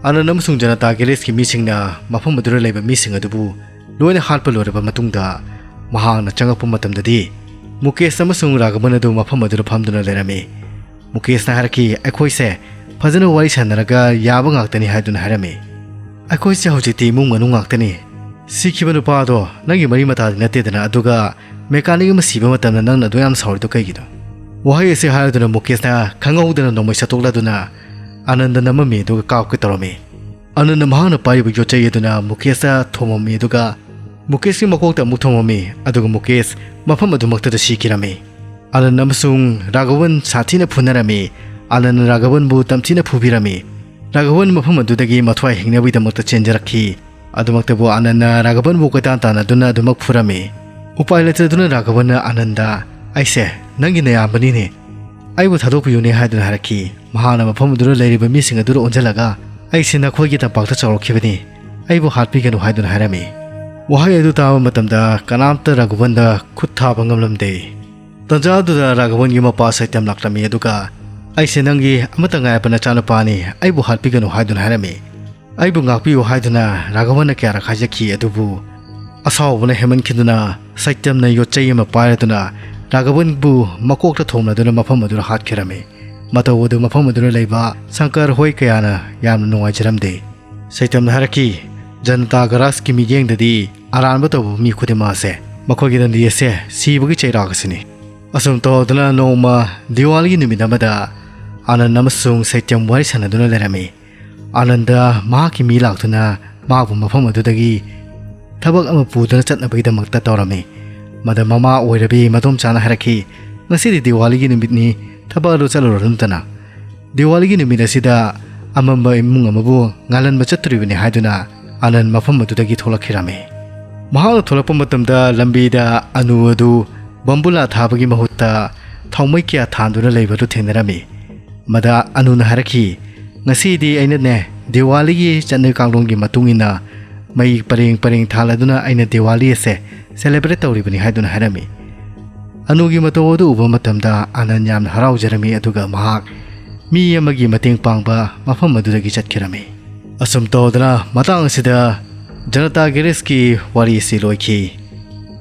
ꯑꯥꯅꯟ ꯑꯃꯁꯨꯡ ꯖꯅꯇꯥ ꯒꯦꯔꯦꯖꯀꯤ ꯃꯤꯁꯤꯡꯅ ꯃꯐꯝ ꯑꯗꯨꯗ ꯂꯩꯕ ꯃꯤꯁꯤꯡ ꯑꯗꯨꯕꯨ ꯂꯣꯏꯅ ꯍꯥꯠꯄ ꯂꯣꯏꯔꯕ ꯃꯇꯨꯡꯗ, ꯃꯍꯥꯛꯅ ꯆꯪꯉꯛꯄ ꯃꯇꯝꯗꯗꯤ ꯃꯨꯀꯦꯁ ꯑꯃꯁꯨꯡ ꯔꯥꯘꯕꯟ ꯑꯗꯨ ꯃꯐꯝ ꯑꯗꯨꯗ ꯐꯝꯗꯨꯅ ꯂꯩꯔꯝꯃꯤ꯫ ꯃꯨꯀꯦꯁꯅ ꯍꯥꯏꯔꯛꯈꯤ, "ꯑꯩꯈꯣꯏꯁꯦ ꯐꯖꯅ ꯋꯥꯔꯤ ꯁꯥꯟꯅꯔꯒ ꯌꯥꯕ ꯉꯥꯛꯇꯅꯤ" ꯍꯥꯏꯗꯨꯅ ꯍꯥꯏꯔꯝꯃꯤ꯫ "ꯑꯩꯈꯣꯏꯁꯦ ꯍꯧꯖꯤꯛꯇꯤ ꯏꯃꯨꯡ ꯃꯅꯨꯡ ꯉꯥꯛꯇꯅꯤ꯫ ꯁꯤꯈꯤꯕ ꯅꯨꯄꯥꯗꯣ ꯅꯪꯒꯤ ꯃꯔꯤ ꯃꯇꯥꯗꯤ ꯅꯠꯇꯦꯗꯅ, ꯑꯗꯨꯒ ꯃꯦꯀꯥꯅꯤꯛ ꯑꯃ ꯁꯤꯕ ꯃꯇꯝꯗ ꯅꯪꯅ ꯑꯗꯨ ꯌꯥꯝ ꯁꯥꯎꯔꯤꯗꯣ ꯀꯩꯒꯤꯅꯣ?" ꯋꯥꯍꯩ ꯑꯁꯤ ꯍꯥꯏꯔꯗꯨꯅ ꯃꯨꯀꯦꯁꯅ ꯈꯪꯍꯧꯗꯅ ꯅꯣꯡꯃꯩ ꯁꯠꯇꯣꯛꯂꯗꯨꯅ ꯑꯥꯅꯟꯗ ꯅꯝꯃꯝꯃꯤ, ꯑꯗꯨꯒ ꯀꯥꯞꯀꯦ ꯇꯧꯔꯝꯃꯤ꯫ ꯑꯥꯅꯟꯗ ꯃꯍꯥꯛꯅ ꯄꯥꯏꯔꯤꯕ ꯌꯣꯠꯆꯩ ꯑꯗꯨꯅ ꯃꯨꯀꯦꯁꯇ ꯊꯣꯝꯃꯝꯃꯤ, ꯑꯗꯨꯒ ꯃꯨꯀꯦꯁꯀꯤ ꯃꯀꯣꯛꯇ ꯑꯃꯨꯛ ꯊꯣꯝꯃꯝꯃꯤ, ꯑꯗꯨꯒ ꯃꯨꯀꯦꯁ ꯃꯐꯝ ꯑꯗꯨꯃꯛꯇꯗ ꯁꯤꯈꯤꯔꯝꯃꯤ꯫ ꯑꯥꯅꯟ ꯑꯃꯁꯨꯡ ꯔꯥꯘꯕꯟ ꯁꯥꯊꯤꯅ ꯐꯨꯅꯔꯝꯃꯤ꯫ ꯑꯥꯅꯟꯅ ꯔꯥꯘꯕꯟꯕꯨ ꯇꯝꯊꯤꯅ ꯐꯨꯕꯤꯔꯝꯃꯤ꯫ ꯔꯥꯘꯕꯟ ꯃꯐꯝ ꯑꯗꯨꯗꯒꯤ ꯃꯊ꯭ꯋꯥꯏ ꯍꯤꯡꯅꯕꯒꯤꯗꯃꯛꯇ ꯆꯦꯟꯖꯔꯛꯈꯤ꯫ ꯑꯗꯨꯃꯛꯇꯕꯨ ꯑꯥꯅꯟꯅ ꯔꯥꯘꯕꯟꯕꯨ ꯀꯣꯏꯇꯥꯟ ꯇꯥꯟꯅꯗꯨꯅ ꯑꯗꯨꯃꯛ ꯐꯨꯔꯝꯃꯤ꯫ ꯎꯄꯥꯏ ꯂꯩꯇꯗꯨꯅ ꯔꯥꯘꯕꯟꯅ ꯑꯥꯅꯟꯗ, "ꯑꯩꯁꯦ ꯅꯪꯒꯤ ꯅꯌꯥꯝꯕꯅꯤꯅꯦ, ꯑꯩꯕꯨ ꯊꯥꯗꯣꯛꯄꯤꯌꯨꯅꯦ" ꯍꯥꯏꯗꯨꯅ ꯍꯥꯏꯔꯛꯈꯤ꯫ ꯃꯍꯥꯛꯅ ꯃꯐꯝ ꯑꯗꯨꯗ ꯂꯩꯔꯤꯕ ꯃꯤꯁꯤꯡ ꯑꯗꯨꯗ ꯑꯣꯟꯁꯤꯜꯂꯒ, "ꯑꯩꯁꯦ ꯅꯈꯣꯏꯒꯤ ꯇꯝꯄꯥꯛꯇ ꯆꯥꯎꯔꯛꯈꯤꯕꯅꯤ, ꯑꯩꯕꯨ ꯍꯥꯠꯄꯤꯒꯅꯨ" ꯍꯥꯏꯗꯨꯅ ꯍꯥꯏꯔꯝꯃꯤ꯫ ꯋꯥꯍꯩ ꯑꯗꯨ ꯇꯥꯕ ꯃꯇꯝꯗ ꯀꯅꯥꯝꯇ ꯔꯥꯘꯕꯟꯗ ꯈꯨꯠ ꯊꯥꯕ ꯉꯝꯂꯝꯗꯦ꯫ ꯇꯟꯖꯥ ꯑꯗꯨꯗ ꯔꯥꯘꯕꯟꯒꯤ ꯃꯄꯥ ꯁꯩꯇꯝ ꯂꯥꯛꯂꯝꯃꯤ, ꯑꯗꯨꯒ, "ꯑꯩꯁꯦ ꯅꯪꯒꯤ ꯑꯃꯠꯇ ꯉꯥꯏꯔꯕ ꯅꯆꯥꯅꯨꯄꯥꯅꯤ, ꯑꯩꯕꯨ ꯍꯥꯠꯄꯤꯒꯅꯨ" ꯍꯥꯏꯗꯨꯅ ꯍꯥꯏꯔꯝꯃꯤ꯫ "ꯑꯩꯕꯨ ꯉꯥꯛꯄꯤꯌꯨ" ꯍꯥꯏꯗꯨꯅ ꯔꯥꯘꯕꯟꯅ ꯀꯌꯥꯔꯛ ꯍꯥꯏꯖꯈꯤ, ꯑꯗꯨꯕꯨ ꯑꯁꯥꯎꯕꯅ ꯍꯦꯟꯃꯟꯈꯤꯗꯨꯅ ꯁꯩꯇꯝꯅ ꯌꯣꯠꯆꯩ ꯑꯃ ꯄꯥꯏꯔꯗꯨꯅ ꯔꯥꯘꯕꯟꯕꯨ ꯃꯀꯣꯛꯇ ꯊꯣꯝꯂꯗꯨꯅ ꯃꯐꯝ ꯑꯗꯨꯗ ꯍꯥꯠꯈꯤꯔꯝꯃꯤ꯫ ꯃꯇꯧ ꯑꯗꯨ ꯃꯐꯝ ꯑꯗꯨꯗ ꯂꯩꯕ ꯁꯪꯀꯔ ꯍꯣꯏ ꯀꯌꯥꯅ ꯌꯥꯝꯅ ꯅꯨꯡꯉꯥꯏꯖꯔꯝꯗꯦ꯫ ꯁꯩꯇꯝꯅ ꯍꯥꯏꯔꯛꯈꯤ, "ꯖꯅꯇꯥ ꯒꯔꯥꯖꯀꯤ ꯃꯤꯠꯌꯦꯡꯗꯗꯤ ꯑꯔꯥꯟꯕ ꯇꯧꯕ ꯃꯤ ꯈꯨꯗꯤꯡꯃꯛ ꯑꯁꯦ ꯃꯈꯣꯏꯒꯤ ꯂꯝꯕꯤ ꯑꯁꯦ ꯁꯤꯕꯒꯤ ꯆꯩꯔꯥꯛ ꯑꯁꯤꯅꯤ"꯫ ꯑꯁꯨꯝ ꯇꯧꯗꯨꯅ ꯅꯣꯡꯃ ꯗꯤꯋꯥꯂꯤꯒꯤ ꯅꯨꯃꯤꯠ ꯑꯃꯗ ꯑꯥꯅꯟ ꯑꯃꯁꯨꯡ ꯁꯩꯇꯝ ꯋꯥꯔꯤ ꯁꯥꯟꯅꯗꯨꯅ ꯂꯩꯔꯝꯃꯤ꯫ ꯑꯥꯅꯟꯗ ꯃꯍꯥꯛꯀꯤ ꯃꯤ ꯂꯥꯛꯇꯨꯅ ꯃꯍꯥꯛꯄꯨ ꯃꯐꯝ ꯑꯗꯨꯗꯒꯤ ꯊꯕꯛ ꯑꯃ ꯄꯨꯗꯨꯅ ꯆꯠꯅꯕꯒꯤꯗꯃꯛꯇ ꯇꯧꯔꯝꯃꯤ꯫ ꯃꯗ ꯃꯃꯥ ꯑꯣꯏꯔꯕꯤ ꯃꯗꯣꯝꯆꯥꯅ ꯍꯥꯏꯔꯛꯈꯤ, "ꯉꯁꯤꯗꯤ ꯗꯤꯋꯥꯂꯤꯒꯤ ꯅꯨꯃꯤꯠꯅꯤ, ꯊꯕꯛ ꯑꯗꯨ ꯆꯠꯂꯨꯔꯅꯨꯗꯅ"꯫ ꯗꯤꯋꯥꯂꯤꯒꯤ ꯅꯨꯃꯤꯠ ꯑꯁꯤꯗ ꯑꯃꯝꯕ ꯏꯃꯨꯡ ꯑꯃꯕꯨ ꯉꯥꯜꯍꯟꯕ ꯆꯠꯇꯣꯔꯤꯕꯅꯤ ꯍꯥꯏꯗꯨꯅ ꯑꯅꯟ ꯃꯐꯝ ꯑꯗꯨꯗꯒꯤ ꯊꯣꯛꯂꯛꯈꯤꯔꯝꯃꯤ꯫ ꯃꯍꯥꯛꯅ ꯊꯣꯛꯂꯛꯄ ꯃꯇꯝꯗ ꯂꯝꯕꯤꯗ ꯑꯅꯨ ꯑꯗꯨ ꯕꯝꯕꯨꯂꯥ ꯊꯥꯕꯒꯤ ꯃꯍꯨꯠꯇ ꯊꯥꯎꯃꯩ ꯀꯌꯥ ꯊꯥꯟꯗꯨꯅ ꯂꯩꯕꯗꯨ ꯊꯦꯡꯅꯔꯝꯃꯤ꯫ ꯃꯗꯥ ꯑꯅꯨꯅ ꯍꯥꯏꯔꯛꯈꯤ, "ꯉꯁꯤꯗꯤ ꯑꯩꯅꯅꯦ ꯗꯤꯋꯥꯂꯤꯒꯤ ꯆꯠꯅ ꯀꯥꯡꯂꯣꯟꯒꯤ ꯃꯇꯨꯡ ꯏꯟꯅ ꯃꯩ ꯄꯔꯦꯡ ꯄꯔꯦꯡ ꯊꯥꯜꯂꯗꯨꯅ ꯑꯩꯅ ꯗꯤꯋꯥꯂꯤ ꯑꯁꯦ ꯁꯦꯂꯦꯕ꯭ꯔꯦꯠ ꯇꯧꯔꯤꯕꯅꯤ" ꯍꯥꯏꯗꯨꯅ ꯍꯥꯏꯔꯝꯃꯤ꯫ ꯑꯅꯨꯒꯤ ꯃꯇꯧ ꯑꯗꯨ ꯎꯕ ꯃꯇꯝꯗ ꯑꯅꯟ ꯌꯥꯝꯅ ꯍꯔꯥꯎꯖꯔꯝꯃꯤ, ꯑꯗꯨꯒ ꯃꯍꯥꯛ ꯃꯤ ꯑꯃꯒꯤ ꯃꯇꯦꯡ ꯄꯥꯡꯕ ꯃꯐꯝ ꯑꯗꯨꯗꯒꯤ ꯆꯠꯈꯤꯔꯝꯃꯤ꯫ ꯑꯁꯨꯝ ꯇꯧꯗꯅ ꯃꯇꯥꯡ ꯑꯁꯤꯗ ꯖꯅꯇꯥ ꯒꯦꯔꯦꯖꯀꯤ ꯋꯥꯔꯤ ꯑꯁꯤ ꯂꯣꯏꯈꯤ꯫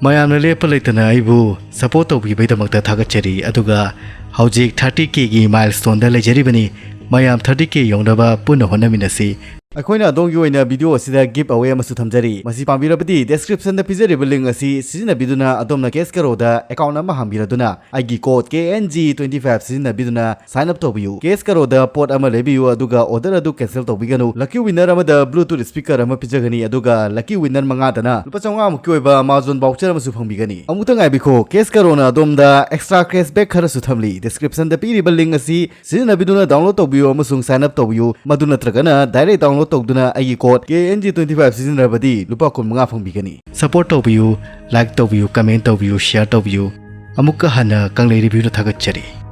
ꯃꯌꯥꯝꯅ ꯂꯦꯞꯄ ꯂꯩꯇꯅ ꯑꯩꯕꯨ ꯁꯄꯣꯔꯠ ꯇꯧꯕꯤꯕꯩꯗꯃꯛꯇ ꯊꯥꯒꯠꯆꯔꯤ, ꯑꯗꯨꯒ ꯍꯧꯖꯤꯛ ꯊꯥꯔꯇꯤ ꯀꯦꯒꯤ ꯃꯥꯏꯜꯁ꯭ꯇꯣꯟꯗ ꯂꯩꯖꯔꯤꯕꯅꯤ꯫ ꯃꯌꯥꯝ ꯊꯥꯔꯇꯤ ꯀꯦ ꯌꯧꯅꯕ ꯄꯨꯟꯅ ꯍꯣꯠꯅꯃꯤꯟꯅꯁꯤ꯫ ꯑꯩꯈꯣꯏꯅ ꯑꯗꯣꯝꯒꯤ ꯑꯣꯏꯅ ꯚꯤꯗꯤꯑꯣ ꯑꯁꯤꯗ ꯒꯤꯐ ꯑꯋꯦ ꯑꯃꯁꯨ ꯊꯝꯖꯔꯤ꯫ ꯃꯁꯤ ꯄꯥꯝꯕꯤꯔꯕꯗꯤ ꯗꯦꯁꯀ꯭ꯔꯤꯞꯁꯟꯗ ꯄꯤꯖꯔꯤꯕ ꯂꯤꯡ ꯑꯁꯤ ꯁꯤꯖꯤꯟꯅꯕꯤꯗꯨꯅ ꯑꯗꯣꯝꯅ ꯀꯦꯁ ꯀꯔꯣꯗ ꯑꯦꯀꯥꯎꯟ ꯑꯃ ꯍꯥꯡꯕꯤꯔꯗꯨꯅ ꯑꯩꯒꯤ code K N G twenty five ꯁꯤꯖꯤꯟꯅꯕꯤꯗꯨꯅ ꯁꯥꯏꯟ ꯑꯞ ꯇꯧꯕꯤꯌꯨ꯫ ꯀꯦꯁ ꯀꯔꯣꯗ ꯄꯣꯠ ꯑꯃ ꯂꯩꯕꯤꯌꯨ, ꯑꯗꯨꯒ ꯑꯣꯔꯗꯔ ꯑꯗꯨ ꯀꯦꯟꯁꯦꯜ ꯇꯧꯕꯤꯒꯅꯨ꯫ ꯂꯛꯀꯤ ꯋꯤꯟꯅꯔ ꯑꯃꯗ ꯕ꯭ꯂꯨꯇꯨꯠ ꯁ꯭ꯄꯤꯀꯔ ꯑꯃ ꯄꯤꯖꯒꯅꯤ, ꯑꯗꯨꯒ ꯂꯛꯀꯤ ꯋꯤꯟꯅꯔ ꯃꯉꯥꯗꯅ ꯂꯨꯄꯥ ꯆꯥꯝꯃꯉꯥ ꯃꯨꯛꯀꯤ ꯑꯣꯏꯕ ꯑꯦꯃꯥꯖꯣꯟ ꯚꯥꯎꯆꯔ ꯑꯃꯁꯨ ꯐꯪꯕꯤꯒꯅꯤ꯫ ꯑꯃꯨꯛꯇ ꯉꯥꯏꯕꯤꯈꯣ, ꯀꯦꯁ ꯀꯔꯣꯅ ꯑꯗꯣꯝꯗ ꯑꯦꯛꯁꯇ꯭ꯔꯥ ꯀꯦꯁꯕꯦꯛ ꯈꯔꯁꯨ ꯊꯝꯂꯤ꯫ ꯗꯦꯁꯀ꯭ꯔꯤꯞꯁꯟꯗ ꯄꯤꯔꯤꯕ ꯂꯤꯡ ꯑꯁꯤ ꯁꯤꯖꯤꯟꯅꯕꯤꯗꯨꯅ ꯗꯥꯎꯟꯂꯣꯗ ꯇꯧꯕꯤꯌꯨ ꯑꯃꯁꯨꯡ ꯁꯥꯏꯟ ꯑꯞ ꯇꯧꯕꯤꯌꯨ꯫ ꯃꯗꯨ ꯅꯠꯇ꯭ꯔꯒꯅ ꯗꯥꯏꯔꯦꯛ ꯗꯥꯎꯟꯂꯣꯗ ꯇꯧꯗꯨꯅ ꯑꯩꯒꯤ code K N G twenty five ꯁꯤꯖꯤꯟꯅꯔꯕꯗꯤ ꯂꯨꯄꯥ ꯀꯨꯟꯃꯉꯥ ꯐꯪꯕꯤꯒꯅꯤ꯫ ꯁꯄꯣꯔꯠ ꯇꯧꯕꯤꯌꯨ, ꯂꯥꯏꯛ ꯇꯧꯕꯤꯌꯨ, ꯀꯃꯦꯟ ꯇꯧꯕꯤꯌꯨ, ꯁꯤꯌꯔ ꯇꯧꯕꯤꯌꯨ꯫ ꯑꯃꯨꯛꯀ ꯍꯟꯅ ꯀꯪꯂꯩ ꯔꯤꯚ꯭ꯌꯨꯅ ꯊꯥꯒꯠꯆꯔꯤ꯫